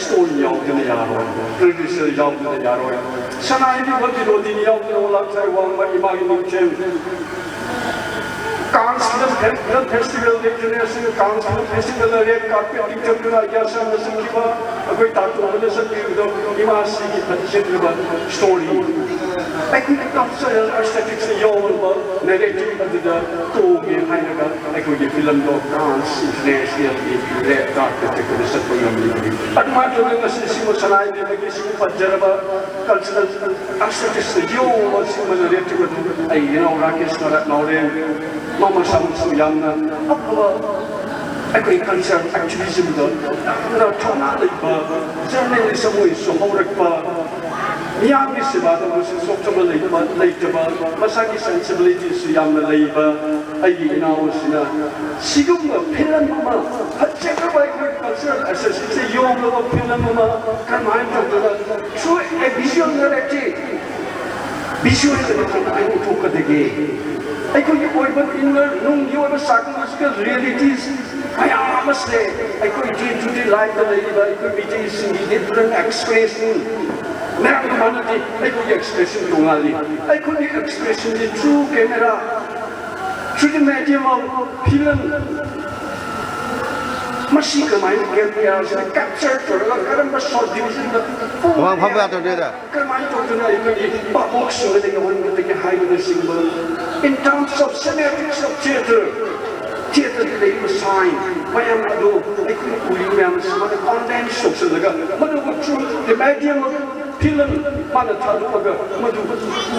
ꯁ꯭ꯇꯣꯔꯤ ꯌꯥꯎꯗꯅ ꯌꯥꯔꯣꯏ, ꯄ꯭ꯔꯗ꯭ꯌꯨꯁꯔ ꯌꯥꯎꯗꯅ ꯌꯥꯔꯣꯏ꯫ ꯁꯅꯥ ꯍꯤꯕꯤꯕ ꯕꯤꯅꯣꯗꯤꯅꯤ ꯌꯥꯎꯗꯅ ꯋꯥꯂꯥꯛ ꯊꯥꯏ ꯋꯥꯡꯃ ꯏꯃꯥꯒꯤ ꯅꯤꯡꯊꯦꯝ꯫ Cannes Film Fe-, Film Festival ꯗ International Cannes Film Festival ꯗ red carpet ꯇꯤꯡꯊꯣꯛꯇꯨꯅ ꯑꯇꯤꯌꯥꯁꯥꯡꯗ ꯆꯠꯈꯤꯕ ꯑꯩꯈꯣꯏ ꯇꯥꯇꯣꯝꯕꯅ ꯆꯠꯈꯤꯕꯗꯣ ꯏꯃꯥꯁꯤꯒꯤ ꯐꯖꯖꯈ꯭ꯔꯕ story꯫ ꯑꯩꯈꯣꯏꯒꯤ cultural aesthetics ꯇ ꯌꯥꯎꯔꯕ narrative ꯑꯗꯨꯗ ꯇꯣꯡꯉꯦ ꯍꯥꯏꯔꯒ ꯑꯩꯈꯣꯏꯒꯤ film ꯗꯣ Cannes International ꯒꯤ red carpet ꯇ ꯑꯩꯈꯣꯏꯅ ꯆꯠꯄ ꯉꯝꯂꯤꯕꯅꯤ꯫ ꯑꯗꯨꯃꯥꯏꯅ ꯇꯧꯗꯅ ꯉꯁꯤ ꯁꯤꯒꯨꯝꯕ ꯁꯅꯥ ꯍꯤꯕꯤꯕꯒꯤ ꯁꯤꯒꯨꯝꯕ ꯐꯖꯔꯕ cultural aesthetics ꯇ ꯌꯣꯝꯕ ꯁꯤꯒꯨꯝꯕ narrative ꯑꯗꯨ ꯑꯩ ꯏꯅꯥꯎ ꯔꯥꯀꯦꯁ ꯅꯥꯔꯥ ꯅꯥꯎꯔꯦꯝ ꯃꯥ ꯃꯁꯥꯃꯛꯁꯨ ꯌꯥꯝꯅ ꯑꯐꯕ ꯑꯩꯈꯣꯏ cultural activism ꯗ ꯌꯥꯝꯅ ꯊꯧꯅꯥ ꯂꯩꯕ journalist ꯑꯃ ꯑꯣꯏꯅꯁꯨ ꯍꯧꯔꯛꯄ, ꯃꯤꯌꯥꯝꯒꯤ ꯁꯦꯕꯥꯗ ꯑꯃꯁꯨ ꯆꯣꯛꯊꯕ ꯂꯩꯇꯕ, ꯂꯩꯇꯕ, ꯃꯁꯥꯒꯤ sensibility ꯁꯨ ꯌꯥꯝꯅ ꯂꯩꯕ ꯑꯩꯒꯤ ꯏꯅꯥꯎ ꯑꯁꯤꯅ ꯁꯤꯒꯨꯝꯕ film ꯑꯃ, ꯐꯖꯈ꯭ꯔꯕ ꯑꯩꯈꯣꯏ cultural aesthetics ꯇ ꯌꯣꯝꯂꯕ film ꯑꯃ ꯀꯔꯝꯍꯥꯏꯅ ꯇꯧꯗꯅ through a visual narrative, visual ꯑꯣꯏꯅ ꯀꯃꯥꯏꯅ ꯎꯠꯊꯣꯛꯀꯗꯒꯦ? ꯑꯩꯈꯣꯏꯒꯤ ꯑꯣꯏꯕ inner ꯅꯨꯡꯒꯤ ꯑꯣꯏꯕ psychological realities ꯃꯌꯥꯝ ꯑꯃꯁꯦ ꯑꯩꯈꯣꯏ day to day life ꯇ ꯂꯩꯔꯤꯕ ꯑꯩꯈꯣꯏ ꯃꯤꯇꯩꯁꯤꯡꯒꯤ different expression ꯃꯌꯥꯝꯒ ꯃꯥꯟꯅꯗꯦ꯫ ꯑꯩꯈꯣꯏꯒꯤ expression ꯇꯣꯉꯥꯜꯂꯤ꯫ ꯑꯩꯈꯣꯏꯒꯤ expression ꯁꯤ through camera, through the medium of film, ꯃꯁꯤ ꯀꯃꯥꯏꯅ camera ꯁꯤꯅ capture ꯇꯧꯔꯒ ꯀꯔꯝꯕ shot division ꯗ ꯃꯃꯥꯡ ꯐꯝꯕ ꯌꯥꯗꯕꯅꯤꯗ꯫ ꯀꯔꯝꯍꯥꯏꯅ ꯇꯧꯗꯨꯅ ꯑꯩꯈꯣꯏꯒꯤ ꯚꯥꯕꯣꯛꯁꯤꯡꯗ ꯌꯧꯍꯟꯒꯗꯒꯦ ꯍꯥꯏꯕꯅꯆꯤꯡꯕ, in terms of semiotics of theatre, theatre ꯗ ꯂꯩꯔꯤꯕ sign ꯃꯌꯥꯝ ꯑꯗꯨ ꯑꯩꯈꯣꯏꯅ ꯎꯔꯤꯕ ꯃꯌꯥꯝ ꯑꯁꯤ ꯃꯥꯅ condense ꯇꯧꯁꯤꯜꯂꯒ ꯃꯗꯨꯕꯨ through the medium of film ꯃꯥꯅ ꯊꯥꯗꯣꯛꯑꯒ ꯃꯗꯨ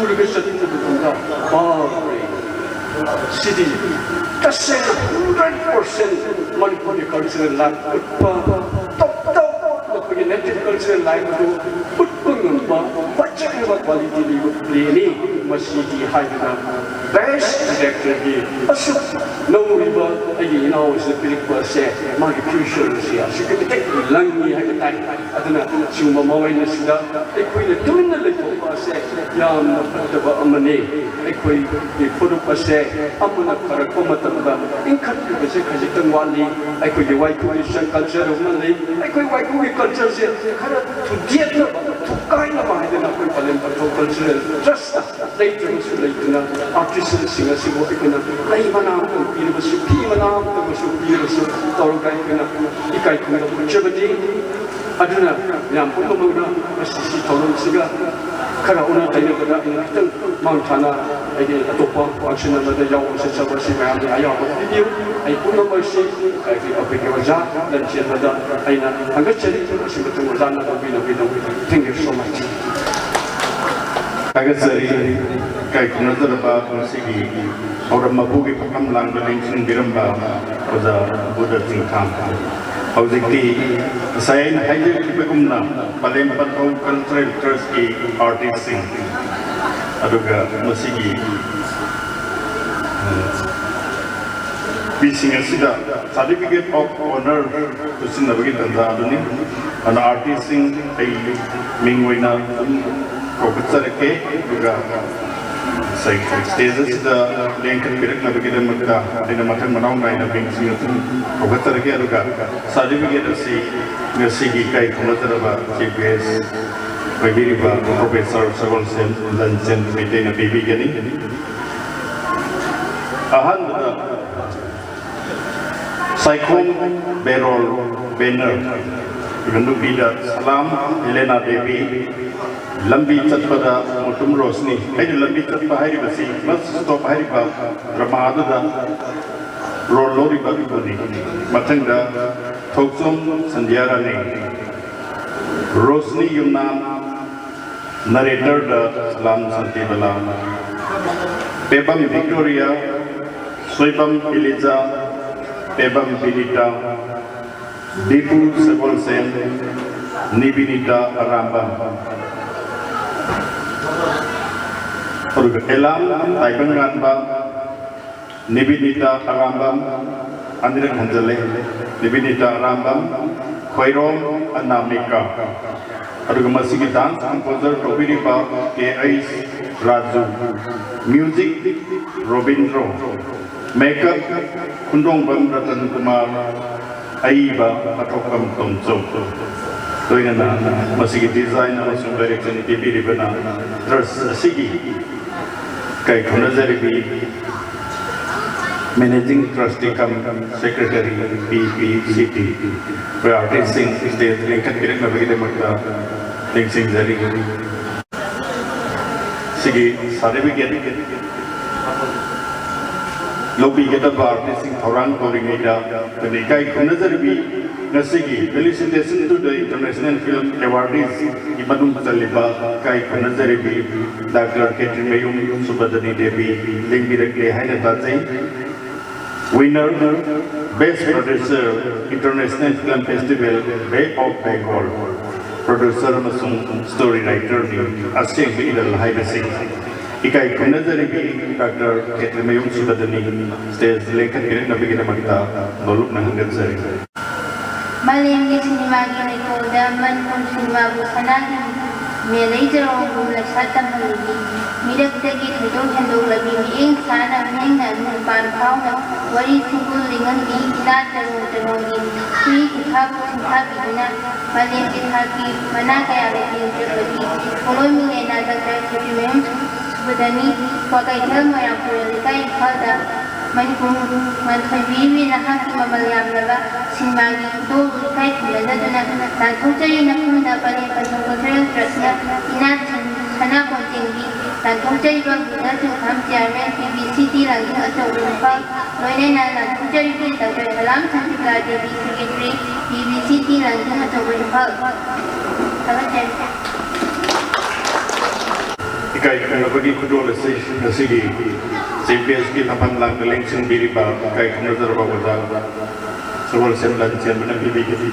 ꯎꯔꯒ ꯆꯠꯄ ꯃꯇꯝꯗ, ꯕꯥꯞꯔꯦ! ꯁꯤꯗꯤ ꯇꯁꯦꯡꯅ hundred percent ꯃꯅꯤꯄꯨꯔꯒꯤ cultural life ꯎꯠꯄ, top top ꯑꯩꯈꯣꯏꯒꯤ native cultural life ꯑꯗꯨ ꯎꯠꯄ ꯉꯝꯕ ꯐꯖꯈ꯭ꯔꯕ quality ꯂꯩꯕ play ꯅꯤ ꯃꯁꯤꯗꯤ ꯍꯥꯏꯗꯨꯅ best director ꯒꯤ ꯑꯁꯨꯛ ꯅꯧꯔꯤꯕ ꯑꯩꯒꯤ ꯏꯅꯥꯎ ꯑꯁꯤꯅ ꯄꯤꯔꯛꯄ ꯑꯁꯦ ꯃꯥꯒꯤ future ꯑꯁꯤ ꯑꯁꯨꯛꯀꯤ ꯃꯇꯤꯛ ꯂꯪꯉꯤ ꯍꯥꯏꯕ ꯇꯥꯏ꯫ ꯑꯗꯨꯅ ꯁꯤꯒꯨꯝꯕ ꯃꯑꯣꯡ ꯑꯁꯤꯗ ꯑꯩꯈꯣꯏꯅ ꯇꯨꯃꯤꯟꯅ ꯂꯩꯊꯣꯛꯄ ꯑꯁꯦ ꯌꯥꯝꯅ ꯐꯠꯇꯕ ꯑꯃꯅꯤ꯫ ꯑꯩꯈꯣꯏꯒꯤ ꯐꯨꯔꯨꯞ ꯑꯁꯦ ꯑꯃꯅ ꯐꯔꯛꯄ ꯃꯇꯝꯗ ꯏꯟꯈꯠꯂꯤꯕꯁꯦ ꯈꯖꯤꯛꯇꯪ ꯋꯥꯠꯂꯤ꯫ ꯑꯩꯈꯣꯏꯒꯤ ꯋꯥꯏꯈꯨꯒꯤ culture ꯑꯃ ꯂꯩ꯫ ꯑꯩꯈꯣꯏ ꯋꯥꯏꯈꯨꯒꯤ culture ꯁꯦ ꯈꯔ ꯊꯨꯗꯦꯛꯅꯕ, ꯊꯨꯀꯥꯏꯅꯕ ꯍꯥꯏꯗꯅ ꯑꯩꯈꯣꯏ ꯄꯜꯂꯤ꯫ ꯑꯊꯣꯛ ꯀꯜꯆꯔꯦꯜ ꯇ꯭ꯔꯁꯇ ꯂꯩꯇ꯭ꯔꯕꯁꯨ ꯂꯩꯇꯅ ꯑꯥꯔꯇꯤꯁꯁꯤꯡ ꯑꯁꯤꯕꯨ ꯑꯩꯈꯣꯏꯅ ꯂꯩ ꯃꯅꯥ ꯑꯃꯇꯪ ꯄꯤꯔꯕꯁꯨ, ꯐꯤ ꯃꯅꯥ ꯑꯃꯇꯪꯁꯨ ꯄꯤꯔꯕꯁꯨ ꯇꯧꯔꯒ ꯑꯩꯈꯣꯏꯅ ꯏꯀꯥꯏ ꯈꯨꯝꯅꯕ ꯎꯠꯆꯕꯅꯤ꯫ ꯑꯗꯨꯅ ꯃꯌꯥꯝ ꯄꯨꯝꯅꯃꯛꯅ ꯃꯁꯤꯒꯤ ꯊꯧꯔꯝꯁꯤꯒ ꯈꯔ ꯑꯣꯟꯅ ꯇꯩꯅꯕꯗ ꯑꯩꯅ ꯈꯤꯇꯪ ꯃꯥꯡ ꯊꯥꯅ ꯑꯩꯒꯤ ꯑꯇꯣꯞꯄ function ꯑꯃꯗ ꯌꯥꯎꯕ ꯆꯠꯆꯕ ꯑꯁꯤ ꯃꯌꯥꯝꯅ ꯑꯌꯥꯕ ꯄꯤꯕꯤꯌꯨ꯫ ꯑꯩ ꯄꯨꯝꯅꯃꯛꯁꯤ ꯑꯩꯒꯤ ꯑꯩꯈꯣꯏꯒꯤ ꯑꯣꯖꯥ ꯂꯟꯆꯦꯟꯕꯗ ꯑꯩꯅ ꯊꯥꯒꯠꯆꯔꯤ꯫ ꯃꯁꯤ ꯃꯇꯨꯡ ꯑꯣꯖꯥꯅ ꯂꯧꯕꯤ ꯂꯧꯕꯤ ꯂꯧꯕꯤ꯫ Thank you so much꯫ ꯊꯥꯒꯠꯆꯔꯤ꯫ ꯏꯀꯥꯏ ꯈꯨꯝꯅꯖꯔꯕ ꯉꯁꯤꯒꯤ ꯊꯧꯔꯝ ꯃꯄꯨꯒꯤ ꯐꯝꯐꯝ ꯂꯥꯡꯗ ꯂꯦꯡꯁꯤꯟꯕꯤꯔꯝꯕ ꯑꯣꯖꯥ ꯕꯨꯙ ꯆꯤꯡꯊꯥꯡ꯫ ꯍꯧꯖꯤꯛꯇꯤ ꯉꯁꯥꯏ ꯑꯩꯅ ꯍꯥꯏꯖꯈꯤꯕꯒꯨꯝꯅ ꯄꯂꯦꯝ ꯄꯟꯊꯧ ꯀꯜꯆꯔꯦꯜ ꯇ꯭ꯔꯁꯀꯤ ꯑꯥꯔꯇꯤꯁꯁꯤꯡ ꯑꯗꯨꯒ ꯃꯁꯤꯒꯤ ꯃꯤꯁꯤꯡ ꯑꯁꯤꯗ Certificate of Honour ꯈꯨꯠꯁꯤꯟꯅꯕꯒꯤ ꯇꯥꯟꯖꯥ ꯑꯗꯨꯅꯤ꯫ ꯑꯗꯨꯅ ꯑꯥꯔꯇꯤꯁꯁꯤꯡ ꯑꯩ ꯃꯤꯡ ꯑꯣꯏꯅ ꯑꯗꯨꯝ ꯀꯧꯈꯠꯆꯔꯛꯀꯦ꯫ ꯑꯗꯨꯒ ꯉꯁꯥꯏ stage ꯑꯁꯤꯗ ꯂꯦꯡꯈꯠꯄꯤꯔꯛꯅꯕꯒꯤꯗꯃꯛꯇ ꯑꯩꯅ ꯃꯊꯪ ꯃꯅꯥꯎ ꯅꯥꯏꯅ ꯃꯤꯡꯁꯤꯡ ꯑꯗꯨꯝ ꯀꯧꯈꯠꯆꯔꯛꯀꯦ꯫ ꯑꯗꯨꯒ certificate ꯑꯁꯤ ꯉꯁꯤꯒꯤ ꯏꯀꯥꯏ ꯈꯨꯝꯅꯖꯔꯕ chief guest ꯑꯣꯏꯕꯤꯔꯤꯕ Professor ꯁꯒꯣꯜꯁꯦꯝ ꯂꯟꯆꯦꯟ ꯃꯩꯇꯩꯅ ꯄꯤꯕꯤꯒꯅꯤ꯫ ꯑꯍꯥꯟꯕꯗ ꯁꯥꯏꯈꯣꯝ ꯕꯦꯔꯣꯜ ꯕꯦꯅꯔ, ꯅꯨꯄꯤꯗ ꯁꯂꯥꯝ ꯍꯦꯂꯦꯅꯥ ꯗꯦꯕꯤ, ꯂꯝꯕꯤ ꯆꯠꯄꯗ ꯃꯨꯇꯨꯝ ꯔꯣꯁꯅꯤ꯫ ꯑꯩꯅ ꯂꯝꯕꯤ ꯆꯠꯄ ꯍꯥꯏꯔꯤꯕꯁꯤ bus stop ꯍꯥꯏꯔꯤꯕ drama ꯑꯗꯨꯗ role ꯂꯧꯔꯤꯕ ꯑꯗꯨꯕꯨꯅꯤ꯫ ꯃꯊꯪꯗ ꯊꯣꯛꯆꯣꯝ ꯁꯟꯙ꯭ꯌꯥ ꯔꯥꯅꯤ, ꯔꯣꯁꯅꯤ ꯌꯨꯝꯅꯥꯝ, narrator ꯗ ꯁꯂꯥꯝ ꯁꯥꯟꯇꯤ ꯕꯂꯥ, ꯄꯦꯕꯝ ꯚꯤꯛꯇꯣꯔꯤꯌꯥ, ꯁꯣꯏꯕꯝ ꯏꯂꯤꯖꯥ, ꯄꯦꯕꯝ ꯕꯤꯅꯤꯇꯥ, ꯗꯤꯄꯨ ꯁꯒꯣꯜꯁꯦꯝ, ꯅꯤꯕꯤꯅꯤꯇꯥ ꯑꯔꯥꯝꯕꯝ꯫ ꯑꯗꯨꯒ ꯑꯦꯂꯥꯝ ꯇꯥꯏꯕꯪꯉꯥꯟꯕ, ꯅꯤꯕꯤꯅꯤꯇꯥ ꯑꯔꯥꯝꯕꯝ, ꯑꯅꯤꯔꯛ ꯍꯟꯖꯜꯂꯦ, ꯅꯤꯕꯤꯅꯤꯇꯥ ꯑꯔꯥꯝꯕꯝ, ꯈꯣꯏꯔꯣꯝ ꯑꯅꯥꯃꯤꯀꯥ꯫ ꯑꯗꯨꯒ ꯃꯁꯤꯒꯤ dance composer ꯇꯧꯕꯤꯔꯤꯕ K H Raju, music Robindro, makeup Khundongbam Ratan Kumar, ꯑꯏꯕ ꯑꯊꯣꯛꯄꯝ ꯇꯣꯝꯆꯧ꯫ ꯂꯣꯏꯅꯅ ꯃꯁꯤꯒꯤ design ꯑꯃꯁꯨꯡ direction ꯄꯤꯕꯤꯔꯤꯕꯅ trust ꯑꯁꯤꯒꯤ ꯏꯀꯥꯏ ꯈꯨꯝꯅꯖꯔꯤꯕꯤ Managing Trustee cum Secretary, P P C T꯫ ꯑꯩꯈꯣꯏ artistꯁꯤꯡ stage ꯂꯦꯡꯈꯠꯄꯤꯔꯛꯅꯕꯒꯤꯗꯃꯛꯇ ꯅꯤꯡꯁꯤꯡꯖꯔꯤ꯫ ꯁꯤꯒꯤ certificate ꯂꯧꯕꯤꯒꯗꯕ artistꯁꯤꯡ ꯊꯧꯔꯥꯡ ꯇꯧꯔꯤꯉꯩꯗ ꯑꯩꯈꯣꯏꯅ ꯏꯀꯥꯏ ꯈꯨꯝꯅꯖꯔꯤꯕꯤ ꯉꯁꯤꯒꯤ Felicitation to the International Film Awardeesꯒꯤ ꯃꯅꯨꯡ ꯆꯜꯂꯤꯕ ꯏꯀꯥꯏ ꯈꯨꯝꯅꯖꯔꯤꯕꯤ Doctor ꯈꯦꯇ꯭ꯔꯤꯃꯌꯨꯝ ꯁꯨꯕꯗꯅꯤ ꯗꯦꯕꯤ ꯂꯦꯡꯕꯤꯔꯛꯂꯦ ꯍꯥꯏꯅ ꯇꯥꯖꯩ꯫ Winner, Best Producer, International Film Festival, Bay of Bengal꯫ Producer ꯑꯃꯁꯨꯡ story writerꯅꯤ ꯑꯁꯦꯡꯕ ꯏꯔꯜ ꯍꯥꯏꯕꯁꯤ꯫ ꯏꯀꯥꯏ ꯈꯨꯝꯅꯖꯔꯤꯕꯤ Doctor ꯈꯦꯇ꯭ꯔꯤꯃꯌꯨꯝ ꯁꯨꯕꯗꯅꯤ stage ꯂꯦꯡꯈꯠꯄꯤꯔꯛꯅꯕꯒꯤꯗꯃꯛꯇ ꯅꯣꯂꯨꯛꯅ ꯍꯪꯒꯠꯆꯔꯤ꯫ ꯃꯥꯂꯦꯝꯒꯤ ꯁꯤꯅꯦꯃꯥꯒꯤ ꯂꯩꯀꯣꯜꯗ ꯃꯅꯤꯄꯨꯔ ꯁꯤꯅꯦꯃꯥꯕꯨ ꯁꯅꯥꯒꯤ ꯃꯦꯂꯩ ꯆꯔꯣꯡꯒꯨꯝ ꯂꯩꯁꯥꯠ ꯇꯝꯍꯜꯂꯤꯕꯤ, ꯃꯤꯔꯛꯇꯒꯤ ꯊꯣꯏꯗꯣꯛ ꯍꯦꯟꯗꯣꯛꯂꯕꯤ, ꯃꯤꯠꯌꯦꯡ ꯁꯥꯅ ꯃꯤꯠꯌꯦꯡꯅ ꯃꯤꯄꯥꯟ ꯐꯥꯎꯅ ꯋꯥꯔꯤ ꯁꯤꯡꯒꯨꯜ ꯂꯤꯡꯍꯟꯕꯤ, ꯏꯅꯥꯠ ꯆꯔꯣꯡ ꯆꯔꯣꯡꯒꯤ ꯈꯨꯏ ꯈꯨꯊꯥꯕꯨ ꯁꯤꯡꯊꯥꯕꯤꯗꯨꯅ ꯃꯥꯂꯦꯝꯒꯤ ꯊꯥꯛꯀꯤ ꯃꯅꯥ ꯀꯌꯥ ꯂꯩꯇꯦꯡꯖꯕꯤ ꯄꯣꯠꯂꯣꯏ ꯃꯤꯂꯦꯅꯥ ꯗꯥꯛꯇꯔ ꯈꯦꯇ꯭ꯔꯤꯃꯌꯨꯝ ꯁꯨꯕꯗꯅꯤ, ꯀ꯭ꯋꯥꯀꯩꯊꯦꯜ, ꯃꯣꯏꯔꯥꯡ ꯄꯨꯔꯦꯜ ꯂꯩꯀꯥꯏ, ꯏꯝꯐꯥꯜꯗ ꯃꯅꯤꯄꯨꯔ ꯉꯥꯟꯊꯣꯏꯕꯤꯔꯤꯕꯤ ꯅꯍꯥꯛꯀꯤ ꯃꯃꯜ ꯌꯥꯝꯂꯕ ꯁꯤꯅꯦꯃꯥꯒꯤ ꯈꯨꯗꯣꯜ ꯏꯀꯥꯏ ꯈꯨꯝꯅꯖꯗꯨꯅ ꯂꯥꯟꯊꯣꯛꯆꯔꯤ꯫ ꯅꯐꯝꯗ ꯄꯂꯦꯝ ꯄꯟꯊꯨꯡ Cultural Trustꯅ ꯏꯅꯥꯠ ꯁꯅꯥ ꯀꯣꯟꯖꯦꯡꯕꯤ ꯂꯥꯟꯊꯣꯛꯆꯔꯤꯕ ꯒꯨꯅ ꯆꯨꯡꯈꯥꯝ chairman, P B C T ꯂꯥꯡꯖꯤꯡ ꯑꯆꯧꯕ ꯏꯝꯐꯥꯜ, ꯂꯣꯏꯅꯅ ꯂꯥꯟꯊꯣꯛꯆꯔꯤꯕꯤ doctor Salam Santika Devi, secretary, P B C T ꯂꯥꯡꯖꯤꯡ ꯑꯆꯧꯕ ꯏꯝꯐꯥꯜ꯫ ꯊꯥꯒꯠꯆꯔꯤ꯫ ꯏꯀꯥꯏ ꯈꯨꯝꯅꯕꯒꯤ ꯈꯨꯗꯣꯜ ꯑꯁꯤ ꯉꯁꯤꯒꯤ Chief Guestꯀꯤ ꯊꯝꯐꯝ ꯂꯥꯡꯗ ꯂꯦꯡꯁꯤꯟꯕꯤꯔꯤꯕ ꯏꯀꯥꯏ ꯈꯨꯝꯅꯖꯔꯕ ꯑꯣꯖꯥ ꯁꯒꯣꯜꯁꯦꯝ ꯂꯟꯆꯦꯟꯕꯅ ꯄꯤꯕꯤꯒꯅꯤ꯫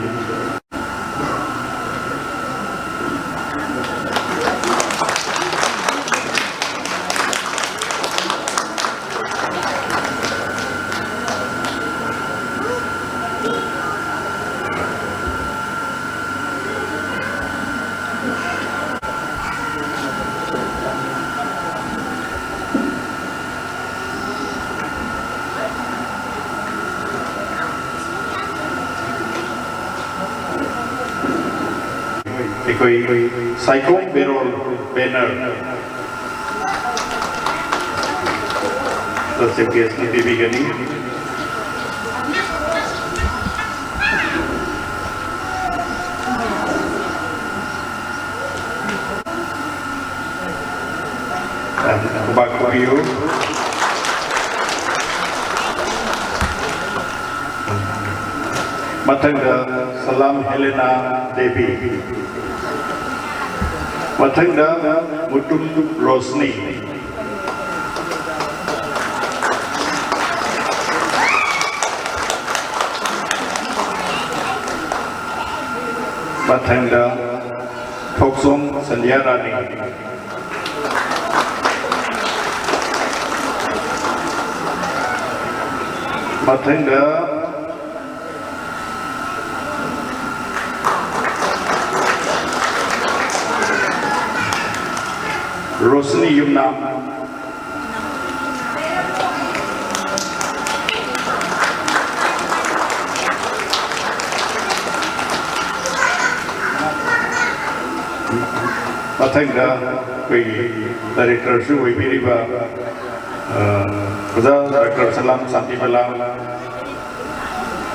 ꯑꯩꯈꯣꯏ ꯁꯥꯏꯈꯣꯝ ꯕꯦꯔꯣꯜ ꯕꯦꯅꯔ ꯆꯤꯐ ꯒꯦꯁꯅ ꯄꯤꯕꯤꯒꯅꯤ꯫ ꯈꯨꯕꯥꯛ ꯈꯨꯕꯤꯌꯨ꯫ ꯃꯊꯪꯗ ꯁꯂꯥꯝ ꯍꯦꯂꯦꯅꯥ ꯗꯦꯕꯤ꯫ ꯃꯊꯪꯗ ꯃꯨꯇꯨꯝ ꯔꯣꯁꯅꯤ꯫ ꯃꯊꯪꯗ ꯊꯣꯛꯆꯣꯝ ꯁꯟꯙ꯭ꯌꯥ ꯔꯥꯅꯤ꯫ ꯃꯊꯪꯗ ꯔꯣꯁꯅꯤ ꯌꯨꯝꯅꯥꯝ꯫ ꯃꯊꯪꯗ ꯑꯩꯈꯣꯏꯒꯤ ꯗꯥꯏꯔꯦꯛꯇꯔꯁꯨ ꯑꯣꯏꯕꯤꯔꯤꯕ, ꯑ, ꯑꯣꯖꯥ ꯗꯥꯛꯇꯔ ꯁꯂꯥꯝ ꯁꯥꯟꯇꯤꯕꯂꯥ,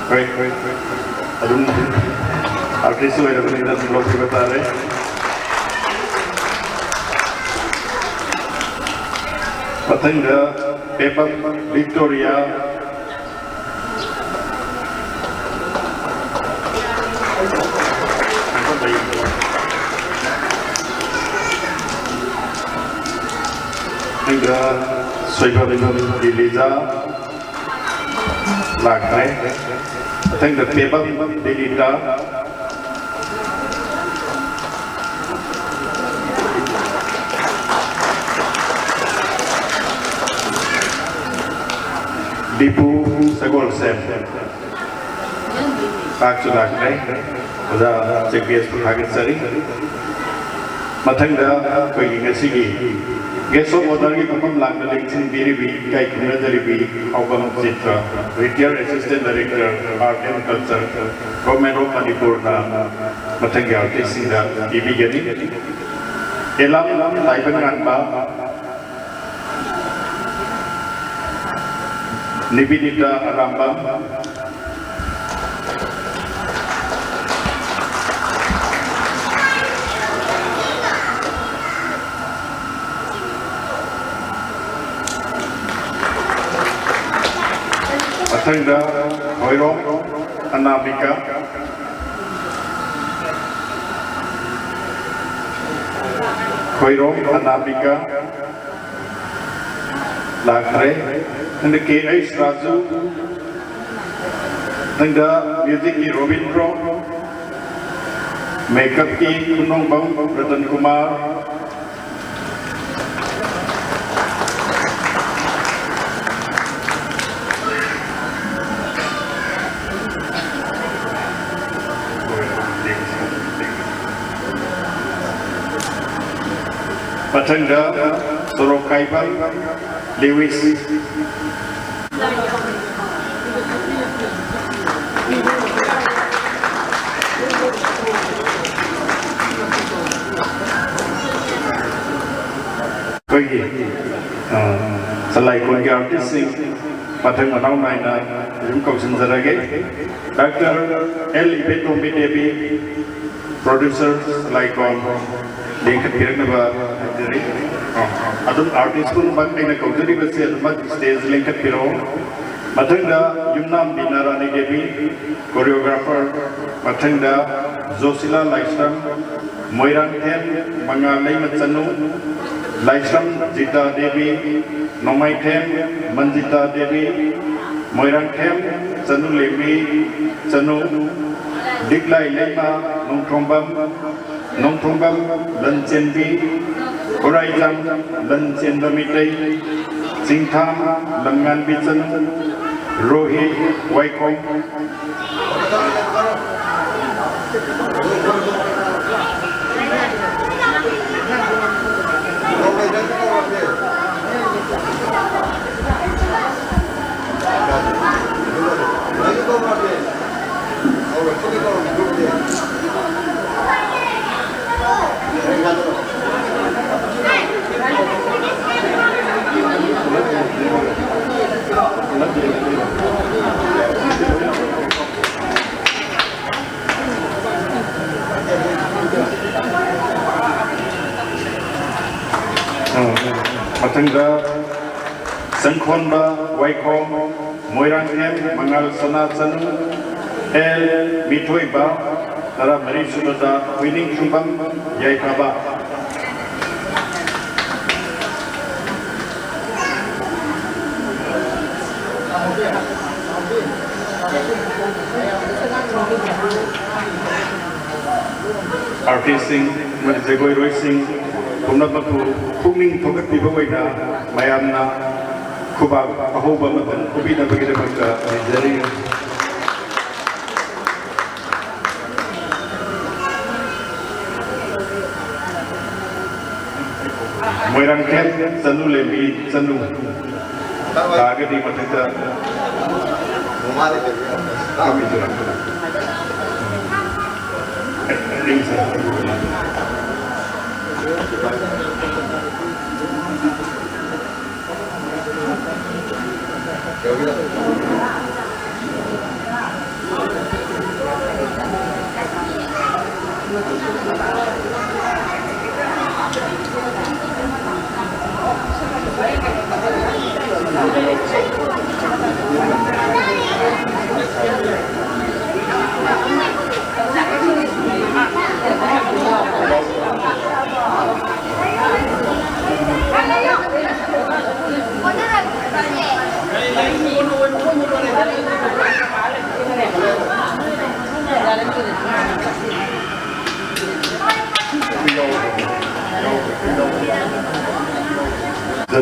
ꯍꯣꯏ, ꯍꯣꯏ, ꯍꯣꯏ꯫ ꯑꯗꯨꯝ ꯑꯥꯔꯇꯤꯁ ꯑꯣꯏꯔꯕꯅꯤꯅ ꯑꯗꯨꯝ ꯂꯧꯕꯤꯕ ꯇꯥꯔꯦ꯫ ꯃꯊꯪꯗ ꯄꯦꯄꯝ ꯚꯤꯛꯇꯣꯔꯤꯌꯥ꯫ ꯃꯊꯪꯗ ꯁꯣꯏꯕꯝ ꯂꯤꯂꯤꯖꯥ꯫ ꯂꯥꯛꯈ꯭ꯔꯦ꯫ ꯃꯊꯪꯗ ꯄꯦꯕꯝ ꯕꯤꯅꯤꯇꯥ꯫ ꯗꯤꯄꯨ ꯁꯒꯣꯜꯁꯦꯝ꯫ ꯂꯥꯛꯁꯨ ꯂꯥꯛꯈ꯭ꯔꯦ꯫ ꯑꯣꯖꯥ ꯆꯤꯐ ꯒꯦꯁꯄꯨ ꯊꯥꯒꯠꯆꯔꯤ꯫ ꯃꯊꯪꯗ ꯑꯩꯈꯣꯏꯒꯤ ꯉꯁꯤꯒꯤ Guest of Honourꯒꯤ ꯐꯝꯐꯝ ꯂꯥꯡꯗ ꯂꯦꯡꯁꯤꯟꯕꯤꯔꯤꯕꯤ ꯏꯀꯥꯏ ꯈꯨꯝꯅꯖꯔꯤꯕꯤ ꯍꯥꯎꯕꯝ ꯆꯤꯇ꯭ꯔ, Retired Assistant Director, Art and Culture, Government of ꯃꯅꯤꯄꯨꯔꯅ ꯃꯊꯪꯒꯤ artistꯁꯤꯡꯗ ꯄꯤꯕꯤꯒꯅꯤ꯫ ꯑꯦꯂꯥꯝ ꯇꯥꯏꯕ ꯉꯥꯟꯕ, ꯅꯤꯕꯤꯗꯤꯇꯥ ꯑꯔꯥꯝꯕꯝ, ꯃꯊꯪꯗ ꯈꯣꯏꯔꯣꯝ ꯑꯅꯥꯃꯤꯀꯥ, ꯈꯣꯏꯔꯣꯝ ꯑꯅꯥꯃꯤꯀꯥ ꯂꯥꯛꯈ꯭ꯔꯦ꯫ ꯃꯊꯪꯗ ꯀꯦ ꯑꯩꯆ ꯔꯥꯖꯨ, ꯃꯊꯪꯗ musicꯀꯤ ꯔꯣꯕꯤꯟꯗ꯭ꯔꯣ, makeupꯀꯤ ꯈꯨꯅꯣꯡꯕꯝ ꯔꯇꯟ ꯀꯨꯃꯥꯔ, ꯃꯊꯪꯗ ꯁꯣꯔꯣꯛ ꯀꯥꯏꯕ ꯂꯤꯋꯤꯁ꯫ ꯑꯩꯈꯣꯏꯒꯤ, ꯑ, ꯁꯂꯥꯏꯀꯣꯟꯒꯤ artistꯁꯤꯡ ꯃꯊꯪ ꯃꯅꯥꯎ ꯅꯥꯏꯅ ꯑꯗꯨꯝ ꯀꯧꯁꯤꯟꯖꯔꯒꯦ꯫ Doctor ꯑꯦꯜ ꯏꯕꯦꯇꯣꯝꯕꯤ ꯗꯦꯕꯤ, producer ꯁꯂꯥꯏꯀꯣꯟ, ꯂꯦꯡꯈꯠꯄꯤꯔꯛꯅꯕ ꯍꯥꯏꯖꯔꯤ꯫ ꯑ, ꯑꯗꯨꯝ artist ꯄꯨꯝꯅꯃꯛ ꯑꯩꯅ ꯀꯧꯖꯔꯤꯕꯁꯦ ꯑꯗꯨꯃꯛ stage ꯂꯦꯡꯈꯠꯄꯤꯔꯛꯑꯣ꯫ ꯃꯊꯪꯗ ꯌꯨꯝꯅꯥꯝꯕꯤ ꯅꯥꯔꯥꯅꯤ ꯗꯦꯕꯤ, choreographer, ꯃꯊꯪꯗ ꯖꯣꯁꯤꯂꯥ ꯂꯥꯏꯁ꯭ꯔꯝ, ꯃꯣꯏꯔꯥꯡꯊꯦꯝ ꯃꯉꯥꯂꯩꯃ ꯆꯅꯨ, ꯂꯥꯏꯁ꯭ꯔꯝ ꯖꯤꯇꯥ ꯗꯦꯕꯤ, ꯅꯣꯡꯃꯥꯏꯊꯦꯝ ꯃꯟꯖꯤꯇꯥ ꯗꯦꯕꯤ, ꯃꯣꯏꯔꯥꯡꯊꯦꯝ ꯆꯅꯨꯂꯦꯝꯕꯤ ꯆꯅꯨ, ꯂꯤꯛꯂꯥꯏ ꯂꯩꯃ ꯅꯣꯡꯊꯣꯝꯕꯝ, ꯅꯣꯡꯊꯣꯝꯕꯝ ꯂꯟꯆꯦꯟꯕꯤ, ꯈꯨꯔꯥꯏꯖꯝ ꯂꯟꯆꯦꯟꯕ ꯃꯤꯇꯩ, ꯆꯤꯡꯊꯥꯝ ꯂꯝꯉꯥꯟꯕꯤ ꯆꯅꯨ, ꯔꯣꯍꯤꯠ ꯋꯥꯏꯈꯣꯝ꯫ ꯆꯪꯈꯣꯟꯕ ꯋꯥꯏꯈꯣꯝ, ꯃꯣꯏꯔꯥꯡꯊꯦꯝ ꯃꯉꯥꯜ ꯁꯅꯥꯆꯅꯨ, ꯑꯦꯜ ꯃꯤꯊꯣꯏꯕ, ꯇꯔꯥꯃꯔꯤ ꯁꯨꯕꯗ ꯍꯨꯏꯅꯤꯡꯊꯨꯝꯕꯝ ꯌꯥꯏꯐꯕ꯫ ꯑꯥꯔꯇꯤꯁꯁꯤꯡ ꯑꯃꯗꯤ ꯖꯒꯣꯏꯔꯣꯏꯁꯤꯡ ꯄꯨꯝꯅꯃꯛꯄꯨ ꯄꯨꯛꯅꯤꯡ ꯊꯧꯒꯠꯄꯤꯕ ꯑꯣꯏꯅ ꯃꯌꯥꯝꯅ ꯈꯨꯕꯥꯛ ꯑꯍꯧꯕ ꯑꯃꯇꯪ ꯈꯨꯕꯤꯅꯕꯒꯤꯗꯃꯛꯇ ꯅꯤꯖꯔꯤ꯫ ꯃꯣꯏꯔꯥꯡꯊꯦꯝ ꯆꯅꯨ ꯂꯦꯝꯕꯤ ꯆꯅꯨ ꯇꯥꯔꯒꯗꯤ ꯃꯊꯛꯇ ꯐꯝꯕꯤꯗꯨꯅ꯫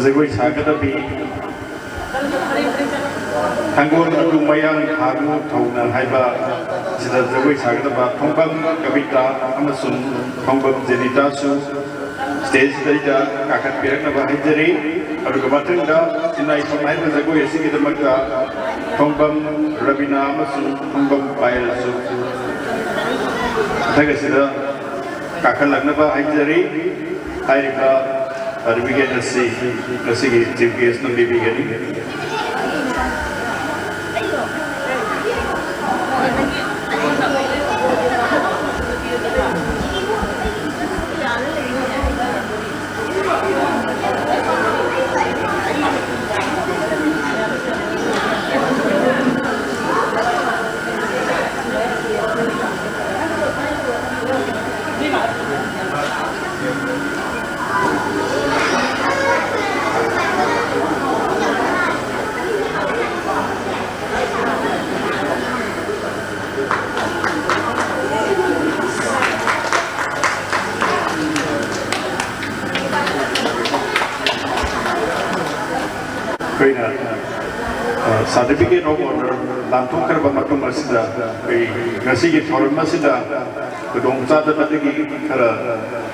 ꯖꯒꯣꯏ ꯁꯥꯒꯗꯕꯤ ꯊꯥꯡꯒꯣꯜ ꯑꯗꯨ ꯃꯌꯥꯡ ꯊꯥꯗꯨ ꯊꯧꯅ ꯍꯥꯏꯕ ꯁꯤꯗ ꯖꯒꯣꯏ ꯁꯥꯒꯗꯕ ꯊꯣꯡꯕꯝ ꯀꯕꯤꯇꯥ ꯑꯃꯁꯨꯡ ꯊꯣꯡꯕꯝ ꯖꯦꯅꯤꯇꯥꯁꯨ ꯁ꯭ꯇꯦꯖꯁꯤꯗꯩꯗ ꯀꯥꯈꯠꯄꯤꯔꯛꯅꯕ ꯍꯥꯏꯖꯔꯤ꯫ ꯑꯗꯨꯒ ꯃꯊꯪꯗ ꯏꯅꯥꯏꯐꯝ ꯍꯥꯏꯕ ꯖꯒꯣꯏ ꯑꯁꯤꯒꯤꯗꯃꯛꯇ ꯊꯣꯡꯕꯝ ꯔꯕꯤꯅꯥ ꯑꯃꯁꯨꯡ ꯊꯣꯡꯕꯝ ꯄꯥꯌꯜꯁꯨ ꯃꯊꯛ ꯑꯁꯤꯗ ꯀꯥꯈꯠꯂꯛꯅꯕ ꯍꯥꯏꯖꯔꯤ꯫ ꯍꯥꯏꯔꯤꯕ ꯁꯥꯔꯇꯤꯐꯤꯀꯦꯠ ꯑꯁꯤ ꯉꯁꯤꯒꯤ ꯆꯤꯐ ꯒꯦꯁꯅ ꯄꯤꯕꯤꯒꯅꯤ꯫ Certificate of Honour ꯂꯥꯟꯊꯣꯛꯈ꯭ꯔꯕ ꯃꯇꯨꯡ ꯑꯁꯤꯗ ꯑꯩꯈꯣꯏ ꯉꯁꯤꯒꯤ ꯊꯧꯔꯝ ꯑꯁꯤꯗ ꯈꯨꯗꯣꯡꯆꯥꯗꯕꯗꯒꯤ ꯈꯔ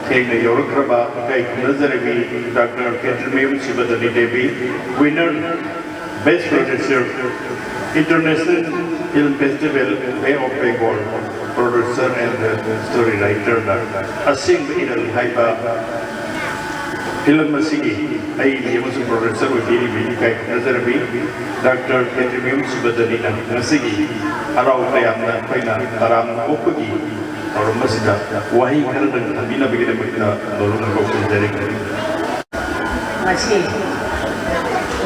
ꯊꯦꯡꯅ ꯌꯧꯔꯛꯈ꯭ꯔꯕ ꯏꯀꯥꯏ ꯈꯨꯝꯅꯖꯔꯕꯤ doctor Khetrimayum ꯁꯤꯕꯗꯅꯤ Devi, winner, Best Producer, International Film Festival, Bay of Bengal, Producer and Story Writer ꯅ ꯑꯁꯦꯡꯕ ꯏꯔꯜ ꯍꯥꯏꯕ ꯐꯤꯂꯝ ꯑꯁꯤꯒꯤ ꯑꯩꯒꯤ ꯑꯃꯁꯨꯡ producer ꯑꯣꯏꯕꯤꯔꯤꯕꯤ ꯏꯀꯥꯏ ꯈꯨꯝꯅꯖꯔꯕꯤ ꯗꯥꯛꯇꯔ ꯈꯦꯇ꯭ꯔꯤꯃꯌꯨꯝ ꯁꯤꯕꯗꯅꯤꯅ ꯉꯁꯤꯒꯤ ꯍꯔꯥꯎ ꯇꯌꯥꯝꯅ ꯑꯩꯈꯣꯏꯅ ꯇꯔꯥꯝꯅ ꯑꯣꯛꯄꯒꯤ ꯊꯧꯔꯝ ꯑꯁꯤꯗ ꯋꯥꯍꯩ ꯈꯔꯗꯪ ꯊꯝꯕꯤꯅꯕꯒꯤꯗꯃꯛꯇ ꯅꯣꯂꯨꯛꯅ ꯀꯧꯁꯤꯟꯖꯔꯤ꯫ ꯉꯁꯤ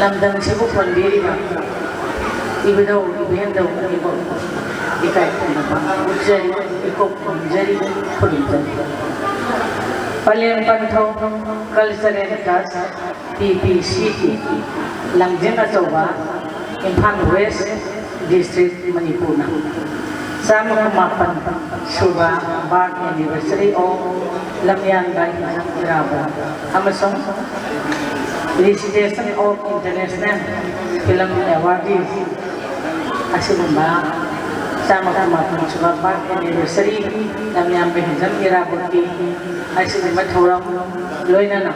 ꯂꯝꯗꯝꯁꯤꯕꯨ ꯀꯣꯟꯕꯤꯔꯤꯕ ꯏꯕꯨꯙꯧ ꯏꯕꯦꯟꯗꯧ ꯈꯨꯗꯤꯡꯃꯛ ꯏꯀꯥꯏ ꯈꯨꯝꯅꯕ ꯎꯠꯆꯔꯤ, ꯏꯀꯣꯛ ꯈꯨꯔꯨꯝꯖꯔꯤ, ꯈꯨꯔꯨꯝꯖꯔꯤ꯫ ꯄꯂꯦꯝ ꯄꯟꯊꯧ Cultural Trust, P P C ꯒꯤ ꯂꯥꯡꯖꯤꯡ ꯑꯆꯧꯕ, ꯏꯝꯐꯥꯜ West District, ꯃꯅꯤꯄꯨꯔꯅ ꯆꯥꯝꯃ ꯀꯨꯟꯃꯥꯄꯟ ꯁꯨꯕ Birth Anniversary of ꯂꯝꯌꯥꯟꯕ Hijam Irabot ꯑꯃꯁꯨꯡ Recitation of International Film Awardees ꯑꯁꯤꯒꯨꯝꯕ ꯆꯥꯝꯃ ꯀꯨꯟꯃꯥꯄꯟ ꯁꯨꯕ Birth Anniversary ꯂꯝꯌꯥꯟꯕ ꯍꯤꯖꯝ ꯏꯔꯥꯕꯣꯠꯀꯤ ꯑꯁꯤꯒꯨꯝꯕ ꯊꯧꯔꯝ, ꯂꯣꯏꯅꯅ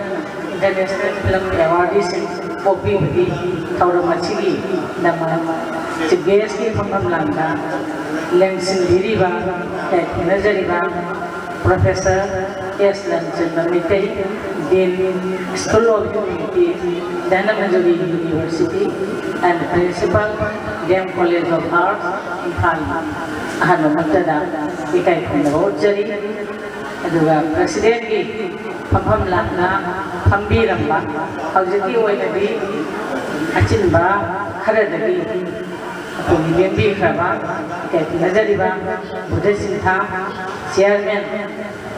International Film Awardees ꯁꯤꯡ ꯄꯣꯛꯄꯤꯕꯒꯤ ꯊꯧꯔꯝ ꯑꯁꯤꯒꯤꯗꯃꯛ Chief Guest ꯀꯤ ꯐꯝꯐꯝ ꯂꯥꯡꯗ ꯂꯦꯡꯁꯤꯟꯕꯤꯔꯤꯕ, ꯏꯀꯥꯏ ꯈꯨꯝꯅꯖꯔꯤꯕ Professor S ꯂꯟꯆꯟꯕ Meitei, Dean, School of Humanity, Dhanamanjuri University and Principal, D M College of Arts, Imphal, ꯑꯍꯥꯟꯕꯃꯛꯇꯗ ꯏꯀꯥꯏ ꯈꯨꯝꯅꯕ ꯎꯠꯆꯔꯤ꯫ ꯑꯗꯨꯒ President ꯀꯤ ꯐꯝꯐꯝ ꯂꯥꯡꯅ ꯐꯝꯕꯤꯔꯝꯕ, ꯍꯧꯖꯤꯛꯀꯤ ꯑꯣꯏꯅꯗꯤ ꯑꯆꯤꯟꯕ ꯈꯔꯗꯒꯤ ꯑꯩꯈꯣꯏꯒꯤ ꯂꯦꯡꯕꯤꯈ꯭ꯔꯕ, ꯏꯀꯥꯏ ꯈꯨꯝꯅꯖꯔꯤꯕ ꯕꯨꯙ ꯁꯤꯟꯊꯥ, Chairman,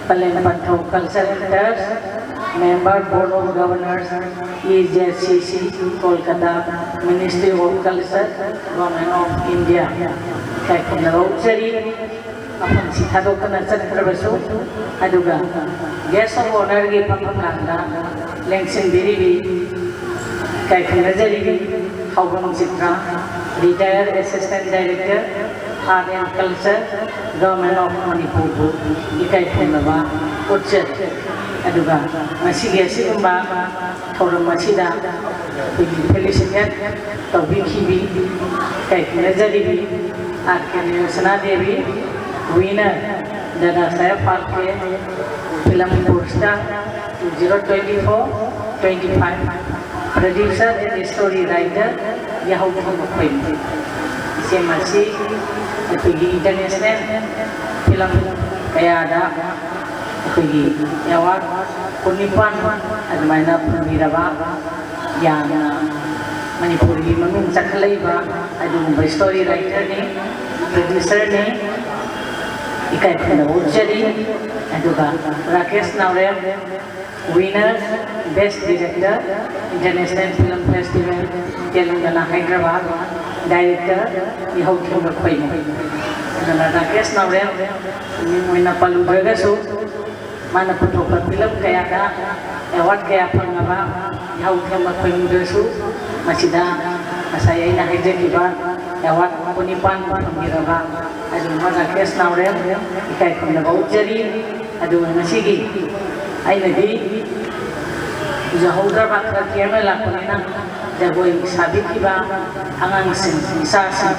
ꯄꯂꯦꯝ ꯄꯟꯊꯧ Cultural Trust, Member, Board of Governors, E Z C C, Kolkata, Ministry of Culture, Government of India, ꯏꯀꯥꯏ ꯈꯨꯝꯅꯕ ꯎꯠꯆꯔꯤ꯫ ꯃꯐꯝꯁꯤ ꯊꯥꯗꯣꯛꯇꯨꯅ ꯆꯠꯈ꯭ꯔꯕꯁꯨ, ꯑꯗꯨꯒ Guest of Honour ꯒꯤ ꯐꯝꯐꯝ ꯂꯥꯡꯗ ꯂꯦꯡꯁꯤꯟꯕꯤꯔꯤꯕꯤ, ꯏꯀꯥꯏ ꯈꯨꯝꯅꯖꯔꯤꯕꯤ, ꯍꯥꯎꯕꯝ ꯆꯤꯇ꯭ꯔ, Retired Assistant Director, Art and Culture, Government of ꯃꯅꯤꯄꯨꯔꯕꯨ ꯏꯀꯥꯏ ꯈꯨꯝꯅꯕ ꯎꯠꯆꯔꯤ꯫ ꯑꯗꯨꯒ ꯉꯁꯤꯒꯤ ꯑꯁꯤꯒꯨꯝꯕ ꯊꯧꯔꯝ ꯑꯁꯤꯗ ꯑꯩꯈꯣꯏꯒꯤ felicitate ꯇꯧꯕꯤꯈꯤꯕꯤ, ꯏꯀꯥꯏ ꯈꯨꯝꯅꯖꯔꯤꯕꯤ R K ꯅꯤꯔꯨꯁꯅꯥ Devi, winner ꯗꯥꯗꯥ Saheb Phalke Film Purascar two zero twenty four twenty five, producer and story writer ꯌꯥꯍꯧ ꯊꯣꯡꯕ ꯈꯣꯏꯃꯨ꯫ ꯏꯆꯦ ꯃꯁꯤ ꯑꯩꯈꯣꯏꯒꯤ international film ꯀꯌꯥꯗ ꯑꯩꯈꯣꯏꯒꯤ award ꯀꯨꯟꯅꯤꯄꯥꯟ ꯑꯗꯨꯃꯥꯏꯅ ꯐꯪꯕꯤꯔꯕ ꯌꯥꯝꯅ ꯃꯅꯤꯄꯨꯔꯒꯤ ꯃꯃꯤꯡ ꯆꯠꯈꯠꯂꯛꯏꯕ ꯑꯗꯨꯒꯨꯝꯕ story writer ꯅꯤ, producer ꯅꯤ꯫ ꯏꯀꯥꯏ ꯈꯨꯝꯅꯕ ꯎꯠꯆꯔꯤ꯫ ꯑꯗꯨꯒ ꯔꯥꯀꯦꯁ ꯅꯥꯎꯔꯦꯝ, winner, best director, International Film Festival, Telangana, Hyderabad, director ꯌꯥꯍꯧ ꯊꯦꯡꯕ ꯈꯣꯏꯃꯨ꯫ ꯑꯗꯨꯅ ꯔꯥꯀꯦꯁ ꯅꯥꯎꯔꯦꯝ ꯃꯤꯡ ꯑꯣꯏꯅ ꯄꯜꯂꯨꯗ꯭ꯔꯒꯁꯨ, ꯃꯥꯅ ꯄꯨꯊꯣꯛꯄ film ꯀꯌꯥꯗ award ꯀꯌꯥ ꯐꯪꯉꯕ ꯌꯥꯍꯧ ꯊꯦꯡꯕ ꯈꯣꯏꯃꯨꯗꯁꯨ, ꯃꯁꯤꯗ ꯉꯁꯥꯏ ꯑꯩꯅ ꯍꯥꯏꯖꯈꯤꯕ award ꯀꯨꯟꯅꯤꯄꯥꯟ ꯐꯪꯕꯤꯔꯕ ꯑꯗꯨꯒꯨꯝꯕ ꯔꯥꯀꯦꯁ ꯅꯥꯎꯔꯦꯝ ꯏꯀꯥꯏ ꯈꯨꯝꯅꯕ ꯎꯠꯆꯔꯤ꯫ ꯑꯗꯨꯒ ꯉꯁꯤꯒꯤ ꯑꯩꯅꯗꯤ ꯎꯖꯍꯧꯗ꯭ꯔꯕ, ꯈꯔ ꯊꯦꯡꯅ ꯂꯥꯛꯄꯅꯤꯅ, ꯖꯒꯣꯏ ꯁꯥꯕꯤꯈꯤꯕ ꯑꯉꯥꯡꯁꯤꯡ, ꯏꯆꯥꯁꯤꯡ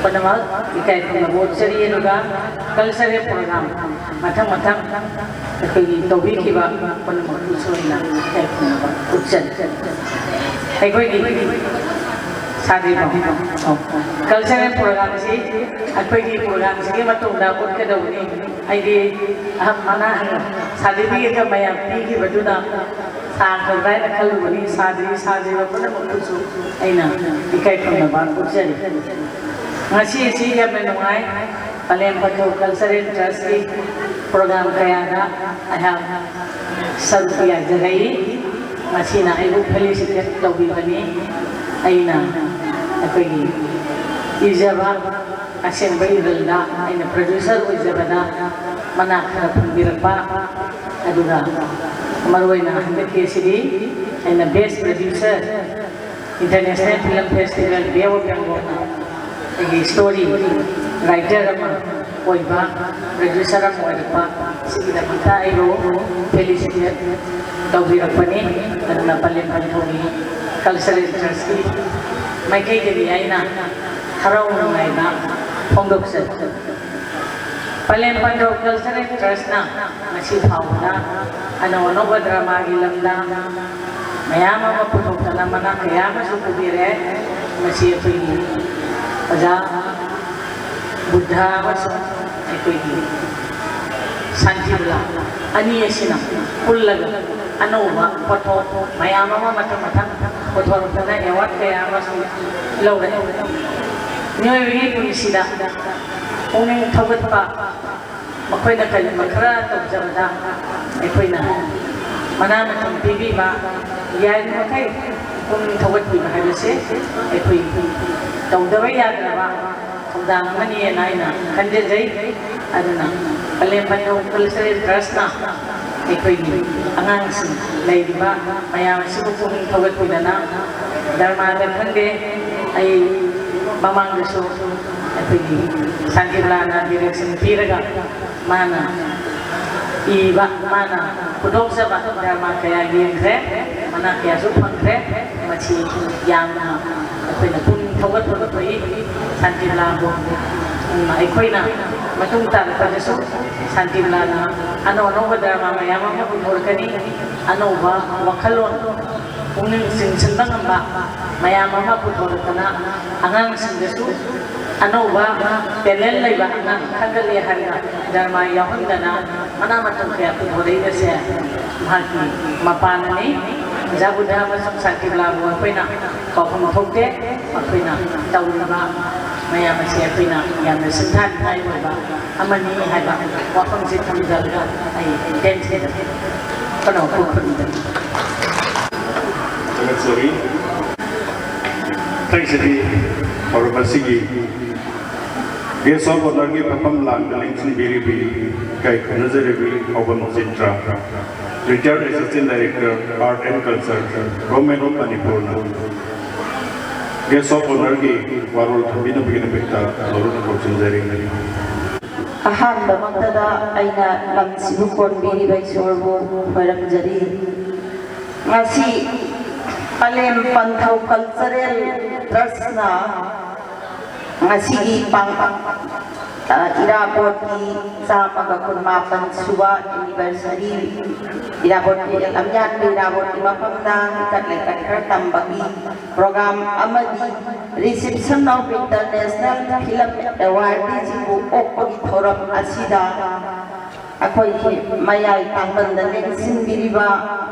ꯄꯨꯝꯅꯃꯛ ꯏꯀꯥꯏ ꯈꯨꯝꯅꯕ ꯎꯠꯆꯔꯤ꯫ ꯑꯗꯨꯒ cultural program ꯃꯊꯪ ꯃꯊꯪ ꯑꯩꯈꯣꯏꯒꯤ ꯇꯧꯕꯤꯈꯤꯕ ꯄꯨꯝꯅꯃꯛꯄꯨꯁꯨ ꯑꯩꯅ ꯏꯀꯥꯏ ꯈꯨꯝꯅꯕ ꯎꯠꯆꯔꯤ꯫ ꯑꯩꯈꯣꯏꯒꯤ ꯁꯥꯗ꯭ꯔꯤꯕ cultural program ꯁꯤ ꯑꯩꯈꯣꯏꯒꯤ program ꯁꯤꯒꯤ ꯃꯇꯨꯡꯗ ꯎꯠꯀꯗꯧꯕꯅꯤ꯫ ꯑꯩꯗꯤ ꯑꯍꯝ ꯑꯅꯥ certificate ꯀ ꯃꯌꯥꯝ ꯄꯤꯈꯤꯕꯗꯨꯅ ꯁꯥꯈ꯭ꯔꯕ꯭ꯔꯥ ꯍꯥꯏꯅ ꯈꯜꯂꯨꯕꯅꯤ꯫ ꯁꯥꯗ꯭ꯔꯤ, ꯁꯥꯗ꯭ꯔꯤꯕ ꯄꯨꯝꯅꯃꯛꯄꯨꯁꯨ ꯑꯩꯅ ꯏꯀꯥꯏ ꯈꯨꯝꯅꯕ ꯎꯠꯆꯔꯤ꯫ ꯉꯁꯤ ꯑꯁꯤ ꯌꯥꯝꯅ ꯅꯨꯡꯉꯥꯏ꯫ ꯄꯂꯦꯝ ꯄꯟꯊꯧ Cultural Trust ꯀꯤ program ꯀꯌꯥꯗ ꯑꯩꯍꯥꯛ ꯁꯔꯨꯛ ꯌꯥꯖꯔꯛꯏ꯫ ꯃꯁꯤꯅ ꯑꯩꯕꯨ felicitate ꯇꯧꯕꯤꯕꯅꯤ꯫ ꯑꯩꯅ ꯑꯩꯈꯣꯏꯒꯤ ꯏꯖꯕ ꯑꯁꯦꯡꯕ ꯏꯔꯜꯗ ꯑꯩꯅ producer ꯑꯣꯏꯖꯕꯗ ꯃꯅꯥ ꯈꯔ ꯐꯪꯕꯤꯔꯛꯄ, ꯑꯗꯨꯒ ꯃꯔꯨꯑꯣꯏꯅ ꯍꯟꯗꯛꯀꯤ ꯑꯁꯤꯗꯤ ꯑꯩꯅ best producer International Film Festival Bay of Bengalꯅ ꯑꯩꯒꯤ ꯁ꯭ꯇꯣꯔꯤ ꯔꯥꯏꯇꯔ ꯑꯃ ꯑꯣꯏꯕ, ꯄ꯭ꯔꯗ꯭ꯌꯨꯁꯔ ꯑꯃ ꯑꯣꯏꯔꯛꯄ, ꯁꯤꯒꯤꯗꯃꯛꯇ ꯑꯩꯕꯨ ꯐꯦꯂꯤꯁꯤꯇꯦꯠ ꯇꯧꯕꯤꯔꯛꯄꯅꯤ꯫ ꯑꯗꯨꯅ ꯄꯂꯦꯝ ꯄꯟꯊꯧꯒꯤ ꯀꯜꯆꯔꯦꯜ ꯇ꯭ꯔꯁꯀꯤ ꯃꯥꯏꯀꯩꯗꯒꯤ ꯑꯩꯅ ꯍꯔꯥꯎ ꯅꯨꯡꯉꯥꯏꯕ ꯐꯣꯡꯗꯣꯛꯆꯔꯤ꯫ ꯄꯂꯦꯝ ꯄꯟꯊꯧ ꯀꯜꯆꯔꯦꯜ ꯇ꯭ꯔꯁꯅ ꯉꯁꯤ ꯐꯥꯎꯕꯗ ꯑꯅꯧ ꯑꯅꯧꯕ ꯗ꯭ꯔꯃꯥꯒꯤ ꯂꯝꯗ ꯃꯌꯥꯝ ꯑꯃ ꯄꯨꯊꯣꯛꯇꯅ ꯃꯅꯥ ꯀꯌꯥ ꯑꯃꯁꯨ ꯄꯨꯕꯤꯔꯦ꯫ ꯃꯁꯤ ꯑꯩꯈꯣꯏꯒꯤ ꯑꯣꯖꯥ ꯕꯨꯙ ꯑꯃꯁꯨꯡ ꯑꯩꯈꯣꯏꯒꯤ ꯁꯥꯟꯇꯤꯕꯂꯥ ꯑꯅꯤ ꯑꯁꯤꯅ ꯄꯨꯜꯂꯒ ꯑꯅꯧꯕ ꯄꯣꯠꯊꯣꯛ ꯃꯌꯥꯝ ꯑꯃ ꯃꯊꯪ ꯃꯊꯪ ꯄꯨꯊꯣꯔꯛꯇꯅ ꯑꯦꯋꯥꯔꯗ ꯀꯌꯥ ꯑꯃꯁꯨ ꯂꯧꯔꯦ꯫ ꯃꯤꯑꯣꯏꯕꯒꯤ ꯄꯨꯟꯁꯤꯗ ꯄꯨꯛꯅꯤꯡ ꯊꯧꯒꯠꯄ, ꯃꯈꯣꯏꯅ ꯀꯔꯤꯒꯨꯝꯕ ꯈꯔ ꯇꯧꯖꯕꯗ ꯑꯩꯈꯣꯏꯅ ꯃꯅꯥ ꯃꯁꯤꯡ ꯄꯤꯕꯤꯕ, ꯌꯥꯔꯤꯕꯃꯈꯩ ꯄꯨꯛꯅꯤꯡ ꯊꯧꯒꯠꯄꯤꯕ ꯍꯥꯏꯕꯁꯦ ꯑꯩꯈꯣꯏ ꯇꯧꯗꯕ ꯌꯥꯗ꯭ꯔꯕ ꯊꯧꯗꯥꯡ ꯑꯃꯅꯤꯅ ꯑꯩꯅ ꯈꯟꯖꯖꯩ꯫ ꯑꯗꯨꯅ ꯄꯂꯦꯝ ꯄꯟꯊꯧ ꯀꯜꯆꯔꯦꯜ ꯇ꯭ꯔꯁꯅ ꯑꯩꯈꯣꯏꯒꯤ ꯑꯉꯥꯡꯁꯤꯡ ꯂꯩꯔꯤꯕ ꯃꯌꯥꯝ ꯑꯁꯤꯕꯨ ꯄꯨꯛꯅꯤꯡ ꯊꯧꯒꯠꯄꯤꯗꯅ ꯗ꯭ꯔꯃꯥꯗ ꯈꯪꯗꯦ, ꯑꯩ ꯃꯃꯥꯡꯗꯁꯨ ꯑꯩꯈꯣꯏꯒꯤ ꯁꯥꯟꯇꯤꯕꯂꯥꯅ ꯗꯤꯔꯦꯛꯁꯟ ꯄꯤꯔꯒ ꯃꯥꯅ ꯏꯕ, ꯃꯥꯅ ꯄꯨꯊꯣꯛꯆꯕ ꯗ꯭ꯔꯃꯥ ꯀꯌꯥ ꯌꯦꯡꯈ꯭ꯔꯦ, ꯃꯅꯥ ꯀꯌꯥꯁꯨ ꯐꯪꯈ꯭ꯔꯦ꯫ ꯃꯁꯤ ꯌꯥꯝꯅ ꯑꯩꯈꯣꯏꯅ ꯄꯨꯛꯅꯤꯡ ꯊꯧꯒꯠꯄ ꯊꯣꯛꯏ꯫ ꯁꯥꯟꯇꯤꯕꯂꯥꯕꯨ ꯑꯩꯈꯣꯏꯅ ꯃꯇꯨꯡ ꯇꯥꯔꯛꯄꯗꯁꯨ ꯁꯥꯟꯇꯤꯕꯂꯥꯅ ꯑꯅꯧ ꯑꯅꯧꯕ ꯗ꯭ꯔꯃꯥ ꯃꯌꯥꯝ ꯑꯃ ꯄꯨꯊꯣꯔꯛꯀꯅꯤ꯫ ꯑꯅꯧꯕ ꯋꯥꯈꯜꯂꯣꯟ, ꯄꯨꯛꯅꯤꯡ ꯆꯤꯡꯁꯤꯟꯕ ꯉꯝꯕ ꯃꯌꯥꯝ ꯑꯃ ꯄꯨꯊꯣꯔꯛꯇꯅ ꯑꯉꯥꯡꯁꯤꯡꯗꯁꯨ ꯑꯅꯧꯕ ꯇꯦꯂꯦꯟ ꯂꯩꯕ ꯑꯉꯥꯡ ꯈꯟꯒꯠꯂꯦ ꯍꯥꯏꯔꯒ ꯗ꯭ꯔꯃꯥ ꯌꯥꯎꯍꯟꯗꯅ ꯃꯅꯥ ꯃꯊꯧ ꯀꯌꯥ ꯄꯨꯊꯣꯔꯛꯏꯕꯁꯦ ꯃꯍꯥꯛꯀꯤ ꯃꯄꯥꯟꯅꯅꯤ꯫ ꯑꯣꯖꯥ ꯕꯨꯙ ꯑꯃꯁꯨꯡ ꯁꯥꯟꯇꯤꯕꯂꯥꯕꯨ ꯑꯩꯈꯣꯏꯅ ꯀꯥꯎꯐꯝ ꯊꯣꯛꯇꯦ꯫ ꯑꯩꯈꯣꯏꯅ ꯇꯧꯔꯤꯕ ꯃꯌꯥꯝ ꯑꯁꯤ ꯑꯩꯈꯣꯏꯅ ꯌꯥꯝꯅ ꯁꯤꯡꯊꯥꯅꯤꯡꯉꯥꯏ ꯑꯣꯏꯕ ꯑꯃꯅꯤ ꯍꯥꯏꯕ ꯋꯥꯐꯝꯁꯤ ꯊꯝꯖꯔꯒ ꯑꯩ ꯇꯦꯟꯁꯤꯟꯖꯔꯦ꯫ ꯀꯅꯥ ꯈꯨꯔꯨꯝꯖꯔꯤ? ꯊꯥꯒꯠꯆꯔꯤ꯫ ꯃꯊꯪꯁꯤꯗꯤ ꯊꯧꯔꯝ ꯑꯁꯤꯒꯤ ꯒꯦꯁ ꯑꯣꯐ ꯑꯣꯅꯔꯒꯤ ꯐꯝꯐꯝ ꯂꯥꯡꯗ ꯂꯦꯡꯁꯤꯟꯕꯤꯔꯤꯕꯤ ꯏꯀꯥꯏ ꯈꯨꯝꯅꯖꯔꯤꯕꯤ Haobam Chitra, retired assistant director, art and culture, government of ꯃꯅꯤꯄꯨꯔꯅ Guest of Honourꯒꯤ ꯋꯥꯔꯣꯜ ꯊꯝꯕꯤꯅꯕꯒꯤꯗꯃꯛꯇ ꯂꯧꯔꯨꯅ ꯀꯧꯁꯤꯟꯖꯔꯤ꯫ ꯑꯍꯥꯟꯕꯃꯛꯇꯗ ꯑꯩꯅ ꯂꯝꯁꯤꯕꯨ ꯀꯣꯟꯕꯤꯔꯤꯕ ꯏꯁꯣꯔꯕꯨ ꯈꯣꯏꯔꯝꯖꯔꯤ꯫ ꯉꯁꯤ ꯄꯂꯦꯝ ꯄꯟꯊꯧ Cultural Trustꯅ ꯉꯁꯤꯒꯤ ꯄꯥꯡ-, ꯑ, ꯏꯔꯥꯕꯣꯠꯀꯤ ꯆꯥꯝꯃꯒ ꯀꯨꯟꯃꯥꯄꯟ ꯁꯨꯕ anniversary, ꯏꯔꯥꯕꯣꯠꯀꯤ ꯂꯝꯌꯥꯟꯕ ꯏꯔꯥꯕꯣꯠꯀꯤ ꯃꯐꯝꯗ ꯍꯩꯀꯠ ꯂꯩꯀꯠ ꯈꯔ ꯇꯝꯕꯒꯤ program ꯑꯃꯗꯤ reception of International Film Awardꯁꯤꯡꯕꯨ ꯑꯣꯛꯄꯒꯤ ꯊꯧꯔꯝ ꯑꯁꯤꯗ ꯑꯩꯈꯣꯏꯒꯤ ꯃꯌꯥꯏ ꯇꯥꯡꯕꯟꯗ ꯂꯦꯡꯁꯤꯟꯕꯤꯔꯤꯕ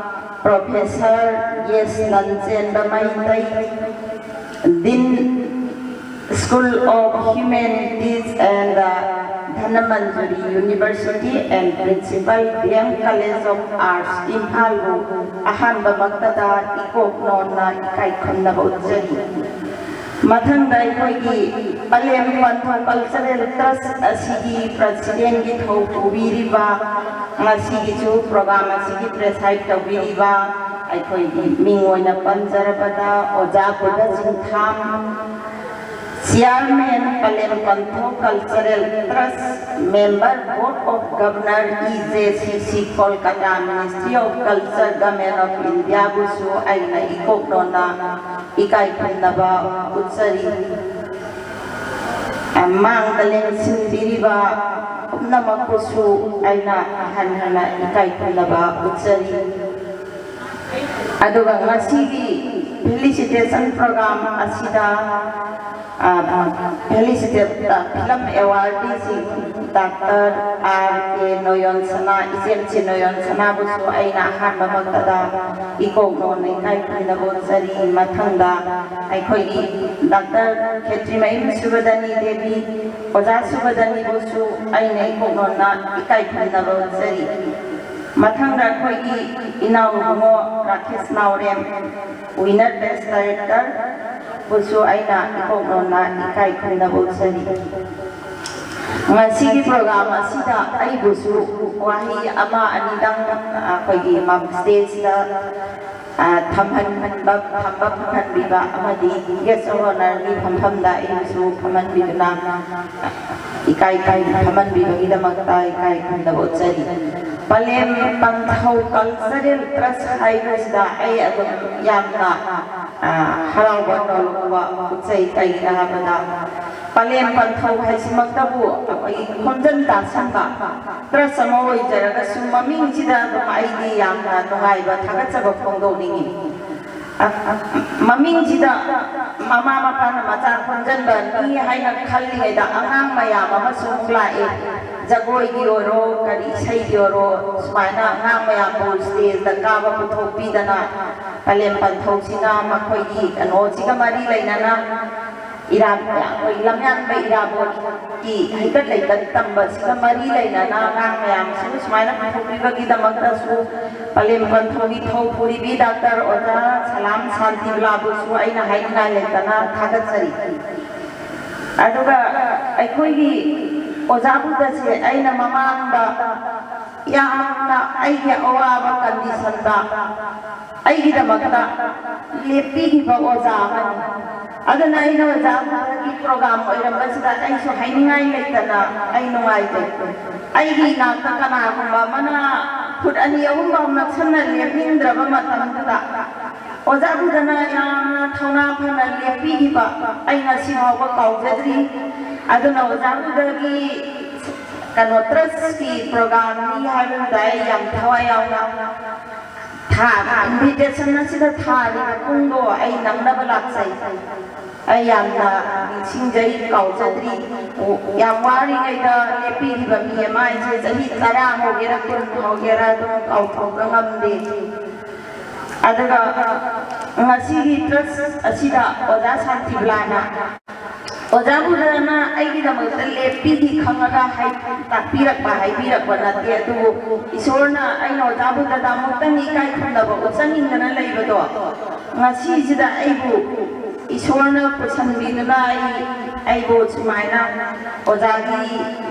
Professor S Lanchenba Meitei, Dean, School of Humanities and Dhanamanjuri University and Principal D M College of Arts ꯏꯝꯐꯥꯜꯕꯨ ꯑꯍꯥꯟꯕꯃꯛꯇꯗ ꯏꯀꯣꯛ ꯅꯣꯟꯅ ꯏꯀꯥꯏ ꯈꯨꯝꯅꯕ ꯎꯠꯆꯔꯤ꯫ ꯃꯊꯪꯗ ꯑꯩꯈꯣꯏꯒꯤ ꯄꯂꯦꯝ ꯄꯟꯊꯧ Cultural Trust ꯑꯁꯤꯒꯤ Presidentꯀꯤ ꯊꯧ ꯄꯨꯕꯤꯔꯤꯕ, ꯉꯁꯤꯒꯤꯁꯨ program ꯑꯁꯤꯒꯤ preside ꯇꯧꯕꯤꯔꯤꯕ ꯑꯩꯈꯣꯏꯒꯤ ꯃꯤꯡ ꯑꯣꯏꯅ ꯄꯟꯖꯔꯕꯗ ꯑꯣꯖꯥ ꯕꯨꯙ ꯆꯤꯡꯊꯥꯝ, Chairman ꯄꯂꯦꯝ ꯄꯟꯊꯧ Cultural Trust, Member Board of Governor E J C C Kolkata, Ministry of Culture, Government of Indiaꯕꯨꯁꯨ ꯑꯩꯅ ꯏꯀꯣꯛ ꯅꯣꯟꯅ ꯏꯀꯥꯏ ꯈꯨꯝꯅꯕ ꯎꯠꯆꯔꯤ꯫ ꯃꯥꯡꯗ ꯂꯦꯡꯁꯤꯟꯕꯤꯔꯤꯕ ꯄꯨꯝꯅꯃꯛꯄꯨꯁꯨ ꯑꯩꯅ ꯍꯟꯅ ꯍꯟꯅ ꯏꯀꯥꯏ ꯈꯨꯝꯅꯕ ꯎꯠꯆꯔꯤ꯫ ꯑꯗꯨꯒ ꯉꯁꯤꯒꯤ felicitation program ꯑꯁꯤꯗ, ꯑ, felicitate, ꯑ, film awardꯁꯤꯡ ꯗꯥꯛꯇꯔ ꯑꯥꯔ ꯀꯦ ꯅꯣꯌꯣꯟꯁꯅꯥ, ꯏꯆꯦꯝꯆꯤ ꯅꯣꯌꯣꯟꯁꯅꯥꯕꯨꯁꯨ ꯑꯩꯅ ꯑꯍꯥꯟꯕꯃꯛꯇꯗ ꯏꯀꯣꯛ ꯅꯣꯟꯅ ꯏꯀꯥꯏ ꯈꯨꯝꯅꯕ ꯎꯠꯆꯔꯤ꯫ ꯃꯊꯪꯗ ꯑꯩꯈꯣꯏꯒꯤ ꯗꯥꯛꯇꯔ ꯈꯦꯇ꯭ꯔꯤꯃꯌꯨꯝ ꯁꯨꯕꯗꯅꯤ ꯗꯦꯕꯤ, ꯑꯣꯖꯥ ꯁꯨꯕꯗꯅꯤꯕꯨꯁꯨ ꯑꯩꯅ ꯏꯀꯣꯛ ꯅꯣꯟꯅ ꯏꯀꯥꯏ ꯈꯨꯝꯅꯕ ꯎꯠꯆꯔꯤ꯫ ꯃꯊꯪꯗ ꯑꯩꯈꯣꯏꯒꯤ ꯏꯅꯥꯎ ꯏꯕꯨꯡꯉꯣ ꯔꯥꯀꯦꯁ ꯅꯥꯎꯔꯦꯝ, winner best director ꯕꯨꯁꯨ ꯑꯩꯅ ꯏꯀꯣꯛ ꯅꯣꯟꯅ ꯏꯀꯥꯏ ꯈꯨꯝꯅꯕ ꯎꯠꯆꯔꯤ꯫ ꯉꯁꯤꯒꯤ program ꯑꯁꯤꯗ ꯑꯩꯕꯨꯁꯨ ꯋꯥꯍꯩ ꯑꯃ ꯑꯅꯤꯗꯪ ꯑꯩꯈꯣꯏꯒꯤ ꯃ-, stageꯇ ꯊꯝꯍꯟꯕ, ꯊꯝꯕ ꯐꯪꯍꯟꯕꯤꯕ ꯑꯃꯗꯤ guest of honourꯒꯤ ꯐꯝꯐꯝꯗ ꯑꯩꯕꯨꯁꯨ ꯐꯝꯍꯟꯕꯤꯗꯨꯅ ꯏꯀꯥꯏ ꯈꯨꯝ-, ꯐꯝꯍꯟꯕꯤꯕꯒꯤꯗꯃꯛꯇ ꯏꯀꯥꯏ ꯈꯨꯝꯅꯕ ꯎꯠꯆꯔꯤ꯫ ꯄꯂꯦꯝ ꯄꯟꯊꯧ Cultural Trust ꯍꯥꯏꯕꯁꯤꯗ ꯑꯩ ꯑꯗꯨꯝ ꯌꯥꯝꯅ, ꯑ, ꯍꯔꯥꯎꯕ ꯅꯣꯂꯨꯛꯄ ꯎꯠꯆꯩ꯫ ꯀꯩꯒꯤꯅꯣ ꯍꯥꯏꯕꯗ, ꯄꯂꯦꯝ ꯄꯟꯊꯧ ꯍꯥꯏꯁꯤꯃꯛꯇꯕꯨ ꯑꯩꯈꯣꯏꯒꯤ ꯈꯣꯝꯖꯤꯟ ꯇꯥꯁꯤꯟꯕ trust ꯑꯃ ꯑꯣꯏꯖꯔꯒꯁꯨ, ꯃꯃꯤꯡꯁꯤꯗ ꯑꯗꯨꯝ ꯑꯩꯗꯤ ꯌꯥꯝꯅ ꯅꯨꯡꯉꯥꯏꯕ, ꯊꯥꯒꯠꯆꯕ ꯐꯣꯡꯗꯣꯛꯅꯤꯡꯏ꯫ ꯑ, ꯑ, ꯃꯃꯤꯡꯁꯤꯗ ꯃꯃꯥ ꯃꯄꯥꯅ ꯃꯆꯥ ꯈꯣꯝꯖꯤꯟꯕꯅꯤ ꯍꯥꯏꯅ ꯈꯜꯂꯤꯉꯩꯗ ꯑꯉꯥꯡ ꯃꯌꯥꯝ ꯑꯃꯁꯨ ꯑꯃꯨꯛ ꯂꯥꯛꯑꯦ꯫ ꯖꯒꯣꯏꯒꯤ ꯑꯣꯏꯔꯣ, ꯀꯔꯤ ꯏꯁꯩꯒꯤ ꯑꯣꯏꯔꯣ, ꯁꯨꯃꯥꯏꯅ ꯑꯉꯥꯡ ꯃꯌꯥꯝꯕꯨ stageꯇ ꯀꯥꯕ ꯄꯨꯊꯣꯛꯄꯤꯗꯅ, ꯄꯂꯦꯝ ꯄꯟꯊꯧꯁꯤꯅ ꯃꯈꯣꯏꯒꯤ ꯀꯩꯅꯣꯁꯤꯒ ꯃꯔꯤ ꯂꯩꯅꯅ ꯏꯔꯥ-, ꯑꯩꯈꯣꯏ ꯂꯝꯌꯥꯟꯕ ꯏꯔꯥꯕꯣꯠꯀꯤ ꯍꯩꯀꯠ ꯂꯩꯀꯠ ꯇꯝꯕꯁꯤꯒ ꯃꯔꯤ ꯂꯩꯅꯅ ꯑꯉꯥꯡ ꯃꯌꯥꯝꯁꯤꯕꯨ ꯁꯨꯃꯥꯏꯅ ꯄꯨꯊꯣꯛꯄꯤꯕꯒꯤꯗꯃꯛꯇꯁꯨ ꯄꯂꯦꯝ ꯄꯟꯊꯧꯒꯤ ꯊꯧ ꯄꯨꯔꯤꯕꯤ ꯗꯥꯛꯇꯔ ꯑꯣꯖꯥ ꯁꯂꯥꯝ ꯁꯥꯟꯇꯤꯕꯂꯥꯕꯨꯁꯨ ꯑꯩꯅ ꯍꯥꯏꯅꯤꯡꯉꯥꯏ ꯂꯩꯇꯅ ꯊꯥꯒꯠꯆꯔꯤ꯫ ꯑꯗꯨꯒ ꯑꯩꯈꯣꯏꯒꯤ ꯑꯣꯖꯥ ꯕꯨꯙꯁꯦ ꯑꯩꯅ ꯃꯃꯥꯡꯗ ꯌꯥꯝꯅ ꯑꯩꯒꯤ ꯑꯋꯥꯕ conditionꯗ ꯑꯩꯒꯤꯗꯃꯛꯇ ꯂꯦꯞꯄꯤꯈꯤꯕ ꯑꯣꯖꯥ ꯑꯃꯅꯤ꯫ ꯑꯗꯨꯅ ꯑꯩꯅ ꯑꯣꯖꯥ ꯕꯨꯙꯒꯤ program ꯑꯣꯏꯔꯝꯕꯁꯤꯗ ꯑꯩꯁꯨ ꯍꯥꯏꯅꯤꯡꯉꯥꯏ ꯂꯩꯇꯅ ꯑꯩ ꯅꯨꯡꯉꯥꯏꯖꯩ꯫ ꯑꯩꯒꯤ ꯏꯅꯥꯛꯇ ꯀꯅꯥꯒꯨꯝꯕ ꯑꯃꯅ ꯐꯨꯠ ꯑꯅꯤ ꯑꯍꯨꯝ ꯐꯥꯎ ꯅꯛꯁꯟꯅ ꯂꯦꯞꯅꯤꯡꯗ꯭ꯔꯕ ꯃꯇꯝꯗꯨꯗ ꯑꯣꯖꯥ ꯕꯨꯙꯅ ꯌꯥꯝꯅ ꯊꯧꯅꯥ ꯐꯅ ꯂꯦꯞꯄꯤꯈꯤꯕ ꯑꯩ ꯉꯁꯤ ꯐꯥꯎꯕ ꯀꯥꯎꯖꯗ꯭ꯔꯤ꯫ ꯑꯗꯨꯅ ꯑꯣꯖꯥ ꯕꯨꯙꯒꯤ ꯀꯩꯅꯣ trustꯀꯤ programꯅꯤ ꯍꯥꯏꯕꯗꯨꯗ ꯑꯩ ꯌꯥꯝ ꯊꯋꯥꯏ ꯌꯥꯎꯅ ꯊꯥ-, invitation ꯑꯁꯤꯗ ꯊꯥꯔꯤꯕ ꯄꯨꯡꯗꯣ ꯑꯩ ꯅꯪꯅꯕ ꯂꯥꯛꯆꯩ꯫ ꯑꯩ ꯌꯥꯝꯅ ꯅꯤꯡꯁꯤꯡꯖꯩ, ꯀꯥꯎꯖꯗ꯭ꯔꯤ꯫ ꯌꯥꯝ ꯋꯥꯔꯤꯉꯩꯗ ꯂꯦꯞꯄꯤꯔꯤꯕ ꯃꯤ ꯑꯃ ꯍꯥꯏꯁꯦ ꯆꯍꯤ ꯇꯔꯥ ꯍꯧꯒꯦꯔꯥ, ꯀꯨꯟ ꯍꯧꯒꯦꯔꯥ, ꯑꯗꯨꯝ ꯀꯥꯎꯊꯣꯛꯄ ꯉꯝꯗꯦ꯫ ꯑꯗꯨꯒ ꯉꯁꯤꯒꯤ trust ꯑꯁꯤꯗ ꯑꯣꯖꯥ ꯁꯥꯟꯇꯤꯕꯂꯥꯅ, ꯑꯣꯖꯥ ꯕꯨꯙꯅ ꯑꯩꯒꯤꯗꯃꯛꯇ ꯂꯦꯞꯄꯤꯔꯤ ꯈꯪꯉꯒ ꯍꯥꯏ-, ꯇꯥꯛꯄꯤꯔꯛꯄ, ꯍꯥꯏꯕꯤꯔꯛꯄ ꯅꯠꯇꯦ, ꯑꯗꯨꯕꯨ ꯏꯁꯣꯔꯅ ꯑꯩꯅ ꯑꯣꯖꯥ ꯕꯨꯙꯗ ꯑꯃꯨꯛꯇꯪ ꯏꯀꯥꯏ ꯈꯨꯝꯅꯕ ꯎꯠꯆꯅꯤꯡꯗꯅ ꯂꯩꯕꯗꯣ, ꯉꯁꯤꯁꯤꯗ ꯑꯩꯕꯨ ꯏꯁꯣꯔꯅ ꯄꯨꯁꯟꯕꯤꯗꯨꯅ ꯑꯩ ꯑꯩꯕꯨ ꯁꯨꯃꯥꯏꯅ ꯑꯣꯖꯥꯒꯤ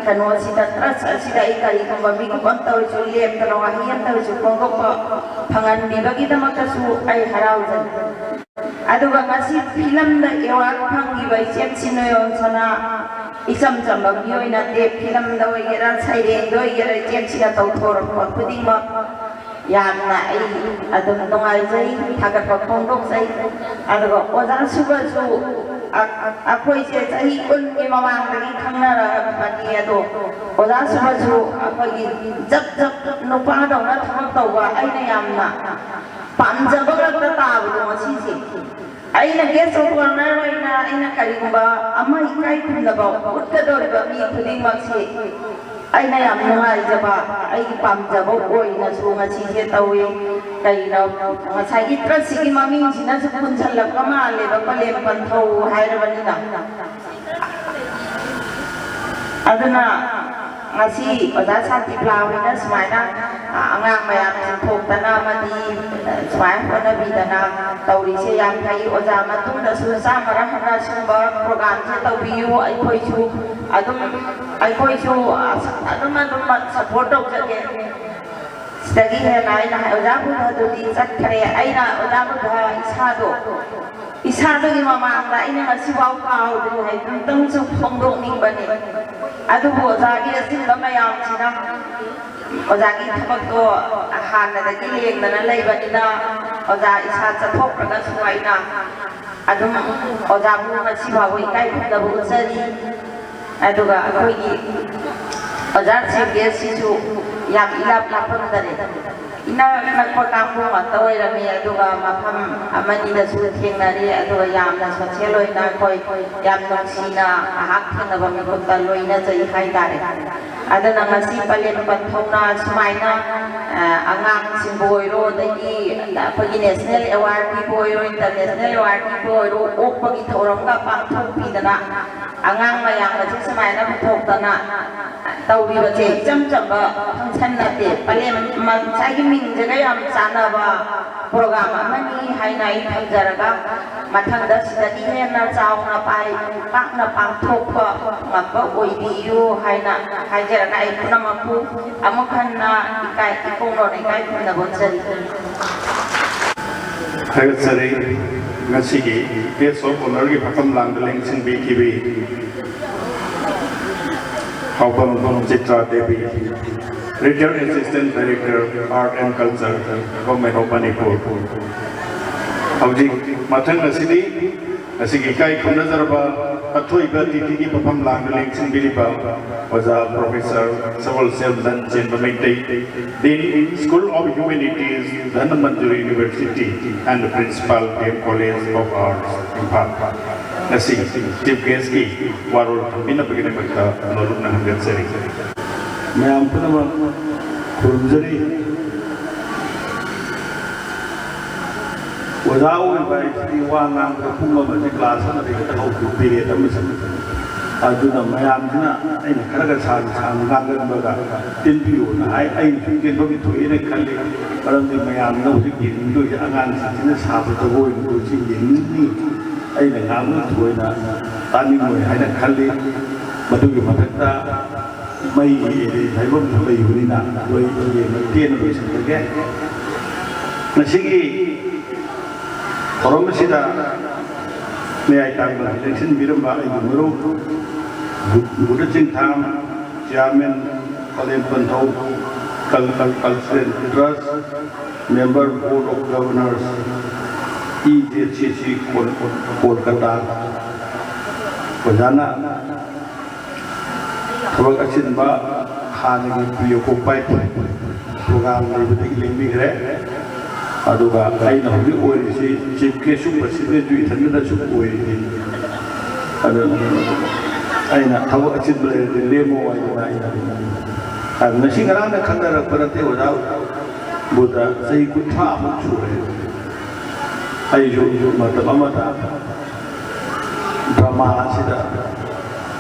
ꯀꯩꯅꯣꯁꯤꯗ, ꯇ꯭ꯔꯁ ꯑꯁꯤꯗ ꯑꯩ ꯀꯔꯤꯒꯨꯝꯕ ꯃꯤꯀꯨꯞ ꯑꯃꯇ ꯑꯣꯏꯔꯁꯨ ꯂꯦꯞꯇꯅ, ꯋꯥꯍꯩ ꯑꯃꯇ ꯑꯣꯏꯔꯁꯨ ꯐꯣꯡꯗꯣꯛꯄ ꯐꯪꯍꯟꯕꯤꯕꯒꯤꯗꯃꯛꯇꯁꯨ ꯑꯩ ꯍꯔꯥꯎꯖꯩ꯫ ꯑꯗꯨꯒ ꯉꯁꯤ ꯐꯤꯂꯝꯗ ꯑꯦꯋꯥꯔꯗ ꯐꯪꯈꯤꯕ ꯏꯆꯦꯝꯁꯤ ꯅꯣꯌꯣꯟ ꯁꯅꯥ, ꯏꯆꯝ ꯆꯝꯕ ꯃꯤꯑꯣꯏ ꯅꯠꯇꯦ꯫ ꯐꯤꯂꯝꯗ ꯑꯣꯏꯒꯦꯔꯥ, ꯁꯩꯔꯦꯡꯗ ꯑꯣꯏꯒꯦꯔꯥ, ꯏꯆꯦꯝꯁꯤꯅ ꯇꯧꯊꯣꯔꯛꯄ ꯈꯨꯗꯤꯡꯃꯛ ꯌꯥꯝꯅ ꯑꯩ ꯑꯗꯨꯝ ꯅꯨꯡꯉꯥꯏꯖꯩ, ꯊꯥꯒꯠꯄ ꯐꯣꯡꯗꯣꯛꯆꯩ꯫ ꯑꯗꯨꯒ ꯑꯣꯖꯥ ꯁꯨꯕꯁꯨ ꯑ-, ꯑ-, ꯑꯩꯈꯣꯏꯁꯦ ꯆꯍꯤ ꯀꯨꯟꯒꯤ ꯃꯃꯥꯡꯗꯒꯤ ꯈꯪꯅꯔꯛꯑꯕꯅꯤ꯫ ꯑꯗꯣ ꯑꯣꯖꯥ ꯁꯨꯕꯁꯨ ꯑꯩꯈꯣꯏꯒꯤ ꯖꯞ ꯖꯞ ꯅꯨꯄꯥꯗꯧꯅ ꯊꯕꯛ ꯇꯧꯕ, ꯑꯩꯅ ꯌꯥꯝꯅ ꯄꯥꯝꯖꯕ ꯉꯥꯛꯇ ꯇꯥꯕꯗꯣ ꯉꯁꯤꯁꯦ꯫ ꯑꯩꯅ guest of honour ꯑꯣꯏꯅ ꯑꯩꯅ ꯀꯔꯤꯒꯨꯝꯕ ꯑꯃ ꯏꯀꯥꯏ ꯈꯨꯝꯅꯕ ꯎꯠꯀꯗꯧꯔꯤꯕ ꯃꯤ ꯈꯨꯗꯤꯡꯃꯛꯁꯤ ꯑꯩꯅ ꯌꯥꯝ ꯅꯨꯡꯉꯥꯏꯖꯕ, ꯑꯩꯒꯤ ꯄꯥꯝꯖꯕ ꯑꯣꯏꯅꯁꯨ ꯉꯁꯤꯁꯦ ꯇꯧꯏ꯫ ꯀꯩꯅꯣ, ꯉꯁꯥꯏꯒꯤ ꯇ꯭ꯔꯁꯁꯤꯒꯤ ꯃꯃꯤꯡꯁꯤꯅꯁꯨ ꯄꯨꯟꯁꯤꯜꯂꯛꯄ ꯃꯥꯜꯂꯦꯕ, ꯄꯂꯦꯝ ꯄꯟꯊꯧ ꯍꯥꯏꯔꯕꯅꯤꯅ꯫ ꯑꯗꯨꯅ ꯉꯁꯤ ꯑꯣꯖꯥ ꯁꯥꯟꯇꯤꯄ꯭ꯂꯥ ꯍꯣꯏꯅ ꯁꯨꯃꯥꯏꯅ, ꯑ, ꯑꯉꯥꯡ ꯃꯌꯥꯝ ꯆꯤꯡꯊꯣꯛꯇꯅ ꯑꯃꯗꯤ, ꯑ, ꯁꯨꯃꯥꯏꯅ ꯍꯣꯠꯅꯕꯤꯗꯅ ꯇꯧꯔꯤꯁꯦ ꯌꯥꯝ ꯐꯩ꯫ ꯑꯣꯖꯥ, ꯃꯇꯨꯡꯗꯁꯨ ꯆꯥꯝꯃꯔ ꯍꯟꯅ ꯁꯨꯝꯕ programꯁꯦ ꯇꯧꯕꯤꯌꯨ꯫ ꯑꯩꯈꯣꯏꯁꯨ ꯑꯗꯨꯝ, ꯑꯩꯈꯣꯏꯁꯨ, ꯑ, ꯑꯗꯨꯝ, ꯑꯗꯨꯝ support ꯇꯧꯖꯒꯦ꯫ ꯁꯤꯗꯒꯤ ꯍꯦꯟꯅ ꯑꯩꯅ ꯍꯥꯏ-, ꯑꯣꯖꯥ ꯕꯨꯙꯗꯨꯗꯤ ꯆꯠꯈ꯭ꯔꯦ꯫ ꯑꯩꯅ ꯑꯣꯖꯥ ꯕꯨꯙ ꯏꯁꯥꯗꯣ, ꯏꯁꯥꯗꯨꯒꯤ ꯃꯃꯥꯡꯗ ꯑꯩꯅ ꯉꯁꯤꯐꯥꯎ ꯀꯥꯎꯗ꯭ꯔꯤ ꯍꯥꯏꯗꯨ ꯑꯃꯨꯛꯇꯪꯁꯨ ꯐꯣꯡꯗꯣꯛꯅꯤꯡꯕꯅꯤ꯫ ꯑꯗꯨꯕꯨ ꯑꯣꯖꯥꯒꯤ ꯑꯁꯤꯒꯨꯝꯕ ꯃꯌꯥꯝꯁꯤꯅ, ꯑꯣꯖꯥꯒꯤ ꯊꯕꯛꯇꯣ ꯍꯥꯟꯅꯗꯒꯤ ꯂꯦꯡꯗꯅ ꯂꯩꯕꯅꯤꯅ, ꯑꯣꯖꯥ ꯏꯁꯥ ꯆꯠꯊꯣꯛꯈ꯭ꯔꯒꯁꯨ ꯑꯩꯅ ꯑꯗꯨꯝ ꯑꯣꯖꯥꯕꯨ ꯉꯁꯤ ꯐꯥꯎꯕ ꯏꯀꯥꯏ ꯈꯨꯝꯅꯕ ꯎꯠꯆꯔꯤ꯫ ꯑꯗꯨꯒ ꯑꯩꯈꯣꯏꯒꯤ ꯑꯣꯖꯥ ꯁꯤ ꯕꯤ ꯑꯦꯁ ꯁꯤꯁꯨ ꯌꯥꯝ ꯏꯂꯥꯞ ꯂꯥꯞꯄꯝꯗꯔꯦ, ꯏꯅꯛ ꯅꯛꯄ ꯀꯥꯡꯕꯨ ꯉꯥꯛꯇ ꯑꯣꯏꯔꯝꯃꯤ꯫ ꯑꯗꯨꯒ ꯃꯐꯝ ꯑꯃꯅꯤꯗꯁꯨ ꯊꯦꯡꯅꯔꯦ, ꯑꯗꯨꯒ ꯌꯥꯝꯅ ꯁꯣꯁꯦꯜ ꯑꯣꯏꯅ ꯑꯩꯈꯣꯏ ꯌꯥꯝ ꯅꯨꯡꯁꯤꯅ ꯉꯥꯏꯍꯥꯛ ꯊꯦꯡꯅꯕ ꯃꯤꯀꯨꯞꯇ ꯂꯣꯏꯅꯖꯩ ꯍꯥꯏꯇꯥꯔꯦ꯫ ꯑꯗꯨꯅ ꯉꯁꯤ ꯄꯂꯦꯝ ꯄꯟꯊꯧꯅ ꯁꯨꯃꯥꯏꯅ, ꯑ, ꯑꯉꯥꯡꯁꯤꯡꯕꯨ ꯑꯣꯏꯔꯣ, ꯑꯗꯒꯤ ꯑꯩꯈꯣꯏꯒꯤ national award ꯄꯤꯕ ꯑꯣꯏꯔꯣ, international award ꯄꯤꯕ ꯑꯣꯏꯔꯣ, ꯑꯣꯛꯄꯒꯤ ꯊꯧꯔꯝꯒ ꯄꯥꯡꯊꯣꯛꯄꯤꯗꯅ, ꯑꯉꯥꯡ ꯃꯌꯥꯝ ꯑꯁꯤ ꯁꯨꯃꯥꯏꯅ ꯄꯨꯊꯣꯛꯇꯅ ꯇꯧꯕꯤꯕꯁꯦ ꯏꯆꯝ ꯆꯝꯕ function ꯅꯠꯇꯦ꯫ ꯄꯂꯦꯝ ꯉꯁꯥꯏꯒꯤ ꯃꯤꯡꯁꯤꯒ ꯌꯥꯝ ꯆꯥꯟꯅꯕ, ꯄ꯭ꯔꯣꯒ꯭ꯔꯥꯝ ꯑꯃꯅꯤ ꯍꯥꯏꯅ ꯑꯩ ꯊꯝꯖꯔꯒ, ꯃꯊꯪꯗ ꯁꯤꯗꯒꯤ ꯍꯦꯟꯅ ꯆꯥꯎꯅ ꯄꯥꯏ ꯄꯥꯛꯅ ꯄꯥꯡꯊꯣꯛꯄ ꯉꯝꯕ ꯑꯣꯏꯕꯤꯌꯨ ꯍꯥꯏꯅ ꯍꯥꯏꯖꯔꯒ, ꯑꯩ ꯄꯨꯝꯅꯃꯛꯄꯨ ꯑꯃꯨꯛ ꯍꯟꯅ ꯏꯀꯥꯏ ꯏꯄꯣꯛꯅꯧꯅ ꯏꯀꯥꯏ ꯈꯨꯝꯅꯕ ꯎꯠꯆꯔꯤ꯫ ꯊꯥꯒꯠꯆꯔꯤ꯫ ꯉꯁꯤꯒꯤ Guest of Honourꯒꯤ ꯐꯝꯐꯝ ꯂꯥꯡꯗ ꯂꯦꯡꯁꯤꯟꯕꯤꯈꯤꯕꯤ ꯍꯥꯎꯕꯝ Chitra Devi, Retired Assistant Director, Art and Culture, Government of Manipur꯫ ꯍꯧꯖꯤꯛ ꯃꯊꯪ ꯑꯁꯤꯗꯤ ꯉꯁꯤꯒꯤ ꯏꯀꯥꯏ ꯈꯨꯝꯅꯖꯔꯕ ꯑꯊꯣꯏꯕ ꯑꯇꯤꯊꯤꯒꯤ ꯐꯝꯐꯝ ꯂꯥꯡꯗ ꯂꯦꯡꯁꯤꯟꯕꯤꯔꯤꯕ ꯑꯣꯖꯥ Professor ꯁꯒꯣꯜꯁꯦꯝꯕꯟ ꯆꯦꯟꯕ Meitei, Dean, School of Humanities, Dhanamanjuri University, and Principal, D M College of Arts, Imphal. ꯉꯁꯤ Chief Guestꯀꯤ ꯋꯥꯔꯣꯜ ꯊꯝꯕꯤꯅꯕꯒꯤꯗꯃꯛꯇ ꯅꯣꯂꯨꯛꯅ ꯍꯪꯒꯠꯆꯔꯤ꯫ ꯃꯌꯥꯝ ꯄꯨꯝꯅꯃꯛ ꯈꯨꯔꯨꯝꯖꯔꯤ꯫ ꯑꯣꯖꯥ ꯑꯣꯏꯕ ꯍꯥꯏꯁꯤꯗꯤ ꯋꯥ ꯉꯥꯡꯕꯗ ꯄꯨꯡ ꯑꯃꯁꯤ class ꯑꯃꯗꯒꯤ ꯍꯦꯛꯇ ꯍꯧꯈꯤ, period ꯑꯃꯁꯤ꯫ ꯑꯗꯨꯅ ꯃꯌꯥꯝꯁꯤꯅ ꯑꯩꯅ ꯈꯔꯒ ꯁꯥꯡꯅ ꯁꯥꯡꯅ ꯉꯥꯡꯒꯟꯕꯒ ꯇꯤꯟꯕꯤꯌꯣꯅ ꯍꯥꯏ꯫ ꯑꯩꯅꯁꯨ ꯇꯤꯟꯐꯝ ꯊꯣꯛꯑꯦꯅ ꯈꯜꯂꯤ꯫ ꯃꯔꯝꯗꯤ ꯃꯌꯥꯝꯅ ꯍꯧꯖꯤꯛ ꯌꯦꯡꯅꯤꯡꯗꯣꯏꯁꯦ ꯑꯉꯥꯡꯁꯤꯡꯁꯤꯅ ꯁꯥꯕ ꯖꯒꯣꯏꯗꯨ ꯁꯤ ꯌꯦꯡꯅꯤꯡꯉꯤ꯫ ꯑꯩꯅ ꯉꯥꯡꯕꯗ ꯊꯣꯏꯅ ꯇꯥꯅꯤꯡꯉꯣꯏ ꯍꯥꯏꯅ ꯈꯜꯂꯤ꯫ ꯃꯗꯨꯒꯤ ꯃꯊꯛꯇ ꯃꯩꯒꯤ arrange ꯍꯥꯏꯕ ꯑꯃꯁꯨ ꯂꯩꯕꯅꯤꯅ ꯂꯣꯏ ꯌꯦꯡꯕ ꯇꯦꯟꯅ ꯂꯣꯏꯁꯤꯟꯖꯒꯦ꯫ ꯉꯁꯤꯒꯤ ꯊꯧꯔꯝ ꯑꯁꯤꯗ ꯃꯌꯥꯏ ꯇꯥꯡꯕ ꯂꯦꯡꯁꯤꯟꯕꯤꯔꯝꯕ ꯑꯩꯒꯤ ꯃꯔꯨꯞ ꯕꯨꯙ ꯆꯤꯡꯊꯥꯝ, Chairman ꯄꯂꯦꯝ ꯄꯟꯊꯧ, Cul- Cul- Cultural Trust, Member Board of Governors, E J C C call- Kolkata. ꯑꯣꯖꯥꯅ ꯊꯕꯛ ꯑꯆꯤꯟꯕ ꯍꯥꯟꯅꯒꯤ preoccupied program ꯂꯩꯕꯗꯒꯤ ꯂꯦꯡꯕꯤꯈ꯭ꯔꯦ꯫ ꯑꯗꯨꯒ ꯑꯩꯅ ꯍꯧꯖꯤꯛ ꯑꯣꯏꯔꯤꯁꯤ Chief Guest ꯁꯨ President ꯁꯨ ꯏꯊꯟꯗꯅꯁꯨ ꯑꯣꯏꯔꯤꯅꯤ꯫ ꯑꯗꯨ ꯑꯩꯅ ꯊꯕꯛ ꯑꯆꯤꯟꯕ ꯂꯩꯔꯗꯤ ꯂꯦꯡꯉꯣ ꯍꯥꯏꯗꯅ ꯑꯩꯅ ꯑꯗꯨ ꯉꯁꯤ ꯉꯔꯥꯡꯅ ꯈꯪꯅꯔꯛꯄ ꯅꯠꯇꯦ ꯑꯣꯖꯥ ꯕꯨꯙ, ꯆꯍꯤ ꯀꯨꯟꯊ꯭ꯔꯥꯃꯨꯛ ꯁꯨꯔꯦ꯫ ꯑꯩꯁꯨ ꯃꯇꯝ ꯑꯃꯗ drama ꯑꯁꯤꯗ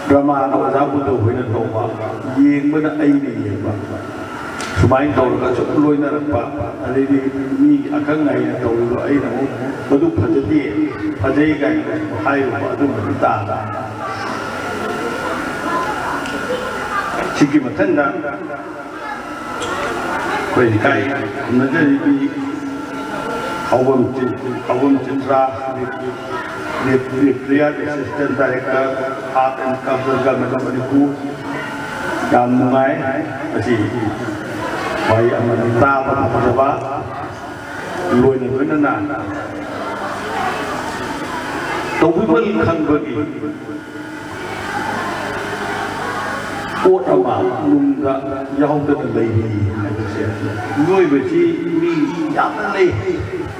drama ꯗ ꯑꯣꯖꯥ ꯕꯨꯙ ꯍꯣꯏꯅ ꯇꯧꯕ ꯌꯦꯡꯕꯗ ꯑꯩꯅ ꯌꯦꯡꯕ꯫ ꯁꯨꯃꯥꯏꯅ ꯇꯧꯔꯒ ꯁꯨꯝ ꯂꯣꯏꯅꯔꯛꯄ, ꯑꯗꯩꯗꯤ ꯃꯤ ꯑꯈꯪ ꯑꯍꯩꯅ ꯇꯧꯔꯤꯕ ꯑꯩꯅ ꯑꯃꯨꯛ ꯃꯗꯨ ꯐꯖꯗꯦ, ꯐꯖꯩ ꯀꯥꯏꯅ ꯍꯥꯏꯔꯨꯕ, ꯑꯗꯨꯝꯕꯗꯤ ꯇꯥꯕ꯫ ꯁꯤꯒꯤ ꯃꯊꯪꯗ ꯑꯩꯈꯣꯏ ꯂꯩꯀꯥꯏ ꯈꯨꯝꯅꯖꯔꯤꯕꯤ ꯍꯥꯎꯕꯝ ꯆꯤ-, Haobam Chitra, retired assistant director, art and culture government of Manipur, ꯌꯥꯝ ꯅꯨꯡꯉꯥꯏ꯫ ꯃꯁꯤ ꯋꯥꯍꯩ ꯑꯃꯅꯤ ꯇꯥꯕ ꯐꯪꯖꯕ, ꯂꯣꯏꯅ ꯂꯣꯏꯅꯅ ꯇꯧꯕꯤꯃꯜ ꯈꯪꯕꯒꯤ ꯄꯣꯠ ꯑꯃ ꯅꯨꯡꯗ ꯌꯥꯎꯗꯅ ꯂꯩꯔꯤ ꯍꯥꯏꯕꯁꯦ꯫ ꯃꯤꯑꯣꯏꯕꯁꯤ ꯃꯤ ꯌꯥꯝꯅ ꯂꯩ꯫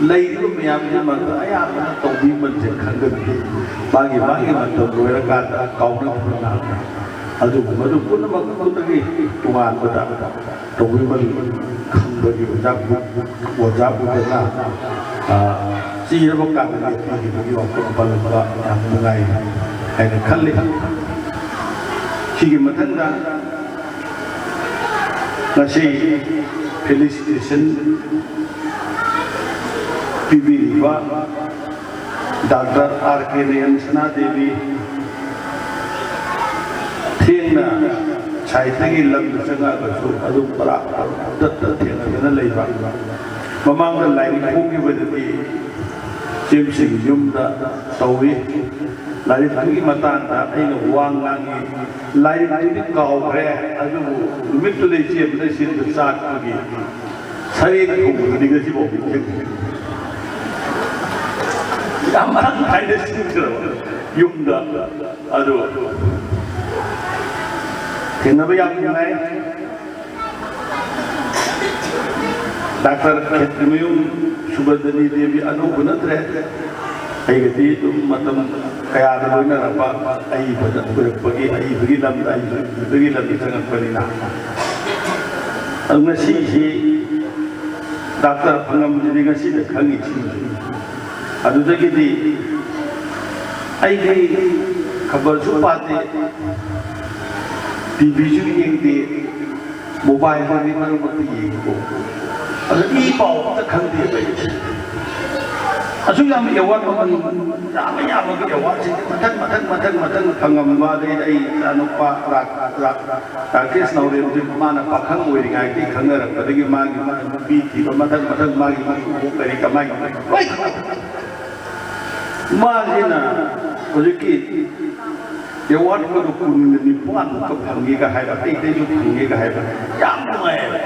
ꯂꯩꯔꯤꯕ ꯃꯌꯥꯝꯁꯤ ꯃꯔꯛꯇ ꯑꯌꯥꯝꯕꯅ ꯇꯧꯕꯤꯃꯜꯁꯦ ꯈꯪꯒꯟꯗꯦ꯫ ꯃꯥꯒꯤ ꯃꯥꯒꯤ ꯃꯇꯝ ꯂꯣꯏꯔꯀꯥꯟꯗ ꯀꯥꯎꯅꯈꯤꯕ ꯉꯥꯛꯇ꯫ ꯑꯗꯨꯒꯨꯝꯕꯗꯨ ꯄꯨꯝꯅꯃꯛꯇꯨꯗꯒꯤ ꯇꯣꯉꯥꯟꯕꯗ ꯇꯧꯕꯤꯃꯜ ꯈꯪꯕꯒꯤ ꯑꯣꯖꯥ ꯕꯨ-, ꯑꯣꯖꯥ ꯕꯨꯙꯅ, ꯑ, ꯆꯤꯔꯕ ꯀꯥꯡꯒ ꯄꯤꯈꯤꯕꯒꯤ ꯋꯥꯐꯝ ꯄꯜꯂꯛꯄ ꯌꯥꯝ ꯅꯨꯡꯉꯥꯏ ꯍꯥꯏꯅ ꯈꯜꯂꯤ꯫ ꯁꯤꯒꯤ ꯃꯊꯪꯗ ꯉꯁꯤ ꯐꯦꯂꯤꯁꯤꯇꯦꯁꯟ ꯄꯤꯕꯤꯔꯤꯕ ꯗꯥꯛꯇꯔ ꯑꯥꯔ ꯀꯦ ꯔꯦꯟ ꯁꯅꯥꯗꯦꯕꯤ, ꯊꯦꯡꯅ ꯁꯥꯏꯠꯇꯒꯤ ꯂꯝꯗ ꯆꯪꯉꯛꯑꯒꯁꯨ ꯑꯗꯨꯝ ꯃꯔꯥ ꯃꯔꯥ ꯇꯠꯇ ꯊꯦꯡꯅꯗꯅ ꯂꯩꯕ꯫ ꯃꯃꯥꯡꯗ ꯂꯥꯏꯔꯤꯛ ꯐꯣꯡꯈꯤꯕꯗꯗꯤ ꯏꯆꯦꯝꯁꯤꯒꯤ ꯌꯨꯝꯗ ꯇꯧꯏ꯫ ꯂꯥꯏꯔꯤꯛꯇꯨꯒꯤ ꯃꯇꯥꯡꯗ ꯑꯩꯅ ꯋꯥ ꯉꯥꯡꯉꯤ꯫ ꯂꯥꯏꯔꯤꯛꯇꯨꯗꯤ ꯀꯥꯎꯈ꯭ꯔꯦ, ꯑꯗꯨꯕꯨ ꯅꯨꯃꯤꯠꯇꯨꯗ ꯏꯆꯦꯝꯅ ꯁꯤꯟꯕ ꯆꯥꯛꯇꯨꯒꯤ ꯁꯔꯦꯡ ꯊꯣꯡꯕꯗꯨꯗꯤ ꯉꯁꯤꯐꯥꯎ ꯅꯤꯡꯁꯤꯡꯉꯤ꯫ ꯌꯥꯝ ꯃꯔꯥꯡ ꯀꯥꯏꯅ ꯁꯤꯟꯈ꯭ꯔꯕ ꯌꯨꯝꯗ꯫ ꯑꯗꯨ ꯊꯦꯡꯅꯕ ꯌꯥꯝ ꯅꯨꯡꯉꯥꯏ꯫ ꯗꯥꯛꯇꯔ ꯈꯦꯇ꯭ꯔꯤꯃꯌꯨꯝ ꯁꯨꯕꯗꯅꯤ ꯗꯦꯕꯤ ꯑꯅꯧꯕ ꯅꯠꯇ꯭ꯔꯦ꯫ ꯑꯩꯒꯗꯤ ꯑꯗꯨꯝ ꯃꯇꯝ ꯀꯌꯥꯗ ꯂꯣꯏꯅꯔꯛꯄ, ꯑꯏꯕ ꯑꯣꯏꯔꯛꯄꯒꯤ, ꯑꯏꯕꯒꯤ ꯂꯝꯗ, ꯑꯏꯕꯒꯤ ꯂꯝꯗ ꯆꯪꯉꯛꯄꯅꯤꯅ꯫ ꯑꯗꯨ ꯉꯁꯤꯁꯤ ꯗꯥꯛꯇꯔ ꯐꯪꯉꯝꯕꯁꯤꯗꯤ ꯉꯁꯤꯗ ꯈꯪꯉꯤꯁꯤ꯫ ꯑꯗꯨꯗꯒꯤꯗꯤ ꯑꯩꯗꯤ ꯈꯕꯔꯁꯨ ꯄꯥꯗꯦ, ꯇꯤ ꯚꯤꯁꯨ ꯌꯦꯡꯗꯦ, ꯃꯣꯕꯥꯏꯜꯗꯗꯤ ꯃꯔꯛ ꯃꯔꯛꯇ ꯌꯦꯡꯉꯤꯀꯣ꯫ ꯑꯗ ꯏ ꯄꯥꯎ ꯑꯝꯇ ꯈꯪꯗꯦꯕ ꯑꯩꯁꯦ꯫ ꯑꯁꯨꯛ ꯌꯥꯝ ꯑꯦꯋꯥꯔꯗ ꯃꯃꯜ ꯌꯥꯝꯕ ꯌꯥꯝꯕꯒꯤ ꯑꯦꯋꯥꯔꯗꯁꯤꯡꯁꯦ ꯃꯊꯪ ꯃꯊꯪ ꯃꯊꯪ ꯃꯊꯪ ꯐꯪꯉꯝꯕ, ꯑꯗꯩꯗꯤ ꯑꯩ ꯏꯆꯥꯅꯨꯄꯥ ꯔꯥ-, ꯔꯥ-, ꯔꯥꯀꯦꯁ ꯅꯥꯎꯔꯦꯝꯁꯦ ꯃꯥꯅ ꯄꯥꯈꯪ ꯑꯣꯏꯔꯤꯉꯩꯗꯒꯤ ꯈꯪꯅꯔꯛꯄꯗꯒꯤ ꯃꯥꯒꯤ ꯅꯨꯄꯤ ꯊꯤꯕ ꯃꯊꯪ ꯃꯊꯪ ꯃꯥꯒꯤ ꯃꯀꯨꯕꯣꯛ ꯀꯔꯤ ꯀꯃꯥꯏꯅ ꯂꯣꯏ ꯈꯪꯉꯦ꯫ ꯃꯥꯁꯤꯅ ꯍꯧꯖꯤꯛꯀꯤ ꯑꯦꯋꯥꯔꯗꯀꯗꯣ ꯀꯨꯟꯒ ꯅꯤꯄꯥꯟꯃꯨꯛꯀ ꯐꯪꯉꯦꯒ ꯍꯥꯏꯕ, ꯑꯇꯩ ꯑꯇꯩꯁꯨ ꯐꯪꯉꯦꯒ ꯍꯥꯏꯕ, ꯌꯥꯝ ꯅꯨꯡꯉꯥꯏꯌꯦꯕ꯫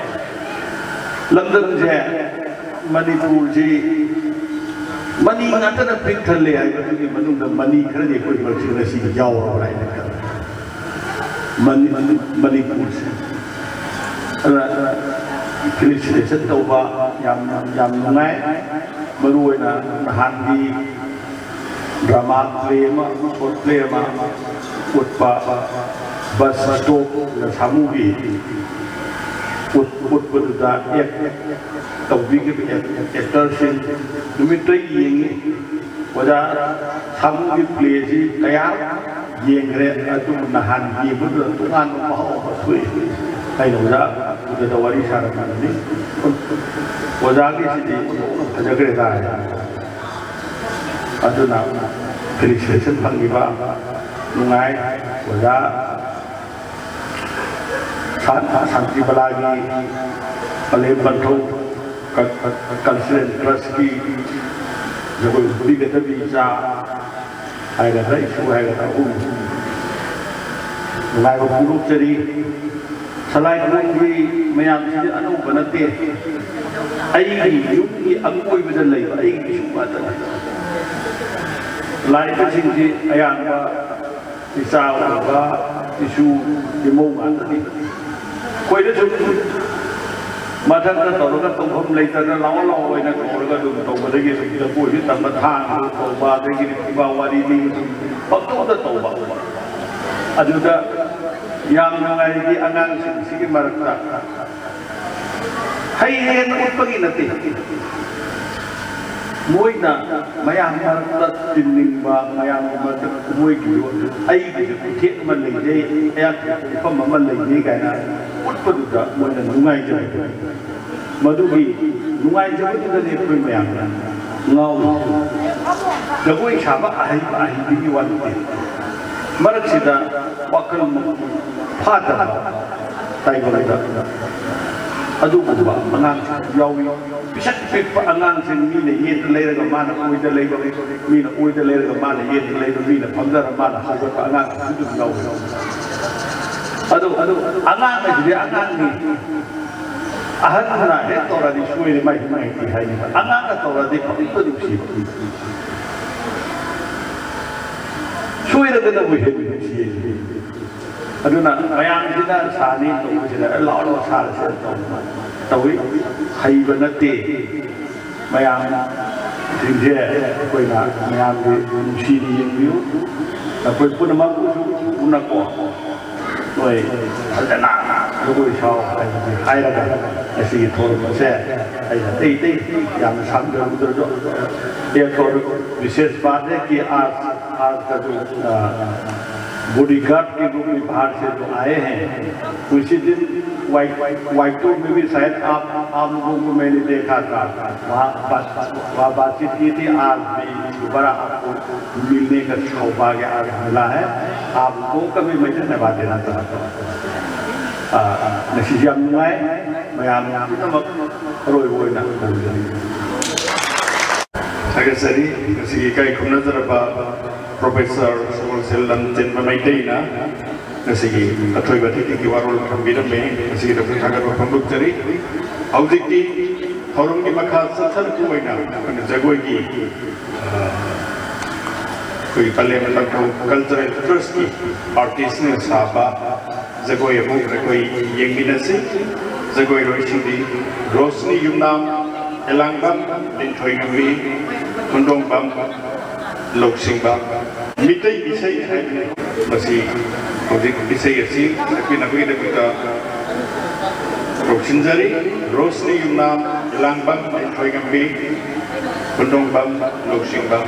ꯂꯝꯗꯝꯁꯦ, ꯃꯅꯤꯄꯨꯔꯁꯤ ꯃꯅꯤ ꯉꯥꯛꯇꯅ ꯄꯤꯛ ꯊꯜꯂꯦ ꯍꯥꯏꯕꯗꯨꯒꯤ ꯃꯅꯨꯡꯗ ꯃꯅꯤ ꯈꯔꯗꯤ ꯑꯩꯈꯣꯏ ꯃꯔꯛꯁꯤꯗ ꯉꯁꯤꯗꯤ ꯌꯥꯎꯔꯕ꯭ꯔꯥ ꯍꯥꯏꯅ ꯈꯜꯂꯦ꯫ ꯃꯅꯤ-, ꯃꯅꯤꯄꯨꯔꯁꯦ꯫ ꯑꯗꯨꯅ ꯐꯦꯂꯤꯁꯤꯇꯦꯁꯟ ꯇꯧꯕ ꯌꯥꯝ, ꯌꯥꯝ ꯅꯨꯡꯉꯥꯏ꯫ ꯃꯔꯨꯑꯣꯏꯅ ꯅꯍꯥꯟꯒꯤ ꯗ꯭ꯔꯃꯥ ꯄ꯭ꯂꯦ ꯑꯃ, ꯁꯣꯔꯠ ꯄ꯭ꯂꯦ ꯑꯃ ꯎꯠꯄ, ꯕꯁ ꯁ꯭ꯇꯣꯞ ꯁꯥꯃꯨꯒꯤ ꯎꯠ-, ꯎꯠꯄꯗꯨꯗ ꯑꯦꯛ-, ꯇꯧꯕꯤꯈꯤꯕ ꯑꯦꯛ-, ꯑꯦꯛꯇꯔꯁꯤꯡ ꯅꯨꯃꯤꯠꯇ ꯌꯦꯡꯉꯤ꯫ ꯑꯣꯖꯥ ꯁꯥꯃꯨꯒꯤ ꯄ꯭ꯂꯦꯁꯤ ꯀꯌꯥ ꯌꯦꯡꯈ꯭ꯔꯦ, ꯑꯗꯨꯕꯨ ꯅꯍꯥꯟ ꯌꯦꯡꯕꯗꯨꯗ ꯇꯣꯉꯥꯟꯕ ꯃꯍꯥꯎ ꯑꯃ ꯊꯣꯛꯏ꯫ ꯑꯩꯅ ꯑꯣꯖꯥ ꯎꯗꯗ ꯋꯥꯔꯤ ꯁꯥꯔꯀꯥꯟꯗꯗꯤ ꯑꯣꯖꯥꯒꯤꯁꯤꯗꯤ ꯑꯣꯟꯊꯣꯛꯅ ꯐꯖꯈ꯭ꯔꯦ ꯇꯥꯔꯦ꯫ ꯑꯗꯨꯅ ꯐꯦꯂꯤꯁꯤꯇꯦꯁꯟ ꯐꯪꯉꯤꯕ ꯅꯨꯡꯉꯥꯏ꯫ ꯑꯣꯖꯥ ꯁꯥ-, ꯁꯥꯟꯇꯤꯕꯂꯥꯒꯤ ꯄꯂꯦꯝ ꯄꯟꯊꯧ ꯀ-, ꯀ-, ꯀꯜꯆꯔꯦꯜ ꯇ꯭ꯔꯁꯀꯤ ꯖꯒꯣꯏ ꯎꯠꯄꯤꯒꯗꯕꯤ ꯏꯆꯥ ꯍꯥꯏꯒꯗ꯭ꯔꯥ, ꯏꯁꯨ ꯍꯥꯏꯒꯗ꯭ꯔꯥ, ꯑꯍꯨꯝ ꯅꯨꯡꯉꯥꯏꯕ ꯐꯣꯡꯗꯣꯛꯆꯔꯤ꯫ ꯁꯂꯥꯏ ꯀꯣꯟꯒꯤ ꯃꯌꯥꯝꯁꯤꯗꯤ ꯑꯅꯧꯕ ꯅꯠꯇꯦ꯫ ꯑꯩꯒꯤ ꯌꯨꯝꯒꯤ ꯑꯀꯣꯏꯕꯗ ꯂꯩꯕ ꯑꯩꯒꯤ ꯏꯁꯨ ꯉꯥꯛꯇꯅꯤ꯫ ꯂꯥꯛꯏꯕꯁꯤꯡꯁꯤ ꯑꯌꯥꯝꯕ ꯏꯆꯥ ꯑꯣꯏꯕ ꯏꯁꯨ ꯏꯃꯧ ꯉꯥꯛꯇꯅꯤ꯫ ꯑꯩꯈꯣꯏꯗ ꯁꯨꯝ ꯃꯊꯛꯇ ꯇꯧꯔꯒ ꯇꯧꯐꯝ ꯂꯩꯇꯗꯅ ꯂꯥꯛꯑꯣ ꯂꯥꯛꯑꯣ ꯑꯣꯏꯅ ꯀꯧꯔꯒ ꯑꯗꯨꯝ ꯇꯧꯕꯗꯒꯤ ꯑꯗꯨꯝ ꯖꯒꯣꯏꯁꯨ ꯇꯝꯕ, ꯊꯥꯡ ꯇꯧꯕ, ꯑꯗꯒꯤꯗꯤ ꯐꯨꯡꯒꯥ ꯋꯥꯔꯤ ꯂꯤꯕ, ꯑꯗꯨꯝ ꯄꯪꯇꯧꯗ ꯇꯧꯕ꯫ ꯑꯗꯨꯗ ꯌꯥꯝ ꯅꯨꯡꯉꯥꯏꯔꯤꯗꯤ ꯑꯉꯥꯡꯁꯤꯡꯁꯤꯒꯤ ꯃꯔꯛꯇ ꯍꯩ ꯍꯦꯟꯅ ꯎꯠꯄꯒꯤ ꯅꯠꯇꯦ꯫ ꯃꯣꯏꯅ ꯃꯌꯥꯝ ꯃꯔꯛꯇ ꯇꯤꯟꯅꯤꯡꯕ, ꯃꯌꯥꯝꯒꯤ ꯃꯔꯛꯇ ꯃꯣꯏꯒꯤ ꯑꯩꯒꯤꯁꯨ ꯈꯨꯊꯦꯛ ꯑꯃ ꯂꯩꯖꯩ, ꯑꯩꯍꯥꯛꯀꯤ ꯈꯣꯡꯐꯝ ꯑꯃ ꯂꯩꯖꯩ ꯀꯥꯏꯅ ꯎꯠꯄꯗꯨꯗ ꯃꯣꯏꯅ ꯅꯨꯡꯉꯥꯏꯖꯕꯗꯣ, ꯃꯗꯨꯒꯤ ꯅꯨꯡꯉꯥꯏꯖꯕꯗꯨꯗꯅꯤ ꯑꯩꯈꯣꯏ ꯃꯌꯥꯝꯅ ꯉꯥꯎꯔꯤꯁꯦ꯫ ꯖꯒꯣꯏ ꯁꯥꯕ ꯑꯍꯩꯕ ꯑꯍꯩꯕꯒꯤ ꯋꯥ ꯅꯠꯇꯦ꯫ ꯃꯔꯛꯁꯤꯗ ꯋꯥꯈꯜ ꯐꯥꯗꯕ ꯇꯥꯏꯕꯪꯗ ꯑꯗꯨꯒꯨꯝꯕ ꯑꯉꯥꯡꯁꯤꯡ ꯌꯥꯎꯏ꯫ ꯄꯤꯁꯛ ꯄꯤꯛꯄ ꯑꯉꯥꯡꯁꯤꯡ ꯃꯤꯅ ꯌꯦꯠꯇ ꯂꯩꯔꯒ ꯃꯥꯅ ꯑꯣꯏꯗ ꯂꯩꯕ, ꯃꯤꯅ ꯑꯣꯏꯗ ꯂꯩꯔꯒ ꯃꯥꯅ ꯌꯦꯠꯇ ꯂꯩꯕ, ꯃꯤꯅ ꯐꯝꯊꯔ ꯃꯥꯅ ꯍꯧꯒꯠꯄ ꯑꯉꯥꯡꯁꯤꯡꯁꯨ ꯑꯗꯨꯝ ꯌꯥꯎꯏ꯫ ꯑꯗꯨ ꯑꯉꯥꯡ ꯑꯁꯤꯗꯤ ꯑꯉꯥꯡꯅꯤ꯫ ꯑꯍꯟꯅ ꯍꯦꯛ ꯇꯧꯔꯗꯤ ꯁꯣꯏꯔꯦ, ꯃꯥꯏ ꯅꯨꯡꯉꯥꯏꯇꯦ ꯍꯥꯏꯅꯤ꯫ ꯑꯉꯥꯡꯅ ꯇꯧꯔꯗꯤ ꯄꯪꯅꯨꯡꯗ ꯅꯨꯡꯁꯤꯕ꯫ ꯁꯣꯏꯔꯒꯅꯕꯨ ꯍꯦꯟꯅ ꯅꯨꯡꯁꯤꯌꯦ꯫ ꯑꯗꯨꯅ ꯃꯌꯥꯝꯁꯤꯅ ꯁꯥꯅꯤ ꯇꯧꯕꯁꯤꯗ ꯂꯥꯎ ꯂꯥꯎ ꯁꯥꯔꯁꯦ ꯇꯧꯕ ꯇꯧꯏ꯫ ꯍꯩꯕ ꯅꯠꯇꯦ꯫ ꯃꯌꯥꯝꯁꯤꯡꯁꯦ ꯑꯩꯈꯣꯏꯅ ꯃꯌꯥꯝꯒꯤ ꯅꯨꯡꯁꯤꯅ ꯌꯦꯡꯕꯤꯌꯨ꯫ ꯑꯩꯈꯣꯏ ꯄꯨꯝꯅꯃꯛꯄꯨꯁꯨ ꯎꯅꯀꯣ꯫ ꯅꯣꯏ ꯐꯖꯅ ꯖꯒꯣꯏ ꯁꯥꯎ ꯍꯥꯏꯕꯗꯤ ꯍꯥꯏꯔꯒ ꯉꯁꯤꯒꯤ ꯊꯧꯔꯝ ꯑꯁꯦ ꯑꯩꯅ ꯑꯇꯩ ꯑꯇꯩ ꯌꯥꯝꯅ ꯁꯥꯡꯗꯔꯨꯗ꯭ꯔꯁꯨ, एक और विशेष बात है कि आज, आज का जो, अ, बॉडीगार्ड के रूप में बाहर से जो आए हैं, उसी दिन वाई, वाई टू में भी शायद आप, आप लोगों को मैंने देखा था। वहाँ बात, वहाँ बातचीत की थी। आज भी दोबारा आपको मिलने का सौभाग्य आज मिला है। आप लोगों का भी मैं धन्यवाद देना चाहता हूँ। ꯉꯁꯤꯁꯤ ꯌꯥꯝ ꯅꯨꯡꯉꯥꯏ꯫ ꯃꯌꯥꯝ ꯄꯨꯝꯅꯃꯛ ꯑꯔꯣꯏꯕ ꯑꯣꯏꯅ ꯊꯥꯒꯠꯆꯔꯤ꯫ ꯉꯁꯤꯒꯤ ꯏꯀꯥꯏ ꯈꯨꯝꯅꯖꯔꯕ ꯄ꯭ꯔꯣꯐꯦꯁꯔ ꯁꯒꯣꯜꯁꯦꯜ ꯂꯝꯖꯦꯟꯕ ꯃꯩꯇꯩꯅ ꯉꯁꯤꯒꯤ ꯑꯊꯣꯏꯕ ꯑꯇꯤꯊꯤꯒꯤ ꯋꯥꯔꯣꯜ ꯊꯝꯕꯤꯔꯝꯃꯦ꯫ ꯉꯁꯤꯒꯤꯗꯃꯛ ꯊꯥꯒꯠꯄ ꯐꯣꯡꯗꯣꯛꯆꯔꯤ꯫ ꯍꯧꯖꯤꯛꯇꯤ ꯊꯧꯔꯝꯒꯤ ꯃꯈꯥ ꯆꯠꯊꯔꯛꯄ ꯑꯣꯏꯅ ꯑꯩꯈꯣꯏꯅ ꯖꯒꯣꯏꯒꯤ, ꯑ, ꯑꯩꯈꯣꯏ ꯄꯂꯦꯝ ꯇꯥꯡꯈꯨꯜ ꯀꯜꯆꯔꯦꯜ ꯇ꯭ꯔꯁꯀꯤ ꯑꯥꯔꯇꯤꯁꯅ ꯁꯥꯕ ꯖꯒꯣꯏ ꯑꯃꯨꯛ ꯑꯩꯈꯣꯏ ꯌꯦꯡꯃꯤꯟꯅꯁꯤ꯫ ꯖꯒꯣꯏꯔꯣꯏꯁꯤꯡꯗꯤ ꯔꯣꯁꯅꯤ ꯌꯨꯝꯅꯥꯝ, ꯑꯦꯂꯥꯡꯕꯝ ꯂꯤꯟꯊꯣꯏꯉꯝꯕꯤ, ꯈꯨꯟꯗꯣꯡꯕꯝ ꯂꯧꯁꯤꯡꯕ꯫ ꯃꯤꯇꯩ ꯏꯁꯩ ꯍꯥꯏꯕꯅꯤ꯫ ꯃꯁꯤ ꯍꯧꯖꯤꯛ ꯏꯁꯩ ꯑꯁꯤ ꯁꯛꯄꯤꯅꯕꯒꯤꯗꯃꯛꯇ ꯀꯧꯁꯤꯟꯖꯔꯤ꯫ ꯔꯣꯁꯅꯤ ꯌꯨꯝꯅꯥꯝ, ꯑꯦꯂꯥꯡꯕꯝ ꯂꯤꯟꯊꯣꯏꯉꯝꯕꯤ, ꯈꯨꯟꯗ꯭ꯔꯣꯡꯕꯝ ꯂꯧꯁꯤꯡꯕꯝ꯫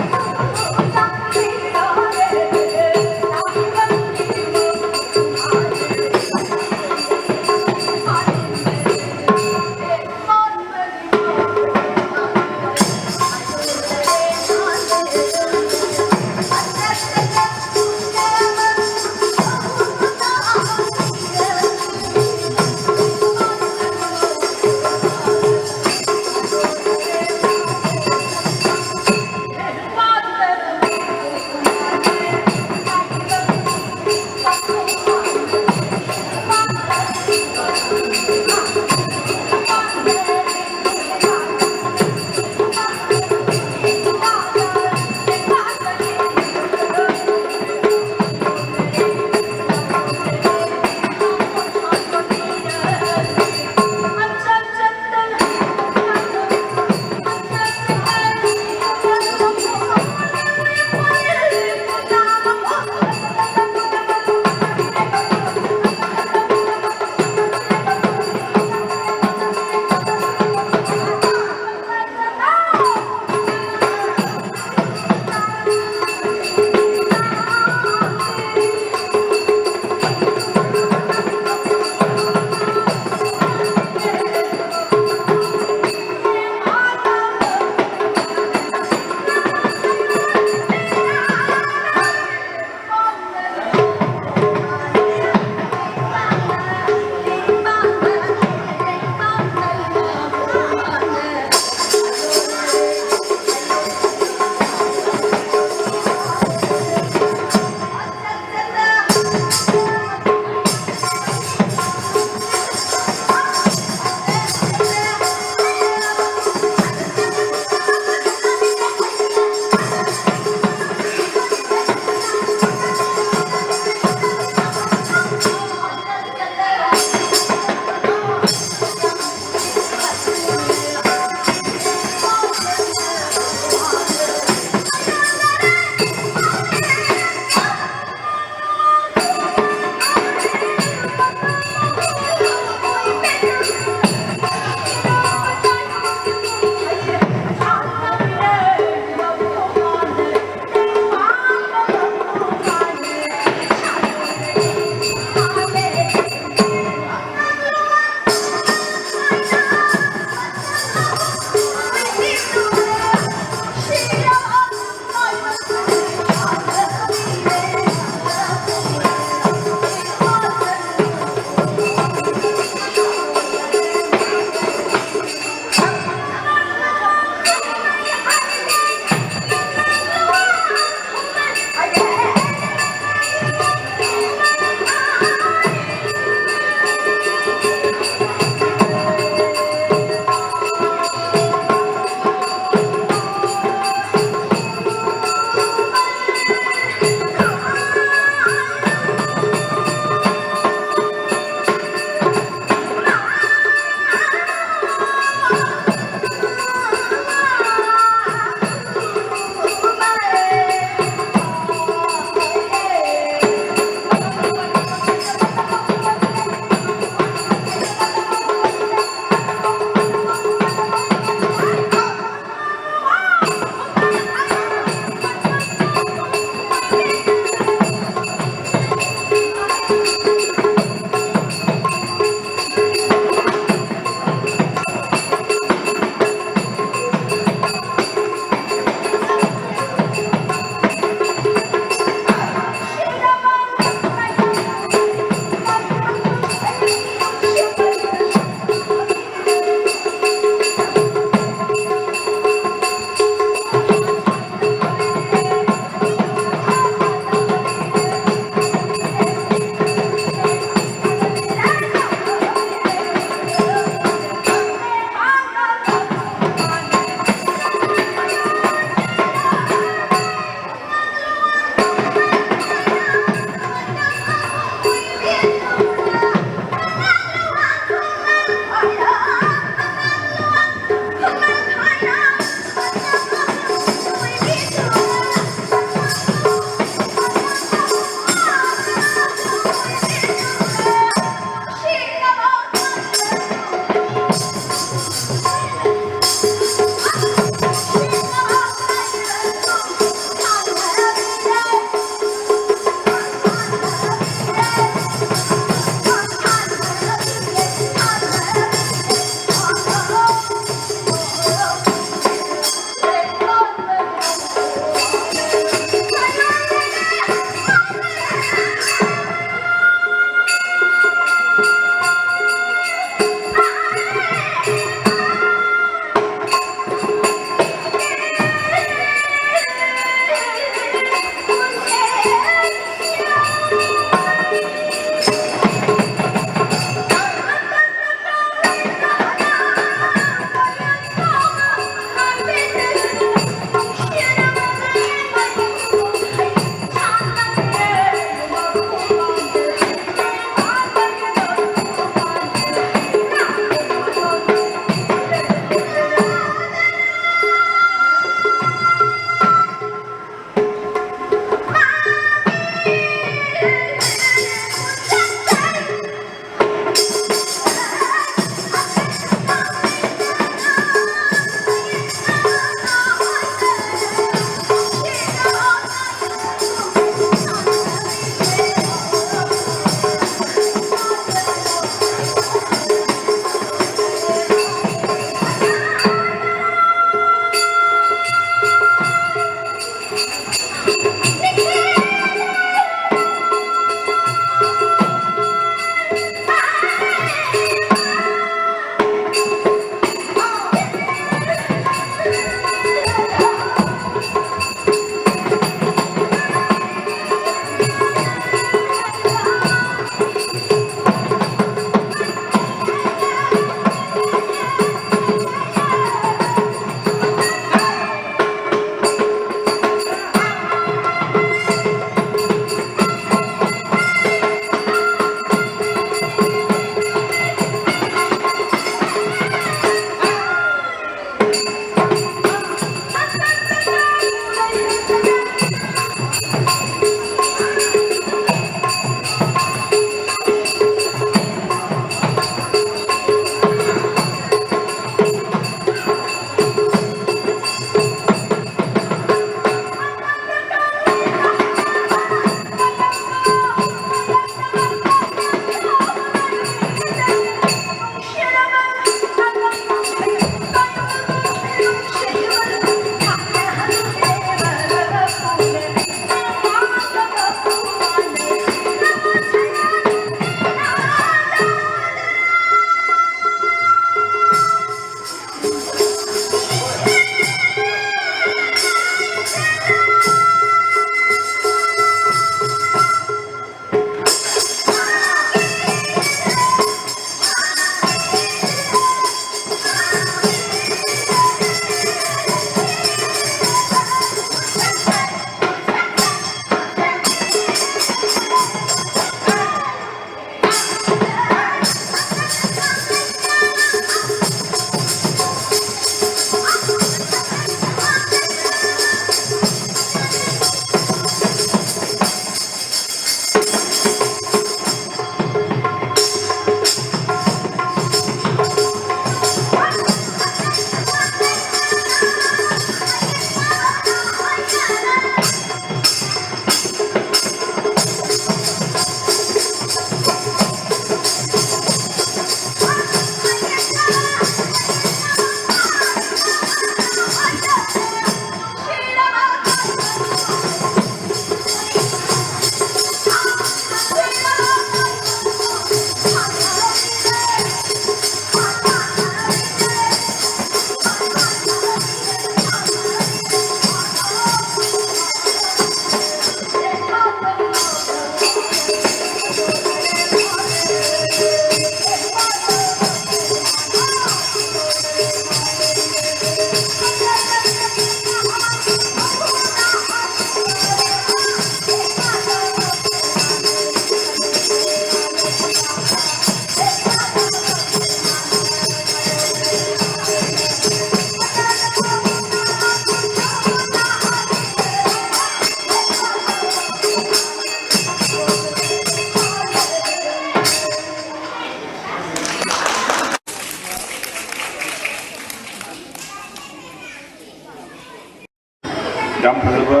ꯌꯥꯝ ꯐꯖꯕ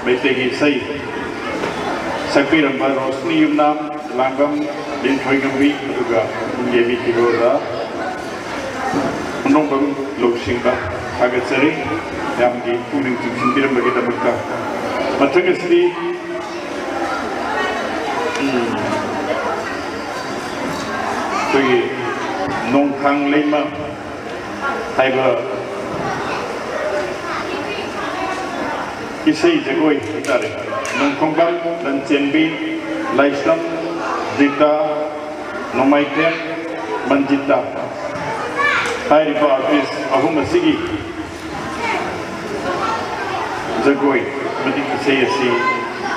ꯃꯩꯇꯩꯒꯤ ꯏꯁꯩ ꯁꯛꯄꯤꯔꯝꯕ ꯔꯣꯁꯅꯤ ꯌꯨꯝꯅꯥꯝ, ꯂꯥꯡꯕꯝ ꯂꯤꯟꯊꯣꯏꯉꯝꯕꯤ, ꯑꯗꯨꯒ ꯌꯦꯕꯤ ꯊꯤꯔꯣꯗ ꯃꯅꯣꯡꯕꯝ ꯂꯧꯁꯤꯡꯕ ꯊꯥꯒꯠꯆꯔꯤ, ꯃꯌꯥꯝꯒꯤ ꯄꯨꯛꯅꯤꯡ ꯆꯤꯡꯁꯤꯟꯕꯤꯔꯝꯕꯒꯤꯗꯃꯛꯇ꯫ ꯃꯊꯪ ꯑꯁꯤꯗꯤ, ꯎꯝ, ꯑꯩꯈꯣꯏꯒꯤ ꯅꯣꯡꯊꯥꯡ ꯂꯩꯃ ꯍꯥꯏꯕ ꯏꯁꯩ ꯖꯒꯣꯏ ꯍꯥꯏꯇꯥꯔꯦ꯫ ꯅꯣꯡꯈꯣꯡꯕꯝ ꯂꯟꯆꯦꯟꯕꯤ, ꯂꯥꯏꯁ꯭ꯔꯝ ꯖꯤꯇꯥ, ꯅꯣꯡꯃꯥꯏꯊꯦꯝ ꯃꯟꯖꯤꯇꯥ ꯍꯥꯏꯔꯤꯕ ꯑꯥꯔꯇꯤꯁ ꯑꯍꯨꯝ ꯑꯁꯤꯒꯤ ꯖꯒꯣꯏ ꯑꯃꯗꯤ ꯏꯁꯩ ꯑꯁꯤ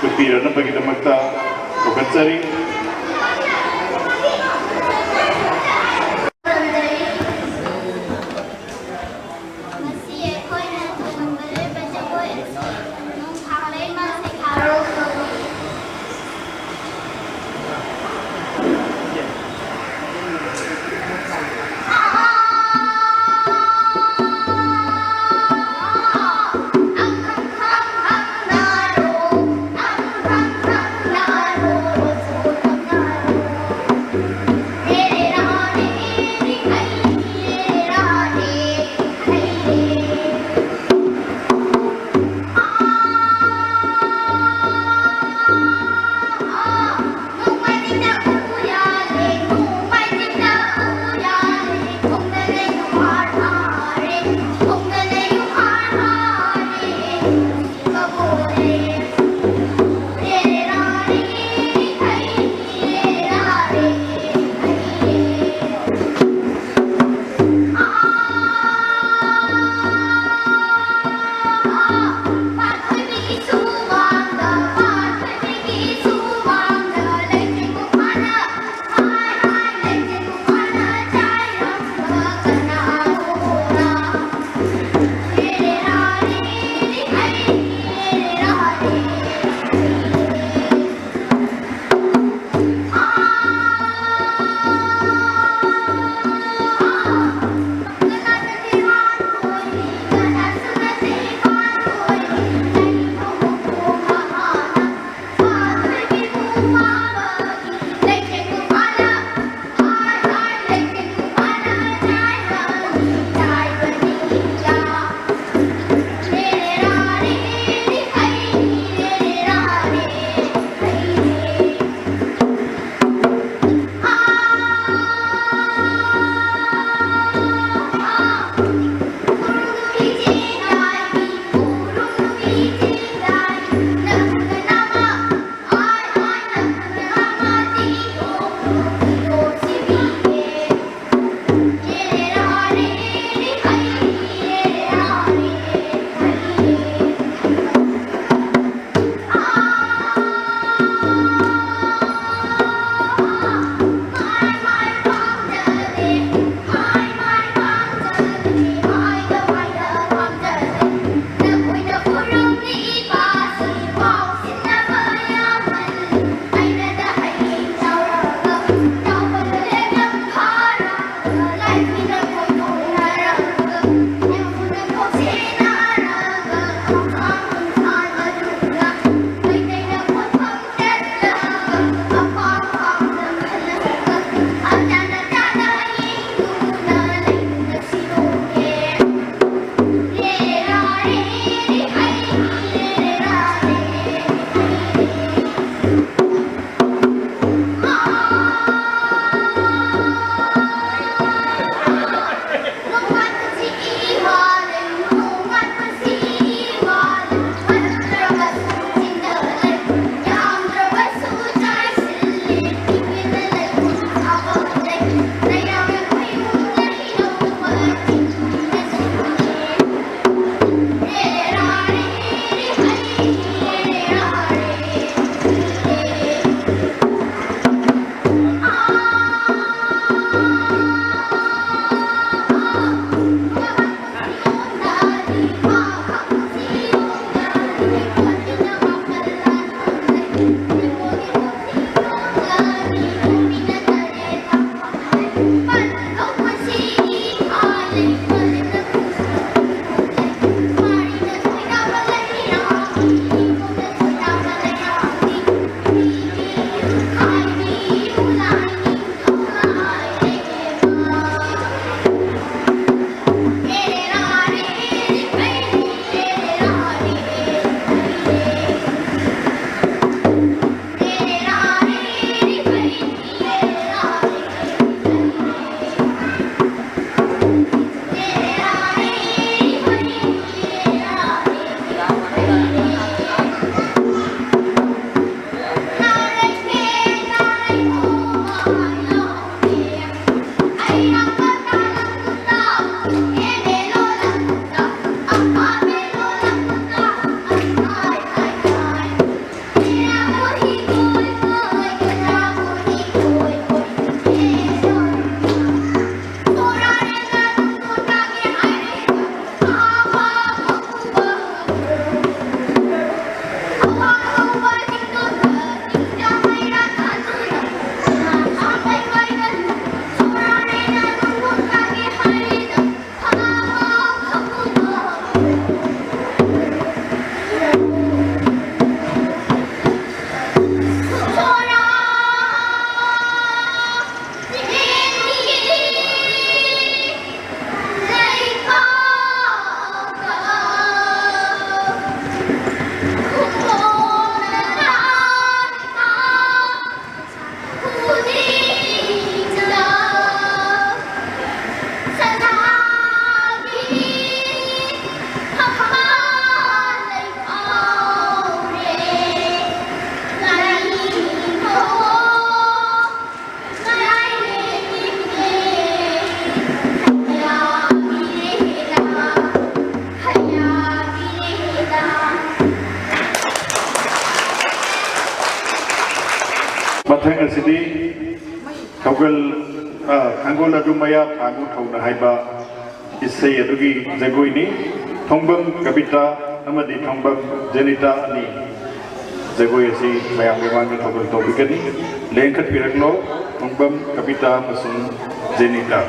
ꯎꯠꯄꯤꯔꯅꯕꯒꯤꯗꯃꯛꯇ ꯀꯧꯈꯠꯆꯔꯤ꯫ ꯉꯁꯤ ꯑꯩꯈꯣꯏꯅ ꯇꯝꯒꯗꯧꯔꯤꯕ ꯖꯒꯣꯏ ꯑꯁꯤ ꯅꯣꯡꯊꯥꯡ ꯂꯩꯃ ꯁꯩꯊꯥꯔꯣꯜ ꯀꯧꯏ꯫ ꯃꯊꯪ ꯑꯁꯤꯗꯤ ꯊꯧꯒꯜ, ꯑ, ꯊꯥꯡꯒꯣꯜ ꯑꯗꯨ ꯃꯌꯥ ꯊꯥꯡꯒꯨ ꯊꯧꯅ ꯍꯥꯏꯕ ꯏꯁꯩ ꯑꯗꯨꯒꯤ ꯖꯒꯣꯏꯅꯤ꯫ ꯊꯣꯡꯕꯝ ꯀꯕꯤꯇꯥ ꯑꯃꯗꯤ ꯊꯣꯡꯕꯝ ꯖꯦꯅꯤꯇꯥ ꯑꯅꯤ ꯖꯒꯣꯏ ꯑꯁꯤ ꯃꯌꯥꯝꯒꯤ ꯃꯃꯥꯡꯗ ꯊꯧꯒꯜ ꯇꯧꯕꯤꯒꯅꯤ꯫ ꯂꯦꯡꯈꯠꯄꯤꯔꯛꯂꯣ, ꯊꯣꯡꯕꯝ ꯀꯕꯤꯇꯥ ꯑꯃꯁꯨꯡ ꯖꯦꯅꯤꯇꯥ꯫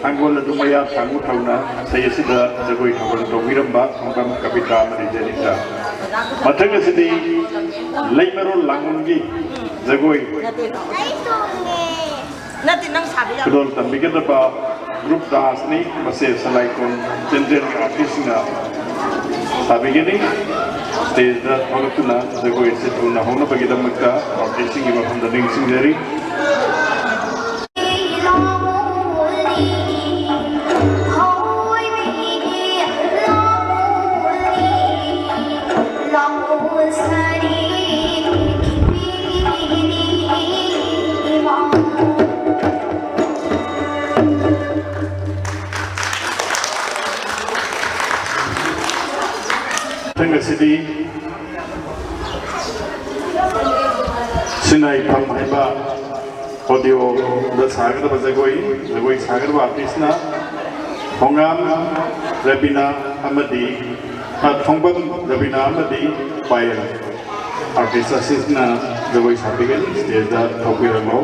ꯊꯥꯡꯒꯣꯜ ꯑꯗꯨ ꯃꯌꯥ ꯊꯥꯡꯕ ꯊꯧꯅ ꯏꯁꯩ ꯑꯁꯤꯗ ꯖꯒꯣꯏ ꯊꯧꯒꯜ ꯇꯧꯕꯤꯔꯝꯕ ꯈꯣꯡꯕꯝ ꯀꯕꯤꯇꯥ ꯑꯃꯗꯤ ꯖꯦꯅꯤꯇꯥ꯫ ꯃꯊꯪ ꯑꯁꯤꯗꯤ ꯂꯩꯃꯔꯣꯜ ꯂꯥꯡꯒꯣꯜꯒꯤ ꯖꯒꯣꯏ ꯅꯠꯇꯦ, ꯅꯪ ꯁꯥꯕ ꯌꯥꯕ꯫ ꯈꯨꯗꯣꯜ ꯇꯝꯕꯤꯒꯗꯕ group dance ꯅꯤ꯫ ꯃꯁꯦ ꯁꯂꯥꯏꯀꯣꯟ ꯆꯥꯟꯗꯦꯜꯒꯤ artist ꯁꯤꯡꯅ ꯁꯥꯕꯤꯒꯅꯤ꯫ Stage ꯇ ꯊꯣꯛꯂꯛꯇꯨꯅ ꯖꯒꯣꯏ ꯑꯁꯤ ꯊꯨꯅ ꯍꯧꯅꯕꯒꯤꯗꯃꯛꯇ artist ꯁꯤꯡꯒꯤ ꯃꯐꯝꯗ ꯅꯤꯡꯁꯤꯡꯖꯔꯤ꯫ ꯃꯊꯪ ꯑꯁꯤꯗꯤ ꯁꯤꯅꯥꯏꯐꯝ ꯍꯥꯏꯕ audio ꯗ ꯁꯥꯒꯗꯕ ꯖꯒꯣꯏ, ꯖꯒꯣꯏ ꯁꯥꯒꯗꯕ artist ꯅ ꯊꯣꯡꯒꯥꯝ ꯔꯕꯤꯅꯥ ꯑꯃꯗꯤ, ꯑ, ꯊꯣꯡꯕꯝ ꯔꯕꯤꯅꯥ ꯑꯃꯗꯤ ꯄꯥꯌꯜ꯫ Artist ꯑꯁꯤꯅ ꯖꯒꯣꯏ ꯁꯥꯕꯤꯒꯅꯤ, stage ꯇ ꯊꯣꯛꯄꯤꯔꯛꯂꯣ꯫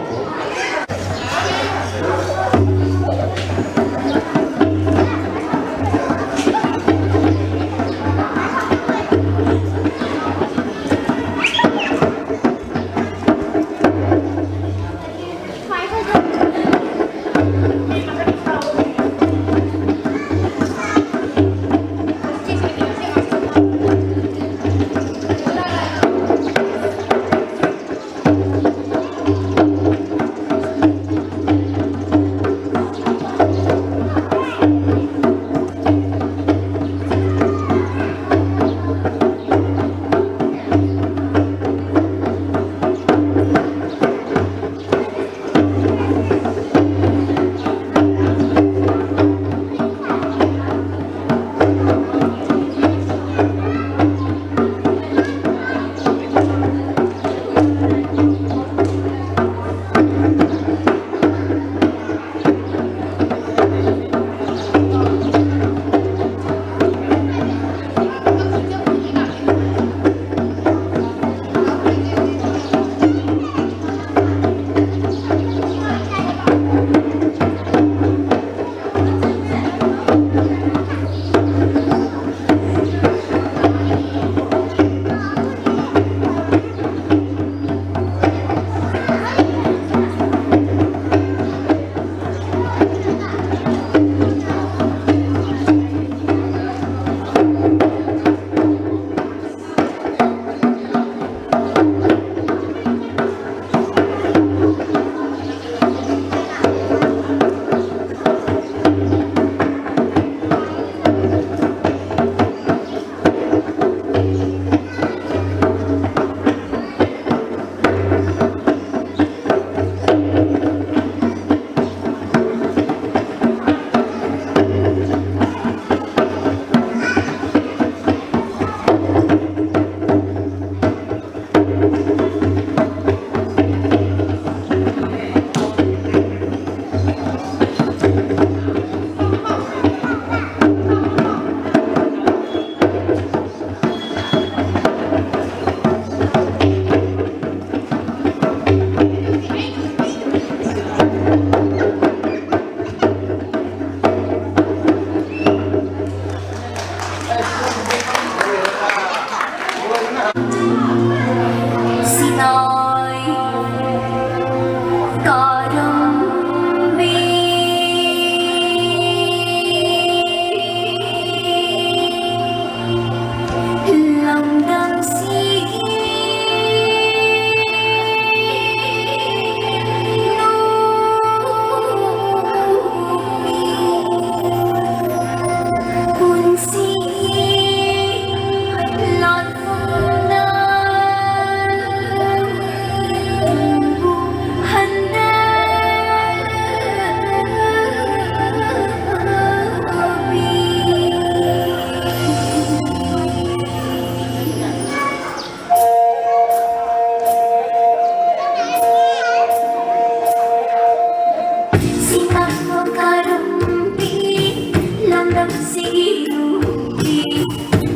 ꯁꯤꯒꯤ ꯅꯨꯄꯤ,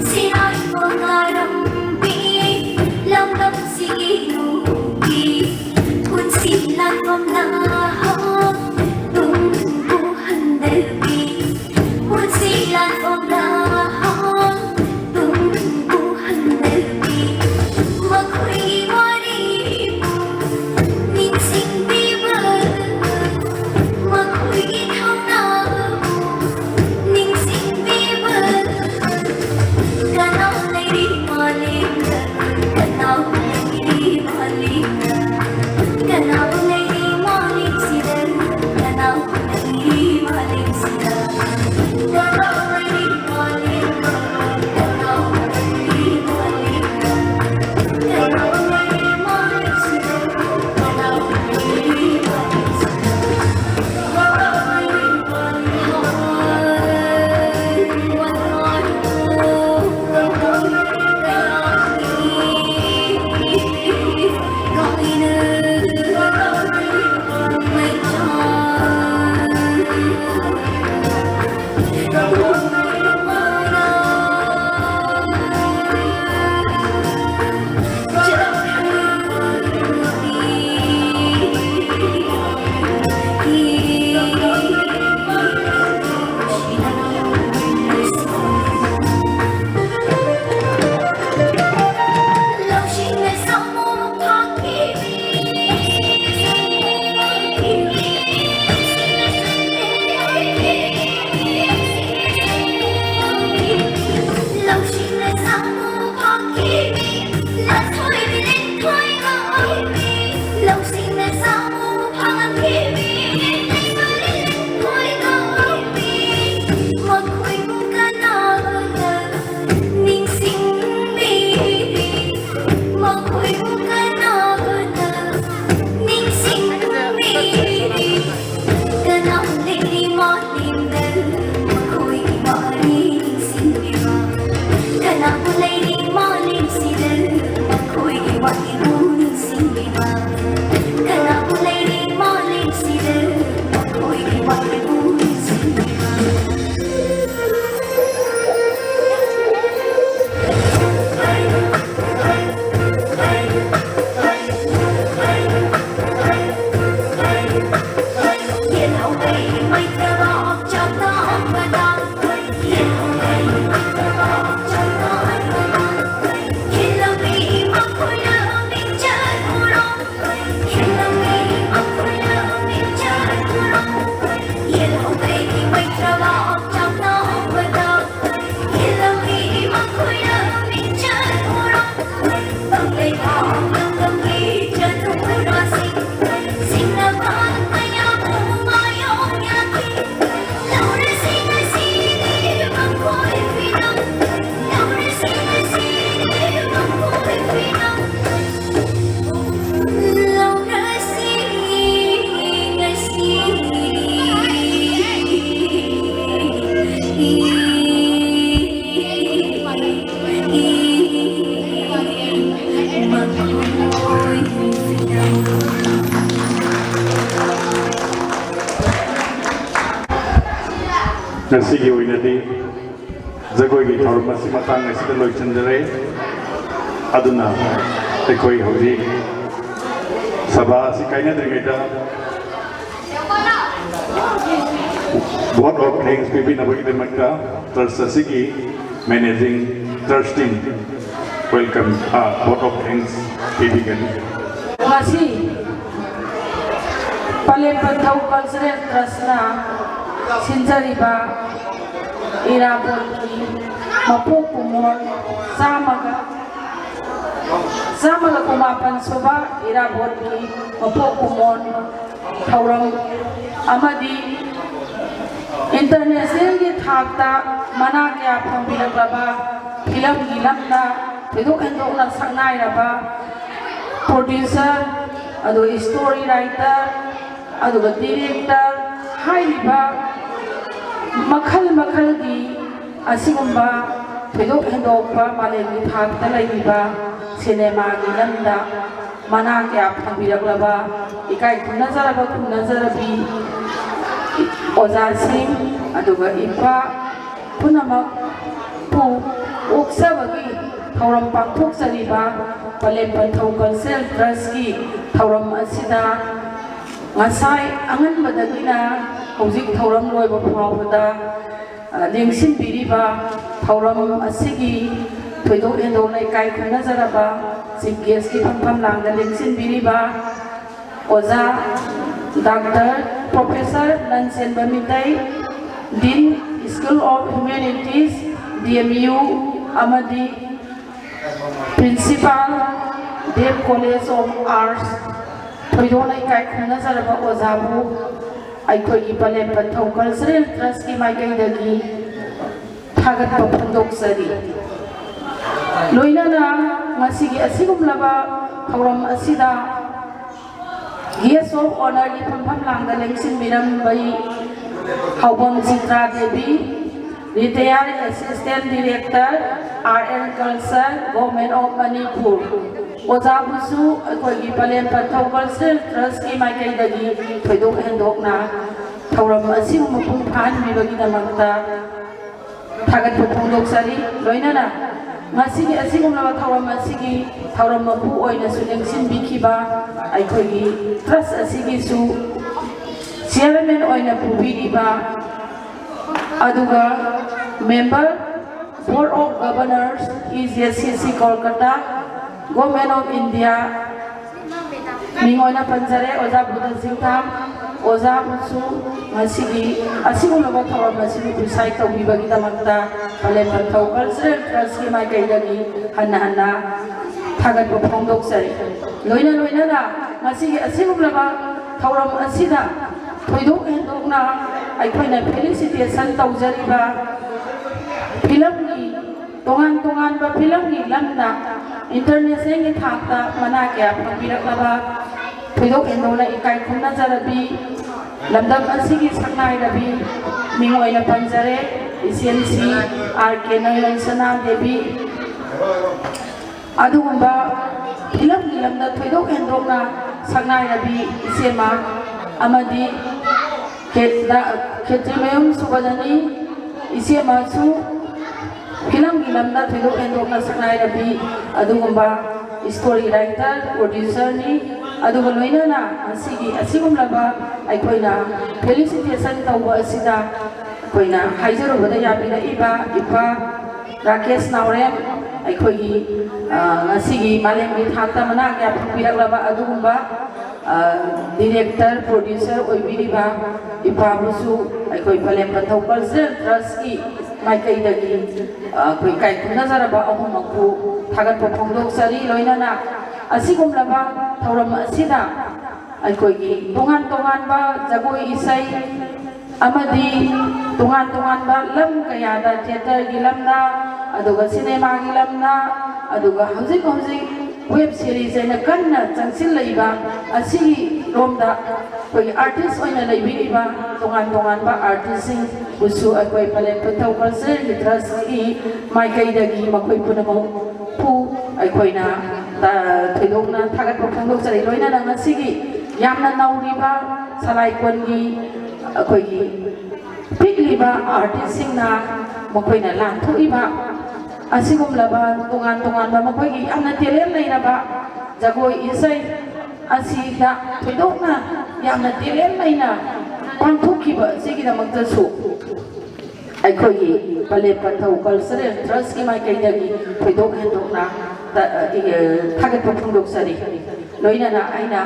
ꯁꯤꯔꯥꯏ ꯃꯉꯥꯔꯝꯕꯤ, ꯂꯝꯗꯝ ꯁꯤꯒꯤ ꯅꯨꯄꯤ, ꯄꯨꯟꯁꯤ ꯂꯥꯟꯐꯝꯅ ꯇꯨꯡꯕꯨ ꯍꯟꯗꯕꯤ, ꯄꯨꯟꯁꯤ ꯂꯥꯟꯐꯝꯅ ꯇꯨꯡꯕꯨ ꯍꯟꯗꯕꯤ, ꯃꯈꯣꯏꯒꯤ ꯋꯥꯔꯤꯕꯨ ꯅꯤꯡꯁꯤꯡꯕꯤꯕ, ꯃꯈꯣꯏꯒꯤ ꯊꯧꯅꯥꯕꯨ ꯅꯤꯡꯁꯤꯡꯕꯤꯕ꯫ ꯀꯅꯥ ꯂꯩꯔꯤ ꯃꯥꯂꯦꯝꯗ? ꯀꯅꯥ ꯂꯩꯔꯤ ꯃꯥꯂꯦꯝꯗ? ꯀꯅꯥ ꯂꯩꯔꯤ ꯃꯥꯂꯦꯝꯁꯤꯗ? ꯀꯅꯥ ꯂꯩꯔꯤ ꯃꯥꯂꯦꯝꯁꯤꯗ? ꯀꯅꯥ ꯂꯩꯔꯤ ꯃꯥꯂꯦꯝꯗ? ꯀꯅꯥ ꯂꯩꯔꯤ ꯃꯥꯂꯦꯝꯗ? ꯀꯅꯥꯕꯨ ꯂꯩꯔꯤ ꯃꯥꯂꯦꯝꯁꯤꯗ ꯃꯈꯣꯏꯒꯤ ꯋꯥꯔꯤꯕꯨ ꯅꯤꯡꯁꯤꯡꯂꯤꯕ? ꯀꯅꯥꯕꯨ ꯂꯩꯔꯤ ꯃꯥꯂꯦꯝꯁꯤꯗ ꯃꯈꯣꯏꯒꯤ ꯋꯥꯔꯤꯕꯨ ꯅꯤꯡꯁꯤꯡꯂꯤꯕ? ꯉꯁꯤꯒꯤ ꯑꯣꯏꯅꯗꯤ ꯖꯒꯣꯏꯒꯤ ꯊꯧꯔꯝ ꯑꯁꯤ ꯃꯇꯥꯡ ꯑꯁꯤꯗ ꯂꯣꯏꯁꯤꯟꯖꯔꯦ꯫ ꯑꯗꯨꯅ ꯑꯩꯈꯣꯏ ꯍꯧꯖꯤꯛ ꯁꯚꯥ ꯑꯁꯤ ꯀꯥꯏꯅꯗ꯭ꯔꯤꯉꯩꯗ vote of thanks ꯄꯤꯕꯤꯅꯕꯒꯤꯗꯃꯛꯇ trust ꯑꯁꯤꯒꯤ managing trustee welcome, vote of thanks ꯄꯤꯕꯤꯒꯅꯤ꯫ ꯉꯁꯤ ꯄꯂꯦꯝ ꯄꯟꯊꯧ ꯀꯜꯆꯔꯦꯜ ꯇ꯭ꯔꯁꯅ ꯁꯤꯟꯖꯔꯤꯕ ꯏꯔꯥꯕꯣꯠꯀꯤ ꯃꯄꯣꯛ ꯀꯨꯝꯑꯣꯟ ꯆꯥꯝꯃꯒ ꯆꯥꯝꯃꯒ ꯀꯨꯟꯃꯥꯄꯟ ꯁꯨꯕ ꯏꯔꯥꯕꯣꯠꯀꯤ ꯃꯄꯣꯛ ꯀꯨꯝꯑꯣꯟ ꯊꯧꯔꯝ ꯑꯃꯗꯤ ꯏꯟꯇꯔꯅꯦꯁꯅꯦꯜꯒꯤ ꯊꯥꯛꯇ ꯃꯅꯥ ꯀꯌꯥ ꯐꯪꯕꯤꯔꯛꯂꯕ ꯐꯤꯂꯝꯒꯤ ꯂꯝꯗ ꯊꯣꯏꯗꯣꯛ ꯍꯦꯟꯗꯣꯛꯅ ꯁꯛꯅꯥꯏꯔꯕ ꯄ꯭ꯔꯣꯗ꯭ꯌꯨꯁꯔ, ꯑꯗꯨꯒ ꯏꯁꯇꯣꯔꯤ ꯔꯥꯏꯇꯔ, ꯑꯗꯨꯒ ꯗꯤꯔꯦꯛꯇꯔ ꯍꯥꯏꯔꯤꯕ ꯃꯈꯜ ꯃꯈꯜꯒꯤ ꯑꯁꯤꯒꯨꯝꯕ ꯊꯣꯏꯗꯣꯛ ꯍꯦꯟꯗꯣꯛꯄ ꯃꯥꯂꯦꯝꯒꯤ ꯊꯥꯛꯇ ꯂꯩꯔꯤꯕ ꯁꯤꯅꯦꯃꯥꯒꯤ ꯂꯝꯗ ꯃꯅꯥ ꯀꯌꯥ ꯐꯪꯕꯤꯔꯛꯂꯕ ꯏꯀꯥꯏ ꯈꯨꯝꯅꯖꯔꯕ ꯈꯨꯝꯅꯖꯔꯕꯤ ꯑꯣꯖꯥꯁꯤꯡ ꯑꯗꯨꯒ ꯏꯄꯥ ꯄꯨꯝꯅꯃꯛꯄꯨ ꯑꯣꯛꯆꯕꯒꯤ ꯊꯧꯔꯝ ꯄꯥꯡꯊꯣꯛꯆꯔꯤꯕ ꯄꯂꯦꯝ ꯄꯟꯊꯧ ꯀꯜꯆꯔꯦꯜ ꯇ꯭ꯔꯁꯀꯤ ꯊꯧꯔꯝ ꯑꯁꯤꯗ ꯉꯁꯥꯏ ꯑꯉꯟꯕꯗꯒꯤꯅ ꯍꯧꯖꯤꯛ ꯊꯧꯔꯝ ꯂꯣꯏꯕ ꯐꯥꯎꯕꯗ ꯂꯦꯡꯁꯤꯟꯕꯤꯔꯤꯕ ꯊꯧꯔꯝ ꯑꯁꯤꯒꯤ ꯊꯣꯏꯗꯣꯛ ꯍꯦꯟꯗꯣꯛꯅ ꯏꯀꯥꯏ ꯈꯨꯝꯅꯖꯔꯕ ꯆꯤꯐ ꯒꯦꯁꯀꯤ ꯐꯝꯐꯝ ꯂꯥꯡꯗ ꯂꯦꯡꯁꯤꯟꯕꯤꯔꯤꯕ ꯑꯣꯖꯥ doctor professor Lanchenba Meitei, Dean School of Humanities, D M U, ꯑꯃꯗꯤ Principal, Dev College of Arts, ꯊꯣꯏꯗꯣꯛꯅ ꯏꯀꯥꯏ ꯈꯨꯝꯅꯖꯔꯕ ꯑꯣꯖꯥꯕꯨ ꯑꯩꯈꯣꯏꯒꯤ ꯄꯂꯦꯝ ꯄꯟꯊꯧ ꯀꯜꯆꯔꯦꯜ ꯇ꯭ꯔꯁꯀꯤ ꯃꯥꯏꯀꯩꯗꯒꯤ ꯊꯥꯒꯠꯄ ꯐꯣꯡꯗꯣꯛꯆꯔꯤ꯫ ꯂꯣꯏꯅꯅ ꯉꯁꯤꯒꯤ ꯑꯁꯤꯒꯨꯝꯂꯕ ꯊꯧꯔꯝ ꯑꯁꯤꯗ Guest of Honourꯒꯤ ꯐꯝꯐꯝ ꯂꯥꯡꯗ ꯂꯦꯡꯁꯤꯟꯕꯤꯔꯝꯕꯤ ꯍꯥꯎꯕꯝ Chitra Devi, Retired Assistant Director, Art and Culture, Government of Manipur, ꯑꯣꯖꯥꯕꯨꯁꯨ ꯑꯩꯈꯣꯏꯒꯤ ꯄꯂꯦꯝ ꯄꯟꯊꯧ ꯀꯜꯆꯔꯦꯜ ꯇ꯭ꯔꯁꯀꯤ ꯃꯥꯏꯀꯩꯗꯒꯤ ꯊꯣꯏꯗꯣꯛ ꯍꯦꯟꯗꯣꯛꯅ ꯊꯧꯔꯝ ꯑꯁꯤꯕꯨ ꯃꯄꯨꯡ ꯐꯥꯍꯟꯕꯤꯕꯒꯤꯗꯃꯛꯇ ꯊꯥꯒꯠꯄ ꯐꯣꯡꯗꯣꯛꯆꯔꯤ꯫ ꯂꯣꯏꯅꯅ ꯉꯁꯤꯒꯤ ꯑꯁꯤꯒꯨꯝꯂꯕ ꯊꯧꯔꯝ ꯑꯁꯤꯒꯤ ꯊꯧꯔꯝ ꯃꯄꯨ ꯑꯣꯏꯅꯁꯨ ꯂꯦꯡꯁꯤꯟꯕꯤꯈꯤꯕ ꯑꯩꯈꯣꯏꯒꯤ ꯇ꯭ꯔꯁ ꯑꯁꯤꯒꯤꯁꯨ ꯆꯤꯌꯔꯃꯦꯟ ꯑꯣꯏꯅ ꯄꯨꯕꯤꯔꯤꯕ, ꯑꯗꯨꯒ member, Board of Governors, E J C C Kolkata, Government of India, ꯃꯤꯡ ꯑꯣꯏꯅ ꯄꯟꯖꯔꯦ, ꯑꯣꯖꯥ ꯕꯨꯙ ꯆꯤꯡꯊꯥꯝ꯫ ꯑꯣꯖꯥꯕꯨꯁꯨ ꯉꯁꯤꯒꯤ ꯑꯁꯤꯒꯨꯝꯂꯕ ꯊꯧꯔꯝ ꯑꯁꯤꯕꯨ preside ꯇꯧꯕꯤꯕꯒꯤꯗꯃꯛꯇ ꯄꯂꯦꯝ ꯄꯟꯊꯧ Cultural Trustꯀꯤ ꯃꯥꯏꯀꯩꯗꯒꯤ ꯍꯟꯅ ꯍꯟꯅ ꯊꯥꯒꯠꯄ ꯐꯣꯡꯗꯣꯛꯆꯔꯤ꯫ ꯂꯣꯏꯅ ꯂꯣꯏꯅꯅ ꯉꯁꯤꯒꯤ ꯑꯁꯤꯒꯨꯝꯂꯕ ꯊꯧꯔꯝ ꯑꯁꯤꯗ ꯊꯣꯏꯗꯣꯛ ꯍꯦꯟꯗꯣꯛꯅ ꯑꯩꯈꯣꯏꯅ felicitation ꯇꯧꯖꯔꯤꯕ ꯐꯤꯂꯝꯒꯤ, ꯇꯣꯉꯥꯟ ꯇꯣꯉꯥꯟꯕ ꯐꯤꯂꯝꯒꯤ ꯂꯝꯗ internationalꯒꯤ ꯊꯥꯛꯇ ꯃꯅꯥ ꯀꯌꯥ ꯐꯪꯕꯤꯔꯛꯂꯕ ꯊꯣꯏꯗꯣꯛ ꯍꯦꯟꯗꯣꯛꯅ ꯏꯀꯥꯏ ꯈꯨꯝꯅꯖꯔꯕꯤ꯫ ꯂꯝꯗꯝ ꯑꯁꯤꯒꯤ ꯁꯛꯅꯥꯏꯔꯕꯤ ꯃꯤꯡ ꯑꯣꯏꯅ ꯄꯟꯖꯔꯦ, ꯏꯆꯦꯝꯁꯤ ꯑꯥꯔ ꯀꯦ ꯅꯣꯡꯌꯣꯟ ꯁꯅꯥ ꯗꯦꯕꯤ꯫ ꯑꯗꯨꯒꯨꯝꯕ ꯐꯤꯂꯝꯒꯤ ꯂꯝꯗ ꯊꯣꯏꯗꯣꯛ ꯍꯦꯟꯗꯣꯛꯅ ꯁꯛꯅꯥꯏꯔꯕꯤ ꯏꯆꯦꯃ ꯑꯃꯗꯤ ꯈꯦ-, ꯗ-, ꯈꯦꯇ꯭ꯔꯤꯃꯌꯨꯝ ꯁꯨꯕꯗꯅꯤ ꯏꯆꯦꯃꯁꯨ ꯐꯤꯂꯝꯒꯤ ꯂꯝꯗ ꯊꯣꯏꯗꯣꯛ ꯍꯦꯟꯗꯣꯛꯅ ꯁꯛꯅꯥꯏꯔꯕꯤ ꯑꯗꯨꯒꯨꯝꯕ story writer, producerꯅꯤ꯫ ꯑꯗꯨꯒ ꯂꯣꯏꯅꯅ ꯉꯁꯤꯒꯤ ꯑꯁꯤꯒꯨꯝꯂꯕ ꯑꯩꯈꯣꯏꯅ felicitation ꯇꯧꯕ ꯑꯁꯤꯗ ꯑꯩꯈꯣꯏꯅ ꯍꯥꯏꯖꯔꯨꯕꯗ ꯌꯥꯕꯤꯔꯛꯏꯕ ꯏꯄꯥ ꯔꯥꯀꯦꯁ ꯅꯥꯎꯔꯦꯝ, ꯑꯩꯈꯣꯏꯒꯤ, ꯑ, ꯉꯁꯤꯒꯤ ꯃꯥꯂꯦꯝꯒꯤ ꯊꯥꯛꯇ ꯃꯅꯥ ꯀꯌꯥ ꯐꯪꯕꯤꯔꯛꯂꯕ ꯑꯗꯨꯒꯨꯝꯕ, ꯑ, director, producer ꯑꯣꯏꯕꯤꯔꯤꯕ ꯏꯄꯥꯕꯨꯁꯨ ꯑꯩꯈꯣꯏ ꯄꯂꯦꯝ ꯄꯟꯊꯧ Cultural Trustꯀꯤ ꯃꯥꯏꯀꯩꯗꯒꯤ, ꯑ, ꯑꯩꯈꯣꯏ ꯏꯀꯥꯏ ꯈꯨꯝꯅꯖꯔꯕ ꯑꯍꯨꯝꯃꯛꯄꯨ ꯊꯥꯒꯠꯄ ꯐꯣꯡꯗꯣꯛꯆꯔꯤ꯫ ꯂꯣꯏꯅꯅ ꯑꯁꯤꯒꯨꯝꯂꯕ ꯊꯧꯔꯝ ꯑꯁꯤꯗ ꯑꯩꯈꯣꯏꯒꯤ ꯇꯣꯉꯥꯟ ꯇꯣꯉꯥꯟꯕ ꯖꯒꯣꯏ ꯏꯁꯩ ꯑꯃꯗꯤ ꯇꯣꯉꯥꯟ ꯇꯣꯉꯥꯟꯕ ꯂꯝ ꯀꯌꯥꯗ theatreꯒꯤ ꯂꯝꯗ, ꯑꯗꯨꯒ cinemaꯒꯤ ꯂꯝꯗ, ꯑꯗꯨꯒ ꯍꯧꯖꯤꯛ ꯍꯧꯖꯤꯛ web series ꯍꯥꯏꯅ ꯀꯟꯅ ꯆꯪꯁꯤꯜꯂꯛꯏꯕ ꯑꯁꯤꯒꯤ ꯔꯣꯝꯗ ꯑꯩꯈꯣꯏꯒꯤ artist ꯑꯣꯏꯅ ꯂꯩꯕꯤꯔꯤꯕ ꯇꯣꯉꯥꯟ ꯇꯣꯉꯥꯟꯕ artistꯁꯤꯡꯕꯨꯁꯨ ꯑꯩꯈꯣꯏ ꯄꯂꯦꯝ ꯄꯟꯊꯧ Cultural Trustꯀꯤ ꯃꯥꯏꯀꯩꯗꯒꯤ ꯃꯈꯣꯏ ꯄꯨꯝꯅꯃꯛꯄꯨ ꯑꯩꯈꯣꯏꯅ, ꯑ, ꯊꯣꯏꯗꯣꯛꯅ ꯊꯥꯒꯠꯄ ꯐꯣꯡꯗꯣꯛꯆꯔꯤ꯫ ꯂꯣꯏꯅꯅ ꯉꯁꯤꯒꯤ ꯌꯥꯝꯅ ꯅꯧꯔꯤꯕ ꯁꯂꯥꯏꯀꯣꯟꯒꯤ ꯑꯩꯈꯣꯏꯒꯤ ꯄꯤꯛꯂꯤꯕ ꯑꯥꯔꯇꯤꯁꯁꯤꯡꯅ ꯃꯈꯣꯏꯅ ꯂꯥꯟꯊꯣꯛꯏꯕ ꯑꯁꯤꯒꯨꯝꯂꯕ ꯇꯣꯉꯥꯟ ꯇꯣꯉꯥꯟꯕ ꯃꯈꯣꯏꯒꯤ ꯌꯥꯝꯅ ꯇꯦꯂꯦꯟ ꯂꯩꯔꯕ ꯖꯒꯣꯏ ꯏꯁꯩ ꯑꯁꯤꯗ ꯊꯣꯏꯗꯣꯛꯅ ꯌꯥꯝꯅ ꯇꯦꯂꯦꯟ ꯂꯩꯅ ꯄꯥꯡꯊꯣꯛꯈꯤꯕ ꯑꯁꯤꯒꯤꯗꯃꯛꯇꯁꯨ ꯑꯩꯈꯣꯏꯒꯤ ꯄꯂꯦꯝ ꯄꯟꯊꯧ ꯀꯜꯆꯔꯦꯜ ꯇ꯭ꯔꯁꯀꯤ ꯃꯥꯏꯀꯩꯗꯒꯤ ꯊꯣꯏꯗꯣꯛ ꯍꯦꯟꯗꯣꯛꯅ ꯊꯥꯒꯠꯄ ꯐꯣꯡꯗꯣꯛꯆꯔꯤ꯫ ꯂꯣꯏꯅꯅ ꯑꯩꯅ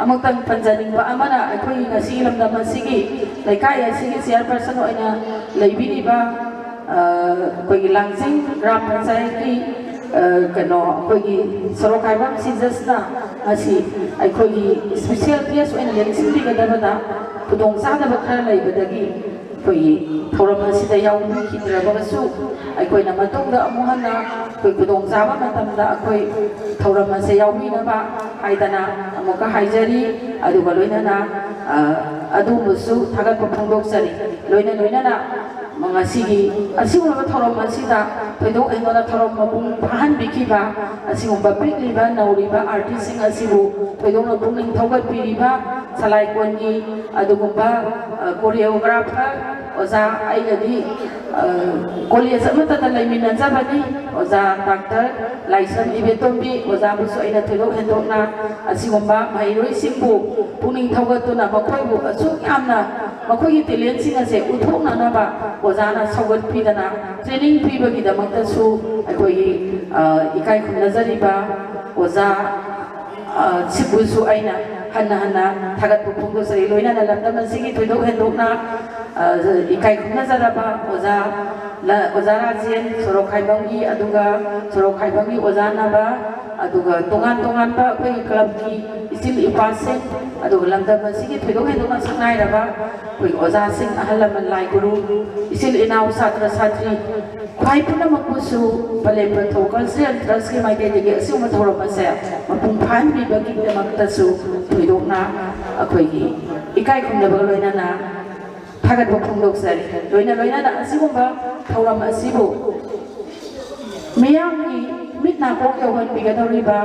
ꯑꯃꯨꯛꯇꯪ ꯄꯟꯖꯅꯤꯡꯕ ꯑꯃꯅ ꯑꯩꯈꯣꯏꯒꯤ ꯉꯁꯤꯒꯤ ꯂꯝꯗꯝ ꯑꯁꯤꯒꯤ ꯂꯩꯀꯥꯏ ꯑꯁꯤꯒꯤ ꯆꯤꯌꯔꯄꯔꯁꯟ ꯑꯣꯏꯅ ꯂꯩꯕꯤꯔꯤꯕ ꯑꯩꯈꯣꯏꯒꯤ ꯂꯥꯡꯖꯤꯡ ꯒ꯭ꯔꯥꯝ ꯄꯟꯆꯥꯌꯠꯀꯤ ꯀꯩꯅꯣ ꯑꯩꯈꯣꯏꯒꯤ ꯁꯣꯔꯣꯛ ꯈꯥꯏꯕꯝ ꯁꯤꯖꯁꯅ ꯉꯁꯤ ꯑꯩꯈꯣꯏꯒꯤ ꯏꯁꯄꯤꯁꯦꯜ ꯒꯦꯁ ꯑꯣꯏꯅ ꯂꯦꯡꯁꯤꯟꯕꯤꯒꯗꯕꯗ ꯈꯨꯗꯣꯡꯆꯥꯗꯕ ꯈꯔ ꯂꯩꯕꯗꯒꯤ ꯑꯩꯈꯣꯏꯒꯤ ꯊꯧꯔꯝ ꯑꯁꯤꯗ ꯌꯥꯎꯕꯤꯈꯤꯗ꯭ꯔꯕꯒꯁꯨ ꯑꯩꯈꯣꯏꯅ ꯃꯇꯨꯡꯗ ꯑꯃꯨꯛ ꯍꯟꯅ ꯑꯩꯈꯣꯏ ꯈꯨꯗꯣꯡꯆꯥꯕ ꯃꯇꯝꯗ ꯑꯩꯈꯣꯏ ꯊꯧꯔꯝ ꯑꯁꯦ ꯌꯥꯎꯕꯤꯅꯕ ꯍꯥꯏꯗꯅ ꯑꯃꯨꯛꯀ ꯍꯥꯏꯖꯔꯤ꯫ ꯑꯗꯨꯒ ꯂꯣꯏꯅꯅ ꯑꯗꯨꯒꯨꯝꯕꯁꯨ ꯊꯥꯒꯠꯄ ꯐꯣꯡꯗꯣꯛꯆꯔꯤ꯫ ꯂꯣꯏꯅ ꯂꯣꯏꯅꯅ ꯉꯁꯤꯒꯤ ꯑꯁꯤꯒꯨꯝꯂꯕ ꯊꯧꯔꯝ ꯑꯁꯤꯗ ꯊꯣꯏꯗꯣꯛ ꯍꯦꯟꯗꯣꯛꯅ ꯊꯧꯔꯝ ꯃꯄꯨꯡ ꯐꯥꯍꯟꯕꯤꯈꯤꯕ ꯑꯁꯤꯒꯨꯝꯕ ꯄꯤꯛꯂꯤꯕ ꯅꯧꯔꯤꯕ ꯑꯥꯔꯇꯤꯁꯁꯤꯡ ꯑꯁꯤꯕꯨ ꯊꯣꯏꯗꯣꯛꯅ ꯄꯨꯛꯅꯤꯡ ꯊꯧꯒꯠꯄꯤꯔꯤꯕ ꯁꯂꯥꯏꯀꯣꯟꯒꯤ ꯑꯗꯨꯒꯨꯝꯕ ꯀꯣꯔꯤꯌꯣꯒ꯭ꯔꯥꯐꯔ ꯑꯣꯖꯥ, ꯑꯩꯒꯗꯤ ꯀꯣꯂꯦꯖ ꯑꯃꯠꯇꯗ ꯂꯩꯃꯤꯟꯅꯖꯕꯅꯤ ꯑꯣꯖꯥ ꯗꯥꯛꯇꯔ ꯂꯥꯏꯁ꯭ꯔꯝ ꯏꯕꯦꯇꯣꯝꯕꯤ ꯑꯣꯖꯥꯕꯨꯁꯨ ꯑꯩꯅ ꯊꯣꯏꯗꯣꯛ ꯍꯦꯟꯗꯣꯛꯅ ꯑꯁꯤꯒꯨꯝꯕ ꯃꯍꯩꯔꯣꯏꯁꯤꯡꯕꯨ ꯄꯨꯛꯅꯤꯡ ꯊꯧꯒꯠꯇꯨꯅ ꯃꯈꯣꯏꯕꯨ ꯑꯁꯨꯛ ꯌꯥꯝꯅ ꯃꯈꯣꯏꯒꯤ ꯇꯦꯂꯦꯟꯁꯤꯡ ꯑꯁꯦ ꯎꯠꯊꯣꯛꯅꯅꯕ ꯑꯣꯖꯥꯅ ꯁꯧꯒꯠꯄꯤꯗꯅ ꯇ꯭ꯔꯦꯅꯤꯡ ꯄꯤꯕꯒꯤꯗꯃꯛꯇꯁꯨ ꯑꯩꯈꯣꯏꯒꯤ ꯏꯀꯥꯏ ꯈꯨꯝꯅꯖꯔꯤꯕ ꯑꯣꯖꯥ ꯁꯤꯕꯨꯁꯨ ꯑꯩꯅ ꯍꯟꯅ ꯍꯟꯅ ꯊꯥꯒꯠꯄ ꯐꯣꯡꯗꯣꯛꯆꯔꯤ꯫ ꯂꯣꯏꯅꯅ ꯂꯝꯗꯝ ꯑꯁꯤꯒꯤ ꯊꯣꯏꯗꯣꯛ ꯍꯦꯟꯗꯣꯛꯅ ꯏꯀꯥꯏ ꯈꯨꯝꯅꯖꯔꯕ ꯑꯣꯖꯥ ꯑꯣꯖꯥ ꯔꯥꯖꯦꯟ ꯁꯣꯔꯣꯛ ꯈꯥꯏꯕꯝꯒꯤ, ꯑꯗꯨꯒ ꯁꯣꯔꯣꯛ ꯈꯥꯏꯕꯝꯒꯤ ꯑꯣꯖꯥ ꯅꯕ, ꯑꯗꯨꯒ ꯇꯣꯉꯥꯟ ꯇꯣꯉꯥꯟꯕ ꯑꯩꯈꯣꯏꯒꯤ ꯀ꯭ꯂꯕꯀꯤ ꯏꯆꯤꯜ ꯏꯄꯥꯁꯤꯡ, ꯑꯗꯨꯒ ꯂꯝꯗꯝ ꯑꯁꯤꯒꯤ ꯊꯣꯏꯗꯣꯛ ꯍꯦꯟꯗꯣꯛꯅ ꯁꯛꯅꯥꯏꯔꯕ ꯑꯩꯈꯣꯏꯒꯤ ꯑꯣꯖꯥꯁꯤꯡ, ꯑꯍꯜ ꯂꯃꯟ, ꯂꯥꯏ ꯒꯨꯔꯨ, ꯏꯆꯤꯜ ꯏꯅꯥꯎ, ꯁꯥꯇ꯭ꯔ ꯁꯥꯇ꯭ꯔꯤ, ꯈ꯭ꯋꯥꯏ ꯄꯨꯝꯅꯃꯛꯄꯨꯁꯨ ꯄꯂꯦꯝ ꯄꯟꯊꯧ ꯀꯜꯆꯔꯦꯜ ꯇ꯭ꯔꯁꯀꯤ ꯃꯥꯏꯀꯩꯗꯒꯤ ꯑꯁꯤꯒꯨꯝꯕ ꯊꯧꯔꯝ ꯑꯁꯦ ꯃꯄꯨꯡ ꯐꯥꯍꯟꯕꯤꯕꯒꯤꯗꯃꯛꯇꯁꯨ ꯊꯣꯏꯗꯣꯛꯅ ꯑꯩꯈꯣꯏꯒꯤ ꯏꯀꯥꯏ ꯈꯨꯝꯅꯕꯒ ꯂꯣꯏꯅꯅ ꯊꯥꯒꯠꯄ ꯐꯣꯡꯗꯣꯛꯆꯔꯤ꯫ ꯂꯣꯏꯅ ꯂꯣꯏꯅꯅ ꯑꯁꯤꯒꯨꯝꯕ ꯊꯧꯔꯝ ꯑꯁꯤꯕꯨ ꯃꯤꯌꯥꯝꯒꯤ ꯅꯥꯀꯣꯡ ꯌꯧꯍꯟꯕꯤꯒꯗꯧꯔꯤꯕ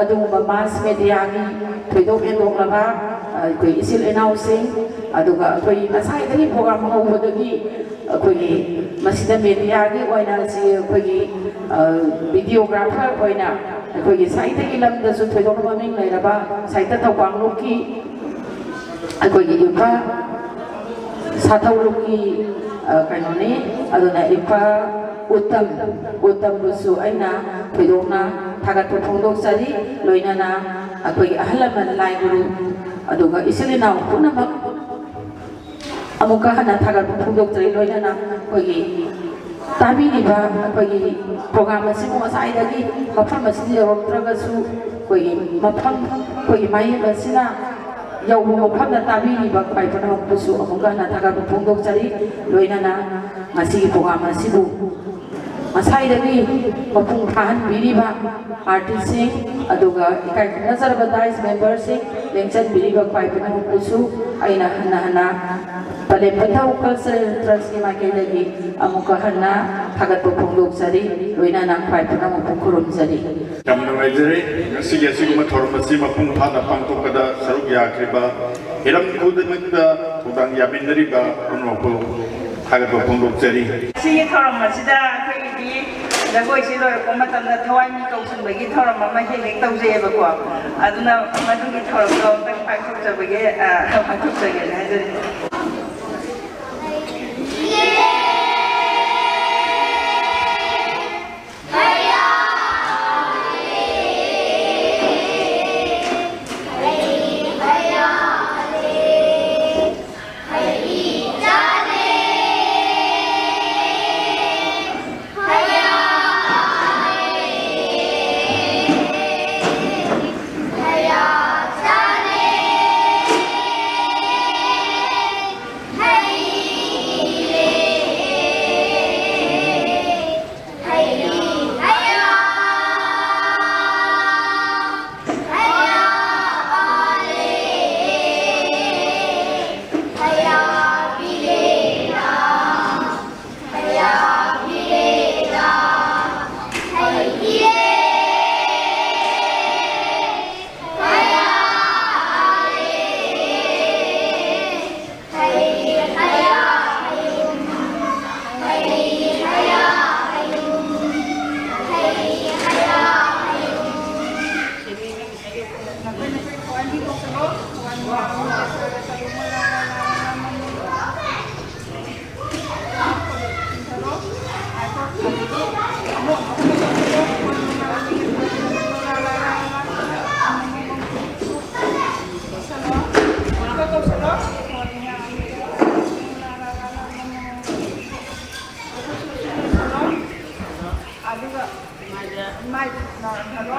ꯑꯗꯨꯒꯨꯝꯕ mass mediaꯒꯤ ꯊꯣꯏꯗꯣꯛ ꯍꯦꯟꯗꯣꯛꯂꯕ, ꯑ, ꯑꯩꯈꯣꯏ ꯏꯆꯤꯜ ꯏꯅꯥꯎꯁꯤꯡ, ꯑꯗꯨꯒ ꯑꯩꯈꯣꯏ ꯉꯁꯥꯏꯗꯒꯤ program ꯍꯧꯕꯗꯒꯤ ꯑꯩꯈꯣꯏꯒꯤ ꯃꯁꯤꯗ mediaꯒꯤ ꯑꯣꯏꯅ ꯁꯤ ꯑꯩꯈꯣꯏꯒꯤ, ꯑ, videographer ꯑꯣꯏꯅ ꯑꯩꯈꯣꯏꯒꯤ ꯁꯥꯍꯤꯇꯒꯤ ꯂꯝꯗꯁꯨ ꯊꯣꯏꯗꯣꯛꯅ ꯃꯃꯤꯡ ꯂꯩꯔꯕ ꯁꯥꯍꯤꯇ ꯊꯧꯕꯥꯜꯂꯣꯛꯀꯤ ꯑꯩꯈꯣꯏꯒꯤ ꯏꯝꯐꯥꯜ ꯁꯥꯊꯧ ꯂꯨꯞꯀꯤ, ꯑ, ꯀꯩꯅꯣꯅꯤ꯫ ꯑꯗꯨꯅ ꯏꯝꯐꯥꯜ ꯎꯇꯝ, ꯎꯇꯝꯕꯨꯁꯨ ꯑꯩꯅ ꯊꯣꯏꯗꯣꯛꯅ ꯊꯥꯒꯠꯄ ꯐꯣꯡꯗꯣꯛꯆꯔꯤ꯫ ꯂꯣꯏꯅꯅ ꯑꯩꯈꯣꯏꯒꯤ ꯑꯍꯜ ꯂꯃꯟ, ꯂꯥꯏ ꯒꯨꯔꯨ, ꯑꯗꯨꯒ ꯏꯆꯤꯜ ꯏꯅꯥꯎ ꯄꯨꯝꯅꯃꯛ ꯑꯃꯨꯛꯀ ꯍꯟꯅ ꯊꯥꯒꯠꯄ ꯐꯣꯡꯗꯣꯛꯆꯔꯤ꯫ ꯂꯣꯏꯅꯅ ꯑꯩꯈꯣꯏꯒꯤ ꯇꯥꯕꯤꯔꯤꯕ ꯑꯩꯈꯣꯏꯒꯤ program ꯑꯁꯤꯕꯨ ꯉꯁꯥꯏꯗꯒꯤ ꯃꯐꯝ ꯑꯁꯤꯗ ꯌꯧꯔꯛꯇ꯭ꯔꯒꯁꯨ ꯑꯩꯈꯣꯏꯒꯤ ꯃꯐꯝ, ꯑꯩꯈꯣꯏꯒꯤ ꯃꯥꯌꯦꯞ ꯑꯁꯤꯅ ꯌꯧꯕ ꯃꯐꯝꯗ ꯇꯥꯕꯤꯔꯤꯕ ꯈ꯭ꯋꯥꯏ ꯄꯨꯝꯅꯃꯛꯄꯨꯁꯨ ꯑꯃꯨꯛꯀ ꯍꯟꯅ ꯊꯥꯒꯠꯄ ꯐꯣꯡꯗꯣꯛꯆꯔꯤ꯫ ꯂꯣꯏꯅꯅ ꯉꯁꯤꯒꯤ program ꯑꯁꯤꯕꯨ ꯉꯁꯥꯏꯗꯒꯤ ꯃꯄꯨꯡ ꯐꯥꯍꯟꯕꯤꯔꯤꯕ artistꯁꯤꯡ, ꯑꯗꯨꯒ ꯏꯀꯥꯏ ꯈꯨꯝꯅꯖꯔꯕ dais memberꯁꯤꯡ, ꯂꯦꯡꯁꯤꯟꯕꯤꯔꯤꯕ ꯈ꯭ꯋꯥꯏ ꯄꯨꯝꯅꯃꯛꯄꯨꯁꯨ ꯑꯩꯅ ꯍꯟꯅ ꯍꯟꯅ ꯄꯂꯦꯝ ꯄꯟꯊꯧ Cultural Trustꯀꯤ ꯃꯥꯏꯀꯩꯗꯒꯤ ꯑꯃꯨꯛꯀ ꯍꯟꯅ ꯊꯥꯒꯠꯄ ꯐꯣꯡꯗꯣꯛꯆꯔꯤ꯫ ꯂꯣꯏꯅꯅ ꯈ꯭ꯋꯥꯏ ꯄꯨꯝꯅꯃꯛꯄꯨ ꯈꯨꯔꯨꯝꯖꯔꯤ꯫ ꯌꯥꯝ ꯅꯨꯡꯉꯥꯏꯖꯔꯦ, ꯉꯁꯤꯒꯤ ꯑꯁꯤꯒꯨꯝꯕ ꯊꯧꯔꯝ ꯑꯁꯤ ꯃꯄꯨꯡ ꯐꯥꯅ ꯄꯥꯡꯊꯣꯛꯄꯗ ꯁꯔꯨꯛ ꯌꯥꯈ꯭ꯔꯤꯕ ꯍꯤꯔꯝ ꯈꯨꯗꯤꯡꯃꯛꯇ ꯊꯧꯗꯥꯡ ꯌꯥꯃꯤꯟꯅꯔꯤꯕ ꯄꯨꯝꯅꯃꯛꯄꯨ ꯊꯥꯒꯠꯄ ꯐꯣꯡꯗꯣꯛꯆꯔꯤ꯫ ꯁꯤꯒꯤ ꯊꯧꯔꯝ ꯑꯁꯤꯗ ꯑꯩꯈꯣꯏꯒꯤꯗꯤ ꯖꯒꯣꯏꯁꯤ ꯂꯣꯏꯔꯛꯄ ꯃꯇꯝꯗ ꯊꯋꯥꯏ ꯃꯤꯇꯧ ꯁꯤꯟꯕꯒꯤ ꯊꯧꯔꯝ ꯑꯃ ꯍꯦꯛ ꯍꯦꯛ ꯇꯧꯖꯩꯑꯕꯀꯣ꯫ ꯑꯗꯨꯅ ꯃꯗꯨꯒꯤ ꯊꯧꯔꯝꯗꯣ ꯑꯝꯇꯪ ꯄꯥꯡꯊꯣꯛꯆꯕꯒꯤ, ꯑ, ꯄꯥꯡꯊꯣꯛꯆꯒꯦꯅ ꯍꯥꯏꯖꯔꯤ꯫ ꯃꯥꯏꯗꯤ ꯅꯥꯟꯊꯔꯣ꯫